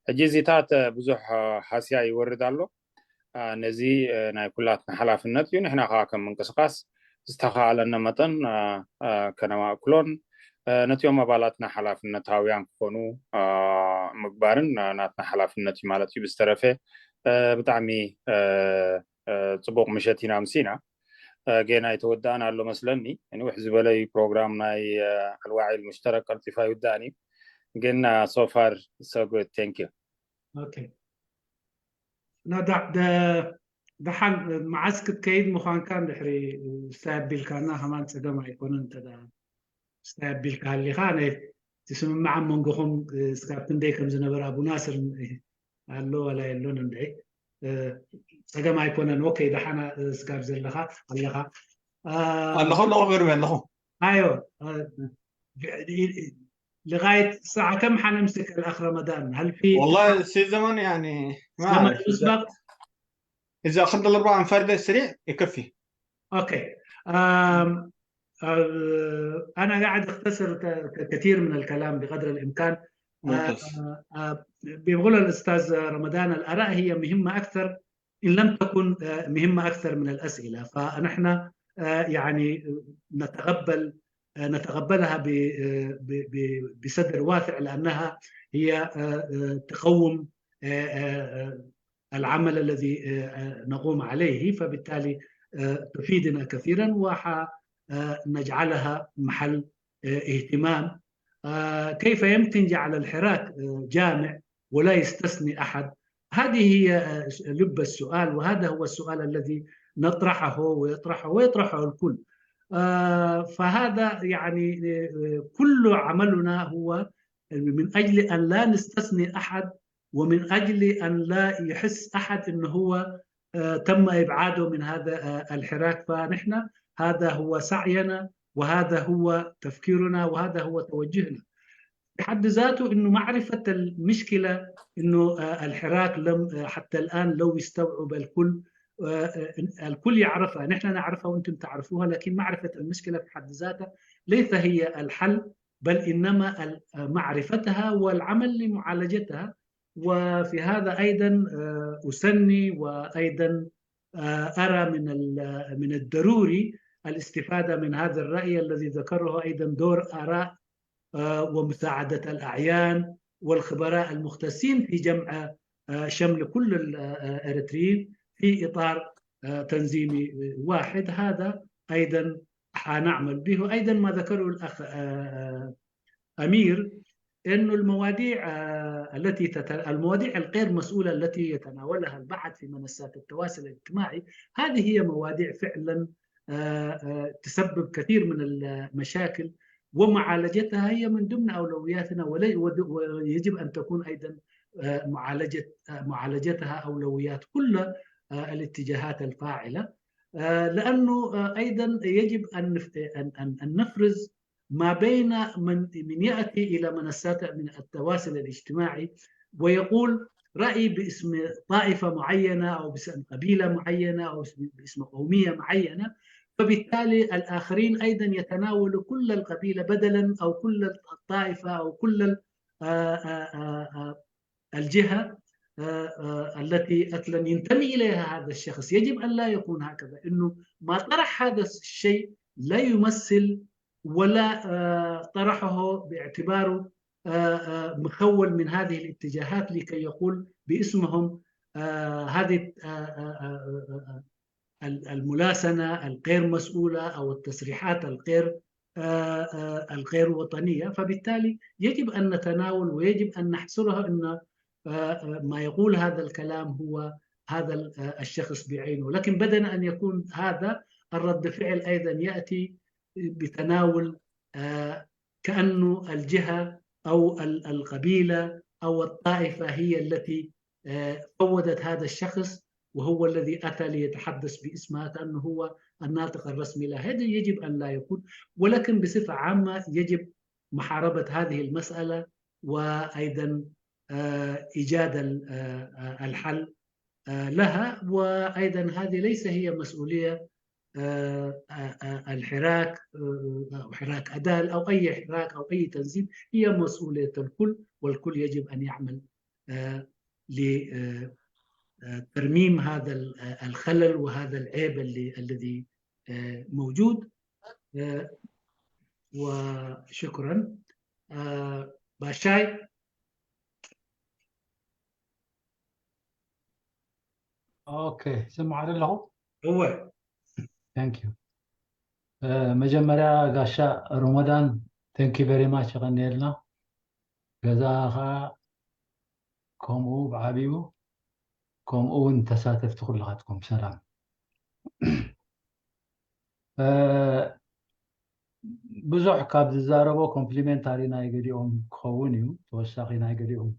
ሕጂ እዚታት ብዙሕ ሃስያ ይወርድ ኣሎ። ነዚ ናይ ኩላትና ሓላፍነት እዩ። ንሕና ከዓ ከም ምንቅስቃስ ዝተኻእለና መጠን ከነማእክሎን ነቲኦም ኣባላትና ሓላፍነታውያን ክኾኑ ምግባርን ናትና ሓላፍነት እዩ ማለት እዩ። ብዝተረፈ ብጣዕሚ ፅቡቅ ምሸት ኢና ምሲና። ጌና ኣይተወዳእን ኣሎ መስለኒ። ንውሕ ዝበለይ ፕሮግራም ናይ ኣልዋዒል ሙሽተረክ ቀልጢፋ ይውዳእን እዩ። ግን so far so good. Thank you. Okay. ደሓን መዓስ ክትከይድ ምዃንካ እንድሕሪ ስታይ ኣቢልካና ከማን ፀገም ኣይኮነን። እንተ ስታይ ኣቢልካ ሃሊኻ፣ ኣነ እቲ ስምምዕ ኣብ መንጎኹም እስካብ ክንደይ ከም ዝነበረ ኣቡ ናስር ኣሎ ዋላ የሎን እንድዒ፣ ፀገም ኣይኮነን። ኦኬ፣ ደሓና እስካብ ዘለኻ ኣለኻ። ኣለኹ ኣለኹ ገርበ ኣለኹ ኣዮ لغاية الساعة كم حنمسك الأخ رمضان؟ هل في والله سي زمان يعني ما زمن أعرف. مسبق؟ إذا أخذنا الأربعة أنفار ده سريع يكفي. أوكي. أم... أه، أنا قاعد أختصر ك- كثير من الكلام بقدر الإمكان. ممتاز. أه، أه، بيقول الأستاذ رمضان: الآراء هي مهمة أكثر، إن لم تكن أه، مهمة أكثر من الأسئلة. فنحن أه، يعني نتقبل أه، نتقبلها ب- أه، ب- ب- بصدر واسع، لأنها هي أه، أه، تقوم أه، أه، أه، العمل الذي أه، أه، نقوم عليه، فبالتالي أه، تفيدنا كثيرا، وح أه، نجعلها محل أه، اهتمام. أه، كيف يمكن جعل الحراك أه، جامع ولا يستثني أحد؟ هذه هي أه، لب السؤال، وهذا هو السؤال الذي نطرحه ويطرحه ويطرحه الكل. أه، فهذا يعني أه، كل عملنا هو من أجل أن لا نستثني أحد، ومن أجل أن لا يحس أحد أنه هو أه، تم إبعاده من هذا أه، الحراك. فنحن هذا هو سعينا، وهذا هو تفكيرنا، وهذا هو توجهنا. بحد ذاته أنه معرفة المشكلة، أنه أه، الحراك لم أه، حتى الآن لو يستوعب الكل، أه، أه، الكل يعرفها، نحن نعرفها وأنتم تعرفوها، لكن معرفة المشكلة في حد ذاتها ليس هي الحل، بل إنما ال- معرفتها والعمل لمعالجتها. وفي هذا أيضا أه، أسني وأيضا أه، أرى من ال- من الضروري الاستفادة من هذا الرأي الذي ذكره أيضا، دور آراء أه، ومساعدة الأعيان والخبراء المختصين في جمع أه، شمل كل الإريتريين في إطار أه، تنظيمي واحد. هذا أيضا حنعمل به. أيضا ما ذكره الأخ أه، أه، أمير، أن المواضيع أه، التي تت... المواضيع الغير مسؤولة التي يتناولها البعض في منصات التواصل الاجتماعي، هذه هي مواضيع فعلا أه، أه، تسبب كثير من المشاكل، ومعالجتها هي من ضمن أولوياتنا، ول- ود- ويجب أن تكون أيضا آه، معالجة آه، معالجتها أولويات كل آه، الاتجاهات الفاعلة. آه، لأنه آه، أيضا يجب أن نف- أن أن أن نفرز ما بين من من يأتي إلى منصات من التواصل الاجتماعي ويقول رأي باسم طائفة معينة أو باسم قبيلة معينة أو باسم قومية معينة، فبالتالي الآخرين أيضا يتناولوا كل القبيلة بدلا أو كل الطائفة أو كل ال- آه، آه، آه، آه، الجهة آه، آه، التي أصلا ينتمي إليها هذا الشخص. يجب أن لا يكون هكذا، أنه ما طرح هذا الشيء لا يمثل ولا آه، طرحه باعتباره آه، آه، مخول من هذه الاتجاهات لكي يقول باسمهم آه، هذه آه، آه، آه، آه، ال- الملاسنة الغير مسؤولة أو التصريحات الغير آه، آه، الغير وطنية. فبالتالي يجب أن نتناول ويجب أن نحصرها أن آه، آه، ما يقول هذا الكلام هو هذا ال- آه، الشخص بعينه، لكن بدل أن يكون هذا، الرد فعل أيضا يأتي بتناول آه، كأنه الجهة أو ال- القبيلة أو الطائفة هي التي آه، فوضت هذا الشخص وهو الذي أتى ليتحدث باسمها كأنه هو الناطق الرسمي لها. هذا يجب أن لا يكون، ولكن بصفة عامة يجب محاربة هذه المسألة وأيضا آه، إيجاد ال- آه، آه، الحل آه، لها. وأيضا هذه ليس هي مسؤولية آه، آه، آه، الحراك آه، أو حراك أدال أو أي حراك أو أي تنظيم، هي مسؤولية الكل، والكل يجب أن يعمل آه، ل آه، آه، ترميم هذا ال- آه، الخلل وهذا العيب اللي الذي آه، موجود. آه، وشكرا. آه، باشاي. ኦኬ፣ ይስማዕ ዶ ኣለኹ? እወ። Thank you. መጀመርያ ጋሻ ሮመዳን፣ thank you very much፣ የቐንየልና። ገዛ ኸዓ ከምኡ ብዓቢኡ፣ ከምኡ እውን ተሳተፍቲ ኩልኻትኩም ሰላም። ብዙሕ ካብ ዝዛረቦ ኮምፕሊሜንታሪ ናይ ገሊኦም ክኸውን እዩ፣ ተወሳኺ ናይ ገሊኦም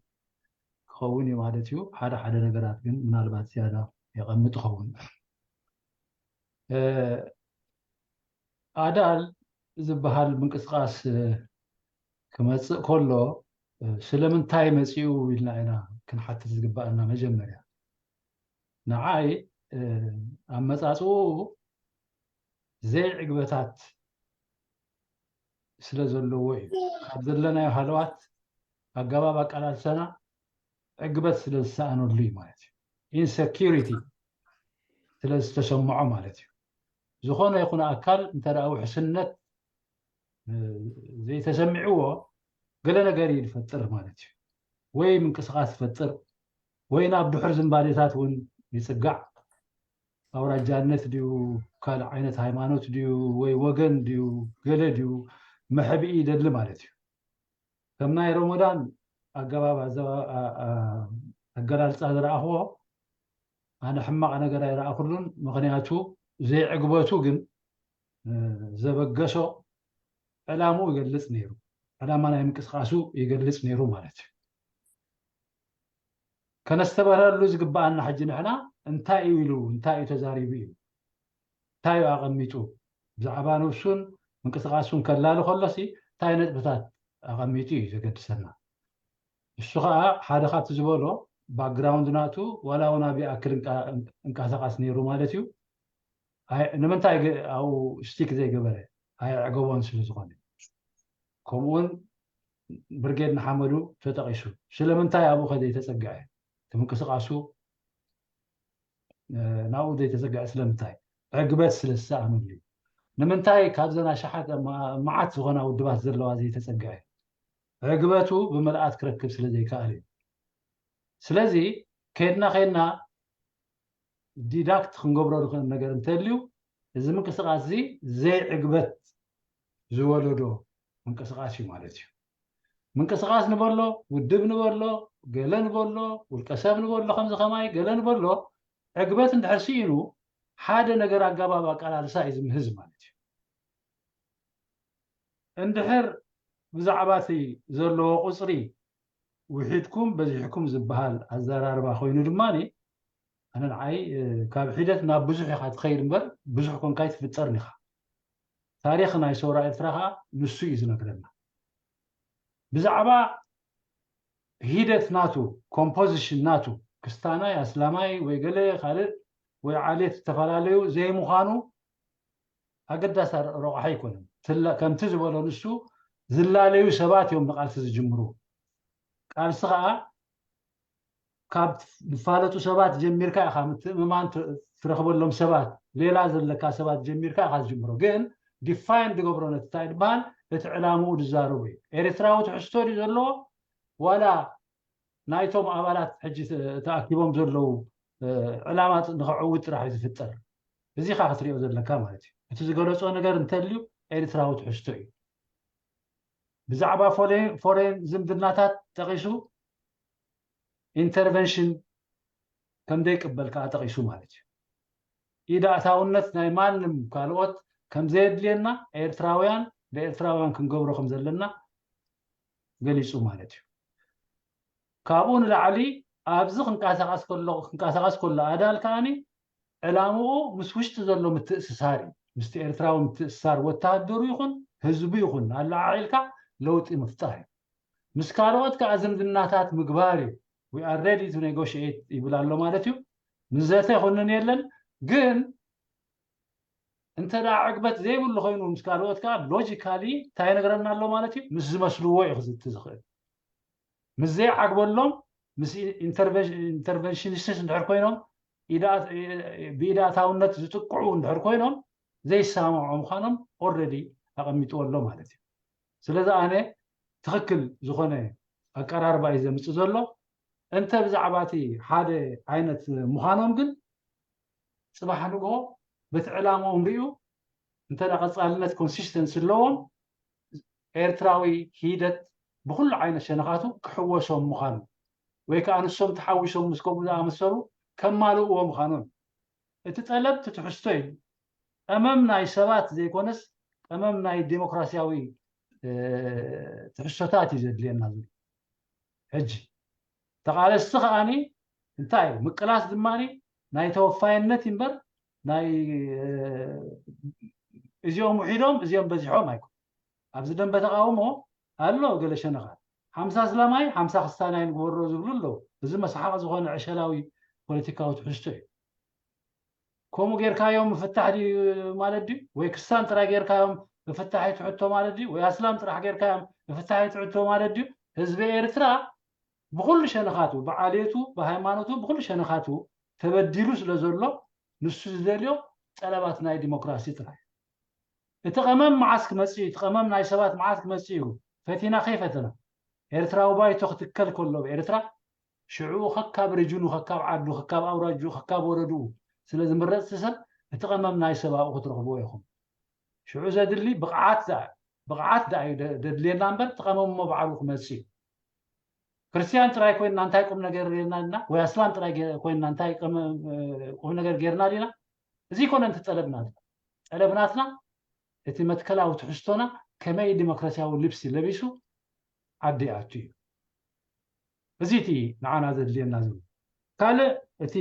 ክኸውን እዩ ማለት እዩ። ሓደ ሓደ ነገራት ግን ምናልባት ዝያዳ የቐምጥ ይኸውን። ኣዳል ዝበሃል ምንቅስቃስ ክመፅእ ከሎ ስለምንታይ መፂኡ ኢልና ኢና ክንሓትት ዝግባኣና። መጀመርያ ንዓይ ኣመፃፅኡ ዘይዕግበታት ስለ ዘለዎ እዩ። ካብ ዘለናዮ ሃለዋት ኣገባብ ኣቀላልሰና ዕግበት ስለ ዝሰኣነሉ እዩ ማለት እዩ። ኢንሰኪሪቲ ስለ ዝተሰምዖ ማለት እዩ። ዝኾነ ይኹን ኣካል እንተ ደኣ ውሕስነት ዘይተሰሚዕዎ ገለ ነገር እዩ ዝፈጥር ማለት እዩ። ወይ ምንቅስቃስ ይፈጥር ወይ ናብ ድሑር ዝንባሌታት እውን ይፅጋዕ። ኣውራጃነት ድዩ ካልእ ዓይነት ሃይማኖት ድዩ ወይ ወገን ድዩ ገለ ድዩ መሕብኢ ይደሊ ማለት እዩ። ከም ናይ ሮሞዳን ኣገባብ ኣገላልፃ ዝረኣኽዎ ኣነ ሕማቕ ነገር ኣይረኣኹሉን። ምኽንያቱ ዘይዕግበቱ ግን ዘበገሶ ዕላምኡ ይገልፅ ነይሩ። ዕላማ ናይ ምንቅስቃሱ ይገልፅ ነይሩ ማለት እዩ። ከነስተብህለሉ ዝግበኣና ሕጂ ንሕና እንታይ እዩ ኢሉ እንታይ እዩ ተዛሪቡ እዩ እንታይ እዩ ኣቐሚጡ ብዛዕባ ነብሱን ምንቅስቃሱን ከላሊ ከሎሲ እንታይ ነጥብታት ኣቐሚጡ እዩ ዘገድሰና። እሱ ከዓ ሓደ ካብቲ ዝበሎ ባክግራውንድ ናቱ ዋላ እውን ኣብ ይኣክል እንቃሳቃስ ነይሩ ማለት እዩ። ንምንታይ ኣብኡ ስቲክ ዘይገበረ ኣየዕገቦን ስለ ዝኾነ ከምኡውን ብርጌድ ንሓመዱ ተጠቒሱ ስለምንታይ ኣብኡ ከ ዘይተፀግዐ እቲ ምንቅስቃሱ ናብኡ ዘይተፀግዐ ስለምንታይ ዕግበት ስለ ዝሰኣነሉ እዩ። ንምንታይ ካብዘን ኣሽሓት መዓት ዝኾና ውድባት ዘለዋ ዘይተፀግዐ ዕግበቱ ብምልኣት ክረክብ ስለ ዘይከኣል እዩ። ስለዚ ከድና ከድና ዲዳክት ክንገብሮ ንኽእል ነገር እንተልዩ እዚ ምንቅስቃስ እዚ ዘይዕግበት ዝወለዶ ምንቅስቃስ እዩ ማለት እዩ። ምንቅስቃስ ንበሎ ውድብ ንበሎ ገለ ንበሎ ውልቀ ሰብ ንበሎ ከምዚ ከማይ ገለ ንበሎ ዕግበት እንድሕር ስኢኑ ሓደ ነገር ኣገባብ ኣቀላልሳ እዩ ዝምህዝ ማለት እዩ። እንድሕር ብዛዕባ እቲ ዘለዎ ቁፅሪ ውሒድኩም በዚሕኩም ዝበሃል ኣዘራርባ ኮይኑ ድማ ኣነ ንዓይ ካብ ሒደት ናብ ብዙሕ ኢኻ ትኸይድ እምበር ብዙሕ ኮንካ ኣይትፍጠርን ኢኻ። ታሪኽ ናይ ሰውራ ኤርትራ ከዓ ንሱ እዩ ዝነግረና። ብዛዕባ ሂደት ናቱ፣ ኮምፖዚሽን ናቱ፣ ክስታናይ ኣስላማይ ወይ ገለ ካልእ ወይ ዓሌት ዝተፈላለዩ ዘይምዃኑ ኣገዳሲ ረቑሓ ኣይኮነን። ከምቲ ዝበሎ ንሱ ዝላለዩ ሰባት እዮም ንቃልሲ ዝጅምሩ። ቃልሲ ከዓ ካብ ዝፋለጡ ሰባት ጀሚርካ ኢኻ፣ ምትእምማን ትረኽበሎም ሰባት፣ ሌላ ዘለካ ሰባት ጀሚርካ ኢኻ ዝጅምሮ። ግን ዲፋይን ዝገብሮ ነቲ እንታይ ዝበሃል እቲ ዕላምኡ ዝዛረቡ እዩ። ኤርትራዊ ትሕዝቶ ድዩ ዘለዎ ዋላ ናይቶም ኣባላት ሕጂ ተኣኪቦም ዘለዉ ዕላማ ንኸዕውት ጥራሕ እዩ ዝፍጠር። እዚ ኻ ክትሪኦ ዘለካ ማለት እዩ። እቲ ዝገለጾ ነገር እንተልዩ ኤርትራዊ ትሕዝቶ እዩ። ብዛዕባ ፎሬን ዝምድናታት ጠቒሱ ኢንተርቨንሽን ከም ዘይቅበል ከዓ ጠቒሱ ማለት እዩ። ኢድ ኣእታውነት ናይ ማንም ካልኦት ከም ዘየድልየና ኤርትራውያን ብኤርትራውያን ክንገብሮ ከም ዘለና ገሊጹ ማለት እዩ። ካብኡ ንላዕሊ ኣብዚ ክንቀሳቀስ ከሎ ኣዳል ከዓኒ ዕላምኡ ምስ ውሽጢ ዘሎ ምትእስሳር እዩ። ምስቲ ኤርትራዊ ምትእስሳር ወታሃደሩ ይኹን ህዝቡ ይኹን ኣለዓዒልካ ለውጢ ምፍጣር እዩ። ምስ ካልኦት ከዓ ዝምድናታት ምግባር እዩ። We are ready to negotiate ይብል ኣሎ ማለት እዩ። ንዘተ ይኹንን የለን ግን እንተ ደኣ ዕግበት ዘይብሉ ኮይኑ ምስ ካልኦት ከዓ ሎጂካሊ እንታይ ይነግረና ኣሎ ማለት እዩ። ምስ ዝመስልዎ እዩ ክዝቲ ዝኽእል። ምስ ዘይዓግበሎም ምስ ኢንተርቨንሽኒስትስ እንድሕር ኮይኖም ብኢዳታውነት ዝጥቅዑ እንድሕር ኮይኖም ዘይሰማምዑ ምዃኖም ኦረዲ ኣቐሚጥዎ ኣሎ ማለት እዩ። ስለዚ ኣነ ትኽክል ዝኾነ ኣቀራርባ እዩ ዘምፅእ ዘሎ። እንተ ብዛዕባ እቲ ሓደ ዓይነት ምዃኖም ግን ፅባሕ ንግሆ በቲ ዕላምኦም ሪኡ እንተ ቀፃልነት ኮንሲስተንሲ ኣለዎም ኤርትራዊ ሂደት ብኩሉ ዓይነት ሸነኻቱ ክሕወሶም ምዃኑ ወይ ከዓ ንሶም ተሓዊሶም ምስ ከምኡ ዝኣመሰሉ ከማልእዎ ምዃኖም እቲ ጠለብ ትትሕዝቶ እዩ። ቀመም ናይ ሰባት ዘይኮነስ ቀመም ናይ ዴሞክራሲያዊ ትሕዝቶታት እዩ ዘድልየና ዘሎ። ሕጂ ተቓለስቲ ከዓኒ እንታይ እዩ ምቅላስ ድማ ናይ ተወፋይነት እምበር ናይ እዚኦም ውሒዶም እዚኦም በዚሖም ኣይኮን። ኣብዚ ደንበ ተቃውሞ ኣሎ ገለ ሸነኻት ሓምሳ እስላማይ ሓምሳ ክስታናይ ንግበሮ ዝብሉ ኣለዉ። እዚ መስሓቕ ዝኾነ ዕሸላዊ ፖለቲካዊ ትሕዝቶ እዩ። ከምኡ ጌርካዮም ምፍታሕ ድዩ ማለት ድዩ? ወይ ክስታን ጥራይ ጌርካዮም ምፍታሕ እዩ ትሕቶ ማለት ድዩ? ወይ ኣስላም ጥራሕ ጌርካዮም ምፍታሕ እዩ ትሕቶ ማለት ድዩ? ህዝቢ ኤርትራ ብኹሉ ሸነኻቱ፣ ብዓሌቱ፣ ብሃይማኖቱ፣ ብኹሉ ሸነኻቱ ተበዲሉ ስለ ዘሎ ንሱ ዝደልዮ ጠለባት ናይ ዲሞክራሲ ጥራይ። እቲ ቀመም መዓስ ክመጽእ እዩ? እቲ ቀመም ናይ ሰባት መዓስ ክመጽእ እዩ? ፈቲና ከይፈተና ኤርትራዊ ባይቶ ክትከል ከሎ ብኤርትራ ሽዑ ከካብ ሪጅኑ ከካብ ዓዱ ከካብ ኣውራጅኡ ከካብ ወረድኡ ስለ ዝምረጽቲ ሰብ እቲ ቀመም ናይ ሰብ ኣብኡ ክትረኽብዎ ኢኹም። ሽዑ ዘድሊ ብቕዓት ብቕዓት ደኣ እዩ ደድልየና እምበር እቲ ቀመም እሞ ባዕሉ ክመጽእ እዩ። ክርስትያን ጥራይ ኮይንና እንታይ ቁም ነገር ርና ና ወይ ኣስላም ጥራይ ኮይንና እንታይ ቁም ነገር ጌርና ዲና? እዚ ይኮነ እቲ ጠለብናትና። ጠለብናትና እቲ መትከላዊ ትሕዝቶና ከመይ ዲሞክራሲያዊ ልብሲ ለቢሱ ዓዲ ኣቱ እዩ። እዚ እቲ ንዓና ዘድልየና ዝብል ካልእ እቲ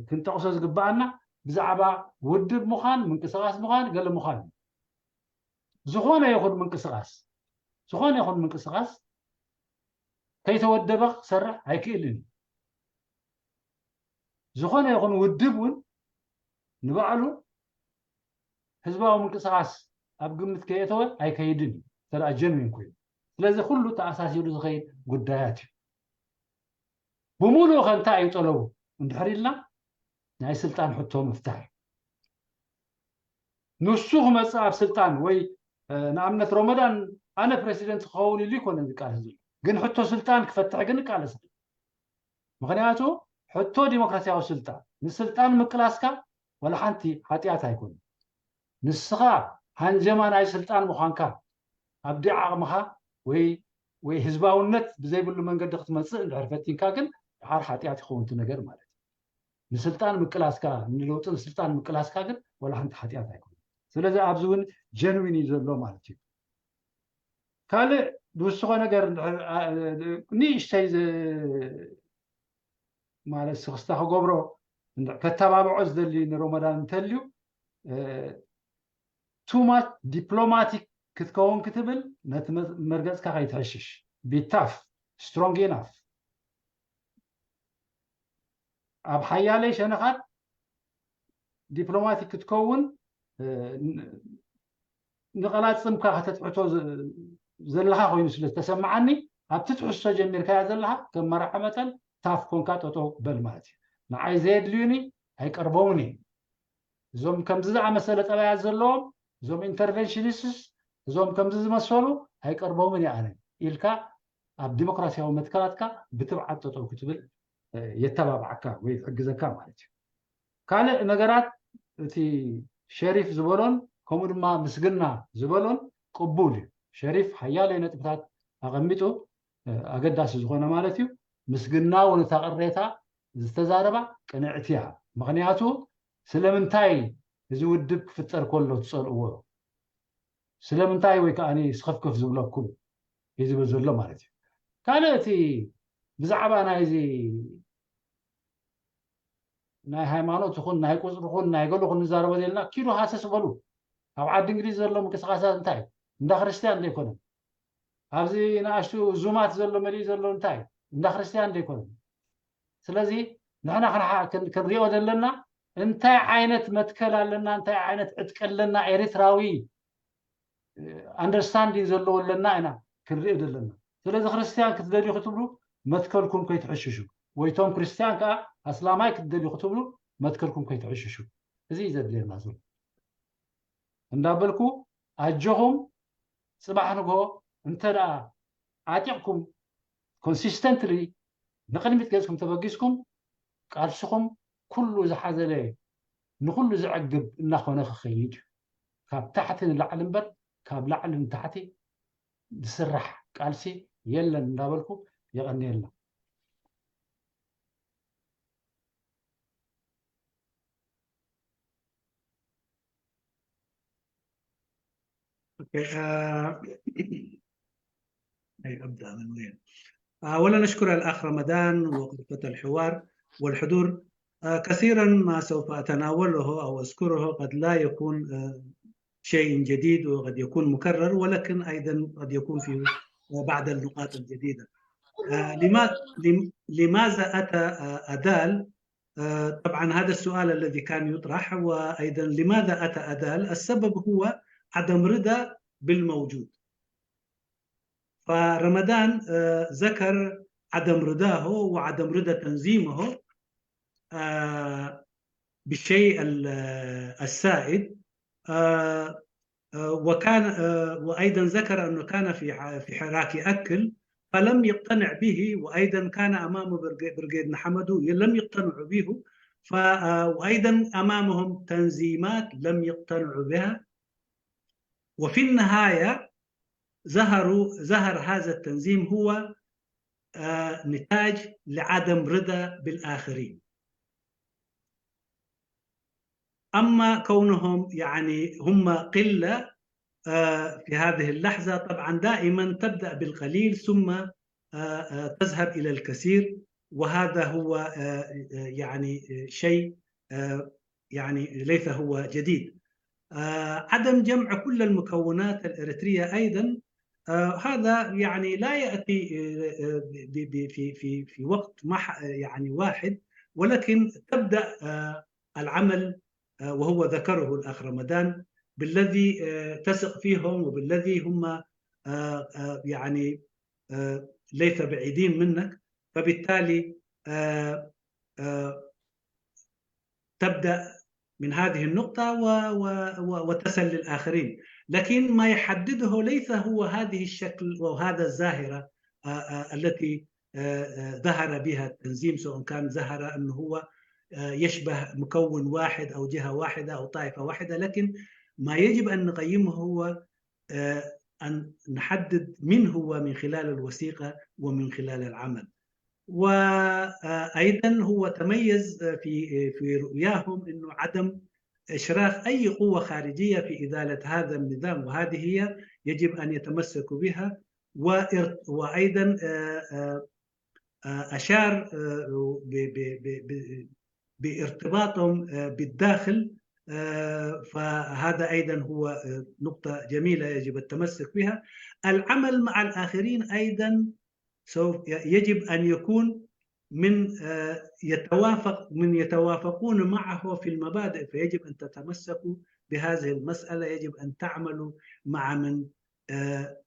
ክንጠቕሶ ዝግባኣና ብዛዕባ ውድብ ምዃን ምንቅስቃስ ምዃን ገለ ምዃን እዩ። ዝኾነ ይኹን ምንቅስቃስ ዝኾነ ይኹን ምንቅስቃስ ከይተወደበ ክሰርሕ ኣይክእልን እዩ። ዝኾነ ይኹን ውድብ እውን ንባዕሉ ህዝባዊ ምንቅስቃስ ኣብ ግምት ከየተወ ኣይከይድን እዩ። ተደኣ ጀንዊን ኮይኑ ስለዚ ኩሉ ተኣሳሲሩ ዝኸይድ ጉዳያት እዩ። ብምሉእ ከ እንታይ እዩ ጠለቡ እንድሕር ኢልና ናይ ስልጣን ሕቶ ምፍታሕ እዩ። ንሱ ክመፅእ ኣብ ስልጣን ወይ ንኣብነት ሮመዳን ኣነ ፕሬሲደንት ክኸውን ኢሉ ይኮነ ዝቃለስ ዘሎ ግን ሕቶ ስልጣን ክፈትሕ ግን ይቃለስ ኣሎ። ምክንያቱ ሕቶ ዲሞክራሲያዊ ስልጣን ንስልጣን ምቅላስካ ወላ ሓንቲ ሓጢኣት ኣይኮነ። ንስኻ ሃንጀማ ናይ ስልጣን ምዃንካ ኣብዲ ዓቕምኻ ወይ ወይ ህዝባውነት ብዘይብሉ መንገዲ ክትመፅእ እንድሕር ፈቲንካ ግን ድሓር ሓጢኣት ይኸውን እቲ ነገር ማለት እዩ። ንስልጣን ምቅላስካ ንለውጢ ንስልጣን ምቅላስካ ግን ወላ ሓንቲ ሓጢኣት ኣይኮነ። ስለዚ ኣብዚ እውን ጀንዊን እዩ ዘሎ ማለት እዩ። ካልእ ዝወስኾ ነገር እንድሕር፣ አ፣ ንእሽተይ ዝ-፣ ማለት ስኽስታ ክገብሮ እንድሕር ከተባብዖ ዝደሊ ንሮመዳን እንተልዩ፣ እ፣ too much diplomatic ክትከውን ክትብል ነቲ መ-፣ መርገጽካ ከይትሕሽሽ። Be tough, strong enough። ኣብ ሓያለይ ሸነኻት ዲፕሎማቲክ ክትከውን፣ እ፣ ን-፣ ንቐላጽምካ ከተትሕቶ ዘ-፣ ዘለኻ ኮይኑ ስለ ዝተሰማዓኒ፣ ኣብቲ ትሕዝቶ ጀሚርካያ ዘለኻ ከም መራሒ መጠን ታፍ ኮንካ ጠጠው በል ማለት እዩ። ንዓይ ዘየድልዩኒ ኣይቀርበውን እዩ። እዞም ከምዚ ዝኣመሰለ ጠባያት ዘለዎም፣ እዞም ኢንተርቨንሽኒስትስ፣ እዞም ከምዚ ዝመሰሉ ኣይቀርበውን እየ ኣነ ኢልካ ኣብ ዲሞክራሲያዊ መትከላትካ ብትብዓት ጠጠው ክትብል፣ እ፣ የተባብዓካ ወይ ይሕግዘካ ማለት እዩ። ካልእ ነገራት እቲ ሸሪፍ ዝበሎን ከምኡ ድማ ምስግና ዝበሎን ቅቡል እዩ። ሸሪፍ ሓያለይ ነጥብታት ኣቐሚጡ፣ እ፣ ኣገዳሲ ዝኾነ ማለት እዩ። ምስግና እውን እታ ቅሬታ ዝተዛረባ ቅንዕቲ እያ። ምኽንያቱ ስለምንታይ እዚ ውድብ ክፍጠር ከሎ ትጸልእዎ? ስለምንታይ ወይ ከኣ ስኽፍክፍ ዝብለኩም እዩ ዝብል ዘሎ ማለት እዩ። ካልእ እቲ ብዛዕባ ናይዚ ናይ ሃይማኖት ይኹን ናይ ቁጽሪ ይኹን ናይ ገሉ ክንዛረቦ ዘለና፣ ኪዱ ሃሰስ በሉ። ኣብ ዓዲ እንግሊዝ ዘሎ ምንቅስቃሳት እንታይ እዩ? እንዳ ክርስትያን ዘይኮነን። ኣብዚ ንኣሽቱ ዙማት ዘሎ መሊኡ ዘሎ እንታይ እዩ? እንዳ ክርስትያን ዘይኮነን። ስለዚ ንሕና ክንሓ-፣ ክን-፣ ክንሪኦ ዘለና እንታይ ዓይነት መትከል ኣለና፣ እንታይ ዓይነት ዕጥቂ ኣለና፣ ኤርትራዊ ኣንደርስታንዲንግ ዘለዎ ኣለና ኢና ክንሪኦ ዘለና። ስለዚ ክርስትያን ክትደልዩ ክትብሉ መትከልኩም ከይትሕሽሹ፣ ወይ ቶም ክርስትያን ከኣ ኣስላማይ ክትደልዩ ክትብሉ መትከልኩም ከይትሕሽሹ። እዚ እዩ ዘድልየና ዘሎ። እንዳበልኩ ኣጆኹም፣ ጽባሕ ንግሆ እንተ ደኣ ዓጢቕኩም ኮንሲስተንትሊ ንቕድሚት ገጽኩም ተበጊስኩም፣ ቃልስኹም ኩሉ ዝሓዘለ ንኹሉ ዘዕግብ እናኾነ ክኸይድ እዩ። ካብ ታሕቲ ንላዕሊ እምበር ካብ ላዕሊ ንታሕቲ ዝስራሕ ቃልሲ የለን እንዳበልኩ የቐንየልና። Okay, uh, أي أبدأ من وين؟ آه، أولا أشكر الأخ رمضان وغرفة الحوار والحضور. آه، كثيرا ما سوف أتناوله أو أذكره قد لا يكون، آه، شيء جديد وقد يكون مكرر، ولكن أيضا قد يكون في بعض النقاط الجديدة. آه، لما-، لم-، لماذا أتى، آه، أدال؟ آه، طبعا هذا السؤال الذي كان يطرح، وأيضا لماذا أتى أدال؟ السبب هو عدم رضا بالموجود. فرمضان، آه، ذكر عدم رضاه وعدم رضا تنظيمه، آه، بالشيء ال-، آه، السائد. آه، آه، وكان، آه، وأيضا ذكر أنه كان في ح-، في حراك أكل، فلم يقتنع به، وأيضا كان أمامه برغ-، برغيد نحمدو، لم يقتنعوا به. ف-، آه، وأيضا أمامهم تنظيمات لم يقتنعوا بها. وفي النهاية ظهروا، ظهر هذا التنظيم هو، آه، نتاج لعدم رضا بالآخرين. أما كونهم يعني هم قلة، آه، في هذه اللحظة، طبعا دائما تبدأ بالقليل ثم، آه، آه، تذهب إلى الكثير، وهذا هو، آه، آه، يعني، آه، شيء، آه، يعني ليس هو جديد. آه، عدم جمع كل المكونات الإريترية أيضا، آه، هذا يعني لا يأتي، آه، آه، ب-، ب-، في، في، في وقت مح-، يعني واحد، ولكن تبدأ، آه، العمل، آه، وهو ذكره الأخ رمضان، بالذي، آه، تثق فيهم وبالذي هم، آه، آه، يعني، آه، ليس بعيدين منك، فبالتالي، آه، آه، تبدأ من هذه النقطة و-، و-، و-، وتصل للآخرين. لكن ما يحدده ليس هو هذه الشكل أو هذا الظاهرة، آه، آه، التي، آه، آه، ظهر بها التنظيم، سواء كان ظهر أنه هو، آه، يشبه مكون واحد أو جهة واحدة أو طائفة واحدة، لكن ما يجب أن نقيمه هو، آه، أن نحدد من هو من خلال الوثيقة ومن خلال العمل. وأيضا هو تميز في، في رؤياهم أنه عدم إشراك أي قوة خارجية في إزالة هذا النظام، وهذه هي يجب أن يتمسكوا بها. وإر- وأيضا آه، آه، آه، أشار آه، ب- ب- ب- ب- بارتباطهم آه، بالداخل. آه، فهذا أيضا هو آه، نقطة جميلة يجب التمسك بها. العمل مع الآخرين أيضا سوف يجب أن يكون من آه، يتوافق من يتوافقون معه في المبادئ، فيجب أن تتمسكوا بهذه المسألة. يجب أن تعملوا مع من آه،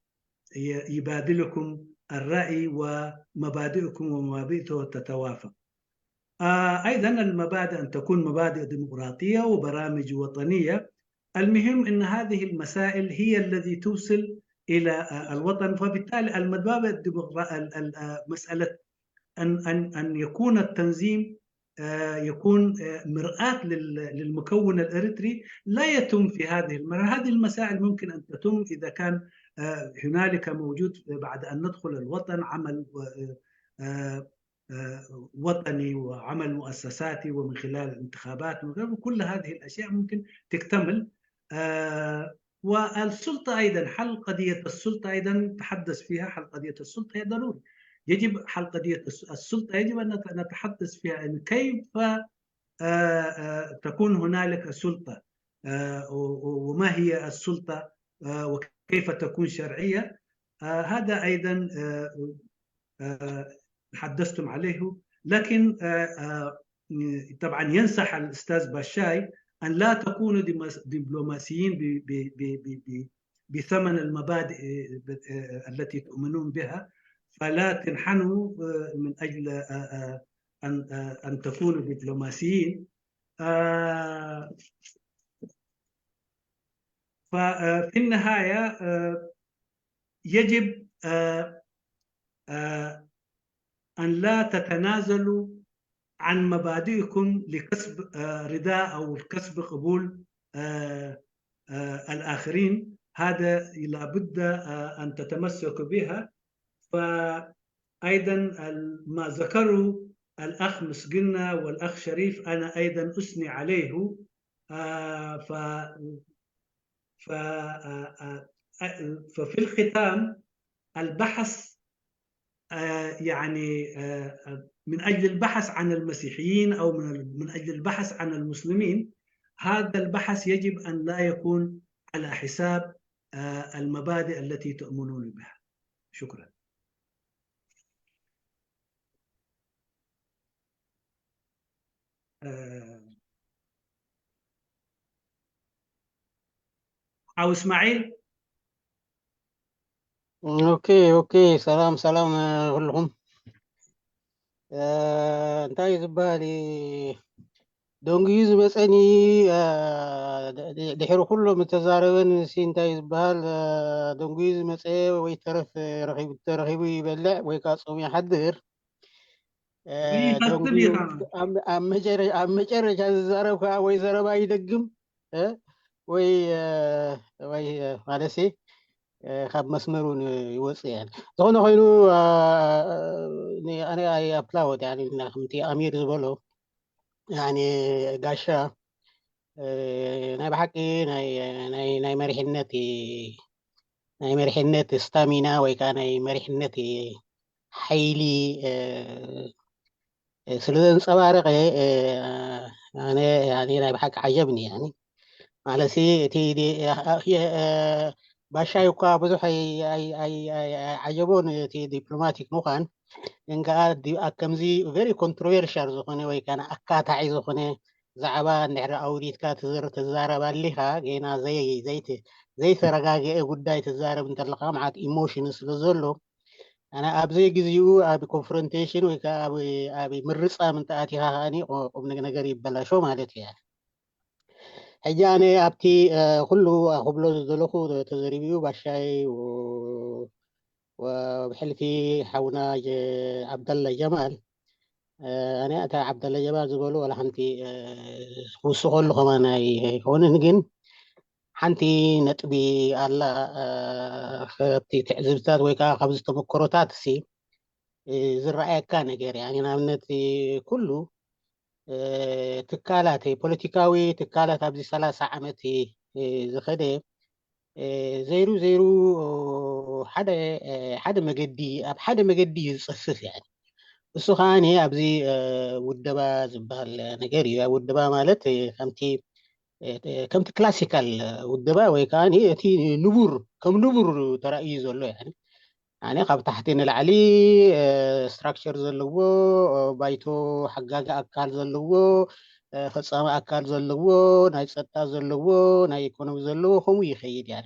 ي- يبادلكم الرأي ومبادئكم ومبادئه تتوافق. آه، أيضا المبادئ أن تكون مبادئ ديمقراطية وبرامج وطنية. المهم أن هذه المسائل هي الذي توصل إلى آه، الوطن. فبالتالي المبادئ الديمقرا- ال- ال- آه، مسألة أن أن أن يكون التنظيم آه، يكون آه، مرآة لل- للمكون الإريتري لا يتم في هذه المرحلة. هذه المسائل ممكن أن تتم إذا كان آه، هنالك موجود بعد أن ندخل الوطن عمل آه، آه، آه، وطني وعمل مؤسساتي ومن خلال الانتخابات وكل هذه الأشياء ممكن تكتمل. آه، والسلطة أيضا، حل قضية السلطة أيضا تحدث فيها. حل قضية السلطة هي ضروري، يجب حل قضية الس- السلطة، يجب أن نت- نتحدث فيها أن كيف آه، آه، تكون هنالك سلطة آه، و- و- وما هي السلطة آه، وكيف تكون شرعية. آه، هذا أيضا آه، آه، تحدثتم عليه، لكن آه، آه، طبعا ينصح الأستاذ باشاي أن لا تكونوا ديماس- دبلوماسيين ب- ب- ب- ب- ب- بثمن المبادئ آه، التي تؤمنون بها، فلا تنحنوا آه، من أجل آه، آه، أن آه، أن تكونوا دبلوماسيين. آه، ففي النهاية آه، يجب آه، آه، أن لا تتنازلوا عن مبادئكم لكسب آه، رضا أو كسب قبول آه، آه، الآخرين. هذا لابد آه، أن تتمسكوا بها. فأيضا ال- ما ذكره الأخ مسجنة والأخ شريف أنا أيضا أثني عليه. آه، ف ف آه، آه، آه، ففي الختام البحث آه، يعني آه، آه، من أجل البحث عن المسيحيين أو من من أجل البحث عن المسلمين، هذا البحث يجب أن لا يكون على حساب آه، المبادئ التي تؤمنون بها. شكرا. آه، أو إسماعيل. ኦኬ ኦኬ። ሰላም ሰላም ኩልኹም። እንታይ ዝበሃል ደንጉዩ ዝመፀኒ ድሕሪ ኩሎም እተዛረበን ሲ እንታይ ዝበሃል ደንጉዩ ዝመፀ ወይ ተረፍ ተረኺቡ ይበልዕ ወይ ከዓ ፆም ይሓድር። ኣብ መጨረሻ ዝዛረብ ከዓ ወይ ዘረባ ይደግም ወይ ወይ ማለት ካብ መስመር እውን ይወፅእ። ያ ዝኾነ ኮይኑ ኣነ ኣይ ኣፕላወድ ከምቲ ኣሚር ዝበሎ ጋሻ ናይ ብሓቂ ናይ መሪሕነት ናይ መሪሕነት ስታሚና ወይ ከዓ ናይ መሪሕነት ሓይሊ ስለ ዘንፀባረቐ ኣነ ናይ ብሓቂ ዓጀብኒ። ማለት እቲ ባሻይ እኳ ብዙሕ ዓጀቦን እቲ ዲፕሎማቲክ ምዃን፣ ግን ከዓ ከምዚ ቨሪ ኮንትሮቨርሻል ዝኾነ ወይ ከዓ ኣካታዒ ዝኾነ ዛዕባ እንድሕር ኣውሪድካ ትዛረብ ኣሊኻ፣ ገና ዘይተረጋገአ ጉዳይ ትዛረብ እንተለኻ መዓት ኢሞሽን ስለ ዘሎ ኣነ ኣብ ዘይግዚኡ ኣብ ኮንፍሮንቴሽን ወይ ከዓ ኣብ ምርፃም እንተኣቲኻ ከዓኒ ቁም ነገር ይበላሾ ማለት እዩ። ሕጂ ኣነ ኣብቲ ኩሉ ክብሎ ዝደለኹ ተዘሪቡ እዩ። ባሻይ ብሕልፊ ሓውና ዓብደላ ጀማል ኣነ እታ ዓብደላ ጀማል ዝበሉ ዋላ ሓንቲ ክውስኸሉ ከማን ኣይከውንን፣ ግን ሓንቲ ነጥቢ ኣላ። ካብቲ ትዕዝብትታት ወይ ከዓ ካብዚ ተመክሮታት ሲ ዝረኣየካ ነገር እያ። ንኣብነት ኩሉ ትካላት ፖለቲካዊ ትካላት ኣብዚ ሰላሳ ዓመት ዝኸደ ዘይሩ ዘይሩ ሓደ ሓደ መገዲ ኣብ ሓደ መገዲ እዩ ዝፀፍፍ። ያ እሱ ከዓ ኣብዚ ውደባ ዝበሃል ነገር እዩ። ውደባ ማለት ከምቲ ከምቲ ክላሲካል ውደባ ወይ ከዓ እቲ ንቡር ከም ንቡር ተራእዩ ዘሎ ያ፣ ካብ ታሕቲ ንላዕሊ ስትራክቸር ዘለዎ፣ ባይቶ ሓጋጊ ኣካል ዘለዎ፣ ፈፃሚ ኣካል ዘለዎ፣ ናይ ፀጥታ ዘለዎ፣ ናይ ኢኮኖሚ ዘለዎ ከምኡ ይኸይድ ያ።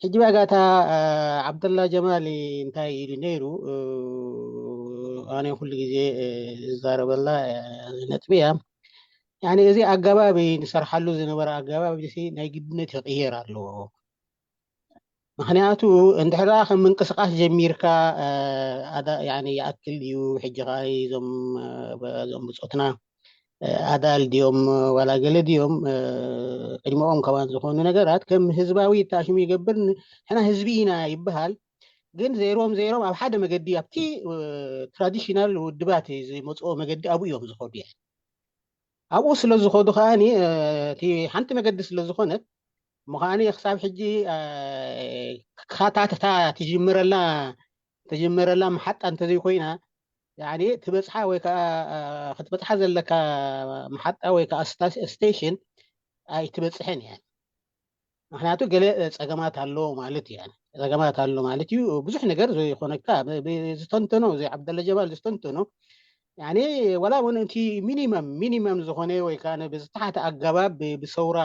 ሕጂ ባጋታ ዓብደላ ጀማል እንታይ ኢሉ ነይሩ? ኣነ ኩሉ ግዜ ዝዛረበላ ነጥቢ እያ። እዚ ኣገባብ ንሰርሓሉ ዝነበረ ኣገባብ ናይ ግድነት ይቕየር ኣለዎ። ምክንያቱ እንድሕር ከም ምንቅስቃስ ጀሚርካ ይኣክል ድዩ? ሕጂ ከዓ እዞም ብፆትና ኣዳል ድዮም ዋላ ገለ ድዮም ቅድሚኦም ከማን ዝኾኑ ነገራት ከም ህዝባዊ ታሽሙ ይገብር። ሕና ህዝቢ ኢና ይበሃል፣ ግን ዘይሮም ዘይሮም ኣብ ሓደ መገዲ ኣብቲ ትራዲሽናል ውድባት ዝመፅኦ መገዲ ኣብኡ እዮም ዝኸዱ። ኣብኡ ስለ ዝኸዱ ከዓ እቲ ሓንቲ መገዲ ስለ ዝኾነት እሞ ከዓ ክሳብ ሕጂ ካታትታ ትጅምረላ ትጅምረላ መሓጣ እንተዘይኮይና ትበፅሓ ወይ ከዓ ክትበፅሓ ዘለካ መሓጣ ወይ ከዓ ስቴሽን ኣይትበፅሐን እያ። ምክንያቱ ገለ ፀገማት ኣሎ ማለት እዩ። ፀገማት ኣሎ ማለት እዩ። ብዙሕ ነገር ዝኾነካ ዝተንተኖ እዚ ዓብደላ ጀማል ዝተንተኖ ዋላ እውን እቲ ሚኒመም ሚኒመም ዝኾነ ወይ ከዓ ብዝተሓተ ኣገባብ ብሰውራ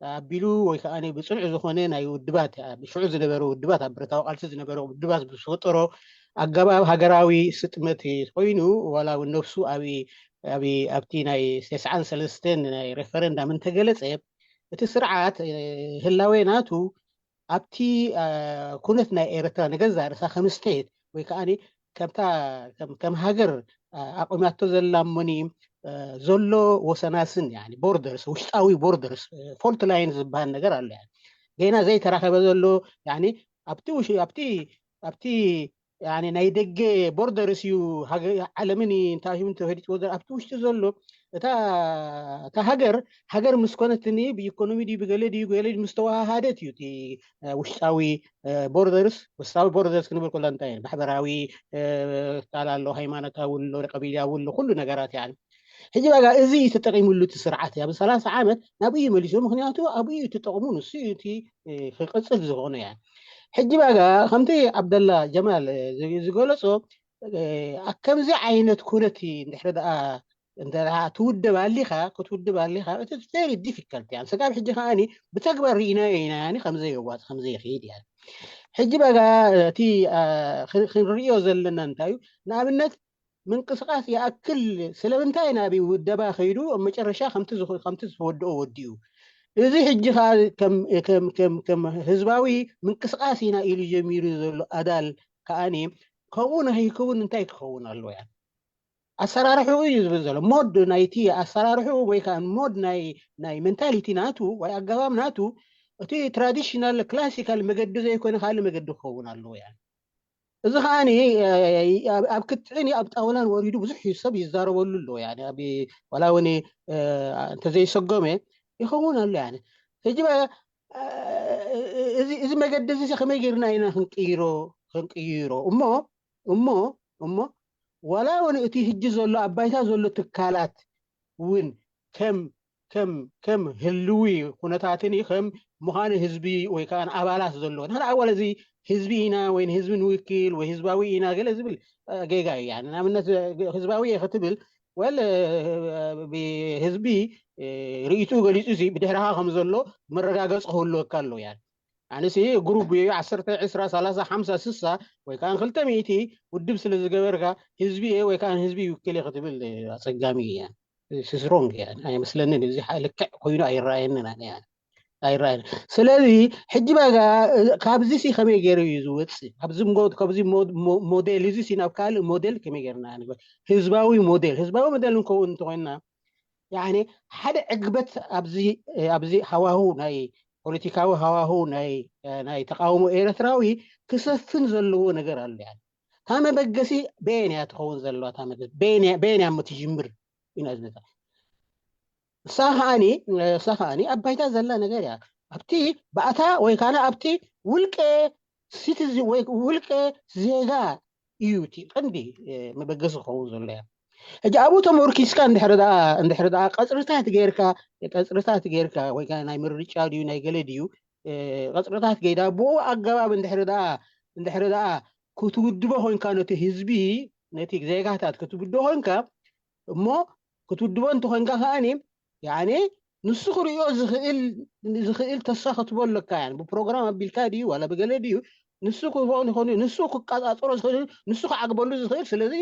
ኣቢሉ ወይ ከዓ ብፅኑዕ ዝኾነ ናይ ውድባት ሽዑ ዝነበረ ውድባት ኣብ ብረታዊ ቃልሲ ዝነበረ ውድባት ብዝፈጠሮ ኣገባብ ሃገራዊ ስጥመት ኮይኑ ዋላ እውን ነብሱ ኣብቲ ናይ ተስዓን ሰለስተን ናይ ሬፈረንዳም እንተገለፀ እቲ ስርዓት ህላዌ ናቱ ኣብቲ ኩነት ናይ ኤርትራ ንገዛ ርእሳ ከም ስቴት ወይ ከዓ ከምታ ከም ሃገር ኣቑማቶ ዘላ እሞኒ ዘሎ ወሰናስን ቦርደርስ ውሽጣዊ ቦርደርስ ፎልት ላይን ዝበሃል ነገር ኣሎ። ገና ዘይተራኸበ ዘሎ ኣብቲ ኣብቲ ናይ ደገ ቦርደርስ እዩ። ዓለምን እንታይ ተፈዲጥዎ ኣብቲ ውሽጢ ዘሎ እታ ሃገር ሃገር ምስ ኮነትኒ ብኢኮኖሚ ድዩ ብገለ ድዩ ገለ ምስ ተዋሃሃደት እዩ እቲ ውሽጣዊ ቦርደርስ። ውሽጣዊ ቦርደርስ ክንብል ከሎ እንታይ ማሕበራዊ ቃል ኣሎ፣ ሃይማኖታዊ ኣሎ፣ ቀቢላዊ ኣሎ፣ ኩሉ ነገራት ያ። ሕጂ ባጋ እዚ ተጠቂሙሉ እቲ ስርዓት ያ ብሰላሳ ዓመት ናብኡ እዩ መሊሱ። ምክንያቱ ኣብኡ እዩ ተጠቅሙ ንሱ እቲ ክቅፅል ዝኾነ ያ። ሕጂ ባጋ ከምቲ ዓብደላ ጀማል ዝገለፆ ከምዚ ዓይነት ኩነት እንድሕር ደኣ እንተ ትውድብ ኣሊኻ ክትውድብ ኣሊኻ እቲ ቨሪ ዲፊካልት ያ። ስጋብ ሕጂ ከዓ ብተግባር ርኢናዮ ኢና ከምዘየዋፅ ከምዘይኽይድ ያ። ሕጂ ባጋ እቲ ክንርእዮ ዘለና እንታይ እዩ? ንኣብነት ምንቅስቃስ ይኣክል ስለምንታይ ናብ ውደባ ከይዱ ኣብ መጨረሻ ከምቲ ዝወድኦ ወዲኡ። እዚ ሕጂ ከዓ ከም ህዝባዊ ምንቅስቃስ ኢና ኢሉ ጀሚሩ ዘሎ ኣዳል ከዓኒ ከምኡ ንኸይከውን እንታይ ክኸውን ኣለዎ ያ? ኣሰራርሕኡ እዩ ዝብል ዘሎ። ሞድ ናይቲ ኣሰራርሕኡ ወይ ከዓ ሞድ ናይ ናይ ሜንታሊቲ ናቱ ወይ ኣገባብ ናቱ እቲ ትራዲሽናል ክላሲካል መገዲ ዘይኮነ ካልእ መገዲ ክኸውን ኣለዎ ያ። እዚ ከዓ ኣብ ክትዕን ኣብ ጣውላን ወሪዱ ብዙሕ ሰብ ይዛረበሉ ኣሎ። ዋላ እውን እንተዘይሰጎመ ይኸውን ኣሎ። ሕጂ እዚ መገዲ እዚ ከመይ ጌርና ኢና ክንቅይሮ ክንቅይሮ እሞ እሞ እሞ ዋላ እውን እቲ ሕጂ ዘሎ ኣብ ባይታ ዘሎ ትካላት እውን ከም ከም ከም ህልዊ ኩነታትን ከም ምዃን ህዝቢ ወይ ከዓ ኣባላት ዘለዎ ንሕና ኣዋል እዚ ህዝቢ ኢና ወይ ንህዝቢ ንውክል ወይ ህዝባዊ ኢና ገለ ዝብል ጌጋ እዩ። ንኣብነት ህዝባዊ እየ ክትብል ወል ህዝቢ ርእይትኡ ገሊፁ ብድሕርኻ ከም ዘሎ መረጋገፂ ክህልወካ ኣለዎ። ኣነሲ ግሩብ እዩ ዓሰርተ ዕስራ ሰላሳ ሓምሳ ስሳ ወይ ከዓ ክልተ ሚእቲ ውድብ ስለ ዝገበርካ ህዝቢ እየ ወይ ከዓ ህዝቢ ይውክል እየ ክትብል ኣፀጋሚ እያ። ስስሮንግ እያ ኣይመስለንን። እዚ ልክዕ ኮይኑ ኣይረኣየንን ኣይረኣየን። ስለዚ ሕጂ ባጋ ካብዚ ሲ ከመይ ገይሩ እዩ ዝወፅእ? ካብዚ ሞዴል እዚ ሲ ናብ ካልእ ሞዴል ከመይ ገይርና ንግበር? ህዝባዊ ሞዴል ህዝባዊ ሞዴል እንከውን እንተኮይንና ሓደ ዕግበት ኣብዚ ሃዋሁ ናይ ፖለቲካዊ ሃዋሁ ናይ ተቃውሞ ኤርትራዊ ክሰፍን ዘለዎ ነገር ኣሎ። እታ መበገሲ በየን እያ ትኸውን ዘለዋ? እታ መበገሲ በየን እያ እሞ ትጅምር ኢና ዝብል። እሳ ከዓኒ እሳ ከዓኒ ኣብ ባይታ ዘላ ነገር እያ። ኣብቲ ባእታ ወይ ካነ ኣብቲ ውልቀ ሲቲዝን ወይ ውልቀ ዜጋ እዩ እቲ ቀንዲ መበገሲ ክኸውን ዘሎ እያ። ሕጂ ኣብኡ ተመርኪስካ እንድሕር ደኣ እንድሕር ደኣ ቀፅርታት ጌርካ ቀፅርታት ጌርካ ወይ ከዓ ናይ ምርጫ ድዩ ናይ ገለ ድዩ ቀፅርታት ገይዳ ብኡ ኣገባብ እንድሕር ደኣ እንድሕር ደኣ ክትውድቦ ኮይንካ ነቲ ህዝቢ ነቲ ዜጋታት ክትውድቦ ኮይንካ እሞ ክትውድቦ እንተኮንካ ከዓኒ ያኔ ንሱ ክርእዮ ዝኽእል ዝኽእል ተስፋ ክትቦ ኣለካ ያ ብፕሮግራም ኣቢልካ ድዩ ዋላ ብገለ ድዩ ንሱ ክኾን ይኾን ንሱ ክቃጻጸሮ ዝኽእል ንሱ ክዓግበሉ ዝኽእል ስለዚ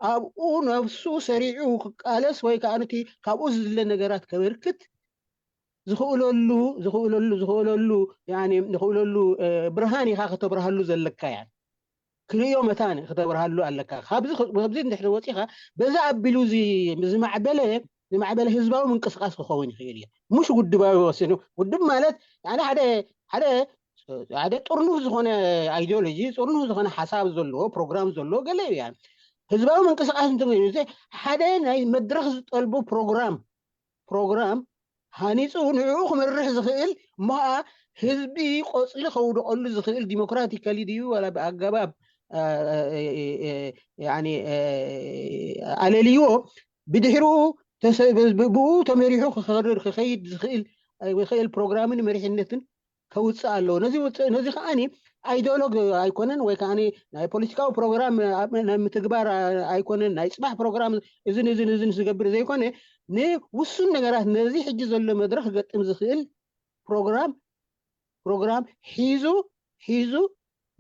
ኣብኡ ነብሱ ሰሪዑ ክቃለስ ወይ ከዓ ነቲ ካብኡ ዝድለ ነገራት ከበርክት ዝኽእለሉ ዝኽእለሉ ዝኽእለሉ ዝኽእለሉ ብርሃን ኢኻ ከተብርሃሉ ዘለካ ያ ክርእዮ መታን ክተብርሃሉ ኣለካ። ካብዚ እንድሕር ወፂኻ በዚ ኣቢሉ ዝማዕበለ ዝማዕበለ ህዝባዊ ምንቅስቃስ ክኸውን ይኽእል እዩ። ሙሽ ውድባዊ ወሲኑ ውድብ ማለት ሓደ ሓደ ሓደ ጥርኑፍ ዝኾነ ኣይዲዮሎጂ ጥርኑፍ ዝኾነ ሓሳብ ዘለዎ ፕሮግራም ዘለዎ ገለ እዩ። ህዝባዊ ምንቅስቃስ እንትኮይኑ ሓደ ናይ መድረክ ዝጠልቡ ፕሮግራም ፕሮግራም ሃኒፁ ንዕኡ ክመርሕ ዝኽእል እሞ ከዓ ህዝቢ ቆፅሊ ከውደቀሉ ዝኽእል ዲሞክራቲካሊ ድዩ ዋላ ብኣገባብ ኣለልይዎ ብድሕሪኡ ብኡ ተመሪሑ ክኸርር ክኸይድ ዝኽእል ዝኽእል ፕሮግራምን መሪሕነትን ከውፅእ ኣለዎ። ነዚ ውፅእ ነዚ ከዓኒ ኣይዲዮሎግ ኣይኮነን ወይ ከዓ ናይ ፖለቲካዊ ፕሮግራም ናይ ምትግባር ኣይኮነን ናይ ፅባሕ ፕሮግራም እዝን እዝን እዝን ዝገብር ዘይኮነ ንውሱን ነገራት ነዚ ሕጂ ዘሎ መድረክ ክገጥም ዝኽእል ፕሮግራም ፕሮግራም ሒዙ ሒዙ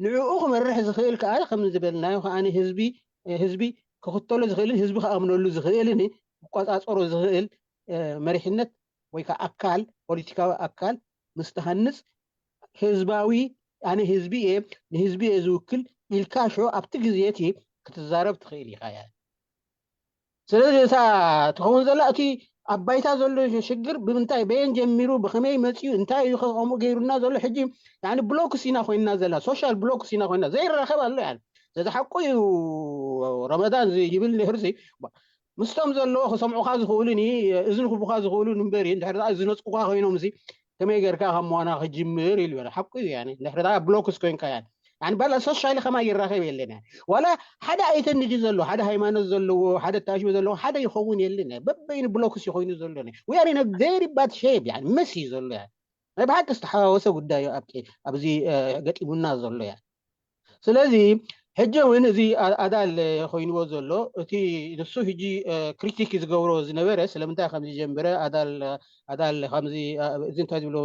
ንዕኡ ክመርሕ ዝኽእል ከዓ ከም ዝበልናዮ ከዓ ህዝቢ ህዝቢ ክኽተሎ ዝኽእልን ህዝቢ ክኣምነሉ ዝኽእልን ክቆፃፀሮ ዝኽእል መሪሕነት ወይ ከዓ ኣካል ፖለቲካዊ ኣካል ምስ ትሃንፅ ህዝባዊ ኣነ ህዝቢ እየ ንህዝቢ እየ ዝውክል ኢልካ ሽዑ ኣብቲ ግዜ እቲ ክትዛረብ ትኽእል ኢኻ እያ ስለዚ እታ ትኸውን ዘላ እቲ ኣብ ባይታ ዘሎ ሽግር ብምንታይ በየን ጀሚሩ ብኸመይ መፅኡ እንታይ እዩ ከምኡ ገይሩና ዘሎ ሕጂ ብሎክስ ኢና ኮይንና ዘላ ሶሻል ብሎክስ ኢና ኮይና ዘይራኸብ ኣሎ ያ ዘዚ ሓቁ እዩ ረመዳን ይብል ነህርዚ ምስቶም ዘለዎ ክሰምዑኻ ዝኽእሉን እዝኒ ክቡኻ ዝኽእሉን እምበር እዩ እንድሕር ዝነፅቁኻ ኮይኖም እዚ ከመይ ጌርካ ካብ መዋና ክጅምር ኢሉ ሓቁ እዩ እንድሕር ብሎክስ ኮይንካ ያ ባላ ሶሻሊ ከማ ይራኸብ የለን ዋላ ሓደ ኣይተንዲ ዘለዎ ሓደ ሃይማኖት ዘለዎ ሓደ ታሽሙ ዘለዎ ሓደ ይኸውን የለን በበይኑ ብሎክስ ይኮይኑ ዘሎ we are in a very bad shape መስ እዩ ዘሎ ናይ ብሓቂ ዝተሓዋወሰ ጉዳይ ኣብዚ ገጢሙና ዘሎ ያ ስለዚ ሕጂ እውን እዚ ኣዳል ኮይንዎ ዘሎ እቲ ንሱ ሕጂ ክሪቲክ ዝገብሮ ዝነበረ ስለምንታይ ከም ዝጀምረ ኣዳል ኣዳል ከምዚ እዚ እንታይ ዝብሎ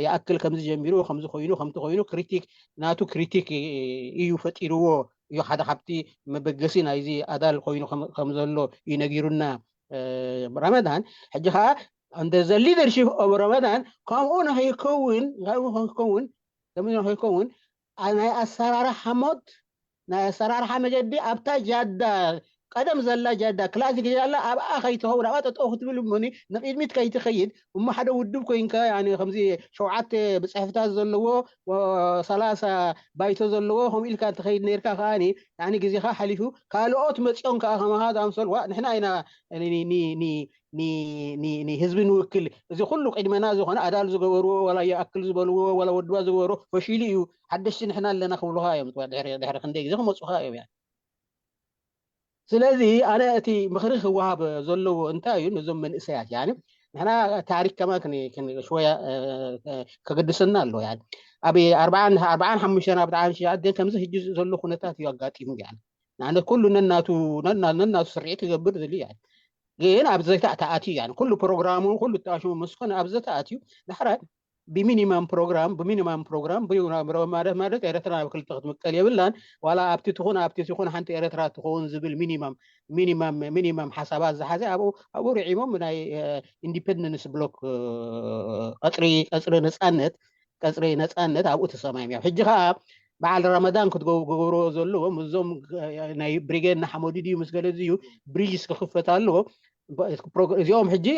ይኣክል ከምዚ ጀሚሩ ከምዚ ኮይኑ ከምቲ ኮይኑ ክሪቲክ ናቱ ክሪቲክ እዩ ፈጢርዎ እዩ ሓደ ካብቲ መበገሲ ናይዚ ኣዳል ኮይኑ ከም ዘሎ እዩ ነጊሩና ረመዳን ሕጂ ከዓ እንደ ዘ ሊደርሽፕ ኦፍ ረመዳን ከምኡ ንኸይከውን ከምኡ ንኸይከውን ከምኡ ንኸይከውን ናይ ኣሰራርሓ ሞት ናይ ኣሰራርሓ መገዲ ኣብታ ጃዳ ቀደም ዘላ ጃዳ ክላሲክ ጃላ ኣብኣ ከይትኸውን ኣብኣ ጠጠው ክትብል እሞኒ ንቅድሚት ከይትኸይድ እሞ ሓደ ውድብ ኮይንካ ከምዚ ሸውዓተ ብፅሕፍታት ዘለዎ ሰላሳ ባይቶ ዘለዎ ከምኡ ኢልካ እንትኸይድ ነርካ ከዓኒ ግዜኻ ሓሊፉ ካልኦት መፂኦም ከዓ ከማኻ ዝኣምሰሉ ዋ ንሕና ኢና ንህዝቢ ንውክል እዚ ኩሉ ቅድመና ዝኾነ ኣዳል ዝገበርዎ ዋላ ይኣክል ዝበልዎ ዋላ ወድባ ዝገበርዎ ፈሺሉ እዩ ሓደሽቲ ንሕና ኣለና ክብሉካ እዮም ድሕሪ ክንደይ ግዜ ክመፁካ እዮም ያ ስለዚ ኣነ እቲ ምክሪ ክወሃብ ዘለዎ እንታይ እዩ ነዞም መንእሰያት ያ ንሕና ታሪክ ከማ ሽወያ ከገድሰና ኣሎ ያ ኣብ ኣርባዓን ሓሙሽተን ኣብ ጣዓን ሽዓት ግን ከምዚ ህጂ ዘሎ ኩነታት እዩ ኣጋጢሙ ያ ንዓነት ኩሉ ነናቱ ነናቱ ስርዒት ክገብር ዝል ያ ግን ኣብ ዘይታ ተኣትዩ ያ ኩሉ ፕሮግራሙ ኩሉ ተኣሽሙ ምስ ኮነ ኣብ ዘተኣትዩ ዳሕራይ ብሚኒማም ፕሮግራም ብሚኒማም ፕሮግራም ማለት ማለት ኤረትራ ናብ ክልተ ክትምቀል የብላን ዋላ ኣብቲ ትኹን ኣብቲ ትኹን ሓንቲ ኤረትራ ትኸውን ዝብል ሚኒማም ሚኒማም ሚኒማም ሓሳባት ዝሓዘ ኣብኡ ኣብኡ ርዒሞም ናይ ኢንዲፐንደንስ ብሎክ ቀፅሪ ቀፅሪ ነፃነት ቀፅሪ ነፃነት ኣብኡ ተሰማሚም ሕጂ ከዓ በዓል ረመዳን ክትገብርዎ ዘለዎም እዞም ናይ ብሪጌድ ንሓመዱ ድዩ ምስ ገለ እዩ ብሪጅስ ክኽፈት ኣለዎ እዚኦም ሕጂ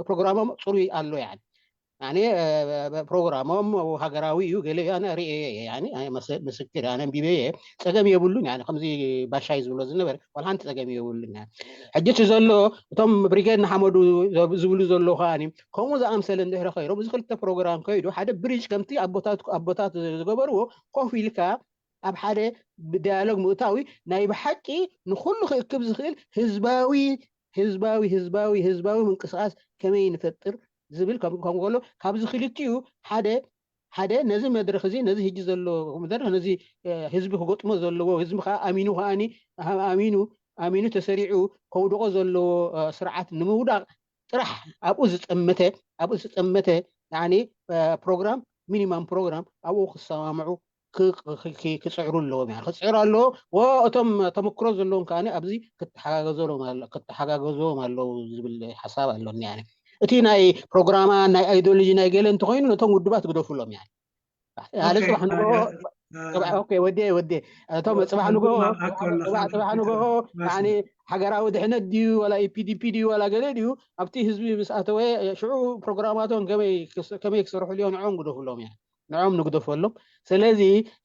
ፕሮግራሞም ፅሩይ ኣሎ ያ ያኒ ፕሮግራሞም ሃገራዊ እዩ ገለ እዩ። ኣነ ርእየ እየ፣ ያኒ ኣነ መስ- ምስክር ኣነ ኣንቢበ እየ። ጸገም የብሉን። ያኒ ከምዚ ባሻይ ዝብሎ ዝነበረ ዋላ ሓንቲ ጸገም የብሉን። ያኒ ሕጂ እቲ ዘሎ እቶም ብሪጌድ ንሓመዱ ዝብሉ ዘሎ ከኣኒ ከምኡ ዝኣምሰለ እንድሕሪ ከይሮም እዚ ክልተ ፕሮግራም ከይዱ ሓደ ብሪጅ ከምቲ ኣቦታት ኣቦታት ዝገበርዎ ኮፍ ኢልካ ኣብ ሓደ ዳያሎግ ምእታዊ ናይ ብሓቂ ንኩሉ ክእክብ ዝኽእል ህዝባዊ ህዝባዊ ህዝባዊ ህዝባዊ ምንቅስቃስ ከመይ ንፈጥር ዝብል ከም ከም ከሎ ካብዚ ክልቲኡ ሓደ ሓደ ነዚ መድረኽ እዚ ነዚ ሕጂ ዘሎ መድረኽ ነዚ ህዝቢ ክገጥሞ ዘለዎ ህዝቢ ከዓ ኣሚኑ ከዓኒ ኣሚኑ ኣሚኑ ተሰሪዑ ከውድቆ ዘለዎ ስርዓት ንምውዳቕ ጥራሕ ኣብኡ ዝጠመተ ኣብኡ ዝጠመተ ያኒ ፕሮግራም ሚኒማም ፕሮግራም ኣብኡ ክሰማምዑ ክፅዕሩ ኣለዎም ያ ክፅዕሩ ኣለዎ። እቶም ተመክሮ ዘለዎም ከዓ ኣብዚ ክተሓጋገዞም ኣለዎ ዝብል ሓሳብ ኣሎኒ። እቲ ናይ ፕሮግራማ ናይ ኣይዲዮሎጂ ናይ ገለ እንተኮይኑ ነቶም ውድባት ግደፉሎም ያ። ሓደ ፅባሕ ንግሆ ወዲ ወዲ እቶም ፅባሕ ንግሆ ፅባሕ ንግሆ ሃገራዊ ድሕነት ድዩ ዋላ ኢፒዲፒ ድዩ ዋላ ገለ ድዩ ኣብቲ ህዝቢ ምስ ኣተወ ሽዑ ፕሮግራማቶም ከመይ ክሰርሑ ልዮ ንዖም ግደፉሎም ያ ንዖም ንግደፈሎም። ስለዚ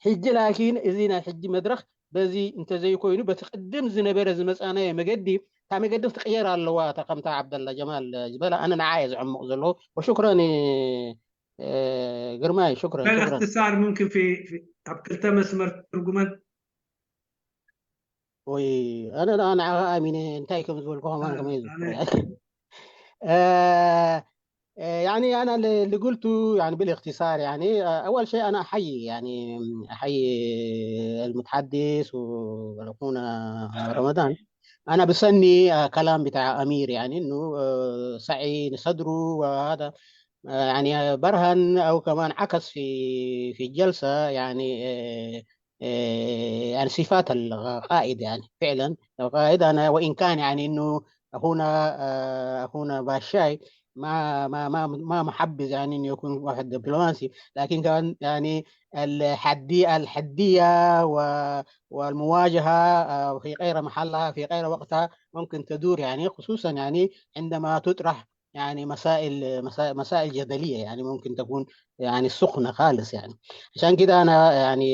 ሕጂ ላኪን እዚ ናይ ሕጂ መድረክ በዚ እንተዘይኮይኑ በቲ ቅድም ዝነበረ ዝመፃናዮ መገዲ እታ መገዲ ክትቅየር ኣለዋ። እታ ከምታ ዓብደላ ጀማል ዝበላ ኣነ ንዓ እየ ዝዕምቕ ዘለዎ። ወሽክረን ግርማይ ሽክረን ሽክረን። እክትሳር ምምክን ኣብ ክልተ መስመር ትርጉመን ወይ ኣነ ደኣ ንዓኻ ኣሚነ እንታይ ከም ዝበልኩ ከማን ከመይ ዝብልኩ ያኒ ኣና ልጉልቱ ያኒ ብልእክትሳር ያኒ ኣዋል ሸይ ኣና ኣሓይ ያኒ ኣሓይ المتحدث ولكونا رمضان أنا بسني كلام بتاع أمير يعني إنه سعي نصدره وهذا يعني برهن أو كمان عكس في في الجلسة يعني يعني صفات القائد يعني فعلا القائد أنا وإن كان يعني إنه أخونا أخونا باشاي ما ما ما ما محبذ يعني إنه يكون واحد دبلوماسي لكن كمان يعني الحدي الحدية والمواجهة في غير محلها في غير وقتها ممكن تدور يعني خصوصا يعني عندما تطرح يعني مسائل مسائل جدليه يعني ممكن تكون يعني سخنه خالص يعني عشان كده انا يعني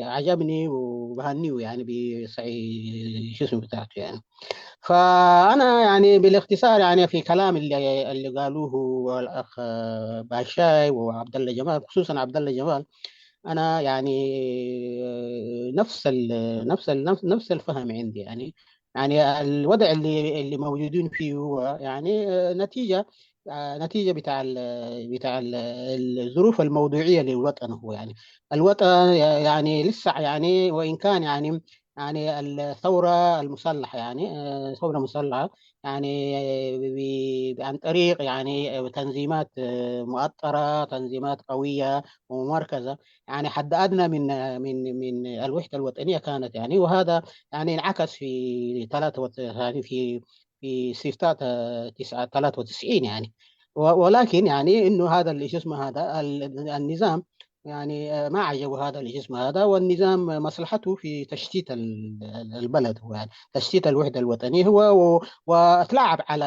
عجبني وبهنيه يعني بسعي شو اسمه بتاعته يعني فانا يعني بالاختصار يعني في كلام اللي اللي قالوه الاخ باشاي وعبد الله جمال خصوصا عبد الله جمال انا يعني نفس ال نفس ال نفس الفهم عندي يعني يعني الوضع اللي اللي موجودين فيه هو يعني نتيجه نتيجه بتاع بتاع الظروف الموضوعيه للوطن هو يعني الوطن يعني لسه يعني وان كان يعني يعني الثوره المسلحه يعني ثوره مسلحه يعني عن طريق يعني تنظيمات مؤطره تنظيمات قويه وممركزه يعني حد ادنى من من من الوحده الوطنيه كانت يعني وهذا يعني انعكس في ثلاثة يعني في في استفتاء تسعة ثلاثة وتسعين يعني ولكن يعني انه هذا اللي اسمه هذا النظام يعني ما عجبه هذا اللي اسمه هذا والنظام مصلحته في تشتيت البلد هو يعني تشتيت الوحده الوطنيه هو واتلعب على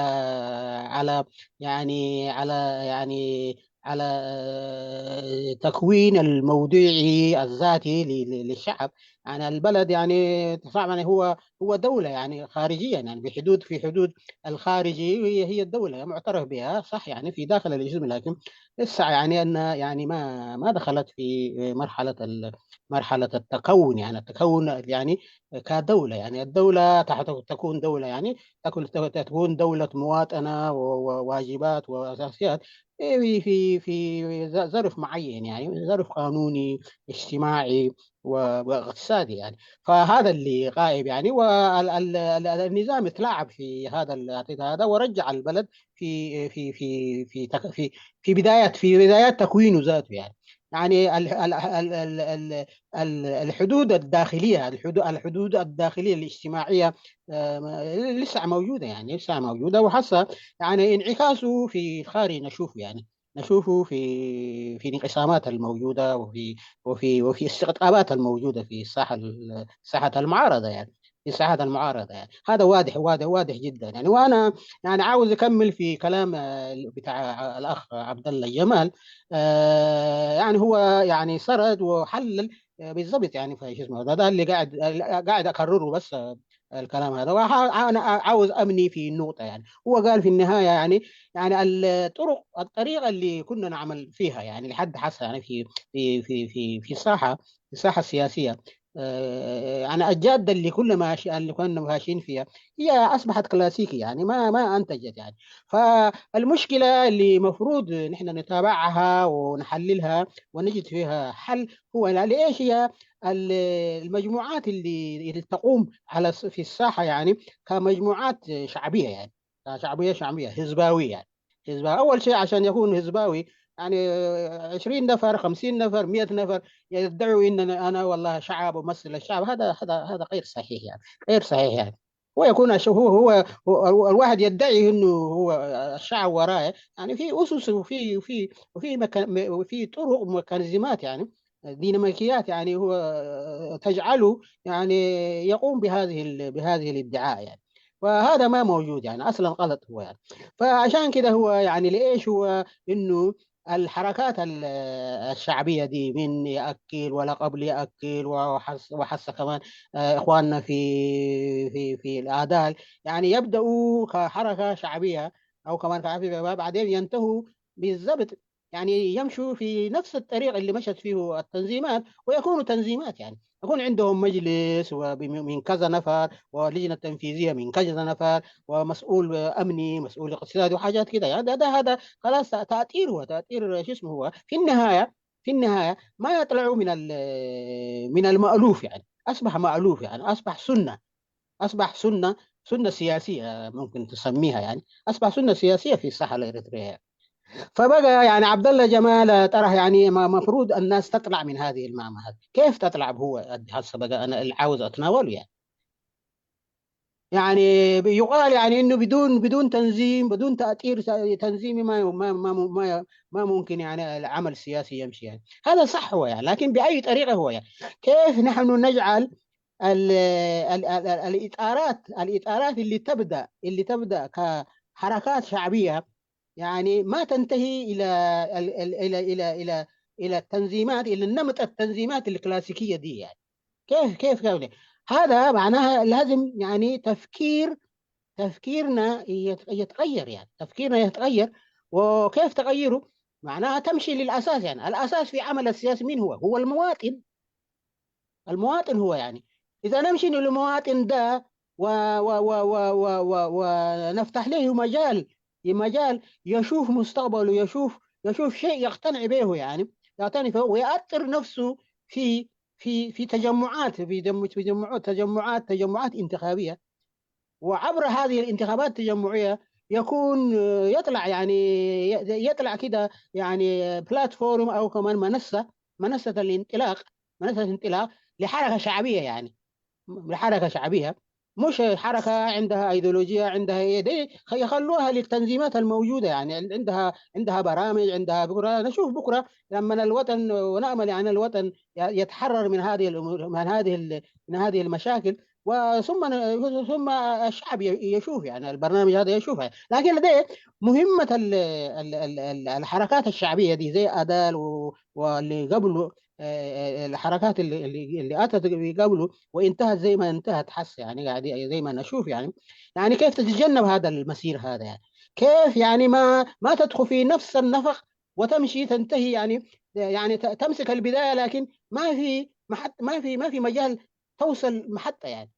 على يعني على يعني على تكوين الموضوعي الذاتي للشعب يعني البلد يعني صعب يعني هو هو دولة يعني خارجيا يعني بحدود في حدود الخارجي هي هي الدولة معترف بها صح يعني في داخل الجسم لكن لسه يعني أن يعني ما ما دخلت في مرحلة مرحلة التكون يعني التكون يعني كدولة يعني الدولة تحت تكون دولة يعني تكون تكون دولة مواطنة وواجبات وأساسيات في في في ظرف معين يعني ظرف قانوني اجتماعي واقتصادي يعني فهذا اللي غائب يعني والنظام اتلاعب في هذا هذا ورجع البلد في في في في في في بدايات في بدايات تكوينه ذاته يعني يعني الحدود الداخليه الحدود الداخليه الاجتماعيه لسه موجوده يعني لسه موجوده وحصل يعني انعكاسه في الخارج نشوفه يعني نشوفه في في الانقسامات الموجوده وفي وفي وفي الاستقطابات الموجوده في الساحه ساحه المعارضه يعني في ساحة المعارضة يعني. هذا واضح، واضح، واضح جدا يعني. وأنا يعني عاوز أكمل في كلام، آه، بتاع الأخ عبد الله جمال. آه، يعني هو يعني سرد وحلل، آه، بالضبط يعني في شو اسمه ده، ده اللي قاعد، قاعد أكرره بس، آه، الكلام هذا. وأنا عاوز أمني في النقطة يعني. هو قال في النهاية يعني، يعني الطرق، الطريقة اللي كنا نعمل فيها يعني لحد حسا يعني في في في في في الساحة، في الساحة السياسية، آه، يعني الجادة اللي كل ما اللي كنا ماشيين فيها هي أصبحت كلاسيكي يعني، ما ما أنتجت يعني. فالمشكلة اللي مفروض نحن نتابعها ونحللها ونجد فيها حل هو ليش هي المجموعات اللي اللي تقوم على في الساحة يعني كمجموعات شعبية يعني، شعبية شعبية حزباوية يعني. حزباوي أول شيء عشان يكون حزباوي يعني عشرين نفر، خمسين نفر، مئة نفر يدعوا إن أنا والله شعب ومثل الشعب، هذا هذا هذا غير صحيح يعني، غير صحيح يعني. هو يكون هو هو الواحد يدعي إنه هو الشعب وراه يعني، في أسس وفي وفي وفي مكان وفي طرق وميكانيزمات يعني، ديناميكيات يعني هو تجعله يعني يقوم بهذه بهذه الادعاء يعني. فهذا ما موجود يعني، اصلا غلط هو يعني. فعشان كده هو يعني ليش هو انه الحركات الشعبيه دي من ياكل ولا قبل ياكل وحس وحس كمان اخواننا في في في الاذال يعني يبداوا كحركه شعبيه او كمان كعفيفه، بعدين ينتهوا بالضبط يعني يمشوا في نفس الطريق اللي مشت فيه التنظيمات، ويكونوا تنظيمات يعني يكون عندهم مجلس من كذا نفر ولجنه تنفيذيه من كذا نفر ومسؤول امني مسؤول اقتصادي وحاجات كده يعني. ده, ده هذا خلاص تاثير هو تاثير شو اسمه هو في النهايه، في النهايه ما يطلعوا من من المالوف يعني، اصبح مالوف يعني، اصبح سنه، اصبح سنه، سنه سياسيه ممكن تسميها يعني، اصبح سنه سياسيه في الساحه الاريتريه. فبقى يعني عبد الله جمال طرح يعني مفروض الناس تطلع من هذه المعمعة. كيف تطلع؟ هو هسه بقى انا اللي عاوز اتناوله يعني. يعني يقال يعني انه بدون بدون تنظيم، بدون تاثير تنظيمي ما ما ما ما, ما ممكن يعني العمل السياسي يمشي يعني. هذا صح هو يعني، لكن باي طريقه هو يعني؟ كيف نحن نجعل ال ال ال الاطارات الاطارات اللي تبدا اللي تبدا كحركات شعبيه يعني ما تنتهي الى الى الى الى الى التنظيمات، الى النمط التنظيمات الكلاسيكيه دي يعني. كيف كيف كيف هذا معناها لازم يعني تفكير، تفكيرنا يتغير يعني، تفكيرنا يتغير. وكيف تغيره؟ معناها تمشي للاساس يعني. الاساس في عمل السياسي مين هو؟ هو المواطن. المواطن هو يعني اذا نمشي للمواطن ده ونفتح له مجال، مجال يشوف مستقبله، يشوف يشوف شيء يقتنع به يعني، يقتنع فيه ويأطر نفسه في في في تجمعات في تجمعات تجمعات تجمعات انتخابيه. وعبر هذه الانتخابات التجمعيه يكون يطلع يعني يطلع كده يعني بلاتفورم او كمان منصه، منصه الانطلاق، منصه الانطلاق لحركه شعبيه يعني، لحركه شعبيه، مش حركه عندها ايديولوجيه عندها ايه دي، يخلوها للتنظيمات الموجوده يعني عندها عندها برامج، عندها بكره نشوف بكره لما الوطن ونامل يعني الوطن يتحرر من هذه الامور، من هذه من هذه المشاكل، وثم ثم الشعب يشوف يعني البرنامج هذا يشوفه. لكن لديه مهمه الحركات الشعبيه دي زي ادال واللي قبله، الحركات اللي اللي اتت قبله وانتهت زي ما انتهت حس يعني قاعد زي ما نشوف يعني. يعني كيف تتجنب هذا المسير هذا يعني؟ كيف يعني ما ما تدخل في نفس النفق وتمشي تنتهي يعني، يعني تمسك البدايه لكن ما في محط، ما في ما في مجال توصل محطه يعني.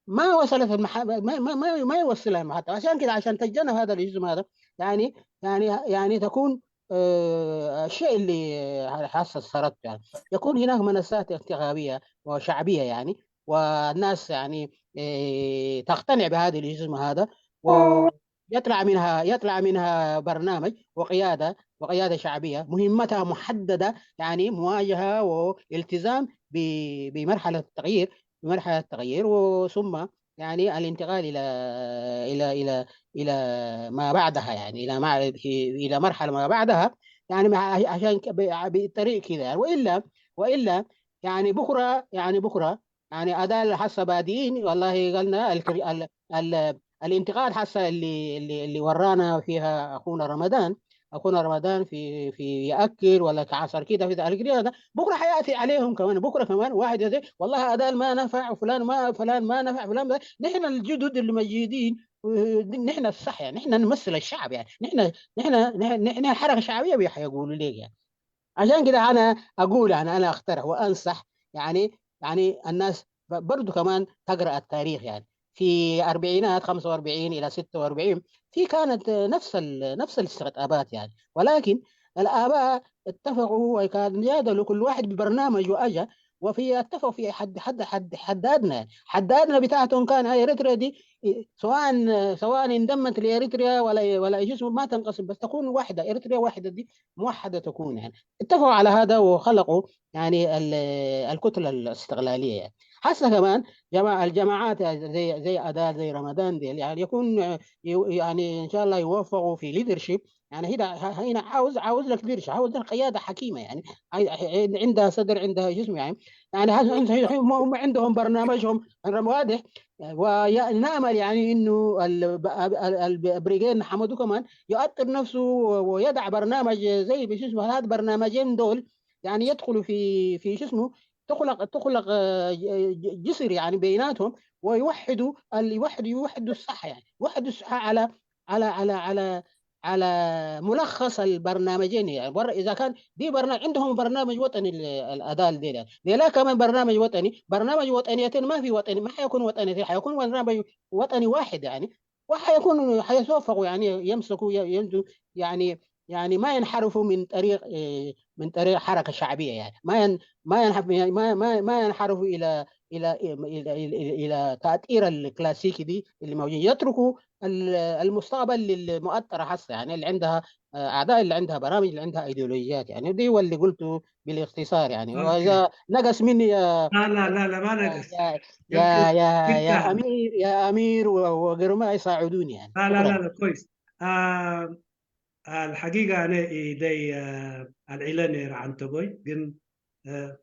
ما وصلت المح... ما ما ما, ما يوصلها المحطه. عشان كده عشان تتجنب هذا الاسم هذا يعني، يعني يعني تكون آه الشيء اللي حاسس سردت يعني يكون هناك منصات انتخابيه وشعبيه يعني، والناس يعني آه تقتنع بهذه الاسم هذا و يطلع منها يطلع منها برنامج وقياده وقياده شعبيه مهمتها محدده يعني مواجهه والتزام بمرحله التغيير، بمرحله التغيير وثم يعني الانتقال الى الى الى الى ما بعدها يعني الى ما الى مرحله ما بعدها يعني عشان بالطريق كذا يعني. والا والا يعني بكره يعني بكره يعني أدال حسا بادئين، والله قالنا الكر- ال- ال- الانتقاد حسا اللي اللي اللي ورانا فيها أخونا رمضان. أخونا رمضان في في يأكل ولا تعصر كده في ذلك هذا، بكرة حيأتي عليهم كمان، بكرة كمان واحد يقول: "والله أدال ما نفع، وفلان ما، فلان ما نفع، فلان ما". نحن الجدد اللي مجيدين، نحن الصح، يعني نحن نمثل الشعب، يعني نحن نحن نحن, نحن الحركة الشعبية، بيح يقولوا ليك يعني. عشان كده أنا أقول، يعني أنا أقترح وأنصح، يعني يعني الناس ب- برضو كمان تقرأ التاريخ، يعني في أربعينات، خمسة وأربعين إلى ستة وأربعين، في كانت نفس ال- نفس الاستقطابات، يعني، ولكن الآباء اتفقوا وكان جادلوا، كل واحد ببرنامج وأجا، وفي اتفقوا في حد حد حد حدادنا، يعني حدادنا بتاعتهم كان هاي إريتريا دي، سواء سواء انضمت لإريتريا ولا ولا شو اسمه، ما تنقسم، بس تكون واحدة، إريتريا واحدة دي موحدة تكون، يعني. اتفقوا على هذا وخلقوا، يعني ال- الكتلة الاستقلالية، يعني. حتى كمان جماعة الجماعات زي زي أدال، زي رمضان ديل، يعني يكون، يعني إن شاء الله يوفقوا في leadership، يعني هنا هنا عاوز عاوز لك leadership، عاوز لك قيادة حكيمة، يعني عاي- عندها صدر، عندها جسم، يعني يعني هذا هم هم عندهم برنامجهم، برنامج واضح، ونأمل يعني إنه ال- ال- ال- بريغين حمدو كمان يؤطر نفسه ويضع برنامج زي، بشو اسمه، هذا برنامجين دول، يعني يدخلوا في في شو اسمه، تخلق تخلق آه، ج- ج- جسر، يعني بيناتهم، ويوحدوا ال- يوحدوا يوحدوا الصح، يعني يوحدوا الصح على على على على على ملخص البرنامجين، يعني بر اذا كان دي برنامج، عندهم برنامج وطني ال- الادال دي، يعني دي لا كمان برنامج وطني، برنامج وطنيتين، ما في وطني، ما حيكون وطنيتين، حيكون برنامج وطني واحد، يعني وحيكون حيتوفقوا، يعني يمسكوا ي- يمسكوا، يعني يعني ما ينحرفوا من طريق إيه، من طريق حركة شعبية، يعني ما ين ما ينحرف ما ما ما ينحرفوا إلى إلى إلى إلى, إلى, إلى تأطير الكلاسيكي دي اللي موجود، يتركوا ال- المستقبل للمؤطرة حصة، يعني اللي عندها آه، أعضاء، اللي عندها برامج، اللي عندها أيديولوجيات، يعني دي هو اللي قلته بالاختصار، يعني. وإذا نقص مني يا لا لا لا لا ما نقص. يا يا يا, يا أمير، يا أمير و- وغيرهم يساعدوني، يعني. لا لا شكرا. لا لا كويس. آه الحقيقة أنا إيدي آه العيلة نير عن تبوي جن آه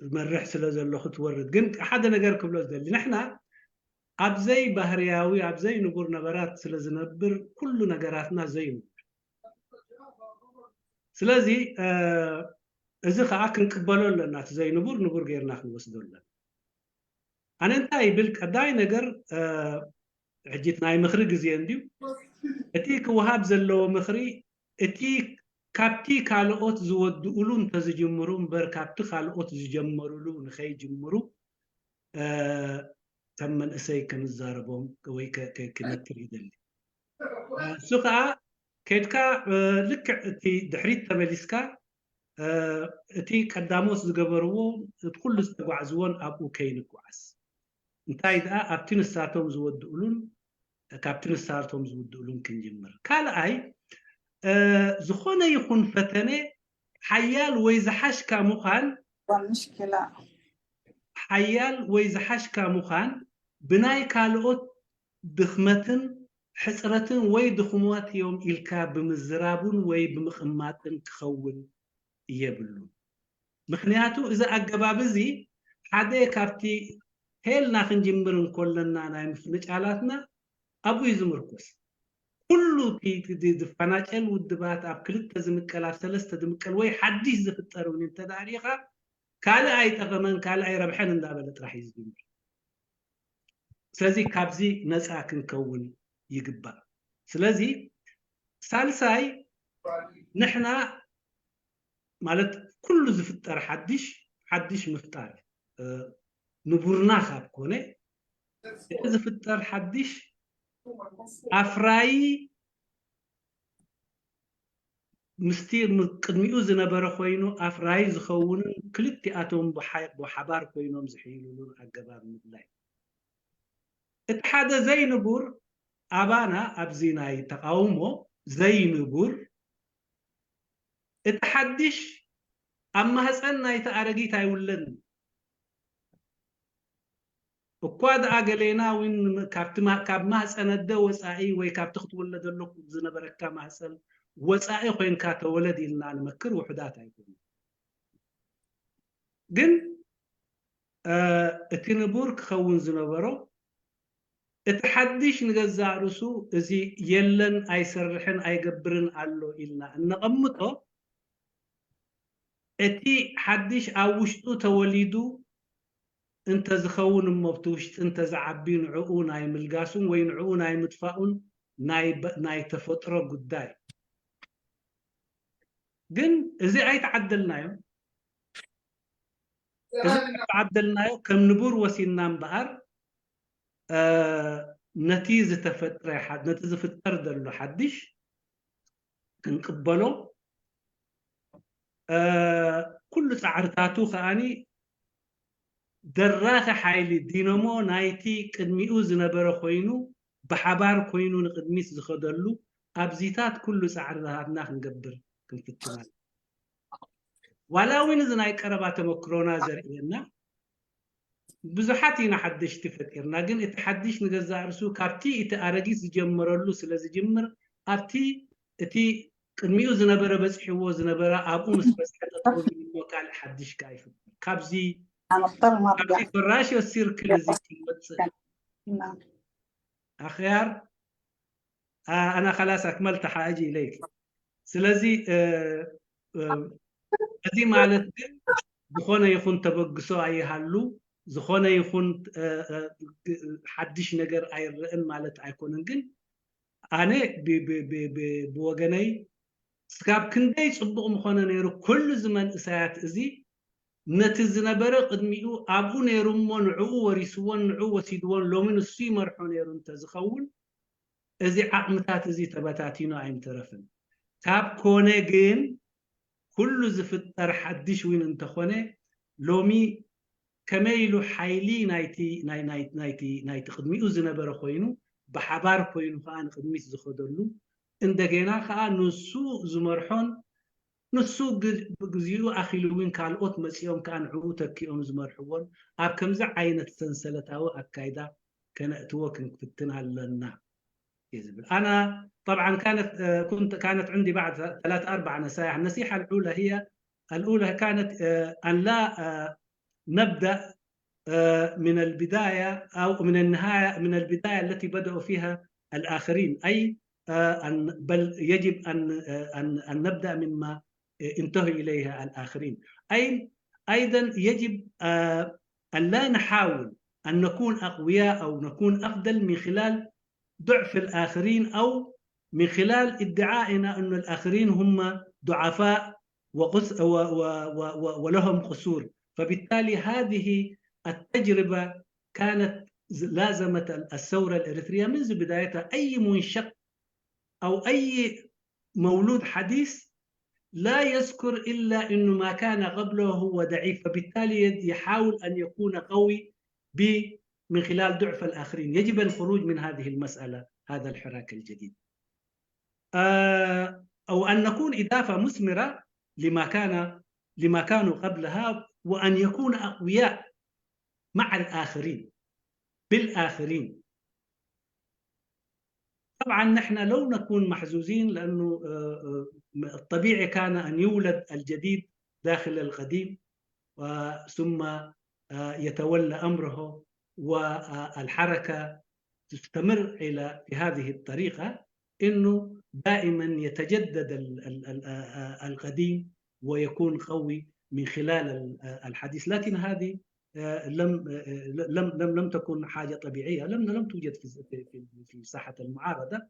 ዝመርሕ ስለ ዘሎ ክትወርድ። ግን ሓደ ነገር ክብሎ ዝደሊ፣ ንሕና ኣብ ዘይባህርያዊ፣ ኣብ ዘይንቡር ነበራት ስለ ዝነብር፣ ኩሉ ነገራትና ዘይንቡር። ስለዚ እዚ ከዓ ክንቅበሎ ኣለና። እቲ ዘይንቡር ንቡር ጌርና ክንወስዶ ኣለና። ኣነ እንታይ ይብል፣ ቀዳይ ነገር ሕጂ ናይ ምኽሪ ግዜ እንድዩ። እቲ ክወሃብ ዘለዎ ምኽሪ፣ እቲ ካብቲ ካልኦት ዝወድኡሉ እንተዝጅምሩ እምበር፣ ካብቲ ካልኦት ዝጀመሩሉ ንኸይጅምሩ ከም መንእሰይ ክንዛረቦም ወይ ክመክር ይደሊ። እሱ ከዓ ከድካ ልክዕ እቲ ድሕሪት ተመሊስካ እቲ ቀዳሞት ዝገበርዎ እቲ ኩሉ ዝተጓዕዝዎን ኣብኡ ከይንጓዓዝ፣ እንታይ ደኣ ኣብቲ ንሳቶም ዝወድኡሉን ካብቲ ንሳቶም ዝውድኡሉን ክንጅምር። ካልኣይ፣ ዝኾነ ይኹን ፈተነ ሓያል ወይ ዝሓሽካ ምዃን ምሽኪላ ሓያል ወይ ዝሓሽካ ምዃን ብናይ ካልኦት ድኽመትን ሕፅረትን ወይ ድኹማት እዮም ኢልካ ብምዝራቡን ወይ ብምቕማጥን ክኸውን የብሉን። ምኽንያቱ እዚ ኣገባብ እዚ ሓደ ካብቲ ሄልና ክንጅምር እንኮለና ናይ ምፍንጫላትና ኣብኡ እዩ ዝምርኮስ። ኩሉ ዝፈናጨል ውድባት ኣብ ክልተ ዝምቀል ኣብ ሰለስተ ዝምቀል ወይ ሓድሽ ዝፍጠር እውን እንተዳሪኻ ካልእ ኣይጠቐመን ካልእ ኣይረብሐን እንዳበለ ጥራሕ እዩ ዝጅምር። ስለዚ ካብዚ ነፃ ክንከውን ይግባእ። ስለዚ ሳልሳይ ንሕና ማለት ኩሉ ዝፍጠር ሓድሽ ሓድሽ ምፍጣር ንቡርና ካብ ኮነ እቲ ዝፍጠር ሓድሽ ኣፍራዪ ምስቲ ቅድሚኡ ዝነበረ ኮይኑ ኣፍራዪ ዝኸውንን ክልቲኣቶም ብሓባር ኮይኖም ዝሕይሉሉን ኣገባብ ምድላይ። እቲ ሓደ ዘይንቡር ኣባና ኣብዚ ናይ ተቓውሞ ዘይንቡር እቲ ሓድሽ ኣብ ማህፀን ናይቲ ኣረጊት ኣይውለድን። እኳ ደኣ ገሌና እውን ካብቲ ካብ ማህፀን ኣደ ወፃኢ ወይ ካብቲ ክትውለደሉ ዝነበረካ ማህፀን ወፃኢ ኮይንካ ተወለድ ኢልና ንመክር ውሑዳት ኣይኮኑን። ግን እቲ ንቡር ክኸውን ዝነበሮ፣ እቲ ሓድሽ ንገዛእ ርእሱ እዚ የለን፣ ኣይሰርሕን፣ ኣይገብርን ኣሎ ኢልና እነቐምጦ፣ እቲ ሓድሽ ኣብ ውሽጡ ተወሊዱ እንተዝኸውን እሞ፣ ኣብቲ ውሽጢ እንተዝዓቢ፣ ንዕኡ ናይ ምልጋሱን ወይ ንዕኡ ናይ ምጥፋኡን ናይ በ-፣ ናይ ተፈጥሮ ጉዳይ። ግን እዚ ኣይተዓደልናዮ። እዚ ኣይተዓደልናዮ፣ ከም ንቡር ወሲድና እምበኣር፣ እ፣ ነቲ ዝተፈጥረ ሓ-፣ ነቲ ዝፍጠር ዘሎ ሓድሽ ክንቅበሎ፣ እ፣ ኩሉ ጻዕርታቱ ከኣኒ ደራኺ ሓይሊ፣ ዲነሞ ናይቲ ቅድሚኡ ዝነበረ ኮይኑ፣ ብሓባር ኮይኑ ንቕድሚት ዝኸደሉ ኣብዚታት ኩሉ ጻዕርታትና ክንገብር ክንፍትን ኣለና። ዋላ እውን እዚ ናይ ቀረባ ተመክሮና ዘርእየና ብዙሓት ኢና ሓደሽቲ ፈጢርና፣ ግን እቲ ሓድሽ ንገዛእ ርእሱ ካብቲ እቲ ኣረጊት ዝጀመረሉ ስለ ዝጅምር፣ ኣብቲ እቲ ቅድሚኡ ዝነበረ በጺሕዎ ዝነበረ ኣብኡ ምስ በጽሐ ጠጠው ኢሉ እሞ ካልእ ሓድሽ ከኣ ይፍጠር። ካብዚ፣ ካብዚ ፈራሽዮ ሲርክል እዚ ክንወጽእ። ኣኽያር፣ ኣ-፣ ኣና ኻላስ ኣክመልተ ሓእጂ ኢለይክ። ስለዚ፣ እ፣ እ፣ እዚ ማለት ግን ዝኾነ ይኹን ተበግሶ ኣይሃሉ፣ ዝኾነ ይኹን፣ እ፣ እ፣ ሓድሽ ነገር ኣይረእን ማለት ኣይኮነን። ግን ኣነ ብ-፣ ብ-፣ ብ-፣ ብ-፣ ብወገነይ ስጋብ ክንደይ ጽቡቕ ምኾነ ነይሩ፣ ኩሉ እዚ መንእሰያት እዚ ነቲ ዝነበረ ቅድሚኡ ኣብኡ ነይሩ እሞ ንዕኡ ወሪስዎን ንዕኡ ወሲድዎን ሎሚ ንሱ ይመርሖ ነይሩ እንተዝኸውን፣ እዚ ዓቕምታት እዚ ተበታቲኑ ኣይምተረፍን። ካብ ኮነ ግን ኩሉ ዝፍጠር ሓድሽ እውን እንተኾነ ሎሚ ከመይ ኢሉ ሓይሊ ናይቲ፣ ናይ፣ ናይ፣ ናይቲ፣ ናይቲ ቅድሚኡ ዝነበረ ኮይኑ ብሓባር ኮይኑ ከኣ ንቅድሚት ዝኸደሉ፣ እንደገና ከኣ ንሱ ዝመርሖን ንሱ ግ-፣ ብግዚኡ ኣኺሉ እውን ካልኦት መጺኦም ከኣ ንዕኡ ተኪኦም ዝመርሕዎን ኣብ ከምዚ ዓይነት ሰንሰለታዊ ኣካይዳ ከነእትዎ ክንፍትን ኣለና እዩ ዝብል። ኣና طبعا كانت، እ፣ كنت، كانت عندي بعد ثلاث أربع نصائح. النصيحة الأولى هي، الأولى كانت، እ፣ أن لا، እ፣ نبدأ، እ፣ من البداية أو من النهاية، من البداية التي بدأوا فيها الآخرين، أي، እ፣ أن، بل يجب أن، እ፣ أن، أن نبدأ مما، እ፣ انتهوا إليها الآخرين. أي، أيضا يجب، እ، أن لا نحاول أن نكون أقوياء أو نكون أفضل من خلال ضعف الآخرين أو من خلال ادعائنا أن الآخرين هم ضعفاء وقص-، و-، و-، و-، و-، ولهم قصور. فبالتالي هذه التجربة كانت ز-، لازمت ال-، الثورة الإريترية منذ بدايتها. أي منشق أو أي مولود حديث لا يذكر إلا إنه ما كان قبله هو ضعيف، فبالتالي يد-، يحاول أن يكون قوي ب-، من خلال ضعف الآخرين. يجب الخروج من هذه المسألة، هذا الحراك الجديد. آه، أو أن نكون إضافة مثمرة لما كان، لما كانوا قبلها، وأن يكون أقوياء مع الآخرين، بالآخرين. طبعا نحن لو نكون محظوظين، لأنه، آه، آه، الطبيعي كان أن يولد الجديد داخل القديم، و-، ثم، آه، يتولى أمره، والحركة تستمر إلى، بهذه الطريقة، إنه دائما يتجدد ال-، ال-، ال-، آه، آه، القديم ويكون قوي من خلال ال-، آه، الحديث. لكن هذه، آه، لم، آه، لم، لم، لم تكن حاجة طبيعية، لم، لم توجد في، في، في، في ساحة المعارضة.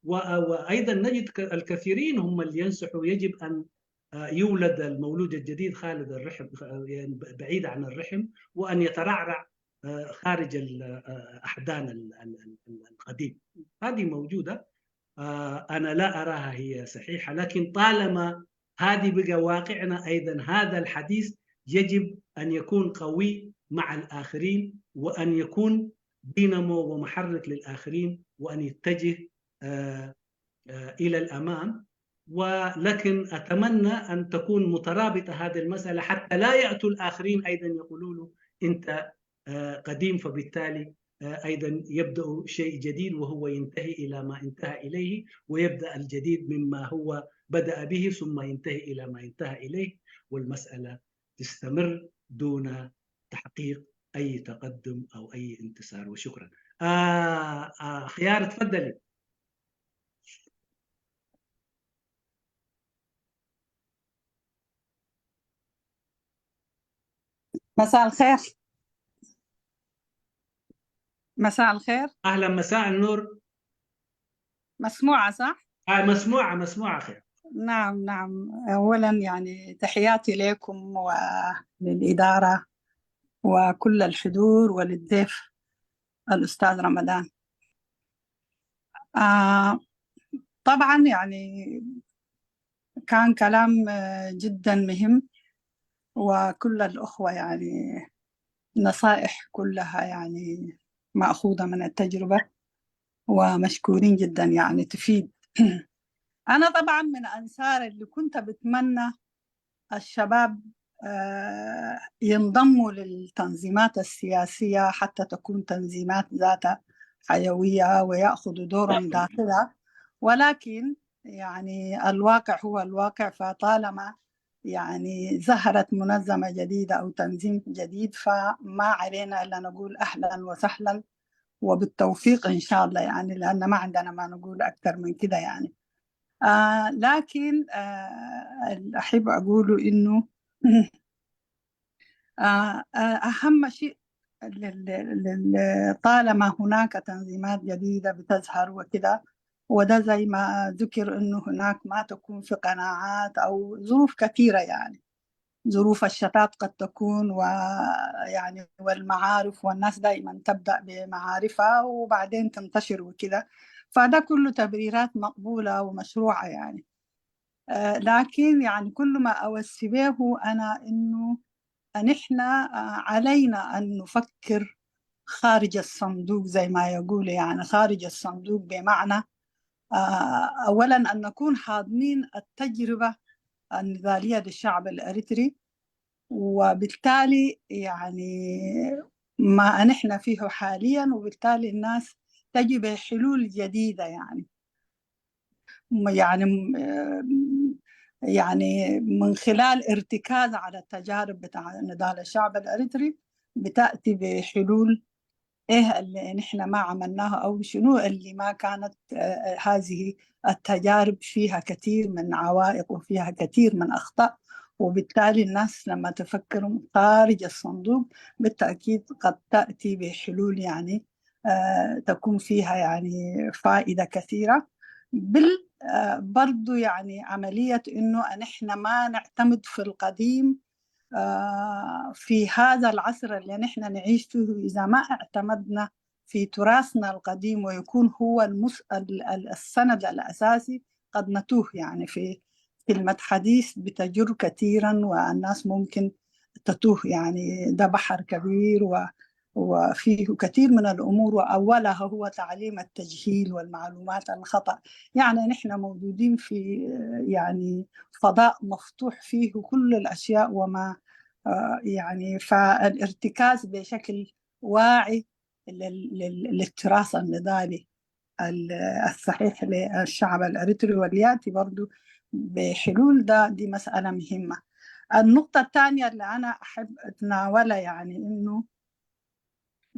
و-، وأيضا نجد ك-، الكثيرين هم اللي ينصحوا يجب أن، آه، يولد المولود الجديد خالد الرحم، آه، يعني ب-، بعيد عن الرحم، وأن يترعرع، آه، خارج ال-، آه، أحضان ال-، ال-، ال-، ال-، القديم. هذه موجودة. آه، أنا لا أراها هي صحيحة، لكن طالما هذه بقى واقعنا أيضا، هذا الحديث يجب أن يكون قوي مع الآخرين، وأن يكون دينامو ومحرك للآخرين، وأن يتجه، آه، آه، إلى الأمام. ولكن أتمنى أن تكون مترابطة هذه المسألة حتى لا يأتوا الآخرين أيضا يقولوا له: "أنت، آه، قديم"، فبالتالي، آه، أيضا يبدأ شيء جديد وهو ينتهي إلى ما انتهى إليه، ويبدأ الجديد مما هو بدأ به ثم ينتهي إلى ما انتهى إليه، والمسألة تستمر دون تحقيق أي تقدم أو أي انتصار. وشكرا. آه، آه، خيار، تفضلي. مساء الخير. مساء الخير. أهلا، مساء النور. مسموعة صح؟ آه، مسموعة، مسموعة خير. نعم، نعم. أولا يعني تحياتي لكم وللإدارة وكل الحضور وللضيف الأستاذ رمضان. آه طبعا يعني كان كلام آه، جدا مهم، وكل الأخوة يعني نصائح كلها يعني مأخوذة من التجربة، ومشكورين جدا يعني تفيد. أنا طبعا من أنصار اللي كنت بتمنى الشباب آه، ينضموا للتنظيمات السياسية حتى تكون تنظيمات ذاتها حيوية ويأخذوا دورهم داخلها، ولكن يعني الواقع هو الواقع. فطالما يعني ظهرت منظمة جديدة أو تنظيم جديد، فما علينا إلا نقول أهلا وسهلا وبالتوفيق إن شاء الله، يعني لأن ما عندنا ما نقول أكثر من كده يعني. آه لكن آه أحب أقوله إنه آه آه أهم شيء لل- لل- طالما هناك تنظيمات جديدة بتظهر وكده، وده زي ما ذكر إنه هناك ما تكون في قناعات أو ظروف كثيرة يعني. ظروف الشتات قد تكون ويعني والمعارف، والناس دائما تبدأ بمعارفها وبعدين تنتشر وكده. فده كله تبريرات مقبولة ومشروعة يعني. آه، لكن يعني كل ما أوسبه أنا إنه نحن آه، علينا أن نفكر خارج الصندوق زي ما يقول، يعني خارج الصندوق بمعنى آه، أولا أن نكون حاضنين التجربة النضالية للشعب الأريتري، وبالتالي يعني ما نحن فيه حاليا، وبالتالي الناس تجي بحلول جديدة يعني يعني يعني من خلال ارتكاز على التجارب بتاع نضال الشعب الأريتري بتأتي بحلول إيه اللي نحن ما عملناه أو شنو اللي ما كانت هذه التجارب فيها كثير من عوائق وفيها كثير من أخطاء، وبالتالي الناس لما تفكر خارج الصندوق بالتأكيد قد تأتي بحلول يعني تكون فيها يعني فائدة كثيرة. بال برضو يعني عملية إنه نحن ما نعتمد في القديم في هذا العصر اللي نحن نعيش فيه، إذا ما اعتمدنا في تراثنا القديم ويكون هو المس... السند الأساسي، قد نتوه يعني في كلمة حديث بتجر كثيرا، والناس ممكن تتوه يعني. ده بحر كبير و... وفيه كثير من الأمور، وأولها هو تعليم التجهيل والمعلومات الخطأ. يعني نحن موجودين في يعني فضاء مفتوح فيه كل الأشياء وما آه، يعني فالارتكاز بشكل واعي للتراث النضالي الصحيح للشعب الأريتري، والياتي برضو بحلول ده، دي مسألة مهمة. النقطة الثانية اللي أنا أحب أتناولها يعني إنه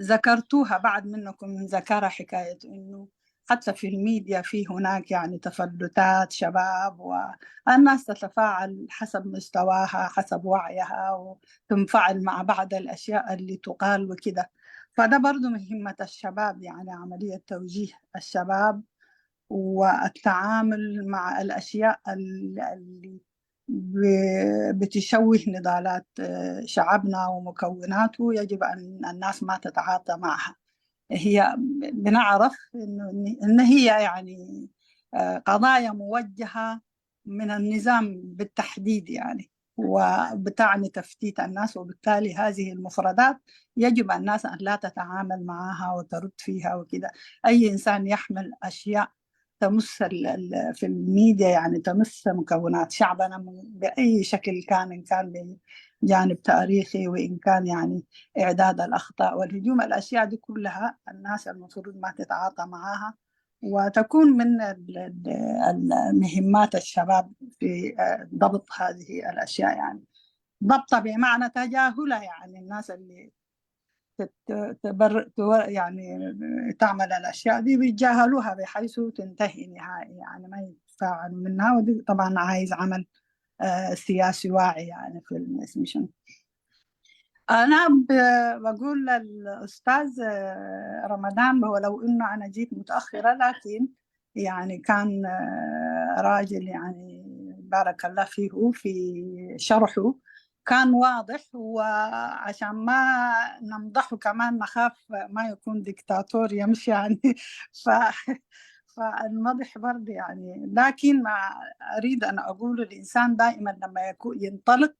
ذكرتوها، بعض منكم ذكرها، حكاية إنه حتى في الميديا في هناك يعني تفلتات شباب، والناس تتفاعل حسب مستواها، حسب وعيها، وتنفعل مع بعض الأشياء اللي تقال وكده. فده برضو مهمة الشباب، يعني عملية توجيه الشباب والتعامل مع الأشياء اللي بتشوه نضالات شعبنا ومكوناته، يجب أن الناس ما تتعاطى معها. هي بنعرف إنه إن هي يعني قضايا موجهة من النظام بالتحديد يعني، وبتعني تفتيت الناس، وبالتالي هذه المفردات يجب الناس أن لا تتعامل معها وترد فيها وكده. أي إنسان يحمل أشياء تمس في الميديا يعني تمس مكونات شعبنا بأي شكل كان، إن كان بجانب تاريخي وإن كان يعني إعداد الأخطاء والهجوم، الأشياء دي كلها الناس المفروض ما تتعاطى معها وتكون من مهمات الشباب في ضبط هذه الأشياء يعني. ضبطها بمعنى تجاهلها يعني، الناس اللي تبرئ يعني تعمل الأشياء دي، بيتجاهلوها بحيث تنتهي نهائي، يعني ما يتفاعلوا منها. ودي طبعا عايز عمل سياسي واعي يعني في الميشن. أنا بقول للأستاذ رمضان، هو لو إنه أنا جيت متأخرة، لكن يعني كان راجل يعني بارك الله فيه في شرحه، كان واضح. وعشان ما نمدحه كمان نخاف ما يكون ديكتاتور يمشي يعني ف... فالمدح برضه يعني. لكن ما أريد أن أقول، الإنسان دائما لما يكون ينطلق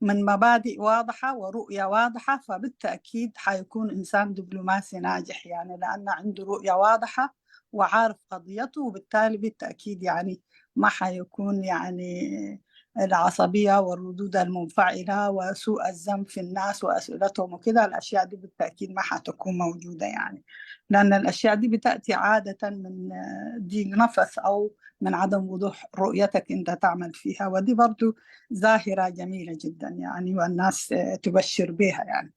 من مبادئ واضحة ورؤية واضحة، فبالتأكيد حيكون إنسان دبلوماسي ناجح يعني، لأن عنده رؤية واضحة وعارف قضيته، وبالتالي بالتأكيد يعني ما حيكون يعني العصبية والردود المنفعلة وسوء الظن في الناس وأسئلتهم وكده. الأشياء دي بالتأكيد ما حتكون موجودة يعني، لأن الأشياء دي بتأتي عادة من ضيق نفس أو من عدم وضوح رؤيتك أنت تعمل فيها. ودي برضو ظاهرة جميلة جدا يعني، والناس تبشر بها يعني.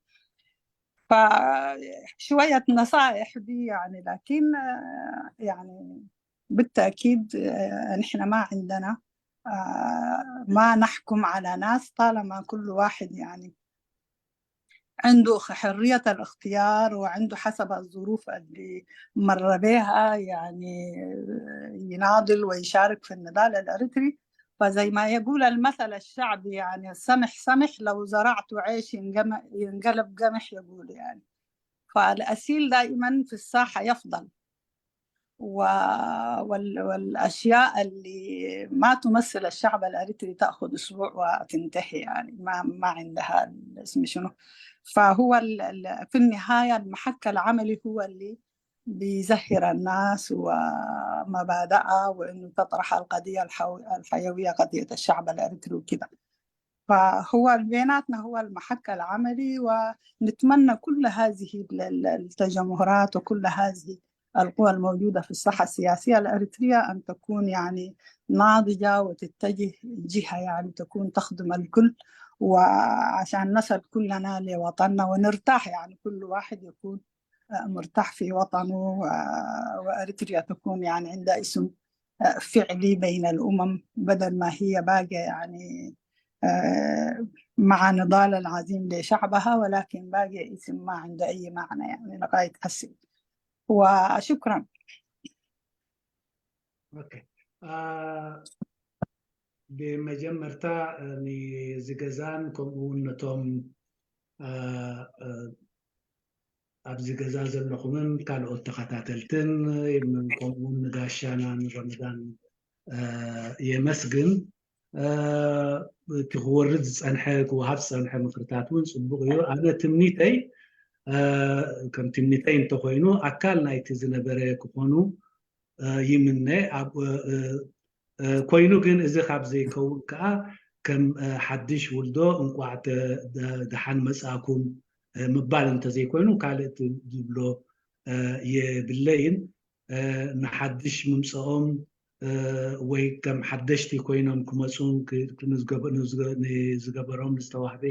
فشوية نصائح دي يعني، لكن يعني بالتأكيد نحن ما عندنا ما نحكم على ناس طالما كل واحد يعني عنده حرية الاختيار، وعنده حسب الظروف اللي مر بها يعني يناضل ويشارك في النضال الأريتري. فزي ما يقول المثل الشعبي يعني، السمح سمح، لو زرعته عيش ينقلب قمح، يقول يعني. فالأسيل دائما في الساحة يفضل، والأشياء اللي ما تمثل الشعب الأريتري تأخذ أسبوع وتنتهي يعني، ما ما عندها اسم شنو. فهو في النهاية المحك العملي هو اللي بيزهر الناس ومبادئها، وإنه تطرح القضية الحيوية، قضية الشعب الأريتري وكده. فهو بيناتنا هو المحك العملي، ونتمنى كل هذه التجمهرات وكل هذه القوى الموجودة في الساحة السياسية الأريترية أن تكون يعني ناضجة وتتجه جهة يعني تكون تخدم الكل، وعشان نصل كلنا لوطننا ونرتاح يعني، كل واحد يكون مرتاح في وطنه، وأريتريا تكون يعني عندها اسم فعلي بين الأمم، بدل ما هي باقية يعني مع نضال العظيم لشعبها، ولكن باقية اسم ما عنده أي معنى يعني لغاية هسه. وشكرا. ብመጀመርታ ንዝገዛን ከምኡ እውን ነቶም ኣብዚ ገዛ ዘለኹምን ካልኦት ተኸታተልትን ከምኡውን ንጋሻና ንረመዳን የመስግን። እቲ ክወርድ ዝፀንሐ ክወሃብ ዝፀንሐ ምክርታት እውን ፅቡቕ እዩ። ኣነ ትምኒተይ ከም ትምኒተይ እንተኮይኑ ኣካል ናይቲ ዝነበረ ክኾኑ ይምነ። ኮይኑ ግን እዚ ካብ ዘይከውን ከዓ ከም ሓድሽ ውልዶ እንቋዕ ደሓን መፃእኩም ምባል እንተዘይኮይኑ ካልእ ዝብሎ የብለይን። ንሓድሽ ምምፀኦም ወይ ከም ሓደሽቲ ኮይኖም ክመፁን ንዝገበሮም ዝተዋህበ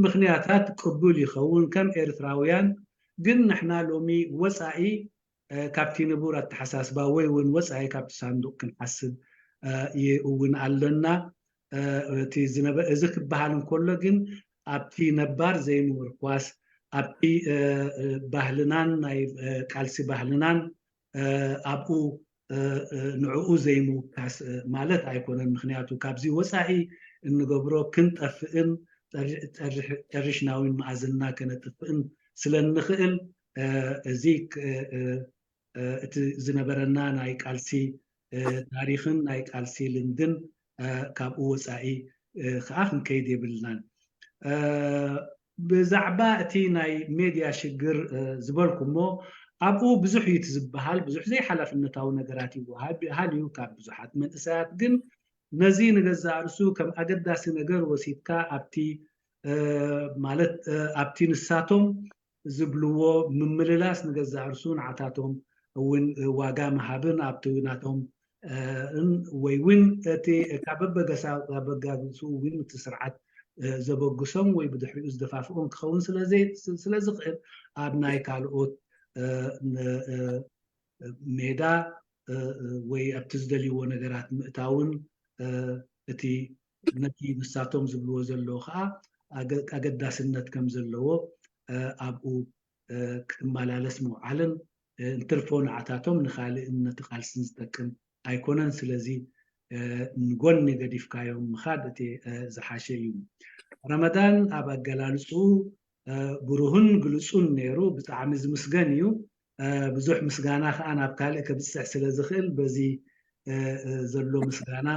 ምክንያታት ቅቡል ይኸውን ከም ኤርትራውያን። ግን ንሕና ሎሚ ወፃኢ ካብቲ ንቡር ኣተሓሳስባ ወይ እውን ወፃኢ ካብቲ ሳንዱቕ ክንሓስብ እውን ኣለና። እቲ እዚ ክበሃል እንከሎ ግን ኣብቲ ነባር ዘይምምርኳስ ኣብቲ ባህልናን ናይ ቃልሲ ባህልናን ኣብኡ ንዕኡ ዘይምውካስ ማለት ኣይኮነን። ምክንያቱ ካብዚ ወፃኢ እንገብሮ ክንጠፍእን ጨሪሽናዊን መኣዝንና ከነጥፍእን ስለ እንኽእል እዚ እቲ ዝነበረና ናይ ቃልሲ ታሪኽን ናይ ቃልሲ ልምድን ካብኡ ወፃኢ ከዓ ክንከይድ የብልናን። ብዛዕባ እቲ ናይ ሜድያ ሽግር ዝበልኩሞ ኣብኡ ብዙሕ እዩ እቲ ዝበሃል፣ ብዙሕ ዘይሓላፍነታዊ ነገራት ይወሃብ ይበሃል እዩ ካብ ብዙሓት መንእሰያት። ግን ነዚ ንገዛእ ርእሱ ከም ኣገዳሲ ነገር ወሲድካ ኣብቲ ማለት ኣብቲ ንሳቶም ዝብልዎ ምምልላስ ንገዛእ ርእሱ ንዓታቶም እውን ዋጋ ምሃብን ኣብቲ ናቶም ወይ እውን እቲ ካብ በበገሳ በጋግሱ እውን እቲ ስርዓት ዘበግሶም ወይ ብድሕሪኡ ዝደፋፍኦም ክኸውን ስለ ዝኽእል ኣብ ናይ ካልኦት ሜዳ ወይ ኣብቲ ዝደልይዎ ነገራት ምእታውን እቲ ነቲ ንሳቶም ዝብልዎ ዘለዉ ከዓ ኣገዳስነት ከም ዘለዎ ኣብኡ ክመላለስ ምውዓልን እንትርፎ ንዓታቶም ንካልእን ነቲ ቃልስን ዝጠቅም ኣይኮነን። ስለዚ ንጎኒ ገዲፍካዮም ምኻድ እቲ ዝሓሸ እዩ። ረመዳን ኣብ ኣገላልፅኡ ብሩህን ግልፁን ነይሩ። ብጣዕሚ ዝምስገን እዩ። ብዙሕ ምስጋና ከዓ ናብ ካልእ ከብፅሕ ስለ ዝኽእል በዚ ዘሎ ምስጋና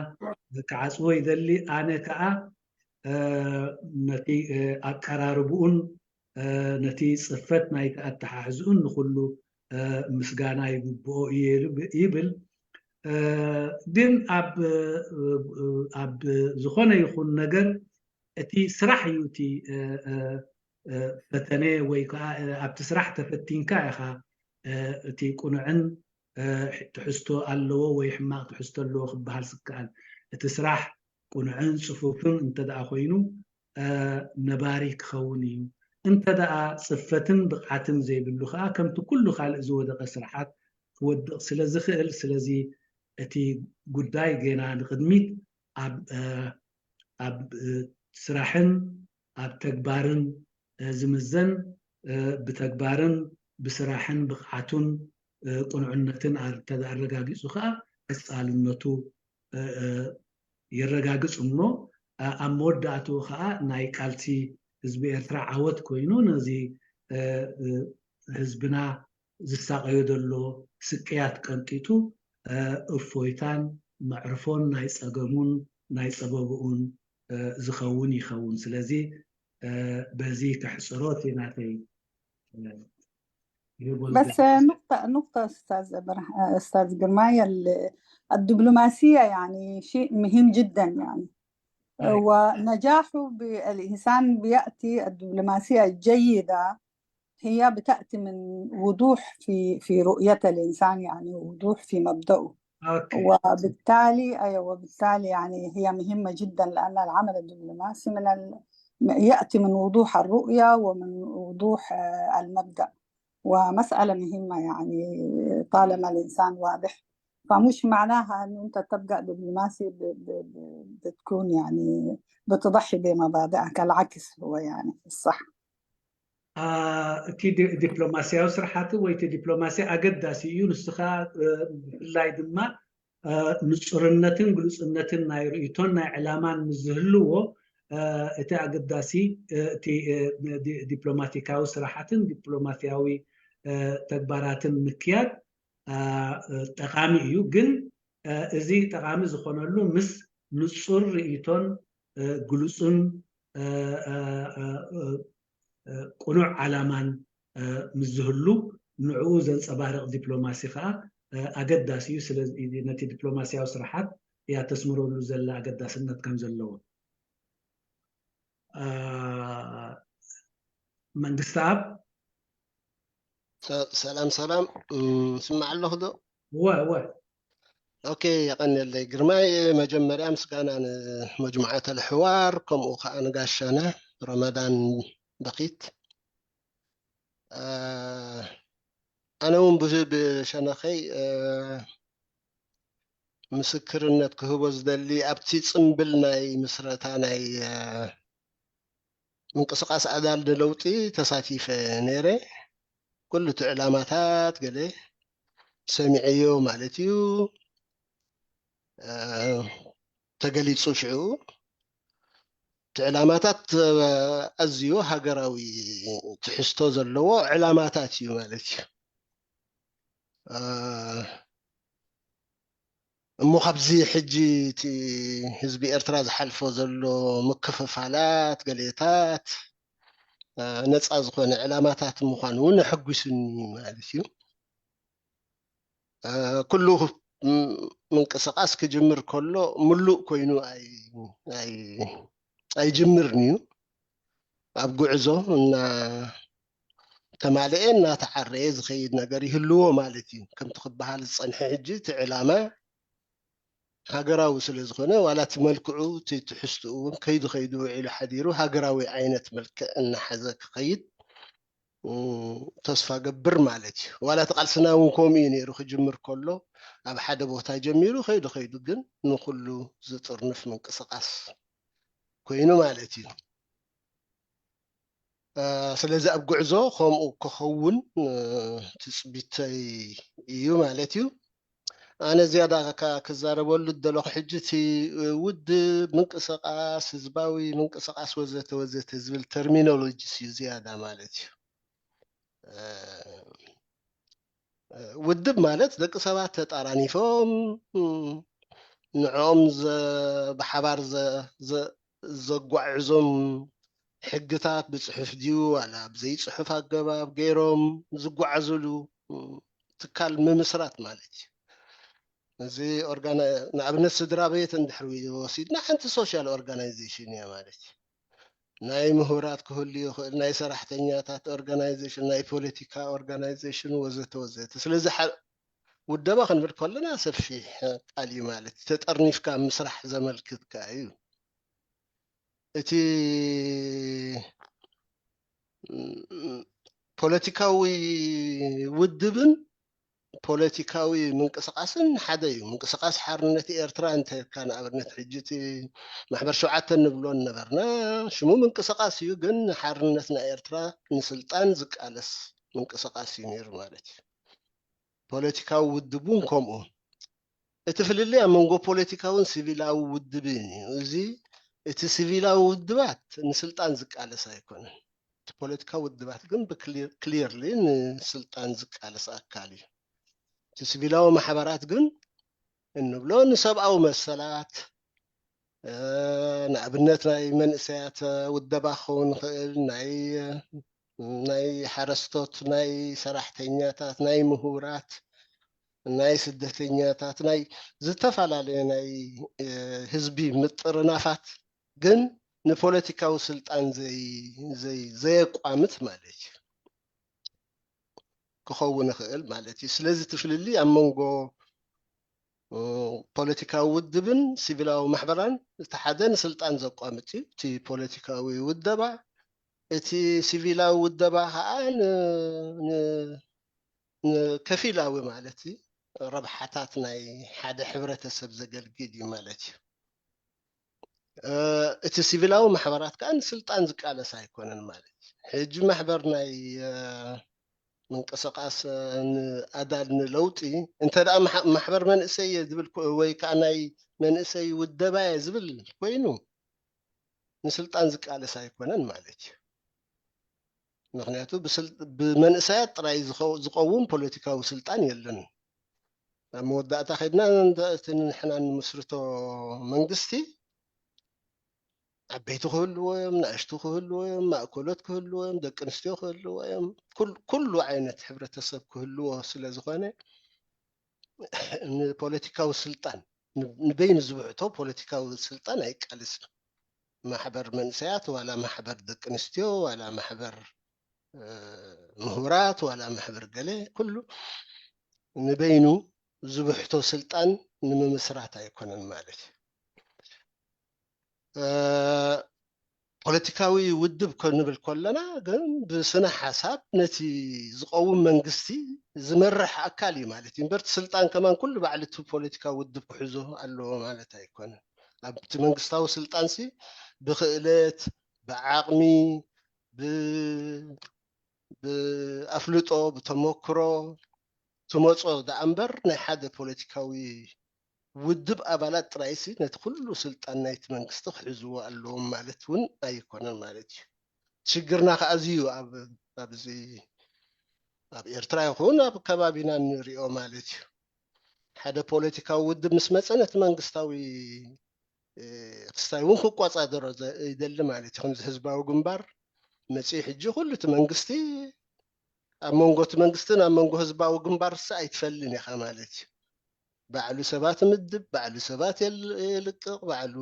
ክዓፅዎ ይደሊ። ኣነ ከዓ ነቲ ኣቀራርብኡን ነቲ ፅፈት ናይቲ ኣተሓሕዝኡን ንኩሉ ምስጋና ይግብኦ እዩ ይብል። ግን ኣብ ዝኾነ ይኹን ነገር እቲ ስራሕ እዩ እቲ ፈተነ ወይ ከዓ ኣብቲ ስራሕ ተፈቲንካ ኢኻ እቲ ቁኑዕን ትሕዝቶ ኣለዎ ወይ ሕማቕ ትሕዝቶ ኣለዎ ክበሃል ዝከኣል። እቲ ስራሕ ቁኑዕን ፅፉፍን እንተ ደኣ ኮይኑ ነባሪ ክኸውን እዩ። እንተ ደኣ ፅፈትን ብቕዓትን ዘይብሉ ከዓ ከምቲ ኩሉ ካልእ ዝወደቐ ስራሓት ክወድቕ ስለ ዝኽእል፣ ስለዚ እቲ ጉዳይ ገና ንቕድሚት ኣብ ኣብ ስራሕን ኣብ ተግባርን ዝምዘን ብተግባርን ብስራሕን ብቕዓቱን ቁኑዕነትን እንተ ኣረጋጊፁ ከዓ ቀፃልነቱ የረጋግፅ እሞ ኣብ መወዳእትኡ ከዓ ናይ ቃልሲ ህዝቢ ኤርትራ ዓወት ኮይኑ ነዚ ህዝብና ዝሳቐዮ ዘሎ ስቅያት ቀንጢጡ እፎይታን መዕርፎን ናይ ፀገሙን ናይ ፀበብኡን ዝኸውን ይኸውን። ስለዚ በዚ ከሕፅሮ እቲ ናተይ بس نقطة نقطة أستاذ أستاذ جرماية، الدبلوماسية يعني شيء مهم جدا يعني. ونجاحه بالإنسان بيأتي، الدبلوماسية الجيدة هي بتأتي من وضوح في في رؤية الإنسان، يعني وضوح في مبدأه. أوكي. وبالتالي أيوة، وبالتالي يعني هي مهمة جدا، لأن العمل الدبلوماسي من ال... يأتي من وضوح الرؤية ومن وضوح المبدأ، ومسألة مهمة يعني طالما الإنسان واضح، فمش معناها أنه أنت تبقى دبلوماسي ب... ب... ب... بتكون يعني بتضحي بمبادئك، العكس هو يعني الصح. እቲ ዲፕሎማስያዊ ስራሓት ወይ እቲ ዲፕሎማሲ ኣገዳሲ እዩ። ንስኻ ብፍላይ ድማ ንፁርነትን ግሉፅነትን ናይ ርእይቶን ናይ ዕላማን ምስ ዝህልዎ እቲ ኣገዳሲ እቲ ዲፕሎማቲካዊ ስራሓትን ዲፕሎማስያዊ ተግባራትን ምክያድ ጠቃሚ እዩ። ግን እዚ ጠቃሚ ዝኾነሉ ምስ ንፁር ርእይቶን ግሉፅን ቅኑዕ ዓላማን ምስ ዝህሉ ንዕኡ ዘንፀባርቕ ዲፕሎማሲ ከዓ ኣገዳሲ እዩ። ስለዚ ነቲ ዲፕሎማስያዊ ስራሓት እያ ተስምረሉ ዘላ ኣገዳስነት ከም ዘለዎ። መንግስቲ ኣብ ሰላም ሰላም፣ ስማዕ ኣለኹ ዶ? እወ እወ። ኦኬ፣ የቐንየለይ ግርማይ። መጀመርያ ምስጋና ንመጅሙዓት ኣልሕዋር፣ ከምኡ ከዓ ንጋሻነ ረመዳን በኺት። ኣነ እውን ብሸነኸይ ምስክርነት ክህቦ ዝደሊ ኣብቲ ፅምብል ናይ ምስረታ ናይ ምንቅስቃስ ኣዳል ለውጢ ተሳቲፈ ነይረ። ኩሉ እቲ ዕላማታት ገለ ሰሚዐዮ ማለት እዩ ተገሊፁ። ሽዑ እቲ ዕላማታት ኣዝዩ ሃገራዊ ትሕዝቶ ዘለዎ ዕላማታት እዩ ማለት እዩ። እሞ ካብዚ ሕጂ እቲ ህዝቢ ኤርትራ ዝሓልፎ ዘሎ ምክፍፋላት ገሌታት ነፃ ዝኾነ ዕላማታት ምዃኑ እውን ኣሐጒሱኒ ማለት እዩ። ኩሉ ምንቅስቃስ ክጅምር ከሎ ምሉእ ኮይኑ ኣይጅምርን እዩ። ኣብ ጉዕዞ እናተማለኤ እናተዓረየ ዝኸይድ ነገር ይህልዎ ማለት እዩ። ከምቲ ክበሃል ዝፀንሐ ሕጂ እቲ ዕላማ ሃገራዊ ስለ ዝኾነ ዋላ እቲ መልክዑ እቲ ትሕዝትኡ እውን ከይዱ ከይዱ ውዒሉ ሓዲሩ ሃገራዊ ዓይነት መልክዕ እናሓዘ ክኸይድ ተስፋ ገብር ማለት እዩ። ዋላ እቲ ቃልስና እውን ከምኡ እዩ ነይሩ። ክጅምር ከሎ ኣብ ሓደ ቦታ ጀሚሩ ከይዱ ከይዱ ግን ንኩሉ ዝጥርንፍ ምንቅስቃስ ኮይኑ ማለት እዩ። ስለዚ ኣብ ጉዕዞ ከምኡ ክኸውን ትፅቢተይ እዩ ማለት እዩ። ኣነ ዝያዳ ክዛረበሉ ዝደለኹ ሕጂ እቲ ውድብ ምንቅስቃስ ህዝባዊ ምንቅስቃስ ወዘተ ወዘተ ዝብል ተርሚኖሎጂስ እዩ ዝያዳ ማለት እዩ። ውድብ ማለት ደቂ ሰባት ተጣራኒፎም ንዕኦም ብሓባር ዘጓዕዞም ሕግታት ብፅሑፍ ድዩ ዋላ ብዘይፅሑፍ ኣገባብ ገይሮም ዝጓዓዙሉ ትካል ምምስራት ማለት እዩ። እዚ ንኣብነት ስድራ ቤት እንድሕር ወሲድና ሓንቲ ሶሻል ኦርጋናይዜሽን እያ ማለት እዩ። ናይ ምሁራት ክህሉ ይኽእል፣ ናይ ሰራሕተኛታት ኦርጋናይዜሽን፣ ናይ ፖለቲካ ኦርጋናይዜሽን ወዘተ ወዘተ። ስለዚ ውደባ ክንብል ከለና ሰፊሕ ቃል እዩ ማለት ተጠርኒፍካ ምስራሕ ዘመልክት ከኣ እዩ። እቲ ፖለቲካዊ ውድብን ፖለቲካዊ ምንቅስቃስን ሓደ እዩ። ምንቅስቃስ ሓርነት ኤርትራ እንተልካ ንኣብነት ሕጂ እቲ ማሕበር ሸውዓተ ንብሎ ነበርና ሽሙ ምንቅስቃስ እዩ፣ ግን ንሓርነት ናይ ኤርትራ ንስልጣን ዝቃለስ ምንቅስቃስ እዩ ነይሩ ማለት እዩ። ፖለቲካዊ ውድብ እውን ከምኡ። እቲ ፍልልይ ኣብ መንጎ ፖለቲካውን ሲቪላዊ ውድብን እዩ። እዚ እቲ ሲቪላዊ ውድባት ንስልጣን ዝቃለስ ኣይኮነን። እቲ ፖለቲካዊ ውድባት ግን ብክሊርሊ ንስልጣን ዝቃለስ ኣካል እዩ። እቲ ሲቪላዊ ማሕበራት ግን እንብሎ ንሰብኣዊ መሰላት ንኣብነት ናይ መንእሰያት ውደባ ክኸውን ይኽእል፣ ናይ ናይ ሓረስቶት፣ ናይ ሰራሕተኛታት፣ ናይ ምሁራት፣ ናይ ስደተኛታት፣ ናይ ዝተፈላለየ ናይ ህዝቢ ምጥርናፋት ግን ንፖለቲካዊ ስልጣን ዘየቋምት ማለት እዩ ክኸውን ይኽእል ማለት እዩ። ስለዚ እቲ ፍልልይ ኣብ መንጎ ፖለቲካዊ ውድብን ሲቪላዊ ማሕበራን እቲ ሓደ ንስልጣን ዘቋምጥ እዩ እቲ ፖለቲካዊ ውደባ፣ እቲ ሲቪላዊ ውደባ ከዓ ከፊላዊ ማለት ረብሓታት ናይ ሓደ ሕብረተሰብ ዘገልግል እዩ ማለት እዩ። እቲ ሲቪላዊ ማሕበራት ከዓ ንስልጣን ዝቃለስ ኣይኮነን ማለት እዩ። ሕጂ ማሕበር ናይ ምንቅስቃስ ኣዳል ንለውጢ እንተ ደኣ ማሕበር መንእሰይ እየ ዝብል ወይ ከዓ ናይ መንእሰይ ውደባ እየ ዝብል ኮይኑ ንስልጣን ዝቃለስ ኣይኮነን ማለት እዩ። ምክንያቱ ብመንእሰያት ጥራይ ዝኸውን ፖለቲካዊ ስልጣን የለን። ኣብ መወዳእታ ከድና እቲ ንሕና ንምስርቶ መንግስቲ ዓበይቲ ክህልዎ እዮም፣ ንኣሽቱ ክህልዎ እዮም፣ ማእኮሎት ክህልዎ እዮም፣ ደቂ ኣንስትዮ ክህልዎ እዮም፣ ኩሉ ዓይነት ሕብረተሰብ ክህልዎ ስለ ዝኾነ ንፖለቲካዊ ስልጣን ንበይኑ ዝብሕቶ ፖለቲካዊ ስልጣን ኣይቃለስን። ማሕበር መንእሰያት ዋላ ማሕበር ደቂ ኣንስትዮ ዋላ ማሕበር ምሁራት ዋላ ማሕበር ገለ ኩሉ ንበይኑ ዝብሕቶ ስልጣን ንምምስራት ኣይኮነን ማለት እዩ። ፖለቲካዊ ውድብ ክንብል ከለና ግን ብስነ ሓሳብ ነቲ ዝቐውም መንግስቲ ዝመርሕ ኣካል እዩ ማለት እዩ። እምበር እቲ ስልጣን ከማን ኩሉ ባዕሉ እቲ ፖለቲካዊ ውድብ ክሕዞ ኣለዎ ማለት ኣይኮነን። ኣብቲ መንግስታዊ ስልጣንሲ ብክእለት፣ ብዓቕሚ፣ ብኣፍልጦ፣ ብተመክሮ ትመጾ ደኣ እምበር ናይ ሓደ ፖለቲካዊ ውድብ ኣባላት ጥራይሲ ነቲ ኩሉ ስልጣን ናይቲ መንግስቲ ክሕዝዎ ኣለዎም ማለት እውን ኣይኮነን ማለት እዩ። ሽግርና ከዓ እዚ እዩ። ኣብዚ ኣብ ኤርትራ ይኹን ኣብ ከባቢና እንሪኦ ማለት እዩ። ሓደ ፖለቲካዊ ውድብ ምስ መፀ ነቲ መንግስታዊ ክስታይ እውን ክቆፃደሮ ይደሊ ማለት እዩ። ከምዚ ህዝባዊ ግንባር መፅኡ ሕጂ ኩሉ እቲ መንግስቲ ኣብ መንጎ እቲ መንግስትን ኣብ መንጎ ህዝባዊ ግንባር ስ ኣይትፈልን ኢኻ ማለት እዩ። ባዕሉ ሰባት ምድብ፣ ባዕሉ ሰባት የልቅቕ፣ ባዕሉ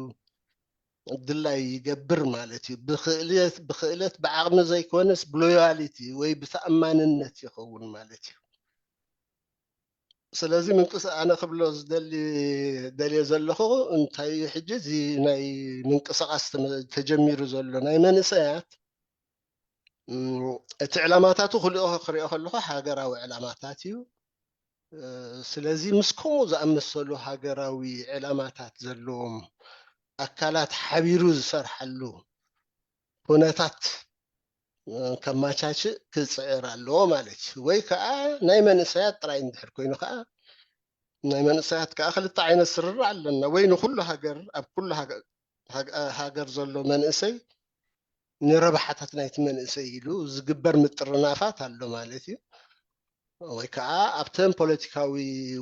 ድላይ ይገብር ማለት እዩ። ብክእለት ብዓቕሚ ዘይኮነስ ብሎያሊቲ ወይ ብተኣማንነት ይኸውን ማለት እዩ። ስለዚ ምንቅስ ኣነ ክብሎ ዝደሊ ደልየ ዘለኹ እንታይ እዩ፣ ሕጂ እዚ ናይ ምንቅስቃስ ተመ- ተጀሚሩ ዘሎ ናይ መንእሰያት እም፣ እቲ ዕላማታቱ ክልኦ ክሪኦ ከለኹ ሃገራዊ ዕላማታት እዩ። እ፣ ስለዚ ምስ ከምኡ ዝኣመሰሉ ሃገራዊ ዕላማታት ዘለዎም ኣካላት ሓቢሩ ዝሰርሓሉ ኩነታት እ፣ ከማቻችእ ክፅዕር ኣለዎ ማለት እዩ። ወይ ከዓ ናይ መንእሰያት ጥራይ እንድሕር ኮይኑ ከዓ ናይ መንእሰያት ከዓ ክልተ ዓይነት ስርርዕ ኣለና። ወይ ንኩሉ ሃገር ኣብ ኩሉ ሃገ- ሃገ- ሃገር ዘሎ መንእሰይ ንረብሓታት ናይቲ መንእሰይ ኢሉ ዝግበር ምጥርናፋት ኣሎ ማለት እዩ። ወይ ከዓ ኣብተን ፖለቲካዊ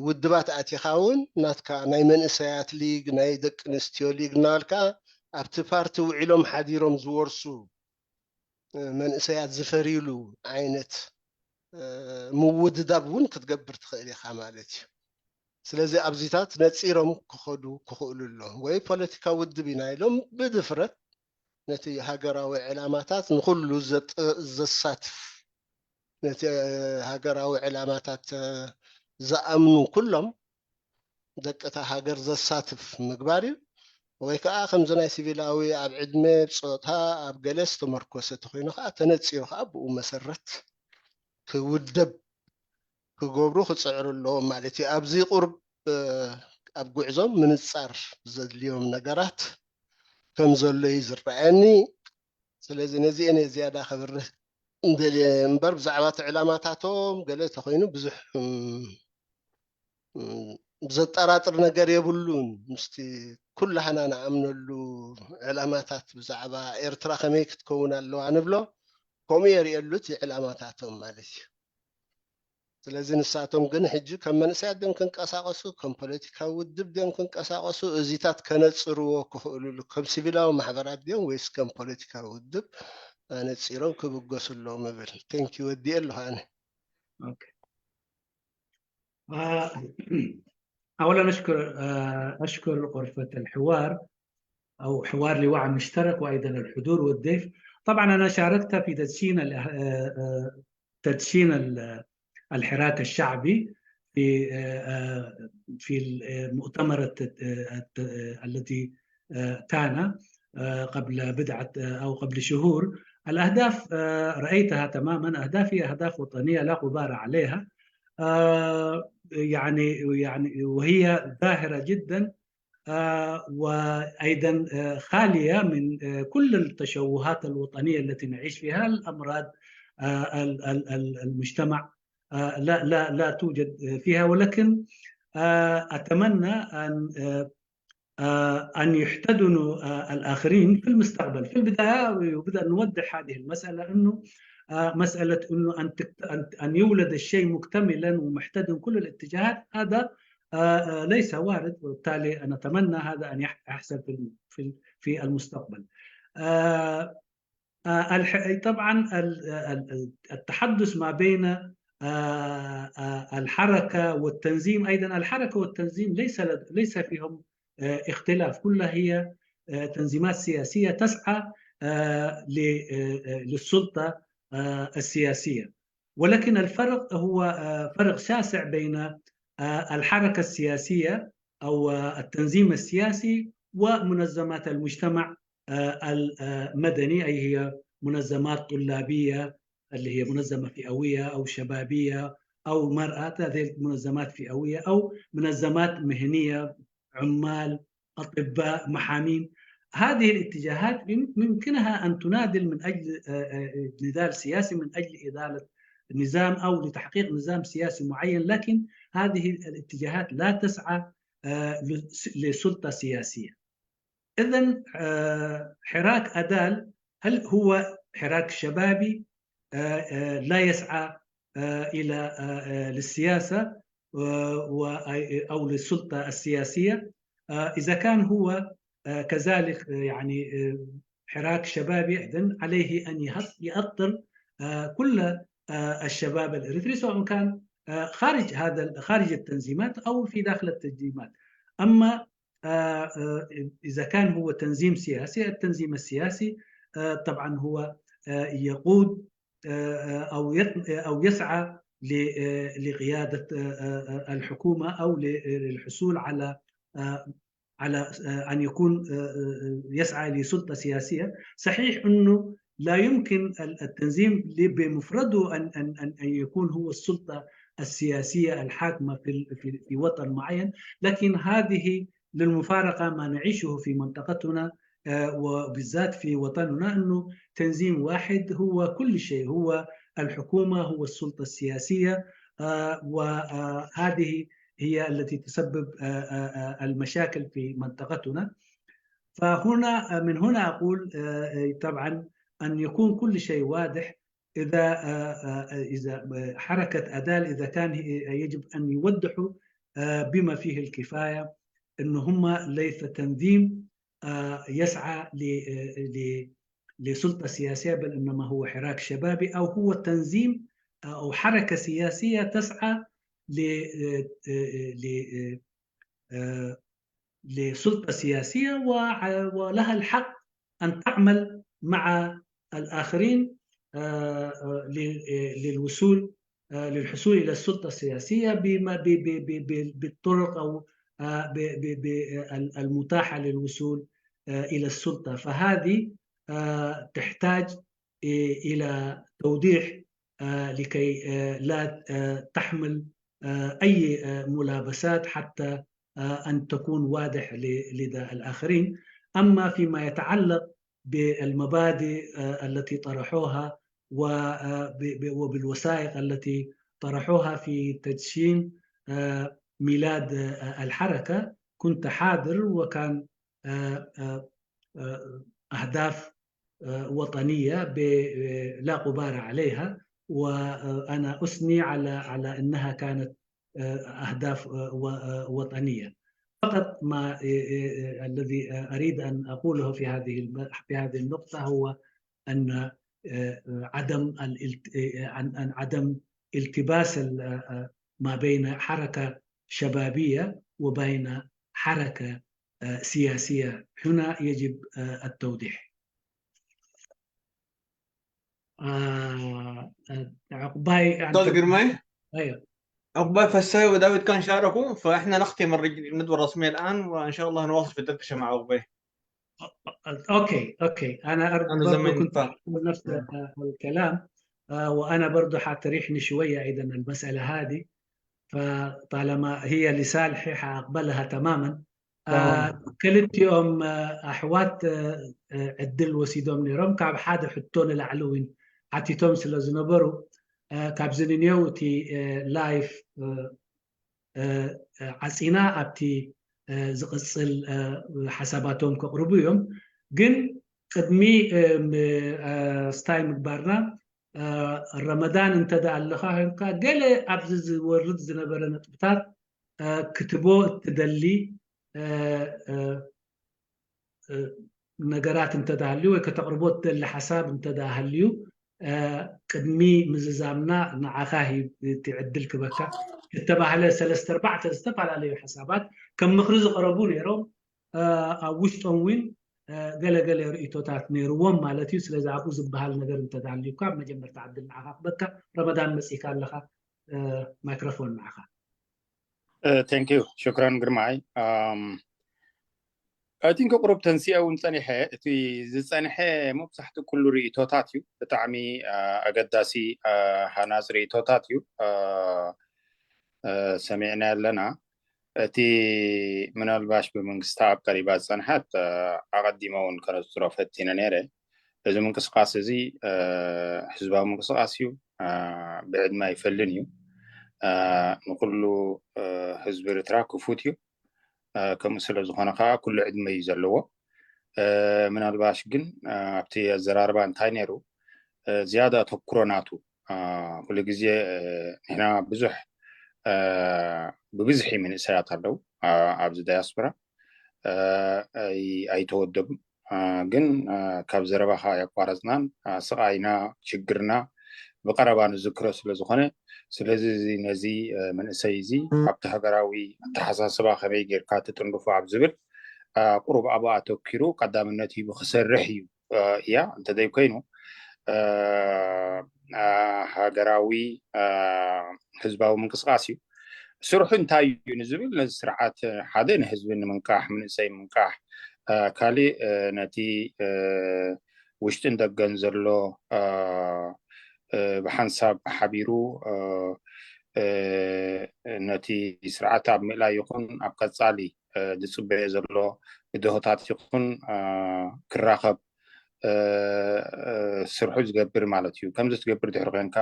ውድባት ኣቲኻ እውን ናትካ ናይ መንእሰያት ሊግ፣ ናይ ደቂ ኣንስትዮ ሊግ እናበልካ ኣብቲ ፓርቲ ውዒሎም ሓዲሮም ዝወርሱ መንእሰያት ዝፈርዩሉ ዓይነት ምውድዳብ እውን ክትገብር ትኽእል ኢኻ ማለት እዩ። ስለዚ ኣብዚታት ነፂሮም ክኸዱ ክኽእሉ ኣለዎም። ወይ ፖለቲካ ውድብ ኢና ኢሎም ብድፍረት ነቲ ሃገራዊ ዕላማታት ንኹሉ ዘሳትፍ፣ ነቲ ሃገራዊ ዕላማታት ዝኣምኑ ኩሎም ደቂ እታ ሃገር ዘሳትፍ ምግባር እዩ። ወይ ከዓ ከምዚ ናይ ሲቪላዊ ኣብ ዕድመ፣ ጾታ፣ ኣብ ገለ ዝተመርኮሰ ተኮይኑ ከዓ ተነፂሩ ከዓ ብኡ መሰረት ክውደብ ክገብሩ ክፅዕሩ ኣለዎም ማለት እዩ። ኣብዚ ቁርብ ኣብ ጉዕዞም ምንፃር ዘድልዮም ነገራት ከም ዘሎ እዩ ዝረኣየኒ። ስለዚ ነዚአን እየ ዝያዳ ከብርህ እንደልየ እምበር ብዛዕባ እቲ ዕላማታቶም ገለ ተኮይኑ ብዙሕ ዘጠራጥር ነገር የብሉን። ምስቲ ኩላህና ንኣምነሉ ዕላማታት ብዛዕባ ኤርትራ ከመይ ክትከውን ኣለዋ ንብሎ ከምኡ የርእየሉ እቲ ዕላማታቶም ማለት እዩ። ስለዚ ንሳቶም ግን ሕጂ ከም መንእሰያት ድዮም ክንቀሳቀሱ፣ ከም ፖለቲካዊ ውድብ ድዮም ክንቀሳቀሱ፣ እዚታት ከነፅርዎ ክኽእሉሉ ከም ሲቪላዊ ማሕበራት ድዮም ወይስ ከም ፖለቲካዊ ውድብ ኣነፂሮም ክብገሱ ኣለዎም እብል። ቴንኪ ወዲኤ ኣለኹ ኣነ። أولا أشكر أشكر غرفة الحوار أو حوار لوعي مشترك وأيضا الحضور والضيف. طبعا أنا شاركت في تدشين تدشين الحراك الشعبي في في المؤتمر التي كان قبل بضعة أو قبل شهور. الأهداف رأيتها تماما، أهداف هي أهداف وطنية لا غبار عليها، يعني يعني وهي ظاهرة جدا، وأيضا خالية من كل التشوهات الوطنية التي نعيش فيها، الأمراض، المجتمع لا لا لا توجد فيها، ولكن أتمنى أن أن يحتضنوا الآخرين في المستقبل. في البداية يبدأ نوضح هذه المسألة، أنه مسألة أنه أن أن يولد الشيء مكتملا ومحتضن كل الاتجاهات، هذا ليس وارد، وبالتالي نتمنى هذا أن يحصل في في المستقبل. طبعا التحدث ما بين الحركة والتنظيم، أيضا الحركة والتنظيم ليس ليس فيهم اختلاف، كلها هي تنظيمات سياسية تسعى للسلطة السياسية، ولكن الفرق هو فرق شاسع بين الحركة السياسية أو التنظيم السياسي ومنظمات المجتمع المدني، أي هي منظمات طلابية اللي هي منظمة فئوية أو شبابية أو مرأة، هذه منظمات فئوية أو منظمات مهنية، عمال، أطباء، محامين. هذه الاتجاهات يمكنها أن تناضل من أجل نضال سياسي، من أجل إزالة نظام أو لتحقيق نظام سياسي معين، لكن هذه الاتجاهات لا تسعى لسلطة سياسية. إذن حراك أدال هل هو حراك شبابي لا يسعى إلى للسياسة أو للسلطة السياسية؟ إذا كان هو كذلك يعني حراك شبابي، إذن عليه أن يأطر كل الشباب الإريتري، سواء كان خارج هذا خارج التنظيمات أو في داخل التنظيمات. أما إذا كان هو تنظيم سياسي، التنظيم السياسي طبعا هو يقود أو أو يسعى ل- آه، لقيادة آه، آه، آه، الحكومة أو ل- للحصول على آه، على آه، أن يكون آه، آه، يسعى لسلطة سياسية. صحيح أنه لا يمكن ال- التنظيم ل- بمفرده أن أن أن أن يكون هو السلطة السياسية الحاكمة في ال- في في وطن معين، لكن هذه للمفارقة ما نعيشه في منطقتنا آه، وبالذات في وطننا، أنه تنظيم واحد هو كل شيء، هو الحكومة، هو السلطة السياسية، آه، وهذه هي التي تسبب آه، آه، آه، المشاكل في منطقتنا. فهنا آه، من هنا أقول آه، آه، طبعا أن يكون كل شيء واضح. إذا آه، آه، إذا آه، حركة أدال إذا كان هي- يجب أن يوضحوا آه، بما فيه الكفاية أن هم ليس تنظيم آه، يسعى ل- آه، ل- لسلطة سياسية، بل إنما هو حراك شبابي أو هو تنظيم آه، أو حركة سياسية تسعى ل- آه، آه، ل- آه، آه، لسلطة سياسية وع- ولها الحق أن تعمل مع الآخرين آه، آه، ل- آه، للوصول آه، للحصول إلى السلطة السياسية بما- ب- ب- ب- ب- بالطرق أو آه، ب- ب- ب- ال- المتاحة للوصول آه، إلى السلطة. فهذه آه، تحتاج إلى توضيح آه، لكي آه، لا آه، تحمل آه، أي آه، ملابسات حتى آه، أن تكون واضح ل- لدى الآخرين. أما فيما يتعلق بالمبادئ آه، التي طرحوها و- آه، ب- ب- وبالوثائق التي طرحوها في تدشين آه، ميلاد آه، الحركة، كنت حاضر وكان آه، آه، آه، أهداف آه، وطنية ب- آه، لا غبار عليها. وأنا أثني على على أنها كانت آه، أهداف آه، و- آه، وطنية. فقط ما آه، آه، الذي آه، أريد أن أقوله في هذه الم- في هذه النقطة هو أن آه، آه، عدم الالت- آه، عن عن عدم التباس ال- آه، آه، ما بين حركة شبابية وبين حركة آه، سياسية. هنا يجب آه، التوضيح. آه، آه، عقباي أنت أستاذ قرماي، أيوة. عقباي فساي وداود كان شاركوا، فإحنا نختم الرج- الندوة الرسمية الآن، وإن شاء الله نواصل في الدردشة مع عقباي. أوكي، أوكي. أنا أرجو أنا زمان كنت صح. أقول نفس آه، الكلام. آه، وأنا برضو حتريحني شوية أيضا المسألة هذه، فطالما هي لصالحي حأقبلها تماما. آه، تمام. ክልቲኦም ኣሕዋት ዕድል ወሲዶም ነይሮም ካብ ሓደ ሕቶ ንላዕሊ እውን ሓቲቶም ስለ ዝነበሩ ካብዚ ንኔው እቲ live ዓፂና ኣብቲ ዝቕፅል ሓሳባቶም ከቕርቡ እዮም። ግን ቅድሚ ስታይ ምግባርና ረመዳን እንተደኣ ኣለኻ ኮይንካ ገለ ኣብዚ ዝወርድ ዝነበረ ነጥብታት ክትቦ እትደሊ ነገራት እንተደሃልዩ ወይ ከተቕርቦ እትደሊ ሓሳብ እንተደሃልዩ ቅድሚ ምዝዛምና ንዓኻ ሂብ እቲ ዕድል ክበካ ዝተባህለ ሰለስተ ኣርባዕተ ዝተፈላለዩ ሓሳባት ከም ምኽሪ ዝቐረቡ ነይሮም። ኣብ ውሽጦም እውን ገለገለ ርእቶታት ነይርዎም ማለት እዩ። ስለዚ ኣብኡ ዝበሃል ነገር እንተዳልዩካ ኣብ መጀመርታ ዕድል ንዓኻ ክበካ። ረመዳን መፂእካ ኣለኻ፣ ማይክሮፎን ንዓኻ። Thank you. ሽክረን ግርማይ። I think ቁሩብ ተንሲአ እውን ፀኒሐ። እቲ ዝፀንሐ መብዛሕትኡ ኩሉ ርእቶታት እዩ። ብጣዕሚ ኣገዳሲ ሃናፂ ርእቶታት እዩ ሰሚዕና ኣለና። እቲ ምናልባሽ ብመንግስቲ ኣብ ቀሪባ ዝፀንሐት ኣቐዲመ እውን ከነፅሮ ፈቲነ ነይረ። እዚ ምንቅስቃስ እዚ ህዝባዊ ምንቅስቃስ እዩ። ብዕድመ ኣይፈልን እዩ። ንኩሉ ህዝቢ ኤርትራ ክፉት እዩ። ከምኡ ስለ ዝኾነ ከዓ ኩሉ ዕድመ እዩ ዘለዎ። ምናልባሽ ግን ኣብቲ ኣዘራርባ እንታይ ነይሩ ዝያዳ ኣተኩሮ ናቱ ኩሉ ግዜ ንሕና ብዙሕ ብብዝሒ መንእሰያት ኣለዉ ኣብዚ ዳያስፖራ ኣይተወደቡን። ግን ካብ ዘረባኻ ኣየቋረፅናን። ስቓይና፣ ችግርና ብቐረባ ንዝክሮ ስለ ዝኾነ፣ ስለዚ እዚ ነዚ መንእሰይ እዚ ኣብቲ ሃገራዊ ኣተሓሳስባ ከመይ ጌርካ ትጥንግፎ ኣብ ዝብል ቁሩብ ኣብኡ ኣተኪሩ ቀዳምነት ሂቡ ክሰርሕ እዩ እያ እንተዘይኮይኑ ሃገራዊ ህዝባዊ ምንቅስቃስ እዩ። ስርሑ እንታይ እዩ ንዝብል፣ ነዚ ስርዓት ሓደ ንህዝቢ ንምንቃሕ፣ ምንእሰይ ምንቃሕ፣ ካሊእ ነቲ ውሽጥን ደገን ዘሎ ብሓንሳብ ሓቢሩ ነቲ ስርዓት ኣብ ምእላይ ይኹን ኣብ ቀፃሊ ዝፅበየ ዘሎ ብድሆታት ይኹን ክራኸብ ስርሑ ዝገብር ማለት እዩ። ከምዚ ትገብር ድሕሪ ኮንካ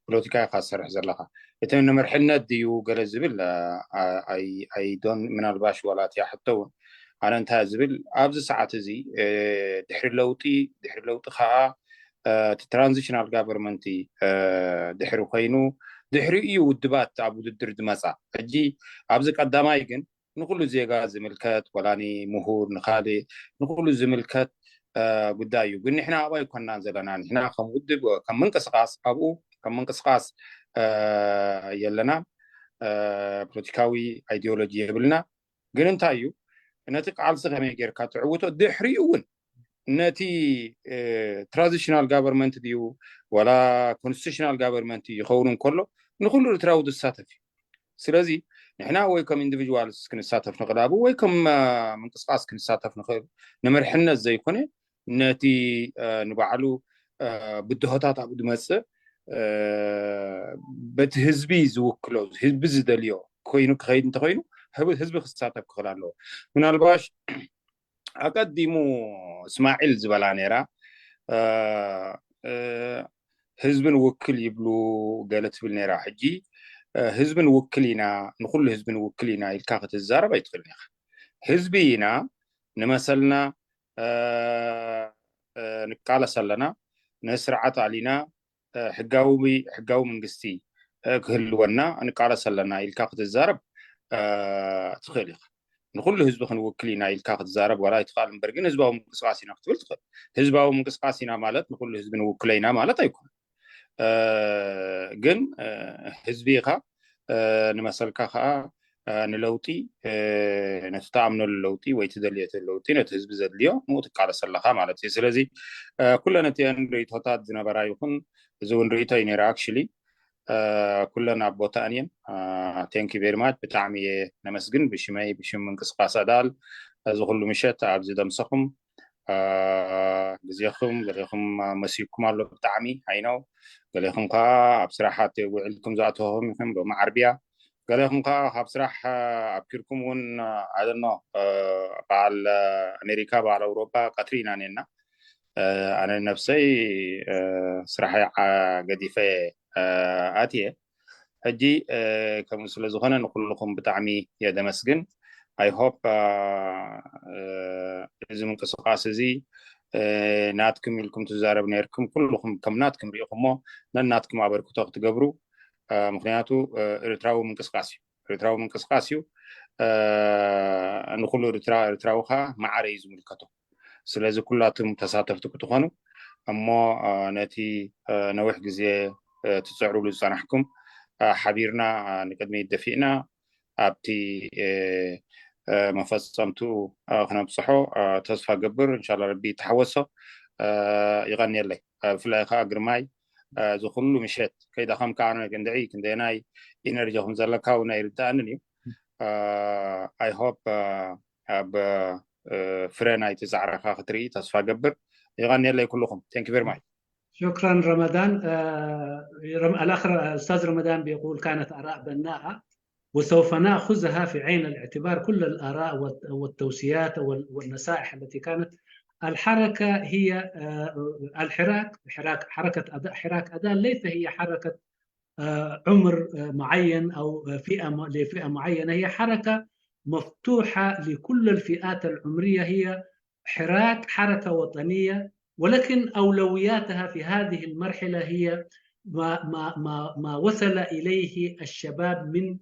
ፖለቲካ ኢካ ትሰርሕ ዘለካ። እቲ ንመርሕነት ድዩ ገለ ዝብል ኣይዶን፣ ምናልባሽ ዋላ እቲያ ሕቶ እውን ኣነ እንታይ ዝብል ኣብዚ ሰዓት እዚ ድሕሪ ለውጢ ድሕሪ ለውጢ ከዓ እቲ ትራንዚሽናል ጋቨርንመንት ድሕሪ ኮይኑ ድሕሪ እዩ ውድባት ኣብ ውድድር ዝመፃ። ሕጂ ኣብዚ ቀዳማይ ግን ንኩሉ ዜጋ ዝምልከት ወላ ምሁር ንካልእ ንኩሉ ዝምልከት ጉዳይ እዩ። ግን ንሕና ኣብኣ ኣይኮናን ዘለና። ንሕና ከም ውድብ ከም ምንቅስቃስ ኣብኡ ከም ምንቅስቃስ የለና፣ ፖለቲካዊ ኣይዲዮሎጂ የብልና። ግን እንታይ እዩ ነቲ ቃልሲ ከመይ ጌርካ ትዕውቶ ድሕሪኡ እውን ነቲ ትራንዚሽናል ጋቨርንመንት ድዩ ዋላ ኮንስቲቱሽናል ጋቨርንመንት ይኸውን እንከሎ ንኩሉ ኤርትራዊ ዝሳተፍ እዩ። ስለዚ ንሕና ወይ ከም ኢንዲቪጁዋልስ ክንሳተፍ ንኽእል ኣብኡ ወይ ከም ምንቅስቃስ ክንሳተፍ ንኽእል፣ ንመርሕነት ዘይኮነ ነቲ ንባዕሉ ብድሆታት ኣብኡ ዝመፅእ በቲ ህዝቢ ዝውክሎ ህዝቢ ዝደልዮ ኮይኑ ክኸይድ እንተኮይኑ ህዝቢ ክሳተፍ ክኽእል ኣለዎ። ምናልባሽ ኣቀዲሙ እስማዒል ዝበላ ነይራ ህዝቢ ንውክል ይብሉ ገለ ትብል ነይራ። ሕጂ ህዝቢ ንውክል ኢና ንኩሉ ህዝቢ ንውክል ኢና ኢልካ ክትዛረብ ኣይትኽእልን ኢኻ። ህዝቢ ኢና ንመሰልና ንቃለስ ኣለና፣ ንስርዓት ኣሊና ሕጋዊ ሕጋዊ መንግስቲ ክህልወና ንቃለስ ኣለና ኢልካ ክትዛረብ ትኽእል ኢኻ። ንኩሉ ህዝቢ ክንውክል ኢና ኢልካ ክትዛረብ ዋላ ኣይትኽእል እምበር ግን ህዝባዊ ምንቅስቃስ ኢና ክትብል ትኽእል። ህዝባዊ ምንቅስቃስ ኢና ማለት ንኩሉ ህዝቢ ንውክሎ ኢና ማለት ኣይኮነን። ግን ህዝቢ ኢኻ፣ ንመሰልካ ከዓ ንለውጢ ነቲ ተኣምነሉ ለውጢ ወይ ትደልዮ ለውጢ ነቲ ህዝቢ ዘድልዮ ንኡ ትቃለስ ኣለካ ማለት እዩ። ስለዚ ኩለን እቲአን ርእቶታት ዝነበራ ይኹን እዚ እውን ርእቶ እዩ ነይሩ። ኣክሽሊ ኩለን ኣብ ቦታን እየን። Thank you very much። ብጣዕሚ እየ ነመስግን ብሽመይ ብሽም ምንቅስቃስ ኣዳል እዚ ኩሉ ምሸት ኣብዚ ደምሰኹም ግዜኹም ገሌኹም መሲኩም ኣሎ ብጣዕሚ ኣይነው ገሌኹም ከዓ ኣብ ስራሓት ውዕልኩም ዝኣተኹም ኢኹም ሎሚ ዓርብያ ገሌኹም ከዓ ካብ ስራሕ ኣብኪርኩም እውን ኣደኖ በዓል ኣሜሪካ በዓል ኣውሮፓ ቀትሪ ኢና ኔና ኣነ ነብሰይ ስራሐይ ገዲፈ ኣትየ ሕጂ ከምኡ ስለ ዝኾነ ንኩልኹም ብጣዕሚ የደመስግን። I hope እዚ ምንቅስቃስ እዚ ናትኩም ኢልኩም ትዛረብ ነርኩም ኩልኹም ከም ናትኩም ሪኢኹሞ ነናትኩም ኣበርክቶ ክትገብሩ ምክንያቱ ኤርትራዊ ምንቅስቃስ እዩ። ኤርትራዊ ምንቅስቃስ እዩ። ንኩሉ ኤርትራ ኤርትራዊ ከዓ ማዕረ እዩ ዝምልከቶ። ስለዚ ኩላትም ተሳተፍቲ ክትኾኑ እሞ ነቲ ነዊሕ ግዜ ትፅዕሩሉ ዝፀናሕኩም ሓቢርና ንቅድሚት ደፊእና ኣብቲ መፈፀምትኡ ክነብፅሖ ተስፋ ገብር። እንሻላ ረቢ ተሓወሶ። ይቐንየለይ። ብፍላይ ከዓ ግርማይ እዚ ኩሉ ምሸት ከይደኸምካ ክንደይ ክንደናይ ኢነርጂ ከም ዘለካ እውን ኣይርዳእንን እዩ። I hope ኣብ ፍረ ናይቲ ፃዕርኻ ክትርኢ ተስፋ ገብር። ይቐንየለይ ኩልኹም። Thank you very much. شكرا رمضان. الأخ أستاذ رمضان بيقول كانت آراء بناءة وسوف نأخذها في عين الاعتبار كل الآراء والتوصيات والنصائح التي كانت. الحركة هي الحراك حراك حركة أداء حراك أداء ليس هي حركة عمر معين أو فئة لفئة معينة هي حركة مفتوحة لكل الفئات العمرية هي حراك حركة وطنية ولكن أولوياتها في هذه المرحلة هي ما ما ما ما وصل إليه الشباب من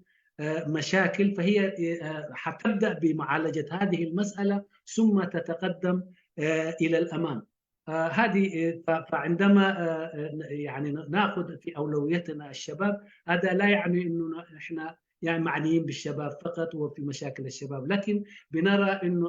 مشاكل فهي حتبدأ بمعالجة هذه المسألة ثم تتقدم إلى الأمام. هذه فعندما يعني ناخذ في أولويتنا الشباب هذا لا يعني أنه إحنا يعني معنيين بالشباب فقط وفي مشاكل الشباب لكن بنرى أنه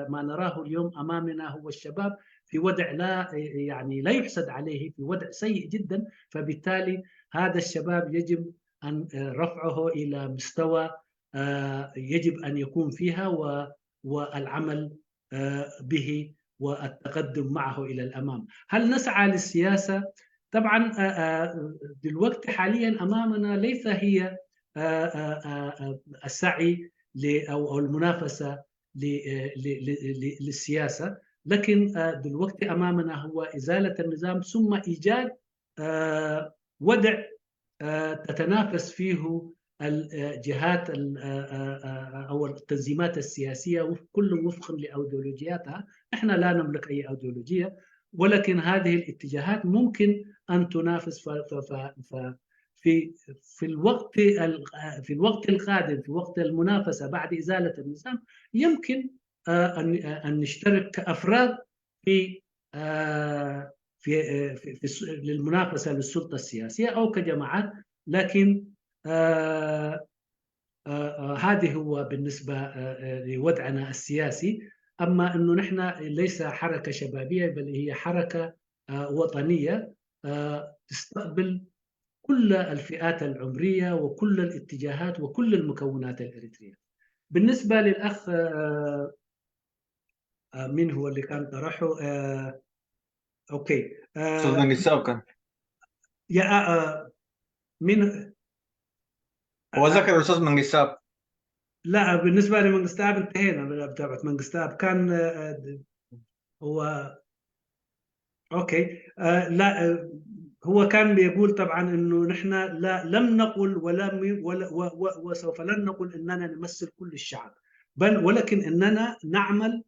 ما نراه اليوم أمامنا هو الشباب في وضع لا، يعني، لا يحسد عليه، في وضع سيء جدا. فبالتالي هذا الشباب يجب أن، آه، رفعه إلى مستوى، آه، يجب أن يكون فيها، و-، والعمل، آه، به والتقدم معه إلى الأمام. هل نسعى للسياسة؟ طبعا، آه، آه، دلوقتي حاليا أمامنا ليس هي، آه، آه، آه، آه، السعي ل-، أو أو المنافسة ل-، آه، ل-، ل-، ل-، للسياسة، لكن، آه، دلوقتي أمامنا هو إزالة النظام ثم إيجاد، آه، وضع، آه، تتنافس فيه الجهات ال-، آه، آه، آه، أو التنظيمات السياسية وفق، كل وفقا لأيديولوجياتها. نحن لا نملك أي أيديولوجية، ولكن هذه الاتجاهات ممكن أن تنافس ف-، ف-، ف-، ف-، في، في الوقت ال-، في الوقت القادم، في وقت المنافسة بعد إزالة النظام، يمكن، آه، أن، آه، أن نشترك كأفراد في، آه، في، آه، في، في الس-، للمنافسة للسلطة السياسية أو كجماعات، لكن، آه، آه، آه، هذه هو بالنسبة، آه، آه، لوضعنا السياسي. أما أنه نحن ليس حركة شبابية، بل هي حركة، آه، وطنية، آه، تستقبل كل الفئات العمرية وكل الاتجاهات وكل المكونات الإريترية. بالنسبة للأخ، آه، آه، مين هو اللي كان طرحه؟ آه، أوكي. آه، استاذ منقساب كان. يا، آه، آه، مين؟ هو ذكر الاستاذ منقساب. لا، بالنسبة لمنقساب انتهينا من الأبداع. منقساب كان، آه، آه، هو، أوكي. آه، لا، آه، هو كان بيقول طبعا إنه نحن لا، لم نقل ولا م-، ولا، و-، و-، وسوف لن نقل إننا نمثل كل الشعب، بل ولكن إننا نعمل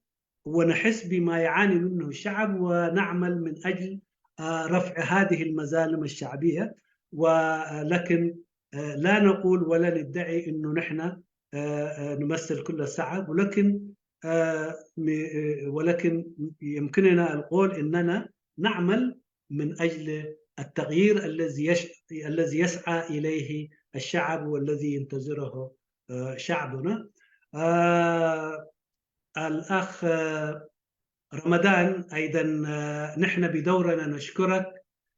ونحس بما يعاني منه الشعب، ونعمل من أجل، آه، رفع هذه المظالم الشعبية. ولكن، آه، لا نقول ولا ندعي إنه نحن، آه، آه، نمثل كل الشعب، ولكن، آه، م-، آه، ولكن يمكننا القول إننا نعمل من أجل التغيير الذي يش-، الذي يسعى إليه الشعب والذي ينتظره، آه، شعبنا. آه، الأخ، آه، رمضان، أيضًا، آه، نحن بدورنا نشكرك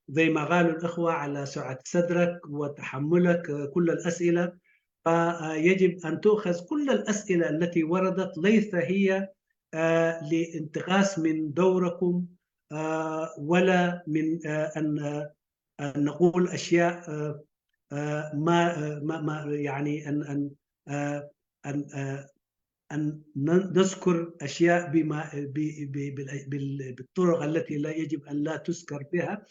زي ما قالوا الإخوة على سعة صدرك وتحملك، آه، كل الأسئلة. فيجب أن تؤخذ كل الأسئلة التي وردت ليس هي، آه، لانتقاص من دوركم، آه، ولا من، آه، أن، آه، أن نقول أشياء، آه، آه، ما، آه، ما، ما، يعني أن، أن، آه، أن، آه، أن، آه، أن ن-، نذكر أشياء بما، ب-، ب-، بال-، بال-، بالطرق التي لا يجب أن لا تذكر بها.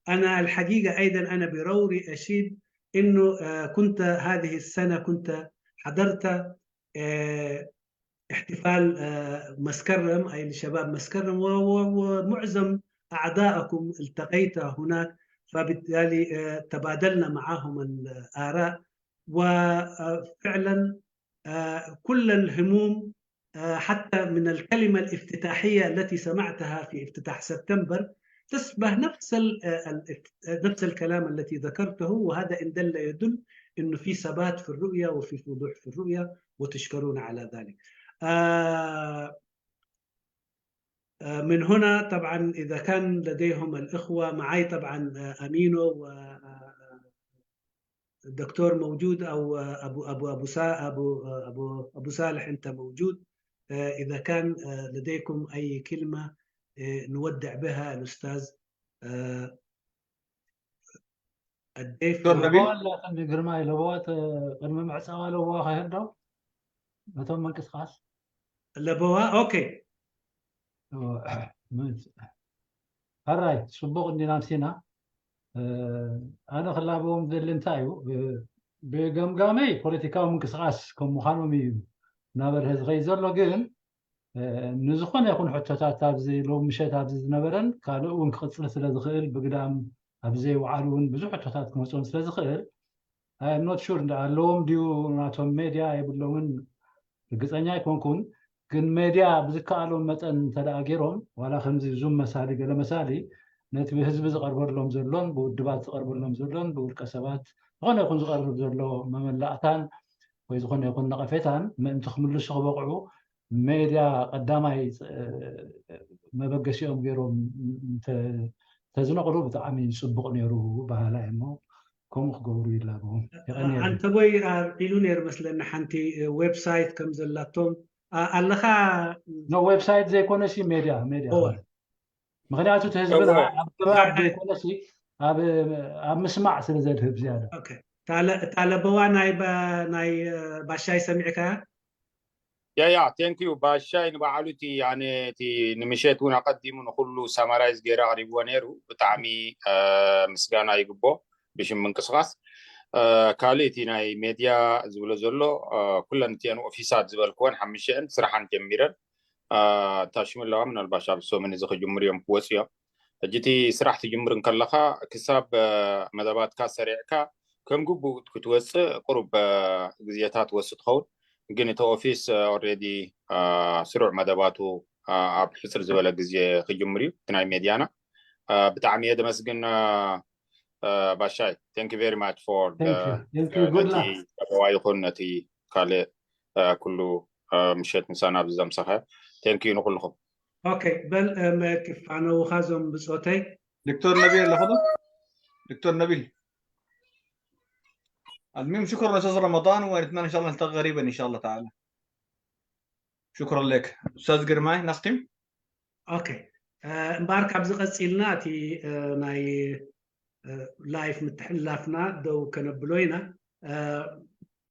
أنا الحقيقة أيضًا أنا بروري أشيد إنه، آه، كنت هذه السنة كنت حضرت، آه، احتفال، آه، مسكرم، أي لشباب مسكرم، و-، و-، ومعظم أعضائكم التقيت هناك، فبالتالي، آه، تبادلنا معهم الآراء، وفعلًا، آه، كل الهموم، آه، حتى من الكلمة الافتتاحية التي سمعتها في افتتاح سبتمبر تشبه نفس ال-، آه، ال-، آه، نفس الكلام التي ذكرته، وهذا إن دل يدل إنه في ثبات في الرؤية وفي وضوح في الرؤية، وتشكرون على ذلك. آه، آه، من هنا طبعًا إذا كان لديهم الإخوة معي طبعًا، آه، أمينو و، آه، الدكتور موجود، أو، آه، أبو، أبو، أبو سا-، أبو، آه، أبو، أبو صالح، أنت موجود. آه، إذا كان، آه، لديكم أي كلمة، آه، نودع بها الأستاذ، آه، الضيف. دكتور نبيل؟ ለበዋ ኣላ ቅድሚ ግርማይ ለበዋ ተ-፣ ቅድሚ ምዕፃዋ ለበዋ ከይህር ዶ? ነቶም ምንቅስቃስ? ለበዋ፣ ኦኬ። ኦ፣ ምንጭ-፣ ሕራይ፣ ጽቡቕ እንዲና ኣምሲና። እ፣ ኣነ ክላበዎም ዝደሊ እንታይ እዩ? እ፣ ብገምጋመይ ፖለቲካዊ ምንቅስቃስ ከም ምዃኖም እዩ እናበርሀ ዝኸይድ ዘሎ። ግን፣ እ፣ ንዝኾነ ይኹን ሕቶታት ኣብዚ ሎም ምሸት ኣብዚ ዝነበረን ካልእ እውን ክቕጽል ስለ ዝኽእል፣ ብግዳም ኣብ ዘይወዓሉ እውን ብዙሕ ሕቶታት ክመጽኦም ስለ ዝኽእል፣ I am not sure እንዳ ኣለዎም ድዩ ናቶም ሜድያ የብሎምን ርግጸኛ ኣይኮንኩን። ግን ሜድያ ብዝከኣሎም መጠን እንተ ደኣ ገይሮም፣ ዋላ ከምዚ ዙም መሳሊ፣ ገለ መሳሊ፣ ነቲ ብህዝቢ ዝቐርበሎም ዘሎን፣ ብውድባት ዝቐርበሎም ዘሎን፣ ብውልቀ ሰባት፣ ዝኾነ ይኹን ዝቐርብ ዘሎ መመላእታን ወይ ዝኾነ ይኹን ነቐፌታን ምእንቲ ክምልሱ ክበቕዑ፣ ሜድያ ቀዳማይ መበገሲኦም ገይሮም ተዝነቕሉ ብጣዕሚ ፅቡቕ ነይሩ። በሃላ እሞ ከምኡ ክገብሩ ይላበዎም። ኣንተቦይ ኢሉ ነይሩ መስለኒ ሓንቲ ዌብሳይት ከም ዘላቶም ኣለኻ። ዌብሳይት ዘይኮነሲ ሜድያ ሜድያ። ምክንያቱ እቲ ህዝብና ኣብ ገባብ ዘይኮነሲ ኣብ ምስማዕ ስለ ዘድህብ ዝያዳ። እታ ለበዋ ናይ ባሻይ ሰሚዕካ? ያ ያ thank you ባሻይ ንባዕሉ እቲ ኣነ እቲ ንምሸት እውን ኣቀዲሙ ንኩሉ ሳማራይዝ ገይረ ኣቅሪብዎ ነይሩ። ብጣዕሚ ምስጋና ይግቦ ብሽም ምንቅስቃስ። ካልእ እቲ ናይ ሜድያ ዝብሎ ዘሎ ኩለን እቲአን ኦፊሳት ዝበልክወን ሓምሽአን ስራሓን ጀሚረን። እታ ሽሙ ኣለዋ ምናልባሽ ኣብ ሰሙን እዚ ክጅምሩ እዮም ክወፁ እዮም። ሕጂ እቲ ስራሕ ትጅምር እንከለካ ክሳብ መደባትካ ሰሪዕካ ከም ግቡእ ክትወፅእ ቁሩብ ግዜታት ወስድ ትኸውን። ግን እቲ ኦፊስ ኦልሬዲ ስሩዕ መደባቱ ኣብ ሕፅር ዝበለ ግዜ ክጅምር እዩ እቲ ናይ ሜድያና። ብጣዕሚ እየ ደመስግን ባሻይ። Thank you very much for good luck። ይኹን ነቲ ካልእ ኩሉ ምሸት ምሳና ኣብዚ ዘምሰኸ። Thank you ንኩልኹም። ኦኬ በል መክፋነውኻ ዞም ብፆተይ። دكتور نبيل ኣለኹ ዶ? دكتور نبيل. المهم شكرا استاذ رمضان، ونتمنى ان شاء الله نلتقي قريبا ان شاء الله تعالى. شكرا لك استاذ ግርማይ ናስኪም። ኦኬ እምበኣር ካብዚ ቀፂልና እቲ ናይ ላይፍ ምትሕልላፍና ደው ከነብሎ ኢና።